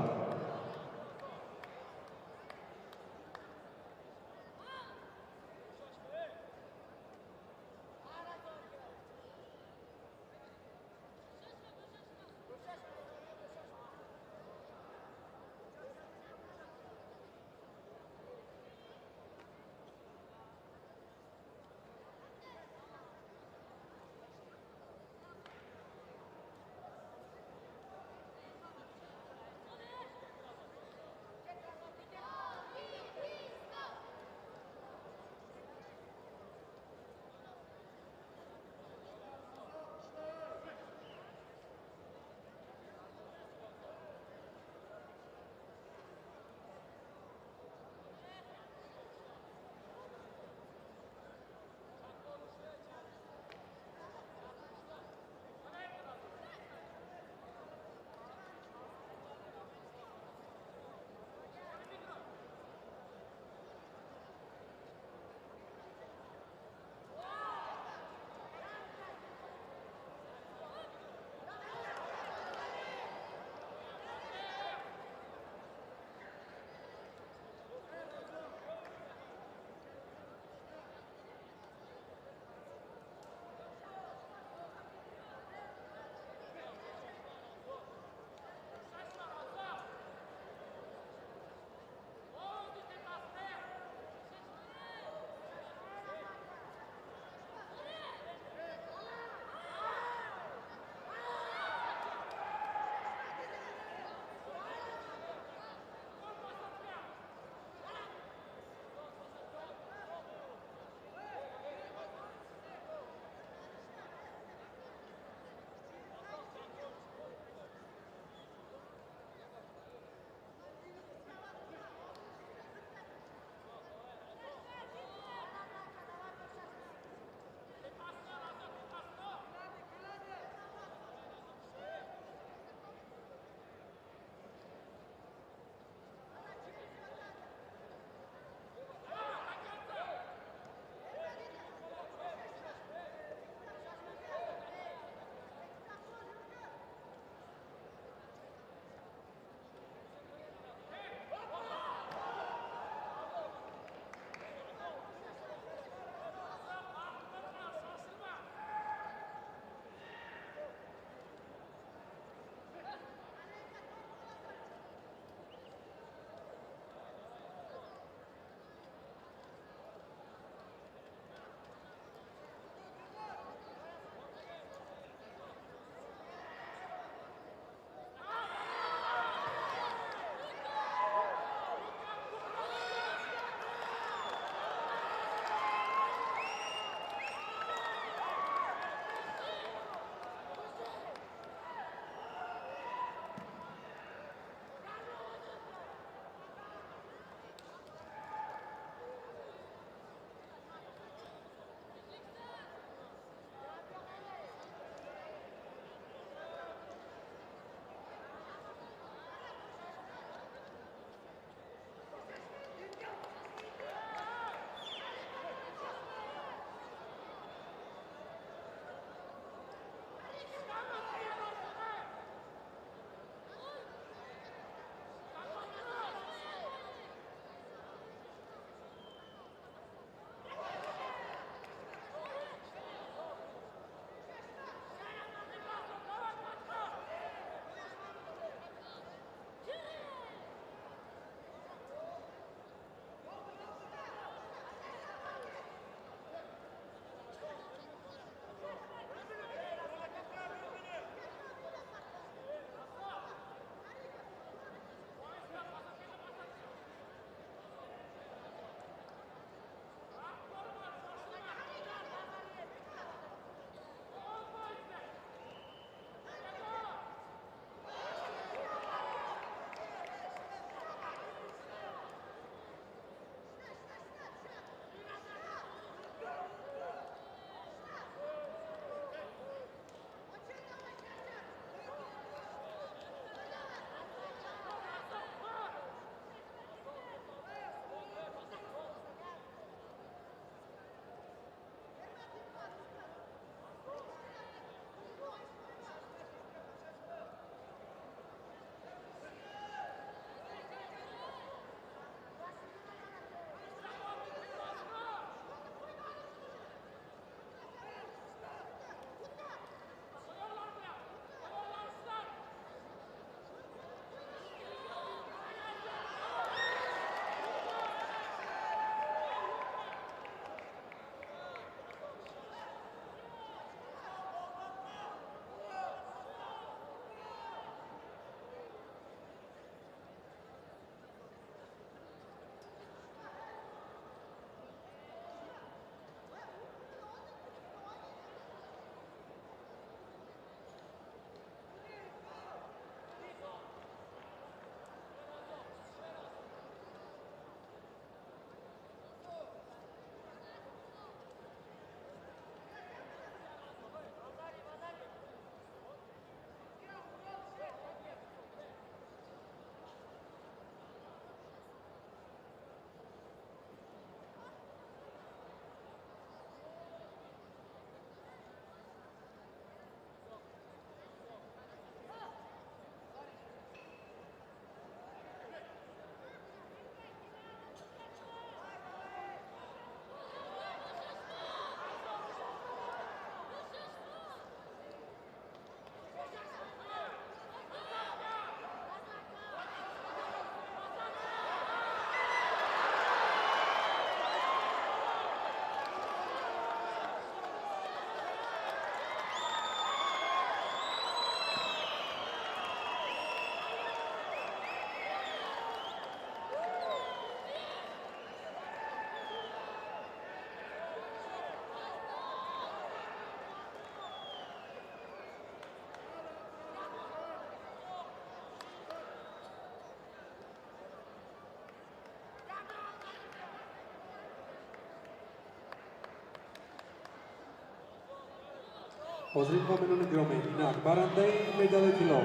Ҳозирин ва меҳмонони гиромӣ, инак барандаи медали тилло,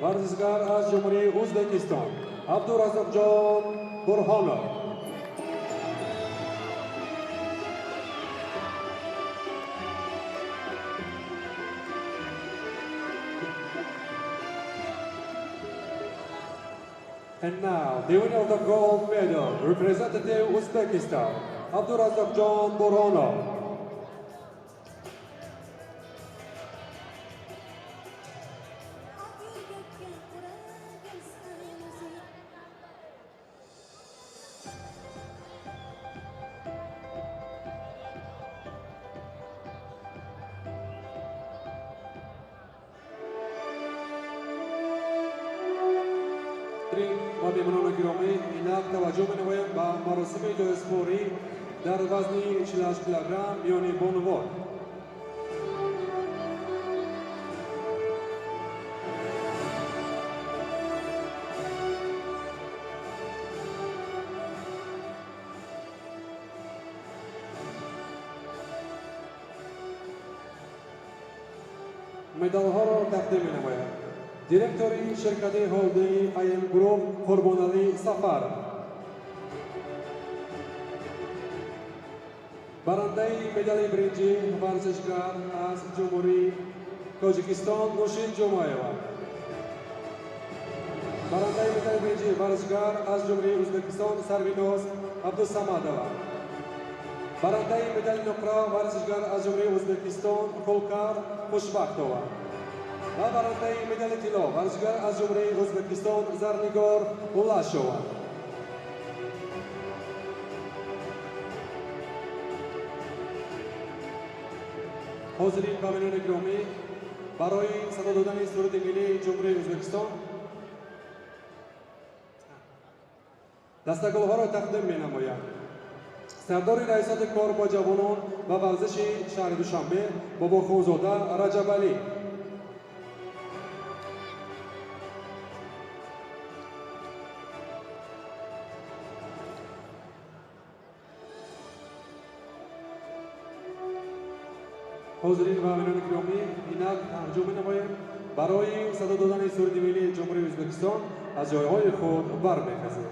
варзишгар аз Ҷумҳурии Ӯзбекистон Абдураззоқҷон Бурҳонов. And now, the winner of the gold medal, representative Uzbekistan, Abdurazzoqjon Burhonov. Ва меҳмонони гиромӣ, инак таваҷҷӯҳ менамоем ба маросими ҷоизаспорӣ дар вазни 48 килограмм миёни бонувон. Медалҳоро тақдим менамояд директори ширкати холдинги АМ Груп Қурбоналӣ Сафаров. Барандаи медали биринҷӣ, варзишгар аз Ҷумҳурии Тоҷикистон Нушин Ҷумаева. Барандаи медали биринҷӣ, варзишгар аз Ҷумҳурии Ӯзбекистон Сарвиноз Абдусамадова. Барандаи медали нуқра, варзишгар аз Ҷумҳурии Ӯзбекистон Хулкар Хушбахтова ва барандаи медали тилло, варзишгар аз Ҷумҳурии Ӯзбекистон Зарнигор Улашова. Ҳозирин ва меҳмонони гиромӣ, барои садо додани суруди миллии Ҷумҳурии Ӯзбекистон дастагулҳоро тақдим менамояд сардори раёсати кор бо ҷавонон ва варзиши шаҳри Душанбе Бобохунзода Раҷабалӣ. Ҳозирин ва меҳмонони гиромӣ, инак таваҷҷӯҳ менамоем барои садо додани суруди миллии Ҷумҳурии Ӯзбекистон аз ҷойҳои худ бармехезем.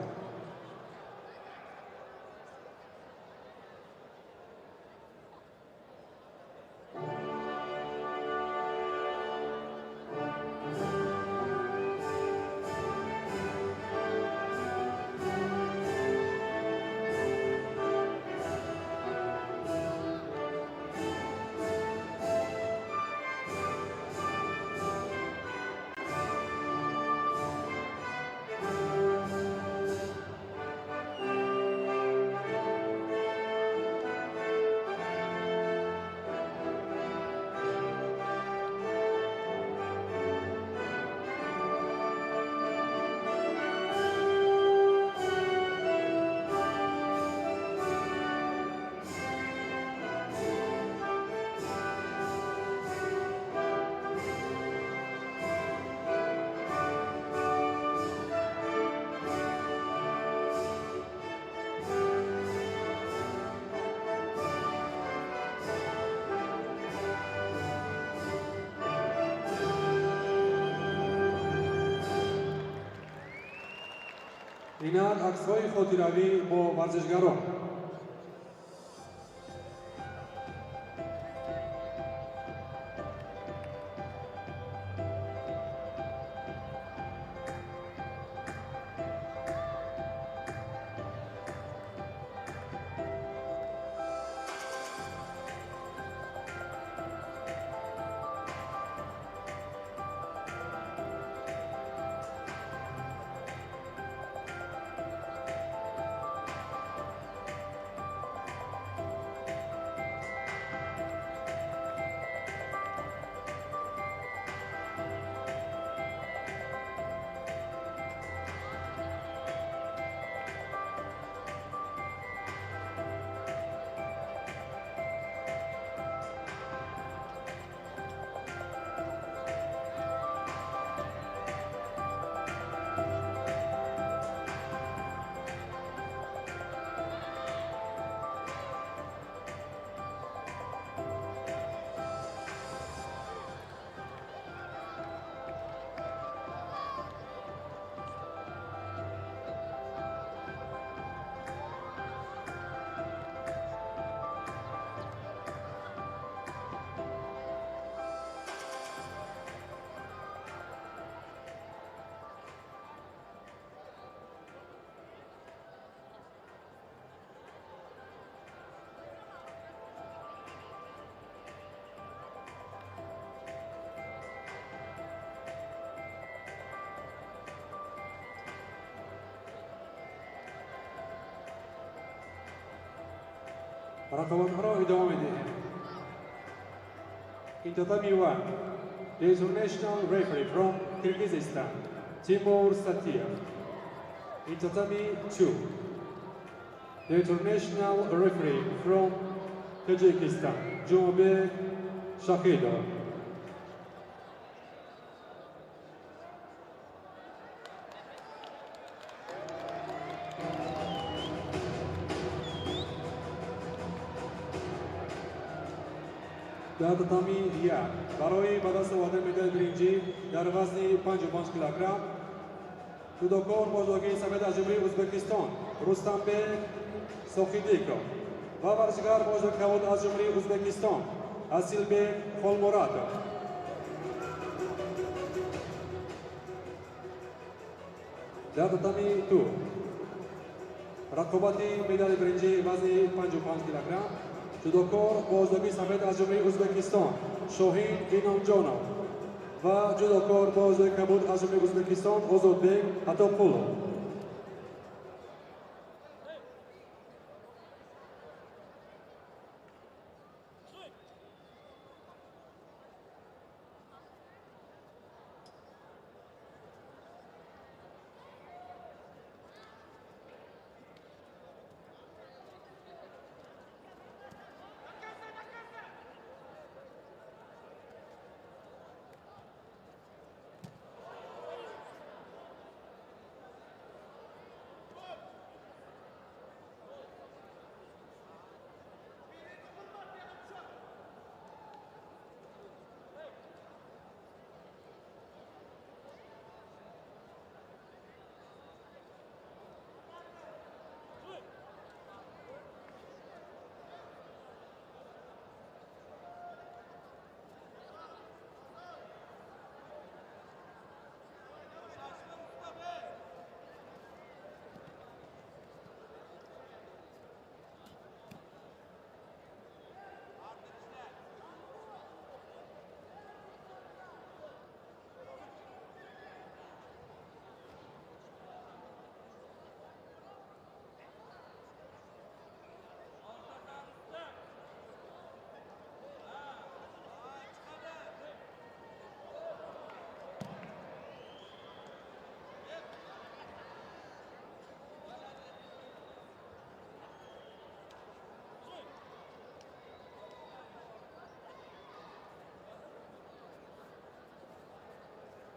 Инак аксҳои хотиравӣ бо варзишгарон. Рақобатҳоро идома медиҳем. In tatami 1, the international referee from Kyrgyzstan, Timur Satiev. In tatami 2, the international referee from Tajikistan, Jumabek Shahidov. Дар татами як барои ба даст овардани медали биринҷӣ дар вазни 55 килограмм ҷудокор бо ҷудогии сафед аз Ҷумҳурии Ӯзбекистон Рустамбек Сохидиков ва варзишгар бо ҷудогии кабуд аз Ҷумҳурии Ӯзбекистон Асилбек Холмуратов. Дар татами ду рақобати медали биринҷӣ вазни 55 килограмм ҷудокор бо ҷудогии сафед аз Ҷумҳурии Ӯзбекистон Шоҳин Иnomjonов ва ҷудокор бо ҷудогии кабуд аз Ҷумҳурии Ӯзбекистон Озодбек Атоқулов.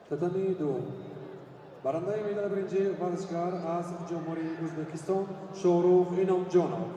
Татами ду барандаи медали биринҷӣ варзишгар аз Ҷумҳурии Ӯзбекистон Шоҳрух Иnomjonов.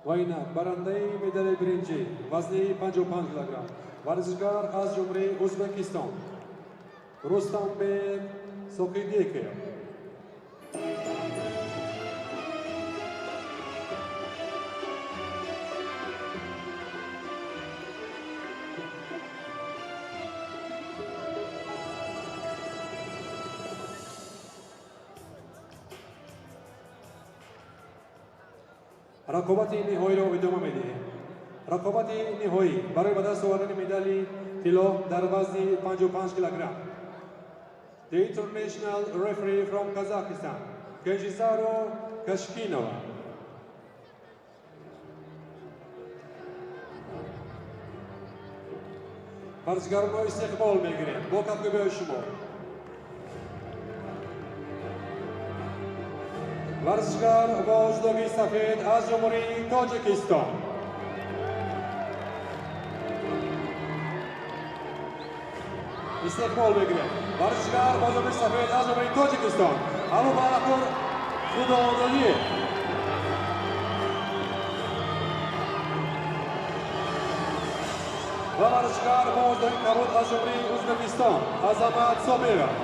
Ва инак барандаи медали биринҷӣ вазни 55 килограмм, варзишгар аз Ҷумҳурии Ӯзбекистон Рустамбек Соқидеков. Рақобати ниҳоиро идома медиҳем. Рақобати ниҳоӣ барои ба даст овардани медали тилло дар вазни 55 килограмм. The international referee from Kazakhstan, Kenjizaro Kashkinova. Варзишгаронро истиқбол мегирем бо кафкӯбиҳои шумо. Варзишгар бо ҷудогии сафед аз Ҷумҳурии Тоҷикистон истиқбол мегирем. Варзишгар бо ҷудогии сафед аз Ҷумҳурии Тоҷикистон Абубакр Худододиев. Ва варзишгар бо ҷудогии кабуд аз Ҷумҳурии Ӯзбекистон Азамат Собиров.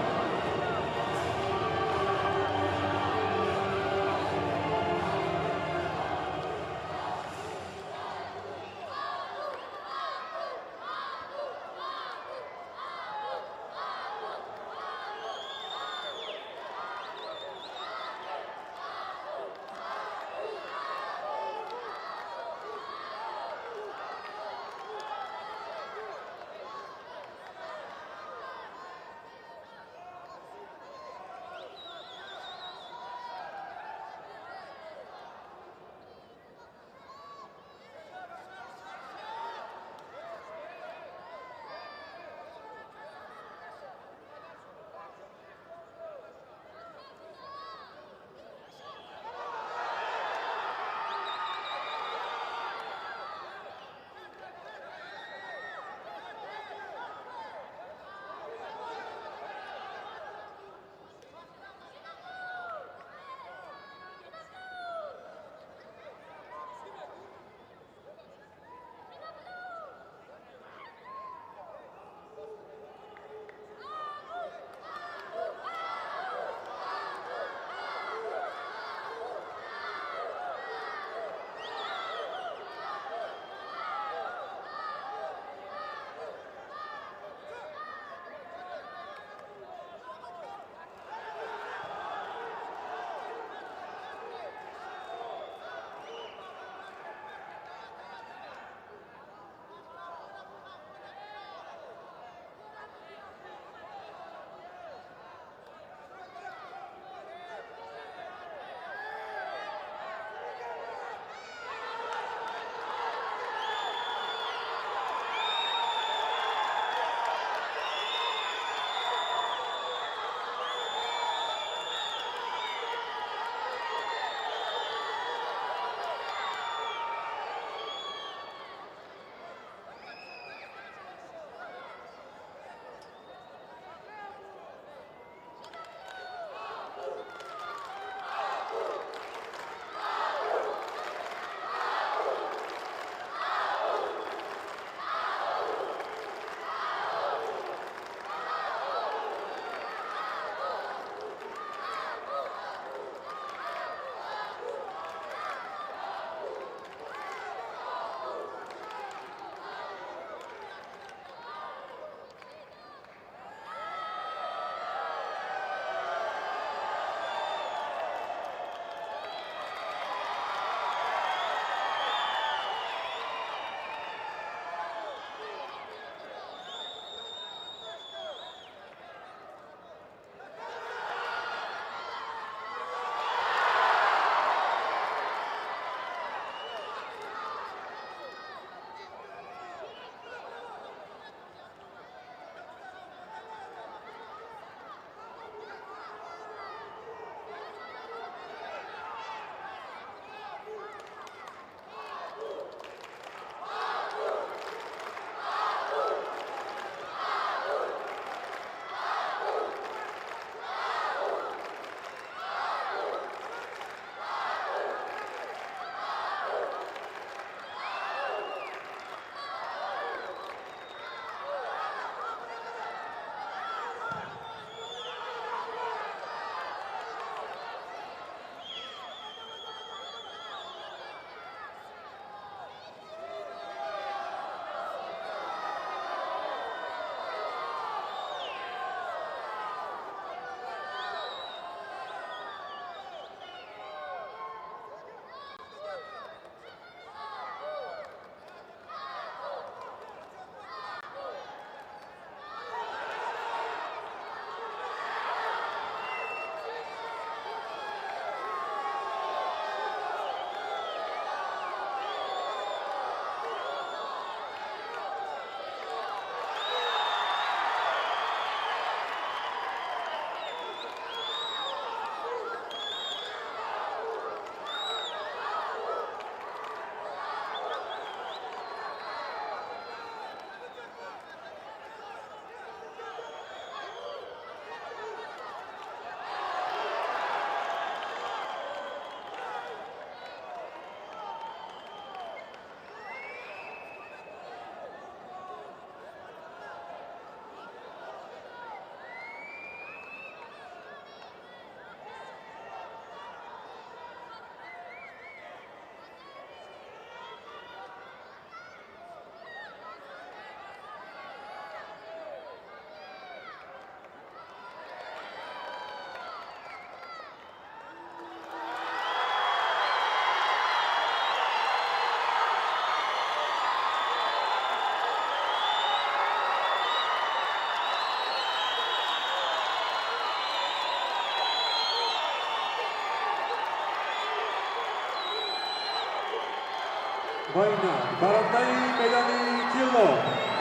Ва инак барандаи медали тилло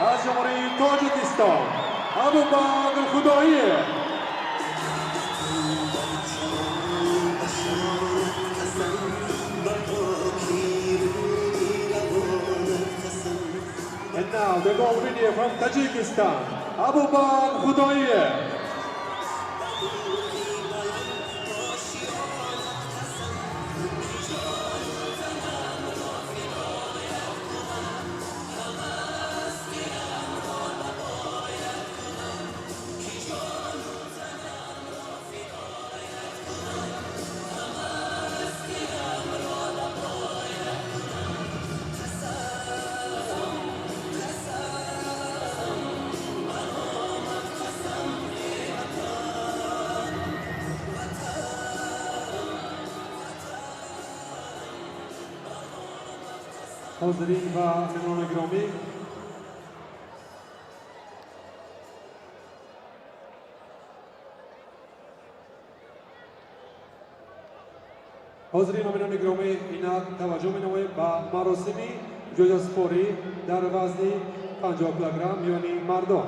аз Ҷумҳурии Тоҷикистон Абубакр Худоиев. And now the gold winner from Tajikistan, Abubakar Khudoiev. Ҳозирин ва меҳмонони гиромӣ, ҳозирин ва меҳмонони гиромӣ, инак таваҷҷӯҳ менамоем ба маросими ҷоизасупорӣ дар вазни 50 килограмм миёни мардон.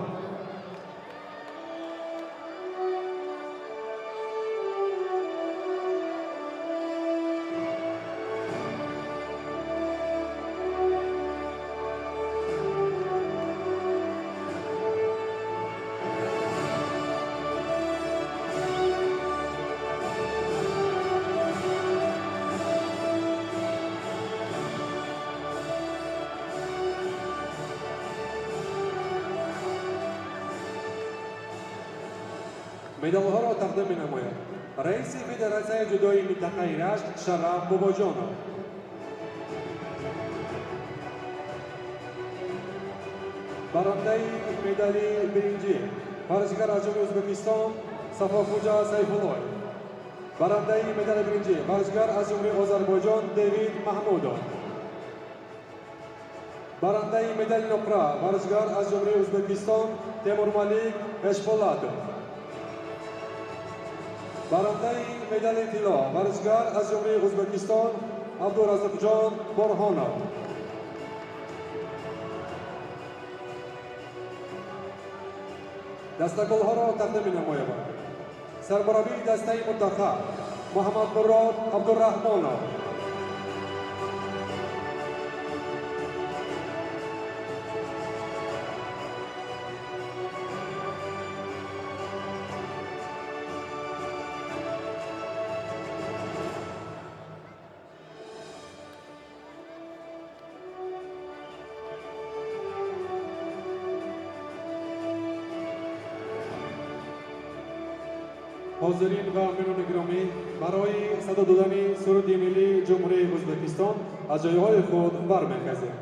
Медалҳоро тақдим менамояд раиси Федератсияи ҷудои минтақаи Рашт Шараф Бобоҷонов. Барандаи медали биринҷӣ варзишгар аз Ҷумҳурии Ӯзбекистон Сафохӯҷа Сайфуллоев. Барандаи медали биринҷӣ варзишгар аз Ҷумҳурии Озарбойҷон Девид Маҳмудов. Барандаи медали нуқра варзишгар аз Ҷумҳурии Ӯзбекистон Темурмалик Эшполатов. Барандаи медали тилло варзишгар аз Ҷумҳурии Ӯзбекистон Абдуразиқҷон Борҳонов. Дастагулҳоро тақдим менамоям сармураббии дастаи мунтахаб Муҳаммадмурод Абдураҳмонов. Ҳозирин ва меҳмонони гиромӣ, барои садо додани суруди миллии Ҷумҳурии Ӯзбекистон аз ҷойҳои худ бармехезем.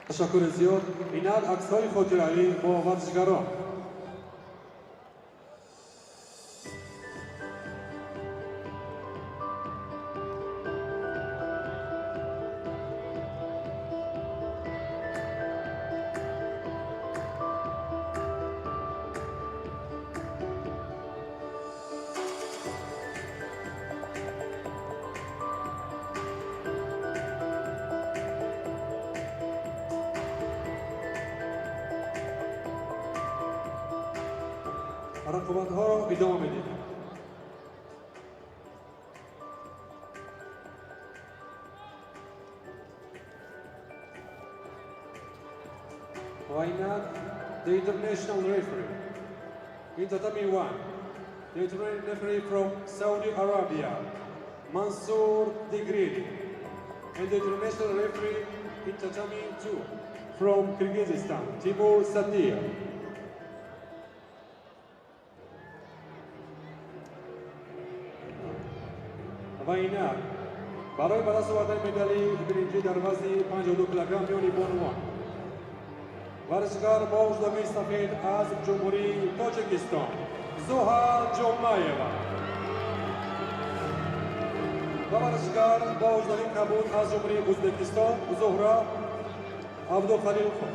Ташаккури зиёд. Инак аксҳои хотиравӣ бо варзишгарон. Рақобатҳоро идома медиҳем. Ва инак the international referee in tatami 1, the international referee from Saudi Arabia, Mansour Digrili, and the international referee in tatami 2 from Kyrgyzstan, Timur Sadir. Ва инак барои ба даст овардани медали биринҷӣ дар вазни 52 килограмм миёни бонувон варзишгар бо ҷудогии сафед аз Ҷумҳурии Тоҷикистон Зуҳал Ҷумаева ва варзишгар бо ҷудогии кабуд аз Ҷумҳурии Ӯзбекистон Зуҳра Абдухалилова.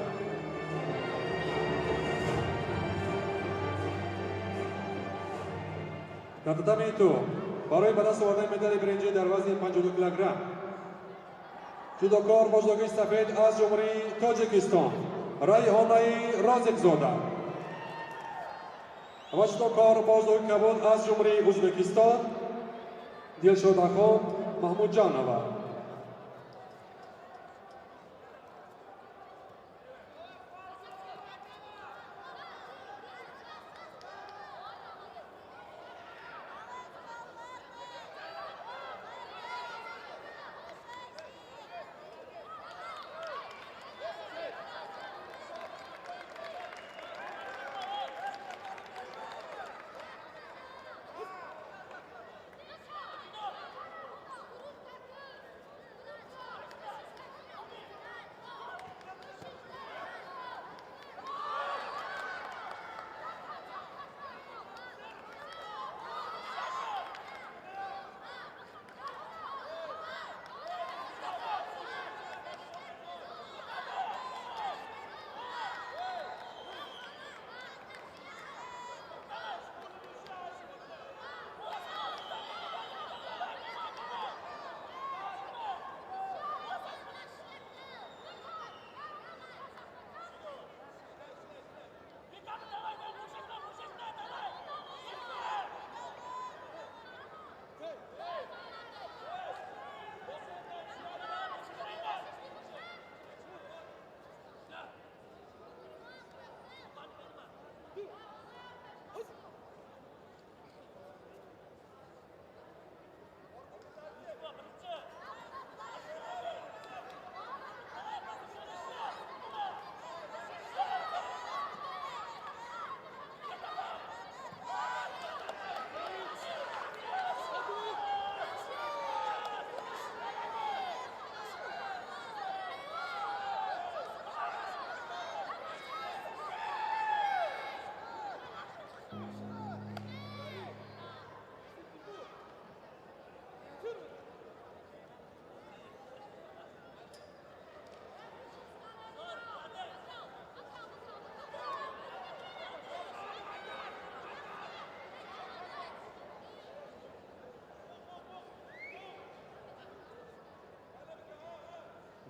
Дар татами 2 барои ба даст овардани медали биринҷӣ дар вазни 52 килограмм ҷудокор бо ҷудогии сафед аз Ҷумҳурии Тоҷикистон Райҳонаи Розиқзода ва ҷудокор бо ҷудогии кабуд аз Ҷумҳурии Ӯзбекистон Дилшодахон Маҳмудҷанова.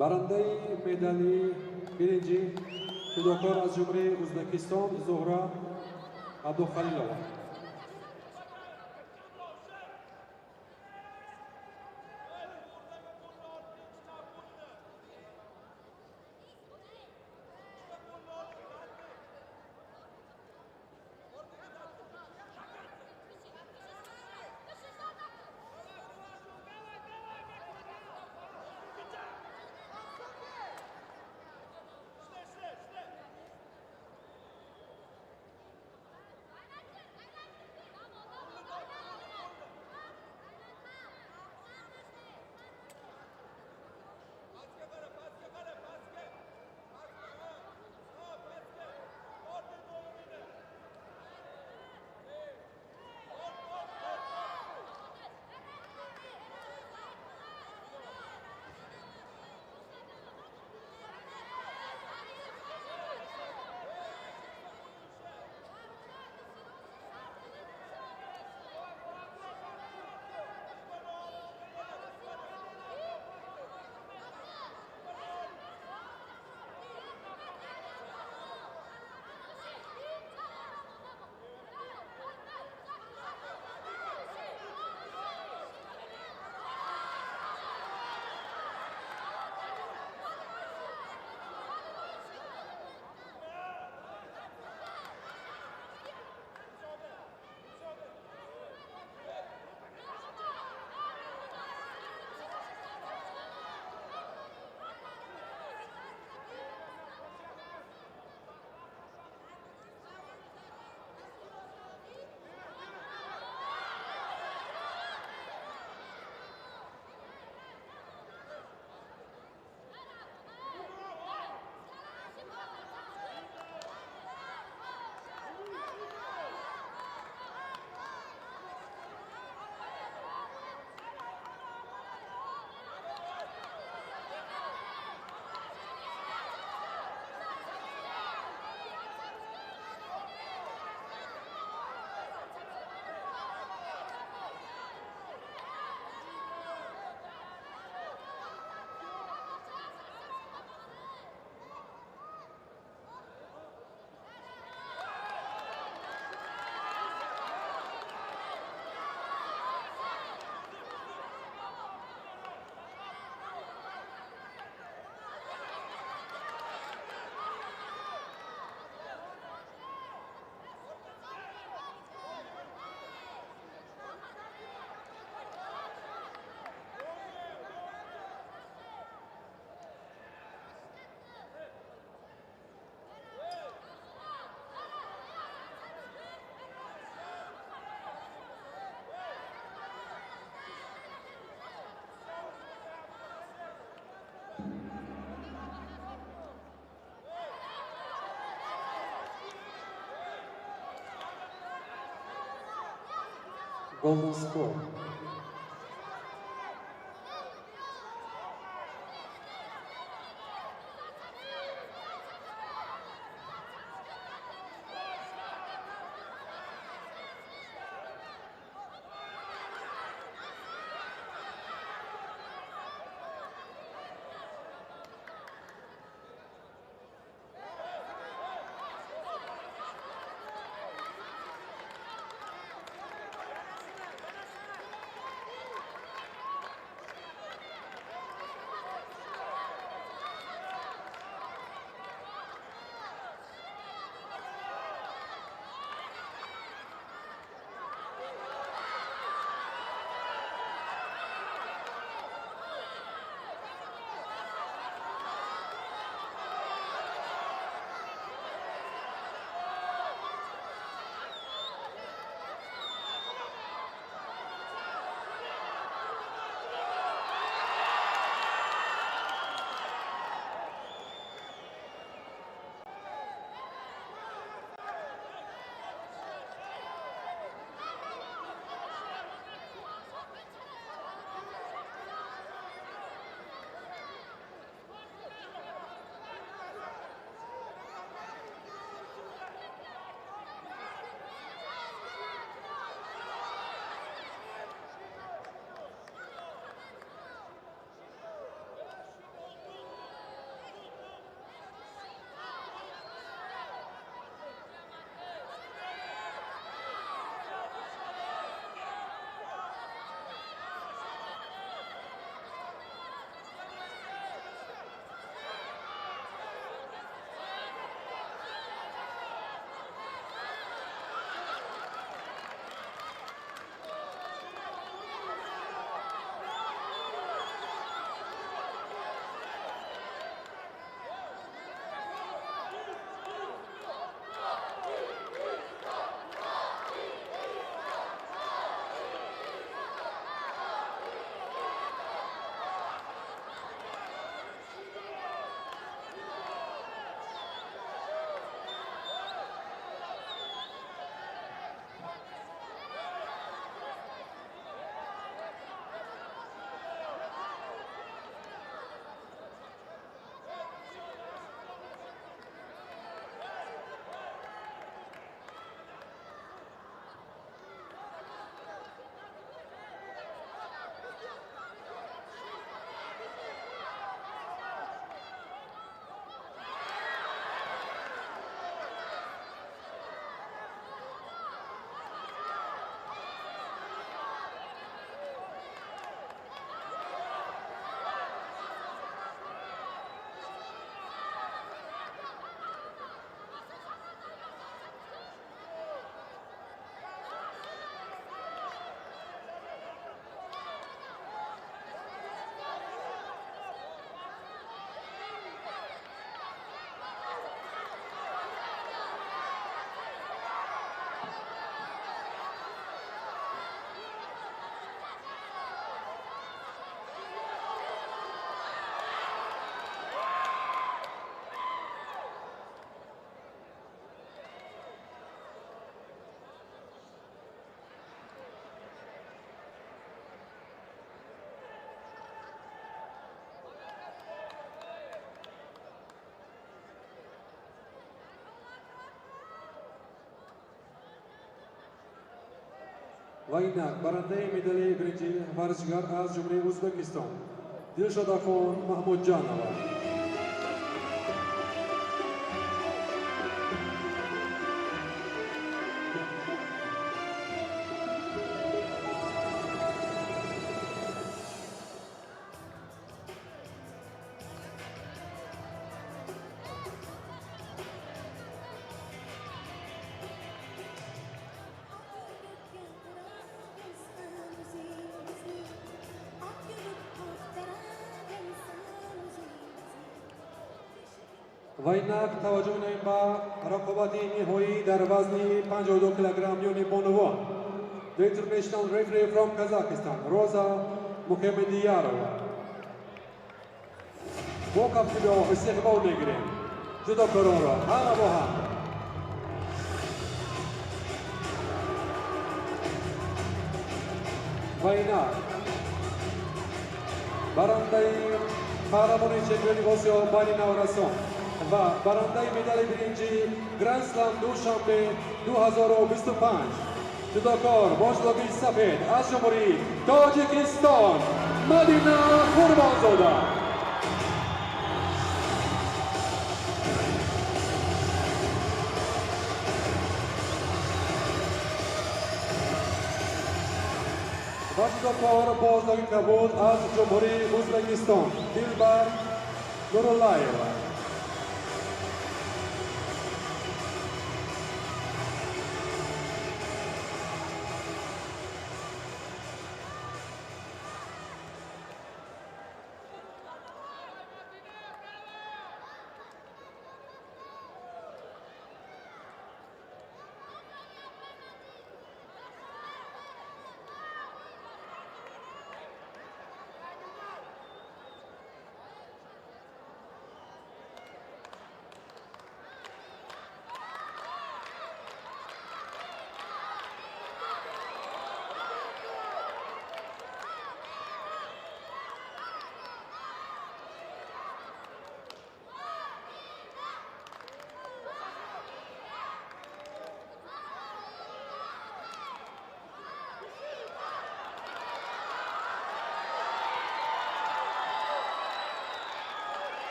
Барандаи медали биринҷӣ ҷудокор аз Ҷумҳурии Ӯзбекистон Зуҳра Абдухалилова. Golden score. Ва инак барандаи медали биринҷи варзишгар аз Ҷумҳурии Ӯзбекистон Дилшодахон Маҳмудҷанова. Ва инак таваҷҷӯҳ менамоем ба рақобати ниҳоӣ дар вазни 52 килограмм миёни бонувон. The international referee from Kazakhstan, Роза Мухаммедиярова. Бо кафкӯбиҳо истиқбол мегирем ҷудокоронро ҳама бо ҳам. Ва инак барандаи қаҳрамони чемпиони Осиё байни наврасон ва барандаи медали биринҷии Гранд-слам Душанбе 2025, ҷудокор бо ҷилоги сафед аз Ҷумҳурии Тоҷикистон, Мадина Қурбонзода. Ва ҷудокор бо ҷилоги кабуд аз Ҷумҳурии Ӯзбекистон, Дилбар Нуруллаева.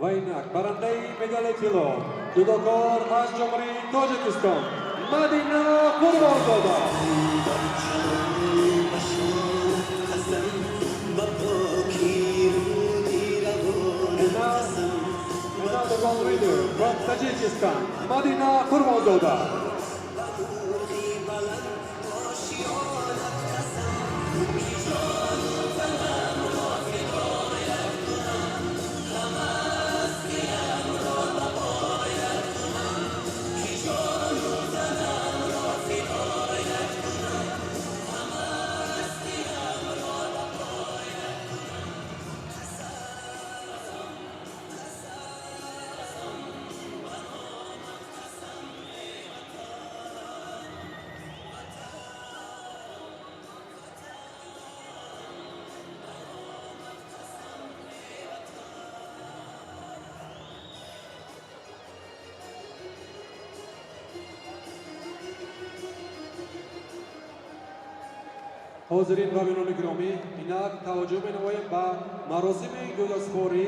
Ва инак барандаи медали тилло, ҷудокор аз Ҷумҳурии Тоҷикистон, Мадина Қурбонзода. And now the gold winner from Tajikistan, Madina Qurbonzoda. Ҳозирин ва бинони гиромӣ, инак таваҷҷӯҳ менамоем ба маросими ҷудоспорӣ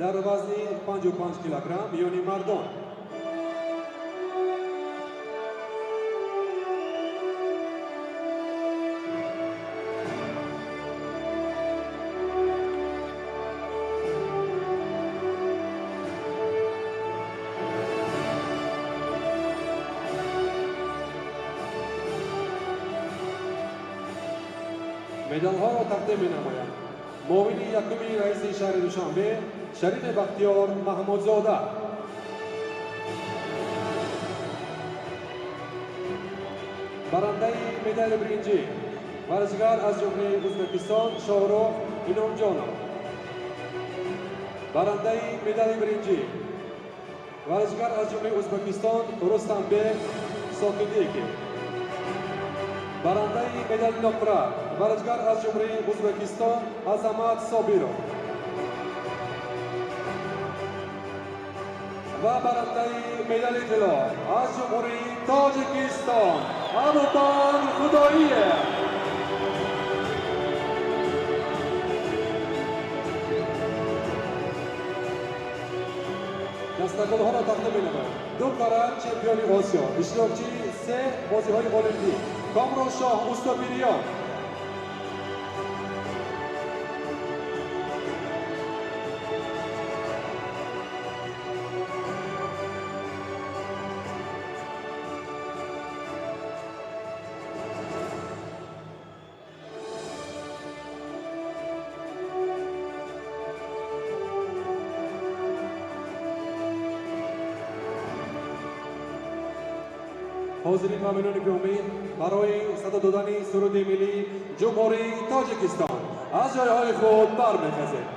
дар вазни 55 килограмм миёни мардон. Медалҳоро тақдим менамояд муовини якуми раиси шаҳри Душанбе Шарифи Бахтиёр Маҳмудзода. Барандаи медали биринҷӣ, варзишгар аз Ҷумҳурии Ӯзбекистон Шоҳрух Иnomҷонов. Барандаи медали биринҷӣ, варзишгар аз Ҷумҳурии Ӯзбекистон Рустамбек Сокидеков. Барандаи медали нуқра, варзишгар аз Ҷумҳурии Ӯзбекистон Азамат Собиров. Ва барандаи медали тилло аз Ҷумҳурии Тоҷикистон Абубакр Худоиев. Дастагулҳоро тақдим менамояд ду карат чемпиони Осиё, иштирокчии се бозиҳои Олимпӣ Комроншоҳ Устопириён. Ҳозирин ва бинони гиромӣ, барои садо додани суруди миллии Ҷумҳурии Тоҷикистон аз ҷойҳои худ бармехезем.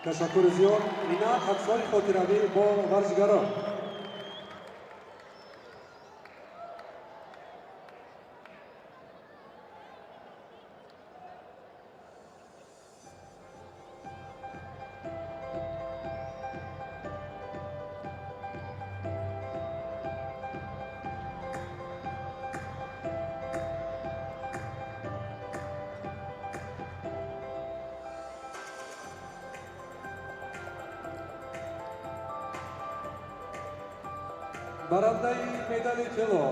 Ташаккури зиёд. Инак аксҳои хотиравӣ бо варзишгарон. Барандаи медали тилло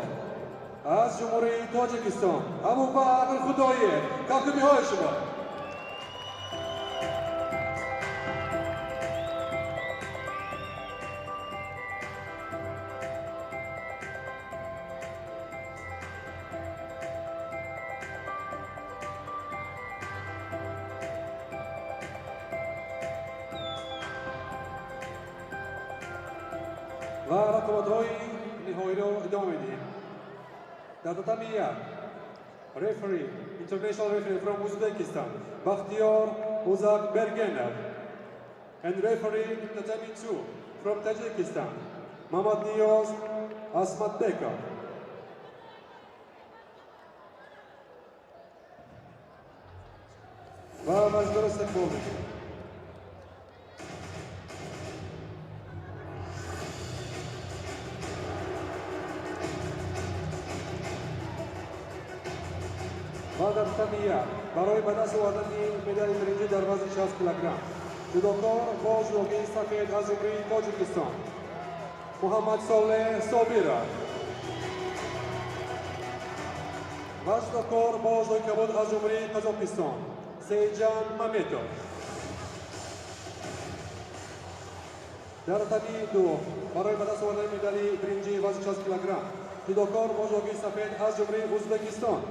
аз Ҷумҳурии Тоҷикистон Абубакр Худоев. Кафкӯбиҳои шумо. Ва рақобатҳои ниҳоиро идома медиҳем. Дар татами як referee, international referee from Uzbekistan, Bakhtiyor Uzakbergenov, and referee in tatami 2 from Tajikistan, Mamad Niyoz Asmatbekov. Ва варзишгаро истиқбол мекунем. Ва дар татами як барои ба даст овардани медали биринҷӣ дар вазни 60 килограмм ҷудокор бо ҷудогии сафед аз Ҷумҳурии Тоҷикистон Муҳаммад Солеҳ Собиров ва ҷудокор бо ҷудои кабуд аз Ҷумҳурии Қазоқистон Сейджан Маметов. Дар татами ду барои ба даст овардани медали биринҷии вазни 60 килограмм ҷудокор бо ҷудогии сафед аз Ҷумҳурии Ӯзбекистон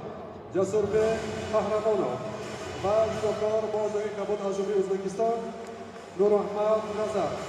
Ҷасурбек Қаҳрамонов ва ҷудокор бо ҷудогии кабуд аз Ҷумҳурии Ӯзбекистон Нураҳмад Назаров.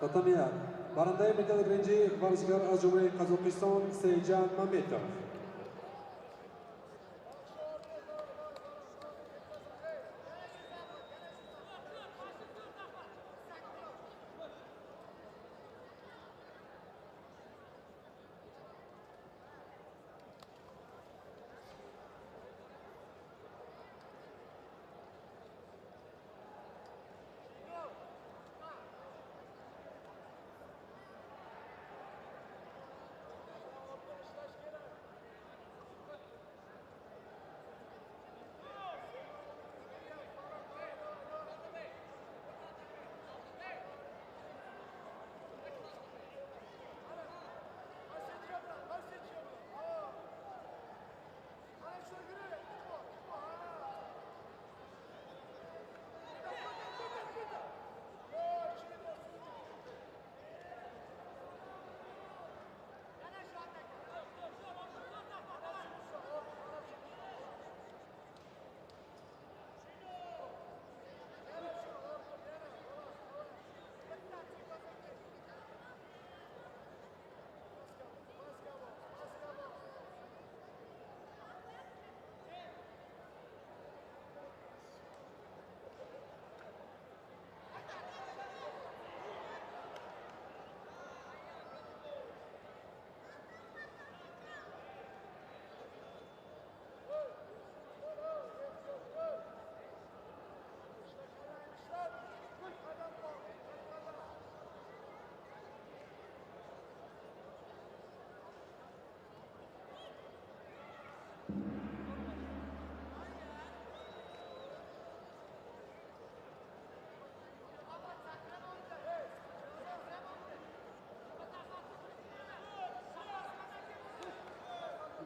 Татами як. Барандаи медали биринҷӣ варзишгар аз Ҷумҳурии Қазоқистон Сейҷан Маметов.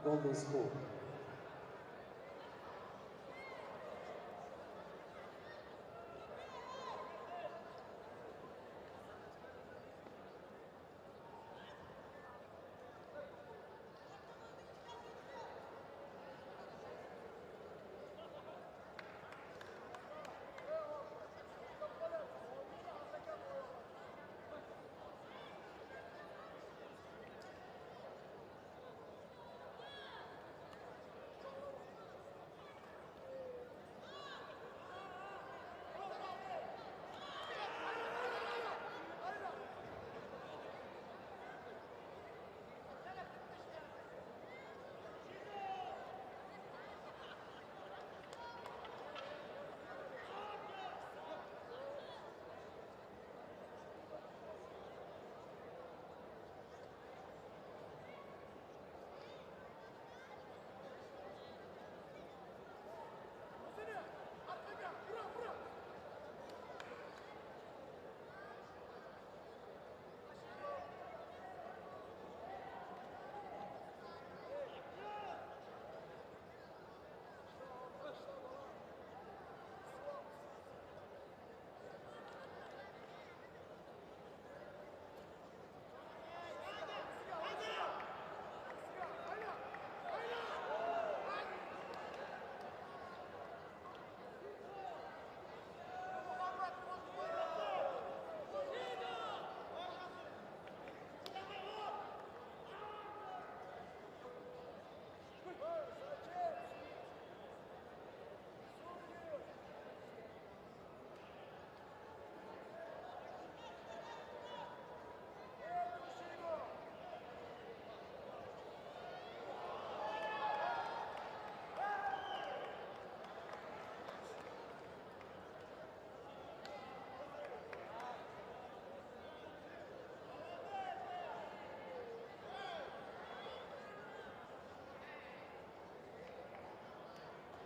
Golden score.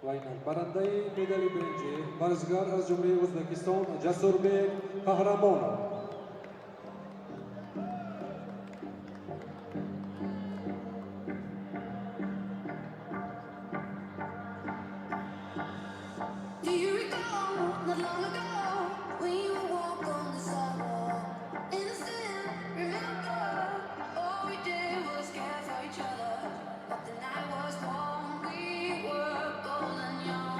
Ва инак барандаи медали биринҷӣ варзишгар аз Ҷумҳурии Ӯзбекистон Ҷасурбек Қаҳрамонов. Do you recall not long ago when you walk on the sidewalk? Innocent, remember all we did was care for each other. But the night was warm, we were golden young.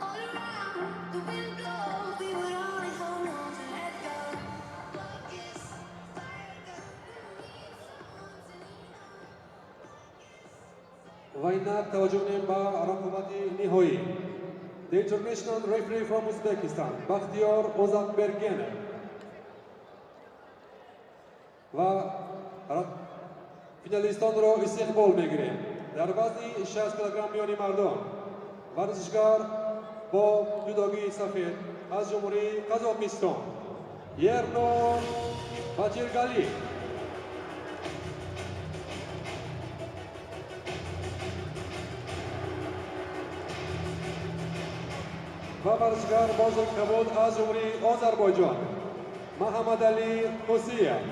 All around the wind blows, we would only hold on to let go. Ва инак таваҷҷӯҳ кунем ба рақобати ниҳоӣ. The international referee from Uzbekistan, Бахтиёр Озатбергенов. Ва финалистонро истиқбол мегирем. Дар вазни 60 килограмм миёни мардон варзишгар бо ҷудогии сафед аз Ҷумҳурии Қазоқистон Ернор Батиргали. Ва варзишгар бо кабуд аз Ҷумҳурии Озарбойҷон Маҳаммадалӣ Ҳусиев.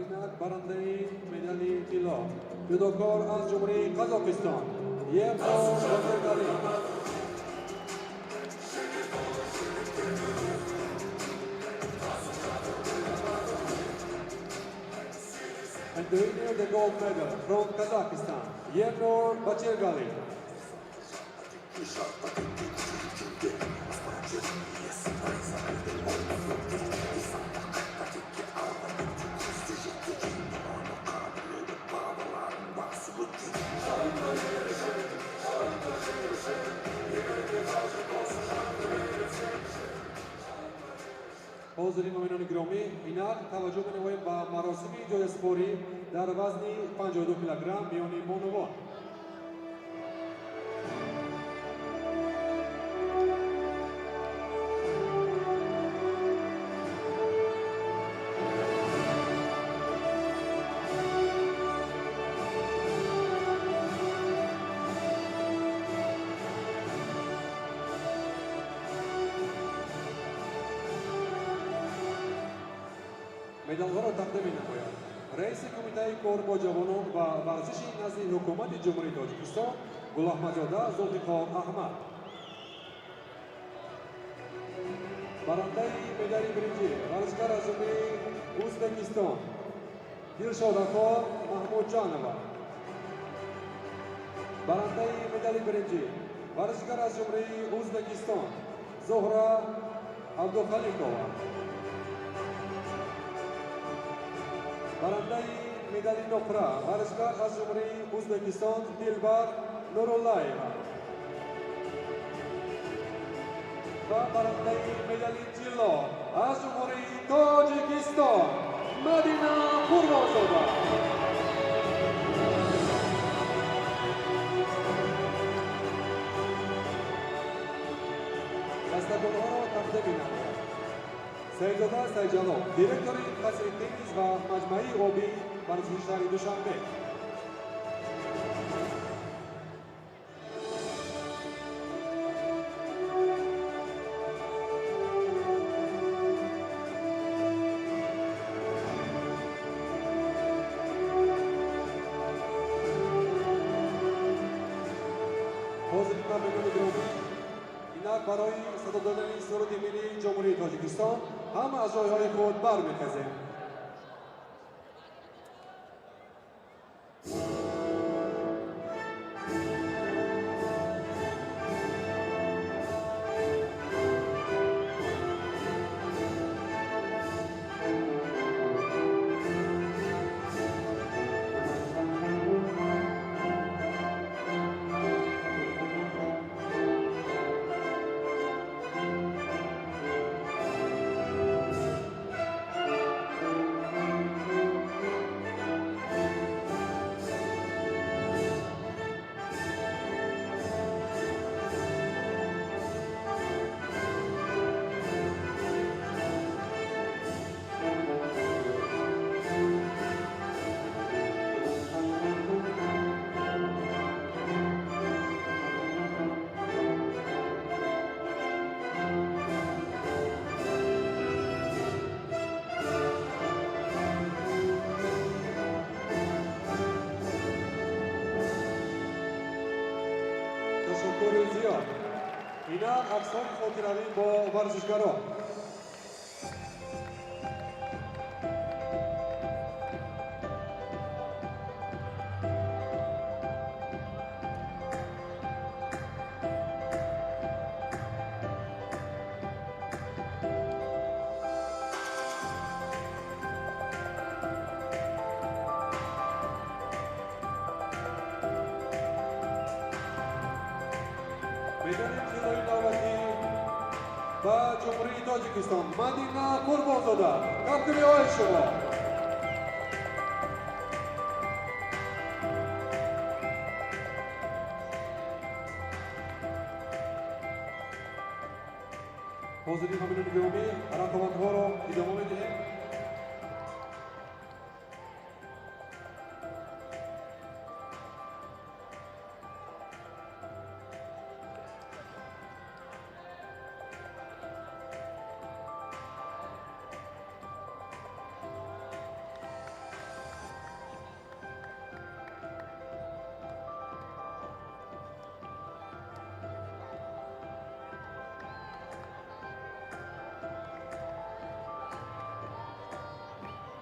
Инак барандаи медали тилло, ҷудокор аз Ҷумҳурии Қазоқистон Ернур Бочирғали. And the winner of the gold medal from Kazakhstan, Yernur Bachirgali. Ҳозирин муъминони гиромӣ, инак таваҷҷӯҳ менамоем ба маросими ҷоизаспорӣ дар вазни 52 килограмм миёни бонувон. Медалҳоро тақдим менамояд раиси Кумитаи кор бо ҷавонон ва варзиши назди Ҳукумати Ҷумҳурии Тоҷикистон Гулаҳмадзода Зулфиқор Аҳмад. Барандаи медали биринҷӣ, варзишгар аз Ҷумҳурии Ӯзбекистон Дилшодахон Маҳмудҷанова. Барандаи медали биринҷӣ, варзишгар аз Ҷумҳурии Ӯзбекистон Зуҳра Абдухалиқова. Барандаи медали нуқра, варзишгар аз Ҷумҳурии Ӯзбекистон Дилбар Нуруллаева ва барандаи медали тилло аз Ҷумҳурии Тоҷикистон Мадина Қурбонзода. Дастагулҳоро тақдим менамояд Саидзода Сайҷалол, директори қасри теннис ва маҷмӯаи обии варзиши шаҳри Душанбе. Ҳозирин меҳмонони гиромӣ, инак барои садо додани суруди миллии Ҷумҳурии Тоҷикистон ҳама аз ҷойҳои худ бармехезем. Ташаккури зиёд. Инак аксҳои хотиравӣ бо варзишгарон. Медали тиллои навбатӣ ба Ҷумҳурии Тоҷикистон, Мадина Қурбонзода. Кафкӯбиҳои шумо. Ҳозирин ҳаминони гиромӣ, рақобатҳоро идома медиҳем.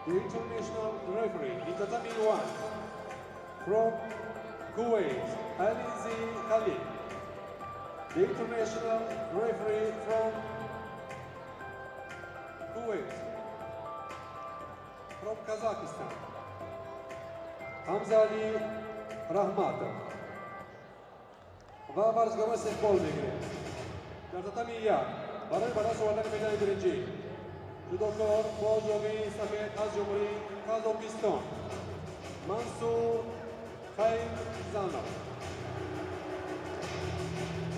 The international referee in tatami 1 from Kuwait, Alizi Khalid. The international referee from Kuwait, from Kazakhstan, Hamzali Rahmatov. Ва варзишгарон истиқбол мегирем. Дар татами як барои ба даст овардани медали биринҷӣ ҷудокор бо ҷомаи сафед аз Ҷумҳурии Қазоқистон Мансур Хайрзанов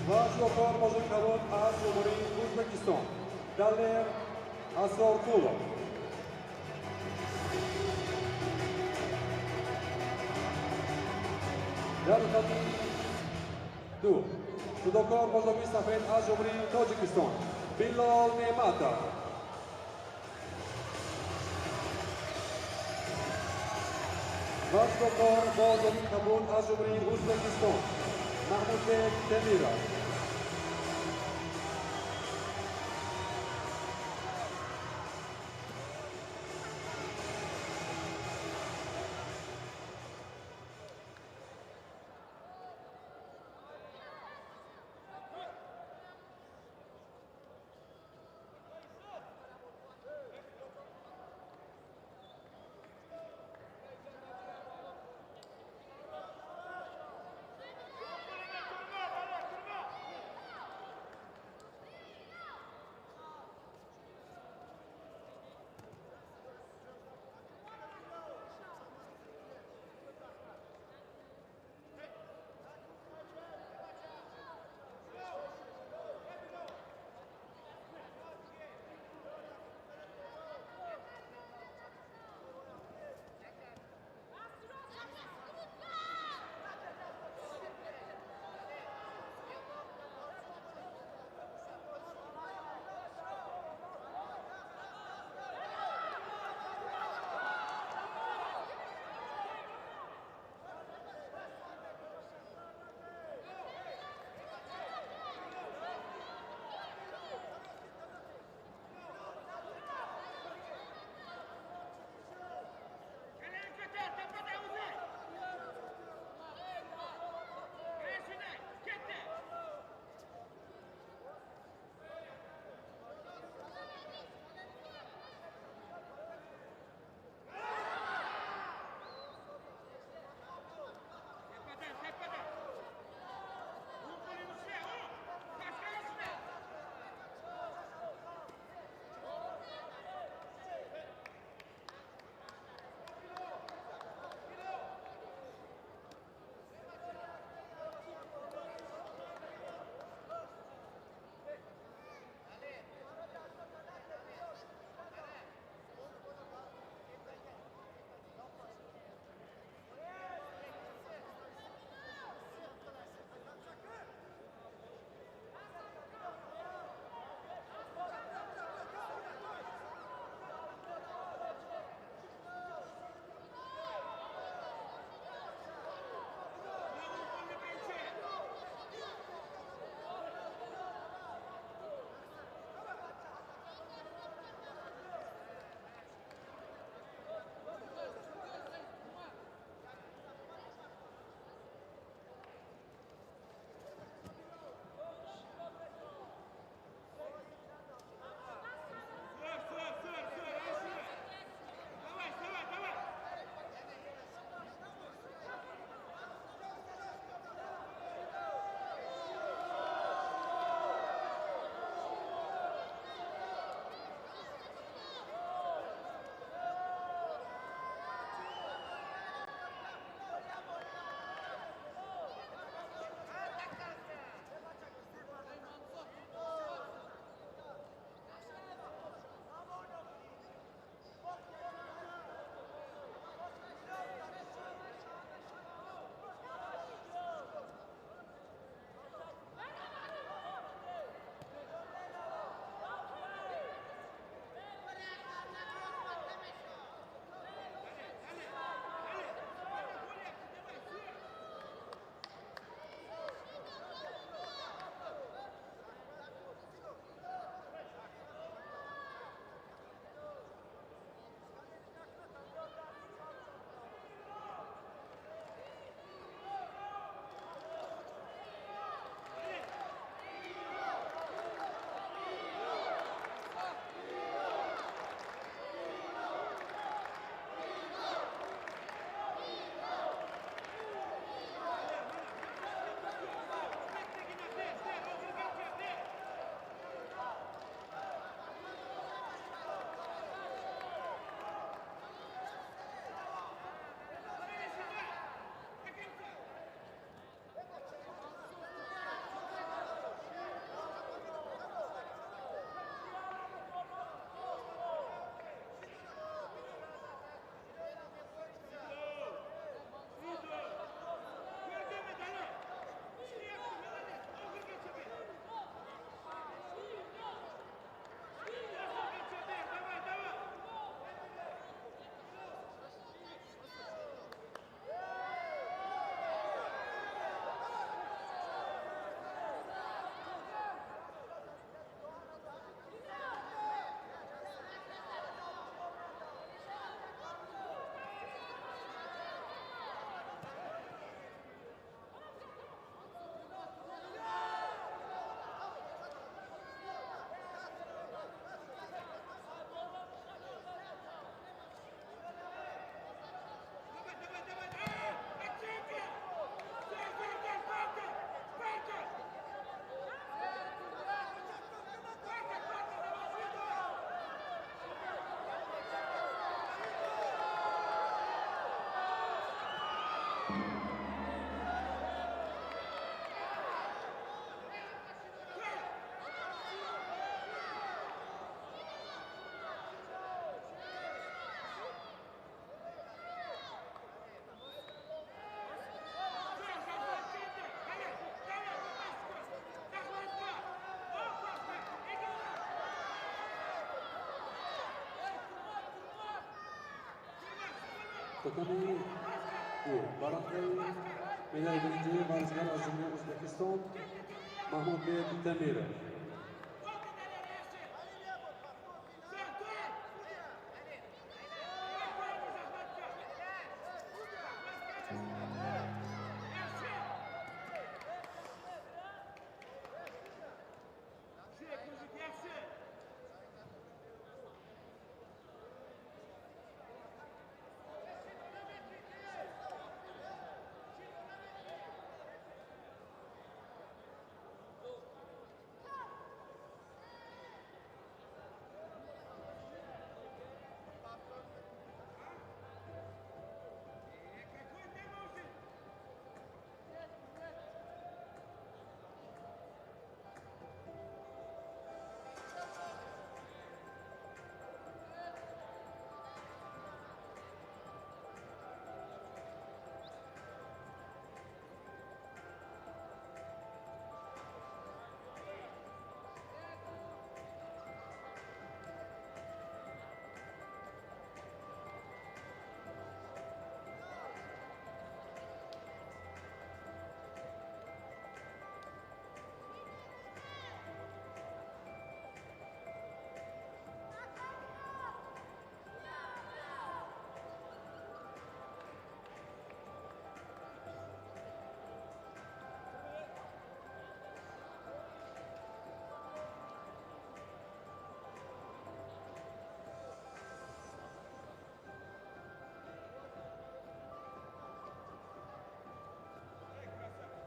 ва ҷудокор бо ҷомаи кабуд аз Ҷумҳурии Ӯзбекистон Далер Асрорқулов. Дар татами ду ҷудокор бо ҷомаи сафед аз Ҷумҳурии Тоҷикистон Билол Неъматов ва ҷудокор бо ҷомаи кабуд аз Ҷумҳурии Ӯзбекистон Маҳмудбек Темиров. Татами ду барандаи медали биринҷии варзишгар аз Ҷумҳурии Ӯзбекистон Маҳмудбек Дамиров.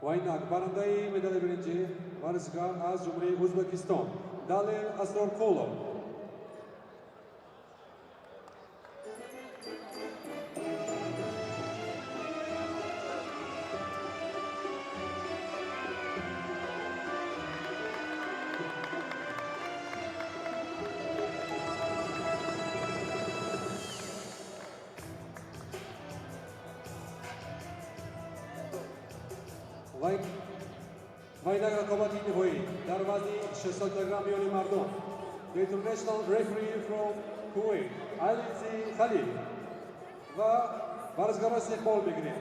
Ва инак барандаи медали биринҷӣ варзишгар аз Ҷумҳурии Ӯзбекистон Далер Асрорқулов. Ва инак рақобати ниҳоӣ дар вазни 600 килограмм миёни мардон. The international referee from Kuwait, Alizi Khalil. Ва варзишгаро истиқбол мекунем.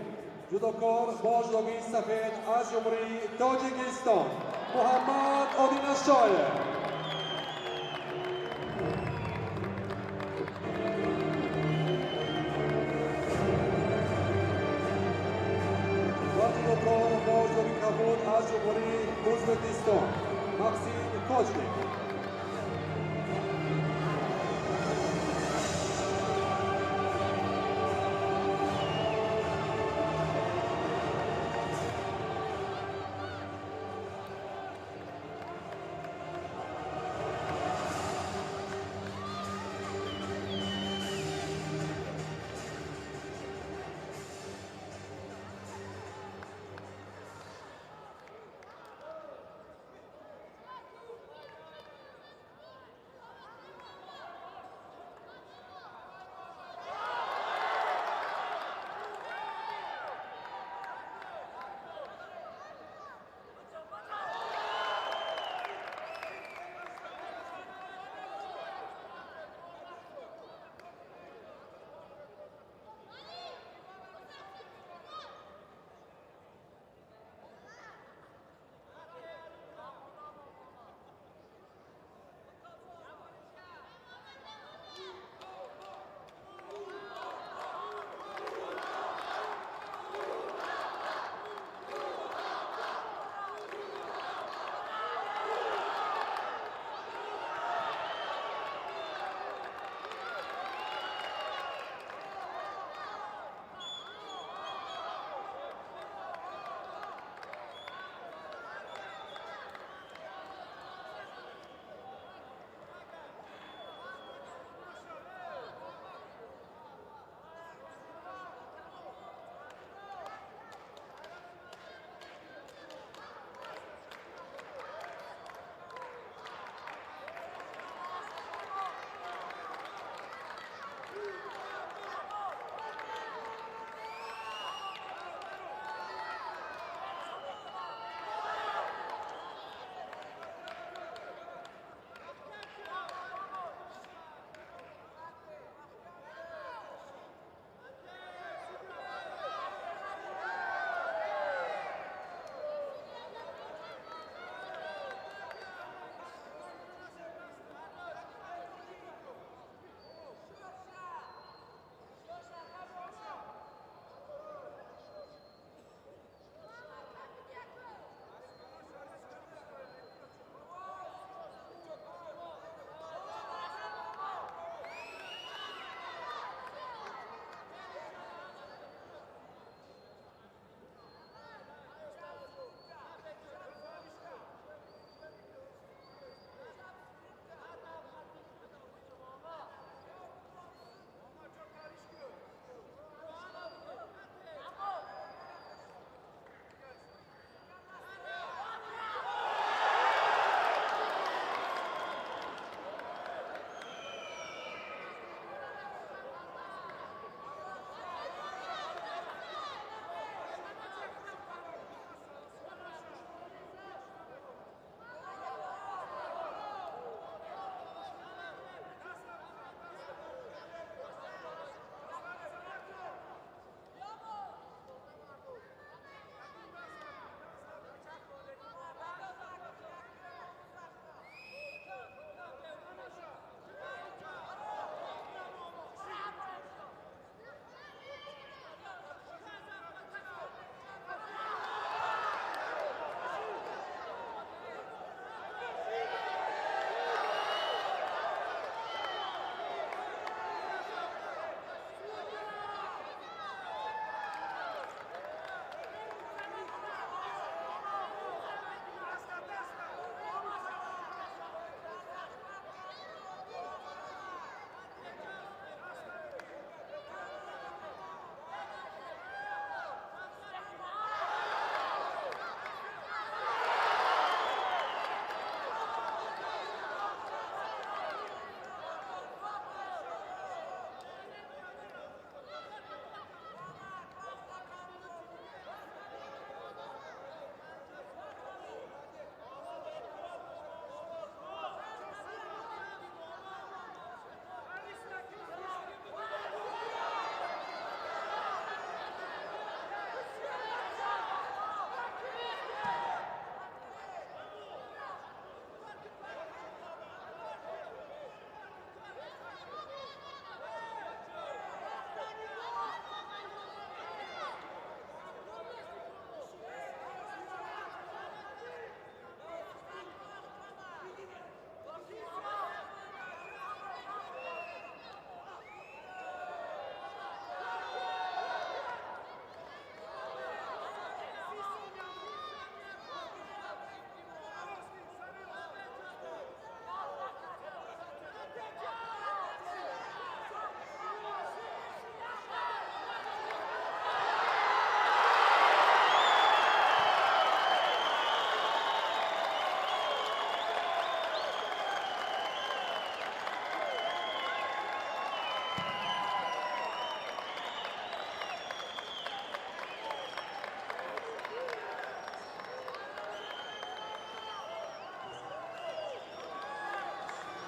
Ҷудокор бо ҷудогии сафед аз Ҷумҳурии Тоҷикистон Муҳаммад Одинашоев. Ва ҷудокор бо ҷудогии кабуд аз Ҷумҳурии Ӯзбекистон Максим Кочник.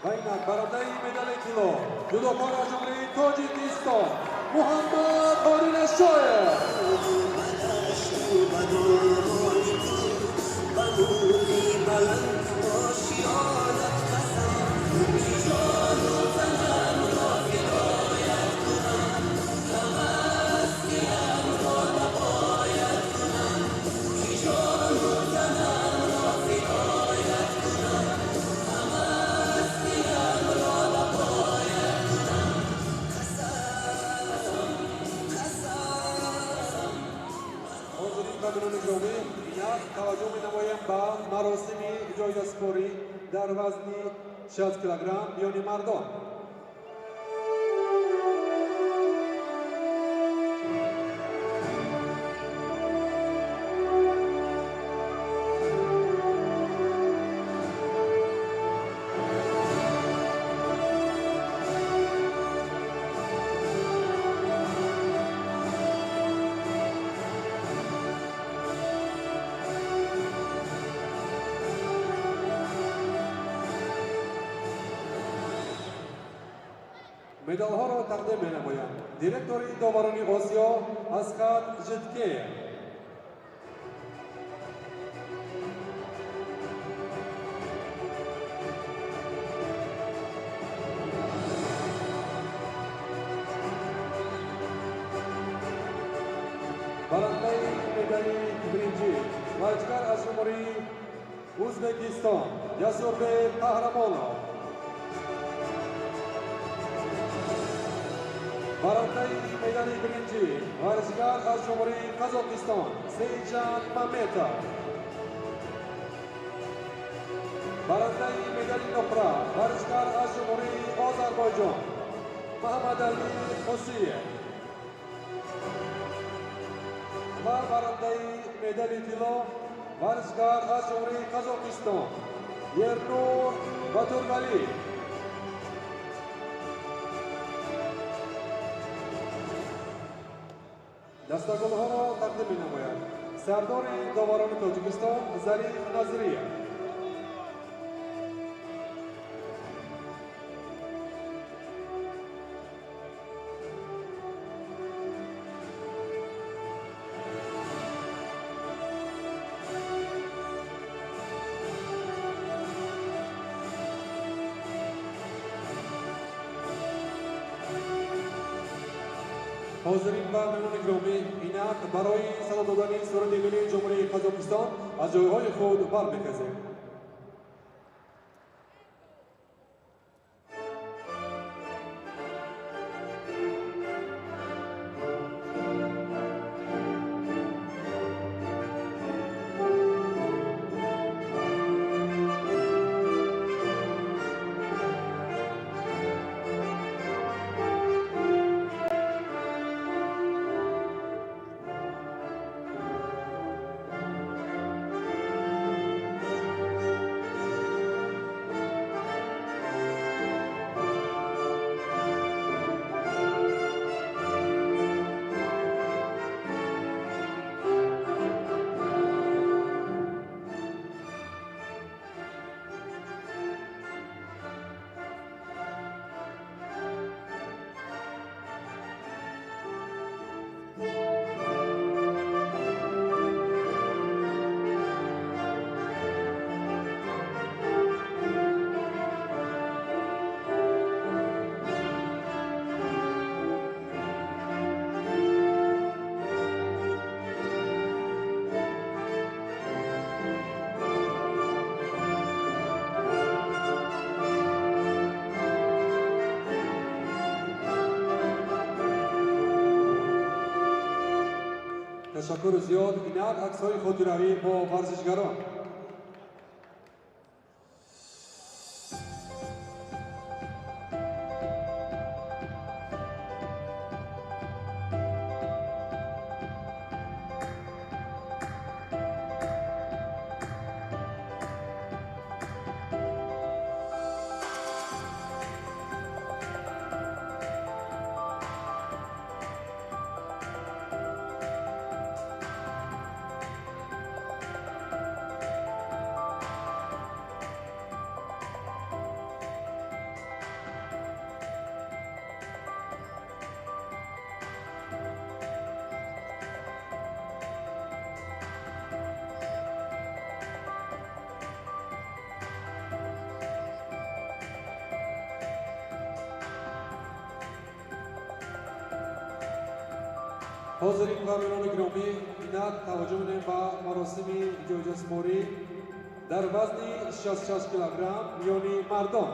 Ва инак барандаи медали тилло, ҷудокор аз Ҷумҳурии Тоҷикистон, Муҳаммад Одинашоев. Ҳозирин ва бинандагони гиромӣ, инак таваҷҷӯҳ менамоем ба маросими ҷоизасупорӣ дар вазни 60 килограмм миёни мардон. Медалҳоро тақдим менамоям директори доварони Осиё Асхат Житкеев. Барандаи медали биринҷӣ, варзишгар аз Ҷумҳурии Ӯзбекистон, Ясурбек Қаҳрамонов. Барандаи медали биринҷӣ, варзишгар аз Ҷумҳурии Қазоқистон, Сейджан Маметов. Барандаи медали нуқра, варзишгар аз Ҷумҳурии Озарбойҷон, Маҳаммадали Ҳусиев. Ва барандаи медали тилло, варзишгар аз Ҷумҳурии Қазоқистон, Ернур Батурғалиев. Дастагулҳоро тақдим менамояд сардори доварони Тоҷикистон Зариф Назриев. Ҳозирин ва меҳмонони гиромӣ, инак барои садо додани суруди миллии Ҷумҳурии Қазоқистон аз ҷойҳои худ бармехезем. Ташаккури зиёд. Инак аксҳои хотиравӣ бо варзишгарон. Ҳозирин ва меҳмонони гиромӣ, инак таваҷҷӯҳ менамоем ба маросими ҷоизасупорӣ дар вазни 66 килограмм миёни мардон.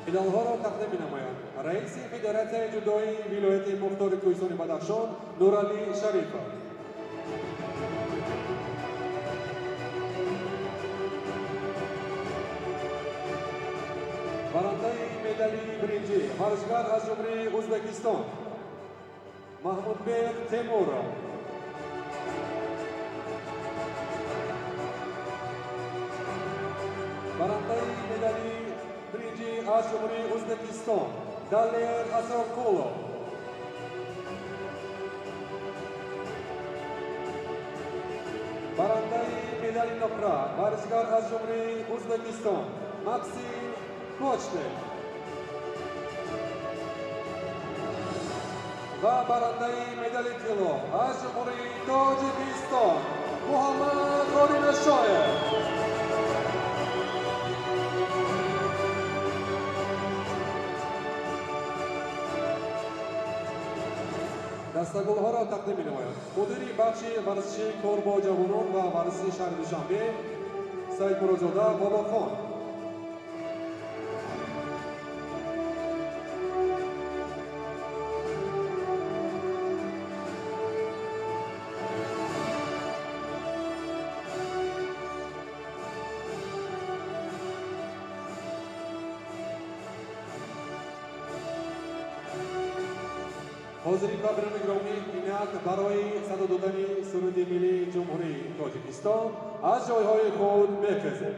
Медалҳоро тақдим менамоянд раиси Федератсияи ҷудои вилояти мухтори Кӯҳистони Бадахшон Нуралӣ Шарифов. Барандаи медали биринҷӣ варзишгар аз Ҷумҳурии Ӯзбекистон Маҳмудбек Темуров. Барандаи медали биринҷӣ аз Ҷумҳурии Ӯзбекистон Далер Асрорқулов. Барандаи медали нуқра варзишгар аз Ҷумҳурии Ӯзбекистон Максим Кочнев. Ва барандаи медали тилло аз Ҷумҳурии Тоҷикистон Муҳаммад Оринашоев. Дастагулҳоро тақдим менамояд мудири бахши варзиши кор бо ҷавонон ва варзиши шаҳри Душанбе Саидмуродзода Бобохон. Ҳозирин ва бинандагони гиромӣ, инак барои садо додани суруди миллии Ҷумҳурии Тоҷикистон аз ҷойҳои худ мехезем.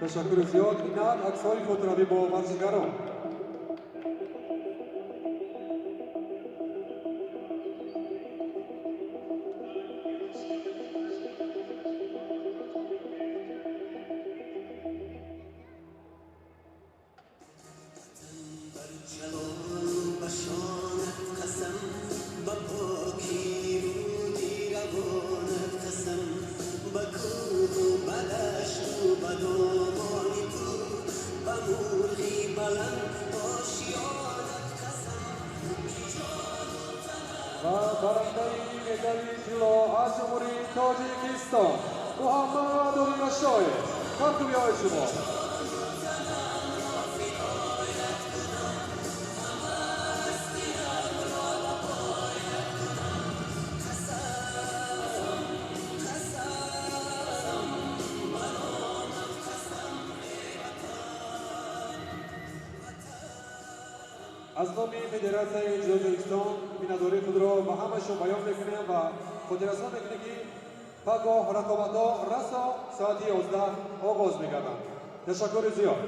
Ташаккури зиёд. Инак аксҳои фотографӣ бо варзишгарон. Ва барандаи медали тилло аз Ҷумҳурии Тоҷикистон Муҳаммад Оринашоев. Кафкӯбиҳои шумо. Аз номи Федератсияи ҷудои Тоҷикистон миннатдории худро ба ҳама шумо баён мекунем ва хотиррасон мекунем, ки пагоҳ рақобатҳо расо соати 11 оғоз мегарданд. Ташаккури зиёд.